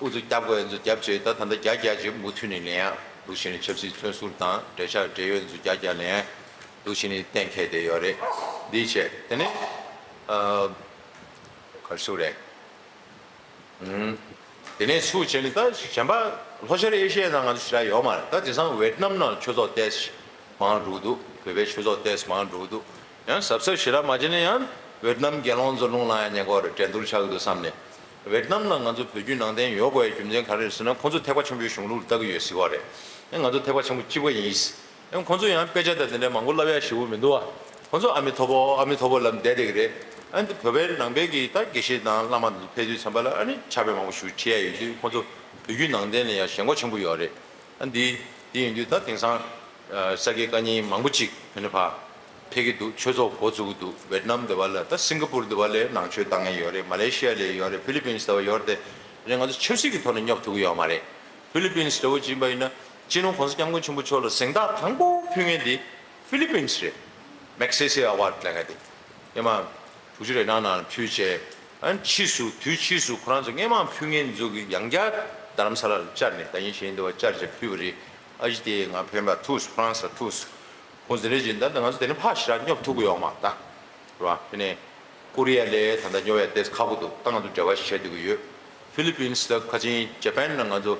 ཨུ་ཚུགས་བརྒྱབ་དགོས་ཡ་ཚོ་བརྒྱབ་བྱས། ད་ད་ལྟ་རྒྱ་རྒྱ་ཅིག་མུ་མཐུད་ནས་ལེན་ཡ་འདུག་བྱས་ནས། ཆབ་སྲིད་མཐུན་ཟུར་དང་འབྲེལ་ཆགས་འབྲེལ་ཡོད་ཚོ་རྒྱ་རྒྱ་ལེན་ཡ་འདུག་བྱས་ནས་གཏན་འཁེལ་བསྡད་ཡོད་རེད། འདི་བྱས་དེ་ནས་ཨ། ག་རེ་ཞུ་རེད། ཨུམ། དེ་ནས་ཚུར་བྱས་ནས་ད་གཞན་པ་ལྷོ་ཤར་ཨེ་ཤི་ཡའི་ནང་ང་ཚོ་ཞེ་དྲག་ཡོད་མ་རེད། ད་དེང་སང་ཝེད་ནམ་ནང་ཆོས་ཚོགས་ཏོག་ཙམ་མང་འགྲོ་གི་འདུག་བོད་པའི་ཆོས་ཚོགས་ཏོག་ཙམ་མང་འགྲོ་གི་འདུག་ཡང་གཟབ་གཟབ་ཞེ་དྲག་མ་བྱས་ན་ཡང་ཝེད་ནམ་དགེ་སློང་ཚོ་རླུང་ལངས་ཡ་ཉེན་ཁ་རེད། འགྲན་བསྡུར་ཆགས་ཀྱི་འདུག་བསམ་ནས། ཝེད་ནམ་ནང་ང་ཚོ་བོད་བརྒྱུད་ནང་བསྟན་ཡོད་དགོས་ཡ་རྒྱུ་མཚན་ག་རེ་རེད་ཟེར་ན། ཁོང་ཚོ་ཐེག་པ་ཆེན་པོའི་གཞུང་ལུགས་ལ་ལྟ་གི་ཡོད་ཟེར་བ་རེད། ཡང་ང་ཚོ་ཐེག་པ་ཆེན་པོ་གཅིག་པ་ཡིན། ཡང་ཁོང་ཚོ་ཡང་དཔེ་ཆ་དང་དེ་འདྲ་མང་པོ་བསླབ་ཡ་ཞེ་པོ་མི་འདུག་བ། ཁོང་ཚོ་ཨ་མི་ཐོ་པོ་ཨ་མི་ཐོ་པོ་ལབ་བསྡད་བསྡད་ཀྱི་རེད། ཨ་ནི་བོད་པའི་ནང་པའི་གི་ད་དགེ་བཤེས་དང་བླ་མ་དེ་ཚོ་ཕེབས་དུས་ཙམ་པ་ལ་ཨ་ནི་ཕྱག་དཔེ་མང་པོ་ཞིག་ཁྲིད་ཡ་ཡོད་དུས། ཁོང་ཚོ་བོད་བརྒྱུད་ནང་བསྟན་ལ་ཡང་ཞེན་ཁོག་ཆེན་པོ་ཡོད་རེད། ཨ་འདི་འདི་ཡིན་དུས་ད་དེང་སང་ས་དགེ་བཀའ་རྙིང་མང་པོ་ཅིག་ཕེབས་ནས་ཕ་ཕེབས་ཀྱི་འདུག་ཆོས་ཚོགས་འགོ་བཙུགས་ཀྱི་འདུག་ཝེད་ནམ་དེ་བ་ལ། ད་སིང་ག་པུར་དེ་བ་ལ་ནང་ཆོས་བཏང་མཁན་ཡོད་རེད། མ་ལེ་ཤི་ཡ་ལ་ཡོད་རེད། ཧྥི་ལི་པིན་སི་དེ་བ་ཡོད་རེད། དེ་རེད། ང་ཚོ་ཆབ་སྲིད་ཀྱི་ཐོག་ནས་སྙོབ་ཐུབ་ཀྱི་ཡོད་མ་རེད། ཧྥི་ལི་པིན་སི་འདྲ་བོ་ཅིག་ཡིན་པ་ཡིན་ན། སྤྱི་ནོར་༸གོང་ས་༸སྐྱབས་མགོན་ཆེན་པོ་མཆོག་ལ་གཟེངས་རྟགས་དང་པོ་ཕུལ་མཁན་དེ་ཧྥི་ལི་པིན་སི་རེད། མེག་སེ་སེ་ཨ་ཝར་ཌི་ལབ་མཁན་དེ། སྔོན་མ་དྲུག་ཅུ་རེ་གྲངས་ནང་ཕུལ་བྱས། ཨ་ནི་ཕྱིས་སུ་དུས་ཕྱིས་སུ་ཁོ་རང་ཚོ་སྔོན་མ་ཕུལ་མཁན་ཚོ་གི་ཡང་བསྐྱར་རྡ་རམ་ས་ལ་ལ་བཅར་ནས། ད་ཡིན་གཞན་འདི་བ་བཅར་བྱས་ཕུལ་བ་རེད། ཨ་ཅེ་དེ་ང་ཕན་པ་ཐུག་སོང་། ཁོ་རང་ཚོ་ཐུག་སོང་། ཁོང་ཚོ་རེ་བཞིན་ད་ང་ཚོ་དེ་ནས་ཕར་ཞེ་དྲག་སྙོབ་ཐུབ་ཀྱི་ཡོད་མ་རེད་ད། རེད་བ། དེ་ནས་ཀོ་རི་ཡ་ལ་ད་ལྟ་སྙོབ་ཡ་ཏོག་ཙམ་ཁག་པོ་འདུག་ད་ང་ཚོ་འབྲེལ་བ་ཞིག་བྱེད་སྡོད་ཀྱི་ཡོད། ཧྥི་ལི་པིན་སི་དང་ཁ་ཆེ་ཇ་པན་ནང་ང་ཚོ་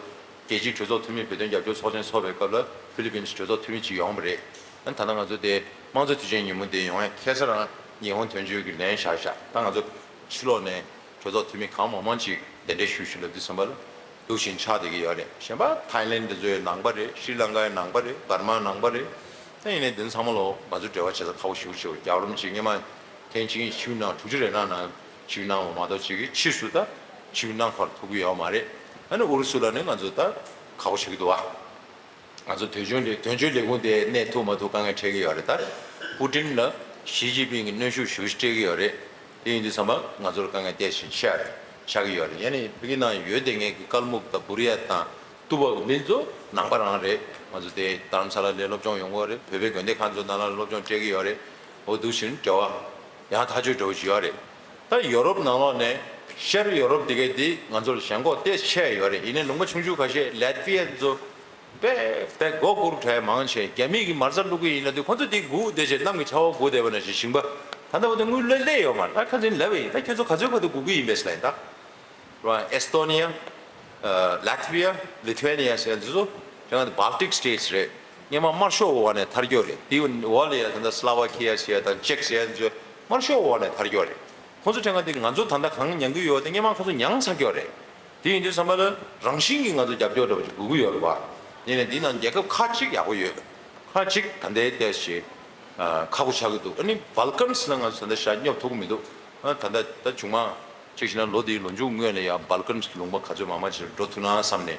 རྒྱལ་སྤྱིའི་གྲོས་ཚོགས་འཐུས་མི་བོད་དོན་རྒྱབ་སྐྱོར་ཚོགས་ཆེན་ཚོགས་པའི་སྐབས་ལ་ཧྥི་ལི་པིན་སི་གྲོས་ཚོགས་འཐུས་མི་ཅིག་ཡོང་བ་རེད། ཨ་ནི་ད་ལྟ་ང་ཚོ་དེ་དམངས་གཙོ་དུས་ཆེན་ཉིན་མོ་དེ་ཡོང་ཡ་ཁ་སང་རང་ཉི་ཧོང་དོན་གཅོད་ཀྱིས་ལན་བཞག་བཞག་ད་ང་ཚོ་ཕྱི་ལོགས་ནས་གྲོས་ཚོགས་འཐུས་མི་གང་མང་མང་ཅིག་གདན་འདྲེན་ཞུ་ཞུ་ལབ་དུས་ཙམ་པ་ལ་འདུག་བཞིན་ཆགས་བསྡད་ཀྱི་ཡོད་རེད། གཞན་པ་ཐའི་ལེན་དེ་ཚོའི་ནང་པ་རེད། ཤྲི་ལང་ཀའི་ནང་པ་རེད། འབར་མའི་ནང་པ་རེད། ད་ཡིན་ནའི་འདི་ཚང་མ་ལོ་ང་ཚོ་འབྲེལ་བ་བྱེད་ས་ཁག་པོ་ཞེ་པོ་ཅིག་རྒྱལ་བ་རིན་པོ་ཆེ་སྔོན་མ་ཐེངས་གཅིག་ཕྱི་ནང་དྲུག་ཅུ་རེ་གྲངས་ནང་ཕྱི་གནང་བ་མ་གཏོགས་ཅིག་གི་ཕྱིས་སུ་ད་ཕྱི་གནང་ཁར་ཐུག་གི་ཡོད་མ་རེད། ཨ་ནི་ཨུ་རུ་སུ་ལ་ནི་ང་ཚོ་ད་ཁག་པོ་ཆགས་ཀྱི་འདུག་བ། ང་ཚོ་དོན་གཅོད་ལས་དོན་གཅོད་ལས་ཁུངས་དེ་གནས་ཐུབ་མ་ཐུབ་དཀའ་ངལ་འཕྲད་ཀྱི་ཡོད་རེད། ད་པུ་ཏིན་ལ་ཞི་ཅིན་ཕིང་གིས་གནོན་ཤུགས་ཞེ་པོ་ཅིག་སྤྲད་ཀྱི་ཡོད་རེད། དེ་ཡིན་དུས་ཙམ་པ་ང་ཚོར་དཀའ་ངལ་ཏོག་ཙམ་ཆགས་ཆགས་ཀྱི་ཡོད་རེད། ཡ་ནི་ཕ་གི་ནང་ཡོད་བསྡད་མཁན་གྱི་ཀལ་མུག་དང་བུ་རི་ཡ་དང་ཏུ་བ་འདི་ཚོ་ནང་པ་རང་རེད། ང་ཚོ་དེ་རྡ་རམ་ས་ལ་ལ་སློབ་སྦྱོང་ཡོང་གི་ཡོད་རེད། བོད་པའི་དགོན་སྡེ་ཁག་ཚོ་ནང་ལ་སློབ་སྦྱོང་སྤྲད་ཀྱི་ཡོད་རེད། འོ་འདུག་བཞིན་འབྲེལ་བ་ཡང་ཐག་ཆོད་འདྲ་བོ་ཞིག་ཡོད་རེད། ད་ཡོ་རོབ་ནང་ལོགས་ནས་ཤར་ཡོ་རོབ་དེ་གའི་དེ་ང་ཚོར་ཞེན་ཁོག་ཏོག་ཙམ་ཆེ་ཡོད་རེད། ཡིན་ནའི་ལུང་པ་ཆུང་ཆུང་ཁ་ཤས་ལེ་ཏི་ཝི་ཡ་ཚོ་དཔེ་དཔེ་མགོ་སྒུར་གྲབས་མང་ཆེ། རྒྱ་མིས་ཀྱི་མར་རྩ་བླུག་གི་ཡིན་ན་དུས་ཁོ་ཚོ་དེ་སྒུག་བསྡད་བྱས་གནམ་གྱི་ཆར་པ་སྒུག་བསྡད་པ་ནང་བཞིན། ཞིང་པ་ད་ལྟ་བར་དུ་དངུལ་སླེབས་སླེབས་ཡོད་མ་རེད། ད་ཁ་སང་ལབ་པ་ཡིན། ད་ཁྱོད་ཚོ་ག་ཚོད་བར་དུ་སྒུག་གི་ཡིན་པས་ཟེར་ལབ་ཡིན་ད། རེད་བ། ཨེས་ཏོ་ནི་ཡ། ལ་ཏི་ཝི་ཡ། ལི་ཐུ་ཝེ་ནི་ཡ་ཟེར་ཡ་འདི་ཚོ་དེ་སྔ་Baltic States་རེད། སྔོན་མ་དམར་ཤོག་འོག་ནས་ཐར་རྒྱུ་རེད། དེའི་འོག་ལ་ཡ་ད་ལྟ་སི་ལ་ཝ་ཁི་ཡ་ཟེར་ཡ་དང་ཅེག་ཟེར་ཡ་འདི་ཚོ་དམར་ཤོག་འོག་ནས་ཐར་རྒྱུ་རེད། ཁོང་ཚོ་དེ་སྔ་དེ་ང་ཚོ་ད་ལྟ་གང་མྱང་གི་ཡོད་དེ་སྔོན་མ་ཁོང་ཚོ་མྱངས་ཚར་རྒྱུ་རེད། དེ་ཡིན་དུས་ཙམ་པ་ལ་རང་བཞིན་གྱིས་ང་ཚོ་རྒྱབ་སྐྱོར་འདྲ་པོ་ཅིག་དགོས་ཀྱི་ཡོད་རེད་བ། ཡིན་ནའི་འདི་ནང་རྒྱལ་ཁབ་ཁག་ཅིག་ཡག་པོ་ཡོད། ཁག་ཅིག་ད་ལྟའི་ཏོག་ཙམ་ཁག་པོ་ཆགས་ཀྱི་འདུག་ཨ་ནི་བལ་ཀན་སི་ལ་ང་ཚོ་ད་ལྟ་ཞག་སྙོབ་ཐུབ་ཀྱི་མི་འདུག་ཨ་ད་ལྟ་ད་བྱུང་མ། གཅིག་བྱས་ན་ལོ་འདིའི་ལོ་མཇུག་སྔོན་ལ་ཡང་བལ་ཀན་སི་གི་ལུང་པ་ག་ཚོད་མང་མང་ཅིག་འགྲོ་ཐུབ་ན་བསམ་ནས།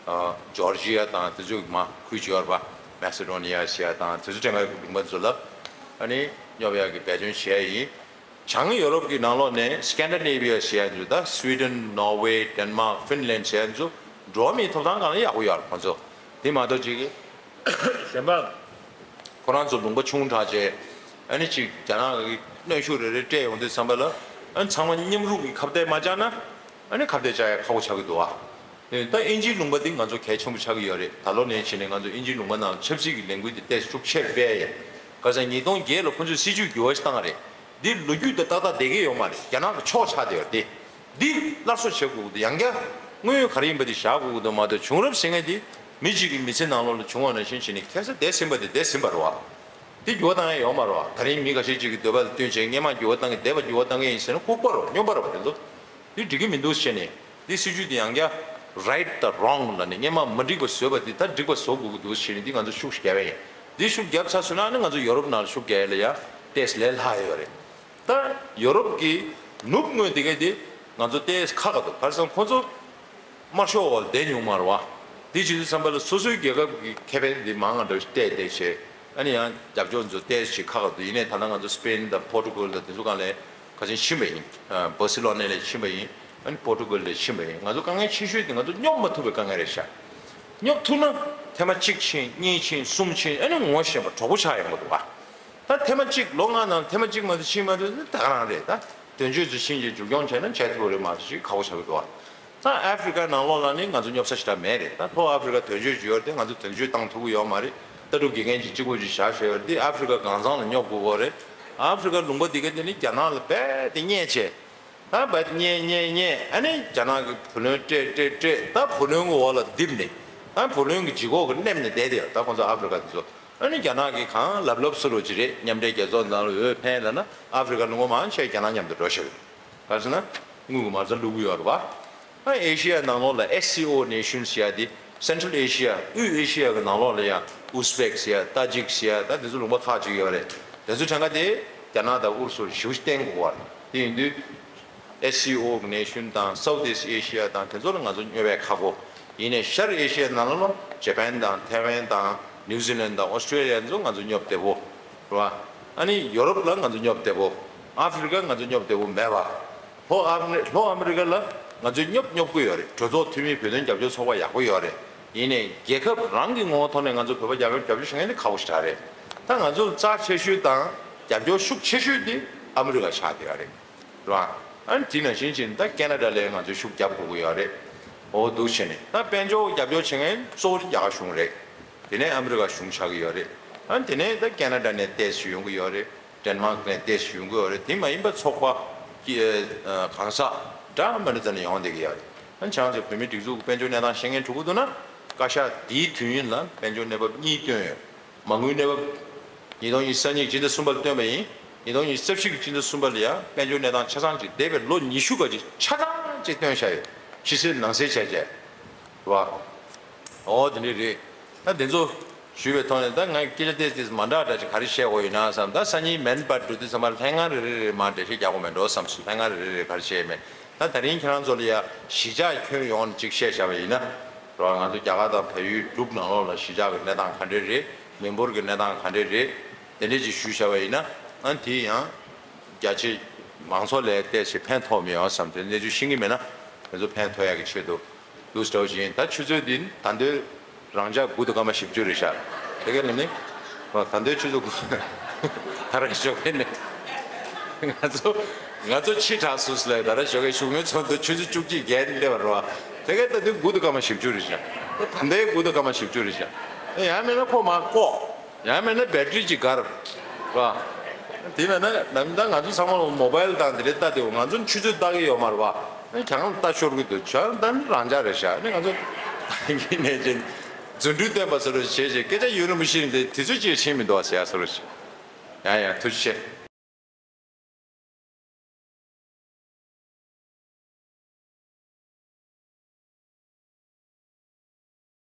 ཨ་ཇོར་ཇི་ཡ་དང་དེ་ཚོ་མ་ཁུལ་ཅིག་ཡོད་རེད་པ། མེ་སི་ཌོ་ནི་ཡ་ཟེར་ཡ་དང་དེ་ཚོ་དེ་སྔའི་ལུང་པ་ཚོ་ལ་ཨ་ནི་སྙོབ་ཡག་གི་འབད་བརྩོན་བྱས་ཡིན། བྱང་ཡོ་རོབ་ཀྱི་ནང་ལོགས་ནས་སི་ཀེན་ཌི་ནེ་ཝི་ཡ་ཟེར་ཡ་ཚོ། ད་སི་ཝི་ཌེན། ནོར་ཝེ། ཌེན་མཱག། ཧྥིན་ལན་ཟེར་ཡ་ཚོ་འགྲོ་བ་མིའི་ཐོབ་ཐང་སྒང་ལ་ཡག་པོ་ཡོད་རེད་ཁོང་ཚོ། དེ་མ་གཏོགས་ཅིག་གཞན་པ། ཁོ་རང་ཚོ་ལུང་པ་ཆུང་དྲགས་བྱས། ཨ་ནི་ཅིག་རྒྱ་ནག་གི་གནོན་ཤུགས་རེ་རེ་སྤྲད་ཡོང་དུས་ཙམ་པ་ལ། ཨ་ནི་ཚང་མ་མཉམ་རུབ་ཀྱི་ཁ་གཏད་མ་བཅག་ན། ཨ་ནི་ཁ་གཏད་བཅག་ཡ་ཁག་པོ་ཆགས་ཀྱི་འདུག་ཨ། ཨེ་ད་དབྱིན་ཇིའི་ལུང་པ་འདི་ང་ཚོ་གལ་ཆེན་པོ་ཆགས་ཀྱི་ཡོད་རེད། ད་ལོ་ནས་བྱས་ནས་ང་ཚོ་དབྱིན་ཇིའི་ལུང་པ་ནང་ཆབ་སྲིད་ཀྱི་ལས་འགུལ་འདི་ཏོག་ཙམ་ཤུགས་ཆེ་སྤེལ་ཡ། ཁ་སང་ཉིས་སྟོང་བརྒྱད་ལ་ཁོ་ཚོས་སྲིད་ཇུས་འགྱུར་བ་ཞིག་བཏང་བ་རེད། འདི་ལོ་རྒྱུས་དེ་ཏག་ཏག་བསྡད་ཀྱི་ཡོད་མ་རེད། རྒྱ་ནག་གི་ཕྱོགས་ཆགས་བསྡད་ཡོད་རེད་དེ། འདི་སླར་གསོ་བྱེད་དགོས་ཀྱི་འདུག་ཡང་བསྐྱར་དངོས་ཡོད་ག་རེ་ཡིན་པ་དེ་བཞག་དགོས་ཀྱི་འདུག་མ་གཏོགས། བྱུང་རབས་ཟེར་མཁན་དེ་མི་གཅིག་གི་མི་ཚེ་ནང་ལོགས་ལ་བྱུང་བ་ནང་བཞིན་བྱས་ནས་ཁ་སང་འདས་ཟིན་པ་དེ་འདས་ཟིན་པ་རེད་བ། དེ་འགྱུར་བ་བཏང་ཡ་ཡོད་མ་རེད་བ། ད་རིང་མི་ཁ་ཤས་ཅིག་གི་འདོད་པ་ལ་བསྟུན་བྱས་སྔོན་མ་འགྱུར་བ་བཏང་གི་འདས་པ་འགྱུར་བ་བཏང་གི་ཡིན་ཟེར་ན་ལྐུགས་པ་རེད་བ། སྨྱོན་པ་རེད་བ། དེ་ཚོ་དེ་འགྲིག་གི་མི་འདུག་ཟེར་ནས། འདི་སྲིད་ཇུས་འདི་ཡང་བསྐྱར་right the wrong ལབ་ནས་སྔོན་མ་མ་འགྲིག་པ་བཟོས་པ་འདི་ད་འགྲིག་པ་བཟོ་དགོས་ཀྱི་འདུག་ཟེར་ནས་འདི་ང་ཚོ་ཤུགས་རྒྱབ་པ་ཡིན། འདི་ཤུགས་རྒྱབ་ཚར་སོང་ན་ནི་ང་ཚོ་ཡོ་རོབ་ནང་ལ་ཤུགས་རྒྱག་ཡ་ལ་ཡ་ཏོག་ཙམ་ལས་སླ་ཡོད་རེད། ད་ཡོ་རོབ་ཀྱི་ནུབ་ངོས་དེ་ག་དེ་ང་ཚོ་ཏོག་ཙམ་ཁག་ཁག་འདུག་ག་རེ་ཟེར་ན་ཁོ་ཚོ་དམར་ཤོག་འོག་ལ་བསྡད་མྱོང་མ་རེད་བ། འདི་བྱེད་དུས་ཙམ་པ་ལ་སོ་སོའི་རྒྱལ་ཁབ་ཀྱི་ཁེ་ཕན་འདི་མང་ང་འདྲ་བོ་ཞིག་བལྟས་བལྟས་བྱས། ཨ་ནི་ཡང་རྒྱབ་སྐྱོར་ཚོ་ཏོག་ཙམ་ཞིག་ཁག་ཁག་འདུག་ཡིན་ནའི་ད་ལྟ་ང་ཚོ་སི་པེན་དང་པོར་ཊུ་གལ་དང་དེ་ཚོ་སྒང་ལ་ཁ་ཆེན་ཕྱིན་པ་ཡིན། ཨ། སྦར་སི་ལོ་ནེ་ལ་ཕྱིན་པ་ཡིན། ཨ་ནི་པོར་ཊུ་གལ་ལ་ཕྱིན་པ་ཡིན། ང་ཚོ་དཀའ་ངལ་ཆེ་ཤོས་དེ་ང་ཚོ་སྙོབ་མ་ཐུབ་པའི་དཀའ་ངལ་རེད་ཤག་སྙོབ་ཐུབ་ན་ཐེངས་མ་གཅིག་ཕྱིན། གཉིས་ཕྱིན། གསུམ་ཕྱིན། ཨ་ནི་ངོ་ཤེས་པ་གྲོགས་པོ་ཆགས་ཡོང་གི་འདུག་ག་ད་ཐེངས་མ་གཅིག་ལོ་ལྔ་ནང་ཐེངས་མ་གཅིག་མ་གཏོགས་ཕྱིན་མ་ཐུབ་ན་ད་ག་རང་རེད། ད་དོན་གཅོད་ཚོ་ཕྱིན་བྱས་མཇུག་སྐྱོང་བྱས་ན་བྱས་ཐུབ་པ་རེད་མ་གཏོགས་ཅིག་ཁག་པོ་ཆགས་ཀྱི་འདུག་ག་ད་ཨ་ཧྥི་རི་ཀ་ནང་ལོགས་ལ་ནི་ང་ཚོ་སྙོབ་ས་ཞེ་དྲག་མེད་རེད། ད་ལྷོ་ཨ་ཧྥི་རི་ཀ་དོན་གཅོད་ཅིག་ཡོད་རེད་དེ་ང་ཚོ་དོན་གཅོད་བཏང་ཐུབ་ཀྱི་ཡོད་མ་རེད། ལྟ་གྲུབ་དགེ་རྒན་ཅིག་གཅིག་པོ་ཅིག་བཞག་བཞག་ཡོད་རེད་དེ་ཨ་ཧྥི་རི་ཀ་གང་ཚང་ལ་སྙོབ་དགོས་ཀྱི་རེད། ཨ་ཧྥི་རི་ཀ་ལུང་པ་འདི་ག་དེ་ནི་རྒྱ་ནག་ལ་རྦད་དེ་བརྙས་བྱས། ད་རྦད་དེ་བརྙས་བརྙས་བརྙས། ཨ་ནི་རྒྱ་ནག་གི་བུ་ལོན་སྤྲད་སྤྲད་སྤྲད། ད་བུ་ལོན་གི་འོག་ལ་རྡིབ་ནས། ད་བུ་ལོན་གི་ལྗིད་ཁོག་གི་མནན་ནས་བསྡད་དེ་ཡོད། ད་ཁོང་ཚོ་ཨ་ཧྥི་རི་ཀ་དེ་ཚོ། ཨ་ནི་རྒྱ་ནག་གིས་གང་ལབ་ལབ་བཟོ་རོགས་ཅིག་རེད། མཉམ་འབྲེལ་རྒྱལ་ཚོགས་ནང་ལ་འོས་འཕེན་ལབ་ན་ཨ་ཧྥི་རི་ཀ་ལུང་པ་མང་ཆེ་རྒྱ་ནག་མཉམ་དུ་འགྲོ་ཤག་ག་རེ་ཟེར་ན་དངུལ་གྱི་མ་རྩ་བླུག་གི་ཡོད་རེད་བ། ཨ་ཨེ་ཤི་ཡ་ནང་ལོགས་ལ་ཨེས་སི་ཨོ་ནེ་ཤོན་ཟེར་ཡ་དེ་སེན་ཊྲལ་ཨེ་ཤི་ཡ་དབུས་ཨེ་ཤི་ཡ་གི་ནང་ལོགས་ལ་ཡང་ཨུ་ཛི་བེག་ཟེར་ཡ་ཏཱ་ཇིག་ཟེར་ཡ་ད་དེ་ཚོ་ལུང་པ་ཁག་ཅིག་ཡོད་རེད། དེ་ཚོ་གྲངས་ཀ་དེ་རྒྱ་ནག་དང་ཨུ་རུ་སུར་ཞེ་པོ་ཞིག་བརྟེན་དགོས་པ་རེད། དེ་ཡིན་དུས། ཨེས་སི་ཨོ་གི་ནེ་ཤོན་དང་South East Asia་དང་དེ་ཚོ་ལ་ང་ཚོ་སྙོབ་པའི་ཁག་པོ། ཡིན་ནའི་ཤར་ཨེ་ཤི་ཡའི་ནང་ལ་ཇ་པན་དང་ཐའེ་ཝན་དང་ནིའུ་ཛི་ལན་དང་ཨོ་སི་ཀྲེ་ལི་ཡ་ཚོ་ང་ཚོ་སྙོབ་བདེ་པོ་རེད་བ། ཨ་ནི་ཡོ་རོབ་ལ་ང་ཚོ་སྙོབ་བདེ་པོ། ཨ་ཧྥི་རི་ཀ་ང་ཚོ་སྙོབ་བདེ་པོ་མེད་པ། ལྷོ་ཨ་མི་ལྷོ་ཨ་མི་རི་ཀ་ལ་ང་ཚོས་སྙོབ་སྙོབ་ཀྱི་ཡོད་རེད། གྲོས་ཚོགས་འཐུས་མི་བོད་དོན་རྒྱབ་སྐྱོར་ཚོགས་པ་ཡག་པོ་ཡོད་རེད། ཡིན་ནའི་རྒྱལ་ཁབ་རང་གི་ངོ་བོ་ཐོག་ནས་ང་ཚོ་བོད་པ་རྒྱབ་སྐྱོར་རྒྱབ་སྐྱོར་བྱེད་མཁན་དེ་ཁག་པོ་ཞེ་དྲག་རེད། ད་ང་ཚོ་རྩ་ཆེ་ཤོས་དང་རྒྱབ་སྐྱོར་ཤུགས་ཆེ་ཤོས་དེ་ཨ་མི་རི་ཀ་ཆགས་བསྡད་ཡོད་རེད། རེད་བ། ཨ་ནི་དེ་ནང་བཞིན་བྱས་ནས་ད་ཁེ་ན་ཌ་ལ་ཡང་ང་ཚོས་ཤུགས་རྒྱབ་དགོས་ཀྱི་ཡོད་རེད། འོ་འདུག་བྱས་ནས་ད་དཔལ་འབྱོར་རྒྱབ་སྐྱོར་བྱེད་མཁན་གཙོ་བོ་དེ་རྒྱ་གར་གཞུང་རེད། དེ་ནས་ཨ་མི་རི་ཀ་གཞུང་ཆགས་ཀྱི་ཡོད་རེད། ཨ་ནི་དེ་ནས་ད་ཁེ་ན་ཌ་ནས་ཏོག་ཙམ་ཡོང་གི་ཡོད་རེད། ཌེན་མཱག་ནས་ཏོག་ཙམ་ཡོང་གི་ཡོད་རེད། དེ་མ་ཡིན་པ་ཚོགས་པ་གི་ཨ་གང་ཟག་འདྲ་མི་འདྲ་ཙམ་ནས་ཡོང་བསྡད་ཀྱི་ཡོད་རེད། ཨ་ནི་ཁྱེད་རང་ཚོ་བོད་མིའི་སྒྲིག་འཛུགས་ཀྱི་དཔལ་འབྱོར་གནས་སྟངས་ཤེས་མཁན་འགྲོ་གི་འདུག་ན། བཀའ་ཤག་འདིའི་དུས་ཡུན་ལ་དཔལ་འབྱོར་གནས་བབ་གཉིས་བཏོན་ཡོད། མ་དངུལ་གནས་བབ། ཉིས་སྟོང་ཉི་ཤུ་རྩ་གཉིས་ཀྱི་སྤྱི་ཟླ་གསུམ་པ་ལ་བཏོན་པ་ཡིན། ཉིས་སྟོང་ཉི་ཤུ་རྩ་བཞི་གི་སྤྱི་ཟླ་གསུམ་པ་ལ་ཡང་དཔལ་འབྱོར་གནས་སྟངས་ཆ་ཚང་ཅིག་འདས་པའི་ལོ་ཉི་ཤུ་ག་ཅིག་ཆ་ཚང་ཅིག་བཏོན་བཞག་ཡོད། ཕྱི་གསལ་ནང་གསལ་བྱས་བྱས། རེད་བ། འོ་དེ་འདྲ་རེད། ད་དེ་ཚོ་ཞུས་པའི་ཐོག་ནས་ད་ང་སྐད་ཆ་ཏོག་ཙམ་མ་འདྲ་འདྲ་ཅིག་ག་རེ་བཤད་དགོས་ཡོད་ན་བསམ། ད་སང་ཉིན་མན་པར་འགྲོ་དུས་ཙམ་པ་ལ་ལྷན་ཁང་རེ་རེ་རེ་མར་འགྲེལ་བཤད་རྒྱག་དགོས་མེད་འགྲོ་བསམ་སོང་། ལྷན་ཁང་རེ་རེ་རེ་ག་རེ་བཤད་ཡོད་མེད། ད་དེ་རིང་ཁྱེད་རང་ཚོ་ལ་ཡ་གཞིས་ཆགས་ཁྱོན་ཡོངས་ནས་ཅིག་བཤད་བཞག་པ་ཡིན་ན། རེད་བ། ང་ཚོ་རྒྱ་གར་དང་བལ་ཡུལ་འབྲུག་ནང་ལོགས་ལ་གཞིས་ཆགས་ཀྱི་གནས་སྟངས་ག་འདྲས་རེད། མི་འབོར་གྱི་གནས་སྟངས་ག་འདྲས་རེད། དེ་འདྲས་ཅིག་ཞུས་བཞག་པ་ཡིན་ན། ཨ་དེ་ཡང་རྒྱ་ཆེ་མང་ཚོགས་ལ་ཏོག་ཙམ་ཕན་ཐོགས་མི་ཡོང་བསམ་སྟེ། གནས་ཚུལ་ཤེས་ཀྱི་མེད་ན་ང་ཚོ་ཕན་ཐོགས་ཡག་གི་ཆེད་དུ་འདུག་སེ་འདྲ་བོ་ཞིག་ཡིན། ད་ཆུ་ཚོད་འདི་ད་འདོད་རང་འཇགས་དགུ་དང་སྐར་མ་བཞི་བཅུ་རེད་ཤག་དེ་ག་ནས་ནི། ད་འདོད་ཆུ་ཚོད་དགུ། ད་རེས་ཞོགས་ཀས་ནས་ང་ཚོ་ང་ཚོ་ཕྱི་དྲགས་སོང་ཟེར་ལ། ད་རེས་ཞོགས་ཀས་བཞུགས་མོལ་ཚོགས་འདུ་ཆུ་ཚོད་བཅུ་གཅིག་བརྒལ་ནས་སླེབས་པ་རེད་བ། དེ་ག་ད་དུང་དགུ་དང་སྐར་མ་བཞི་བཅུ་རེད་ཤག་ད་ལྟའི་དགུ་དང་སྐར་མ་བཞི་བཅུ་རེད་ཤག་ཡང་མིན་ན་ཁོ་མར་བཀོག་ཡང་མིན་ན་བེ་ཊི་རི་ཅིག་འགར། རེད་བ། དེ་མིན་ན་ད་ང་ཚོ་ཚང་མ་ལ་མོ་བཱའིལ་དང་དེ་འདྲ་ལྟ་དེ། ང་ཚོ་ཆུ་ཚོད་ལྟ་གི་ཡོད་མ་རེད་བ། ཨ་ནི་གྱང་ལ་ལྟ་ཤོར་གི་འདུག་ཆ་ད་ནི་རང་འཇགས་རེད་ཤག་ཨ་ནི་ང་ཚོ་ཡིན་ནས་ཅིག་རྫུ་འཕྲུལ་སྟོན་པ་བཟོ་འདྲ་བྱས་བྱས་སྐད་ཆ་ཡོད་རིན་པོ་ཆེ་འདི་དུས་ཚོད་ཅིག་ཕྱིན་མི་འདུག་བ་ཟེར་ཡ་བཟོ་འདྲ་བྱས། ཡང་ཡང་ཐུགས་རྗེ་ཆེ།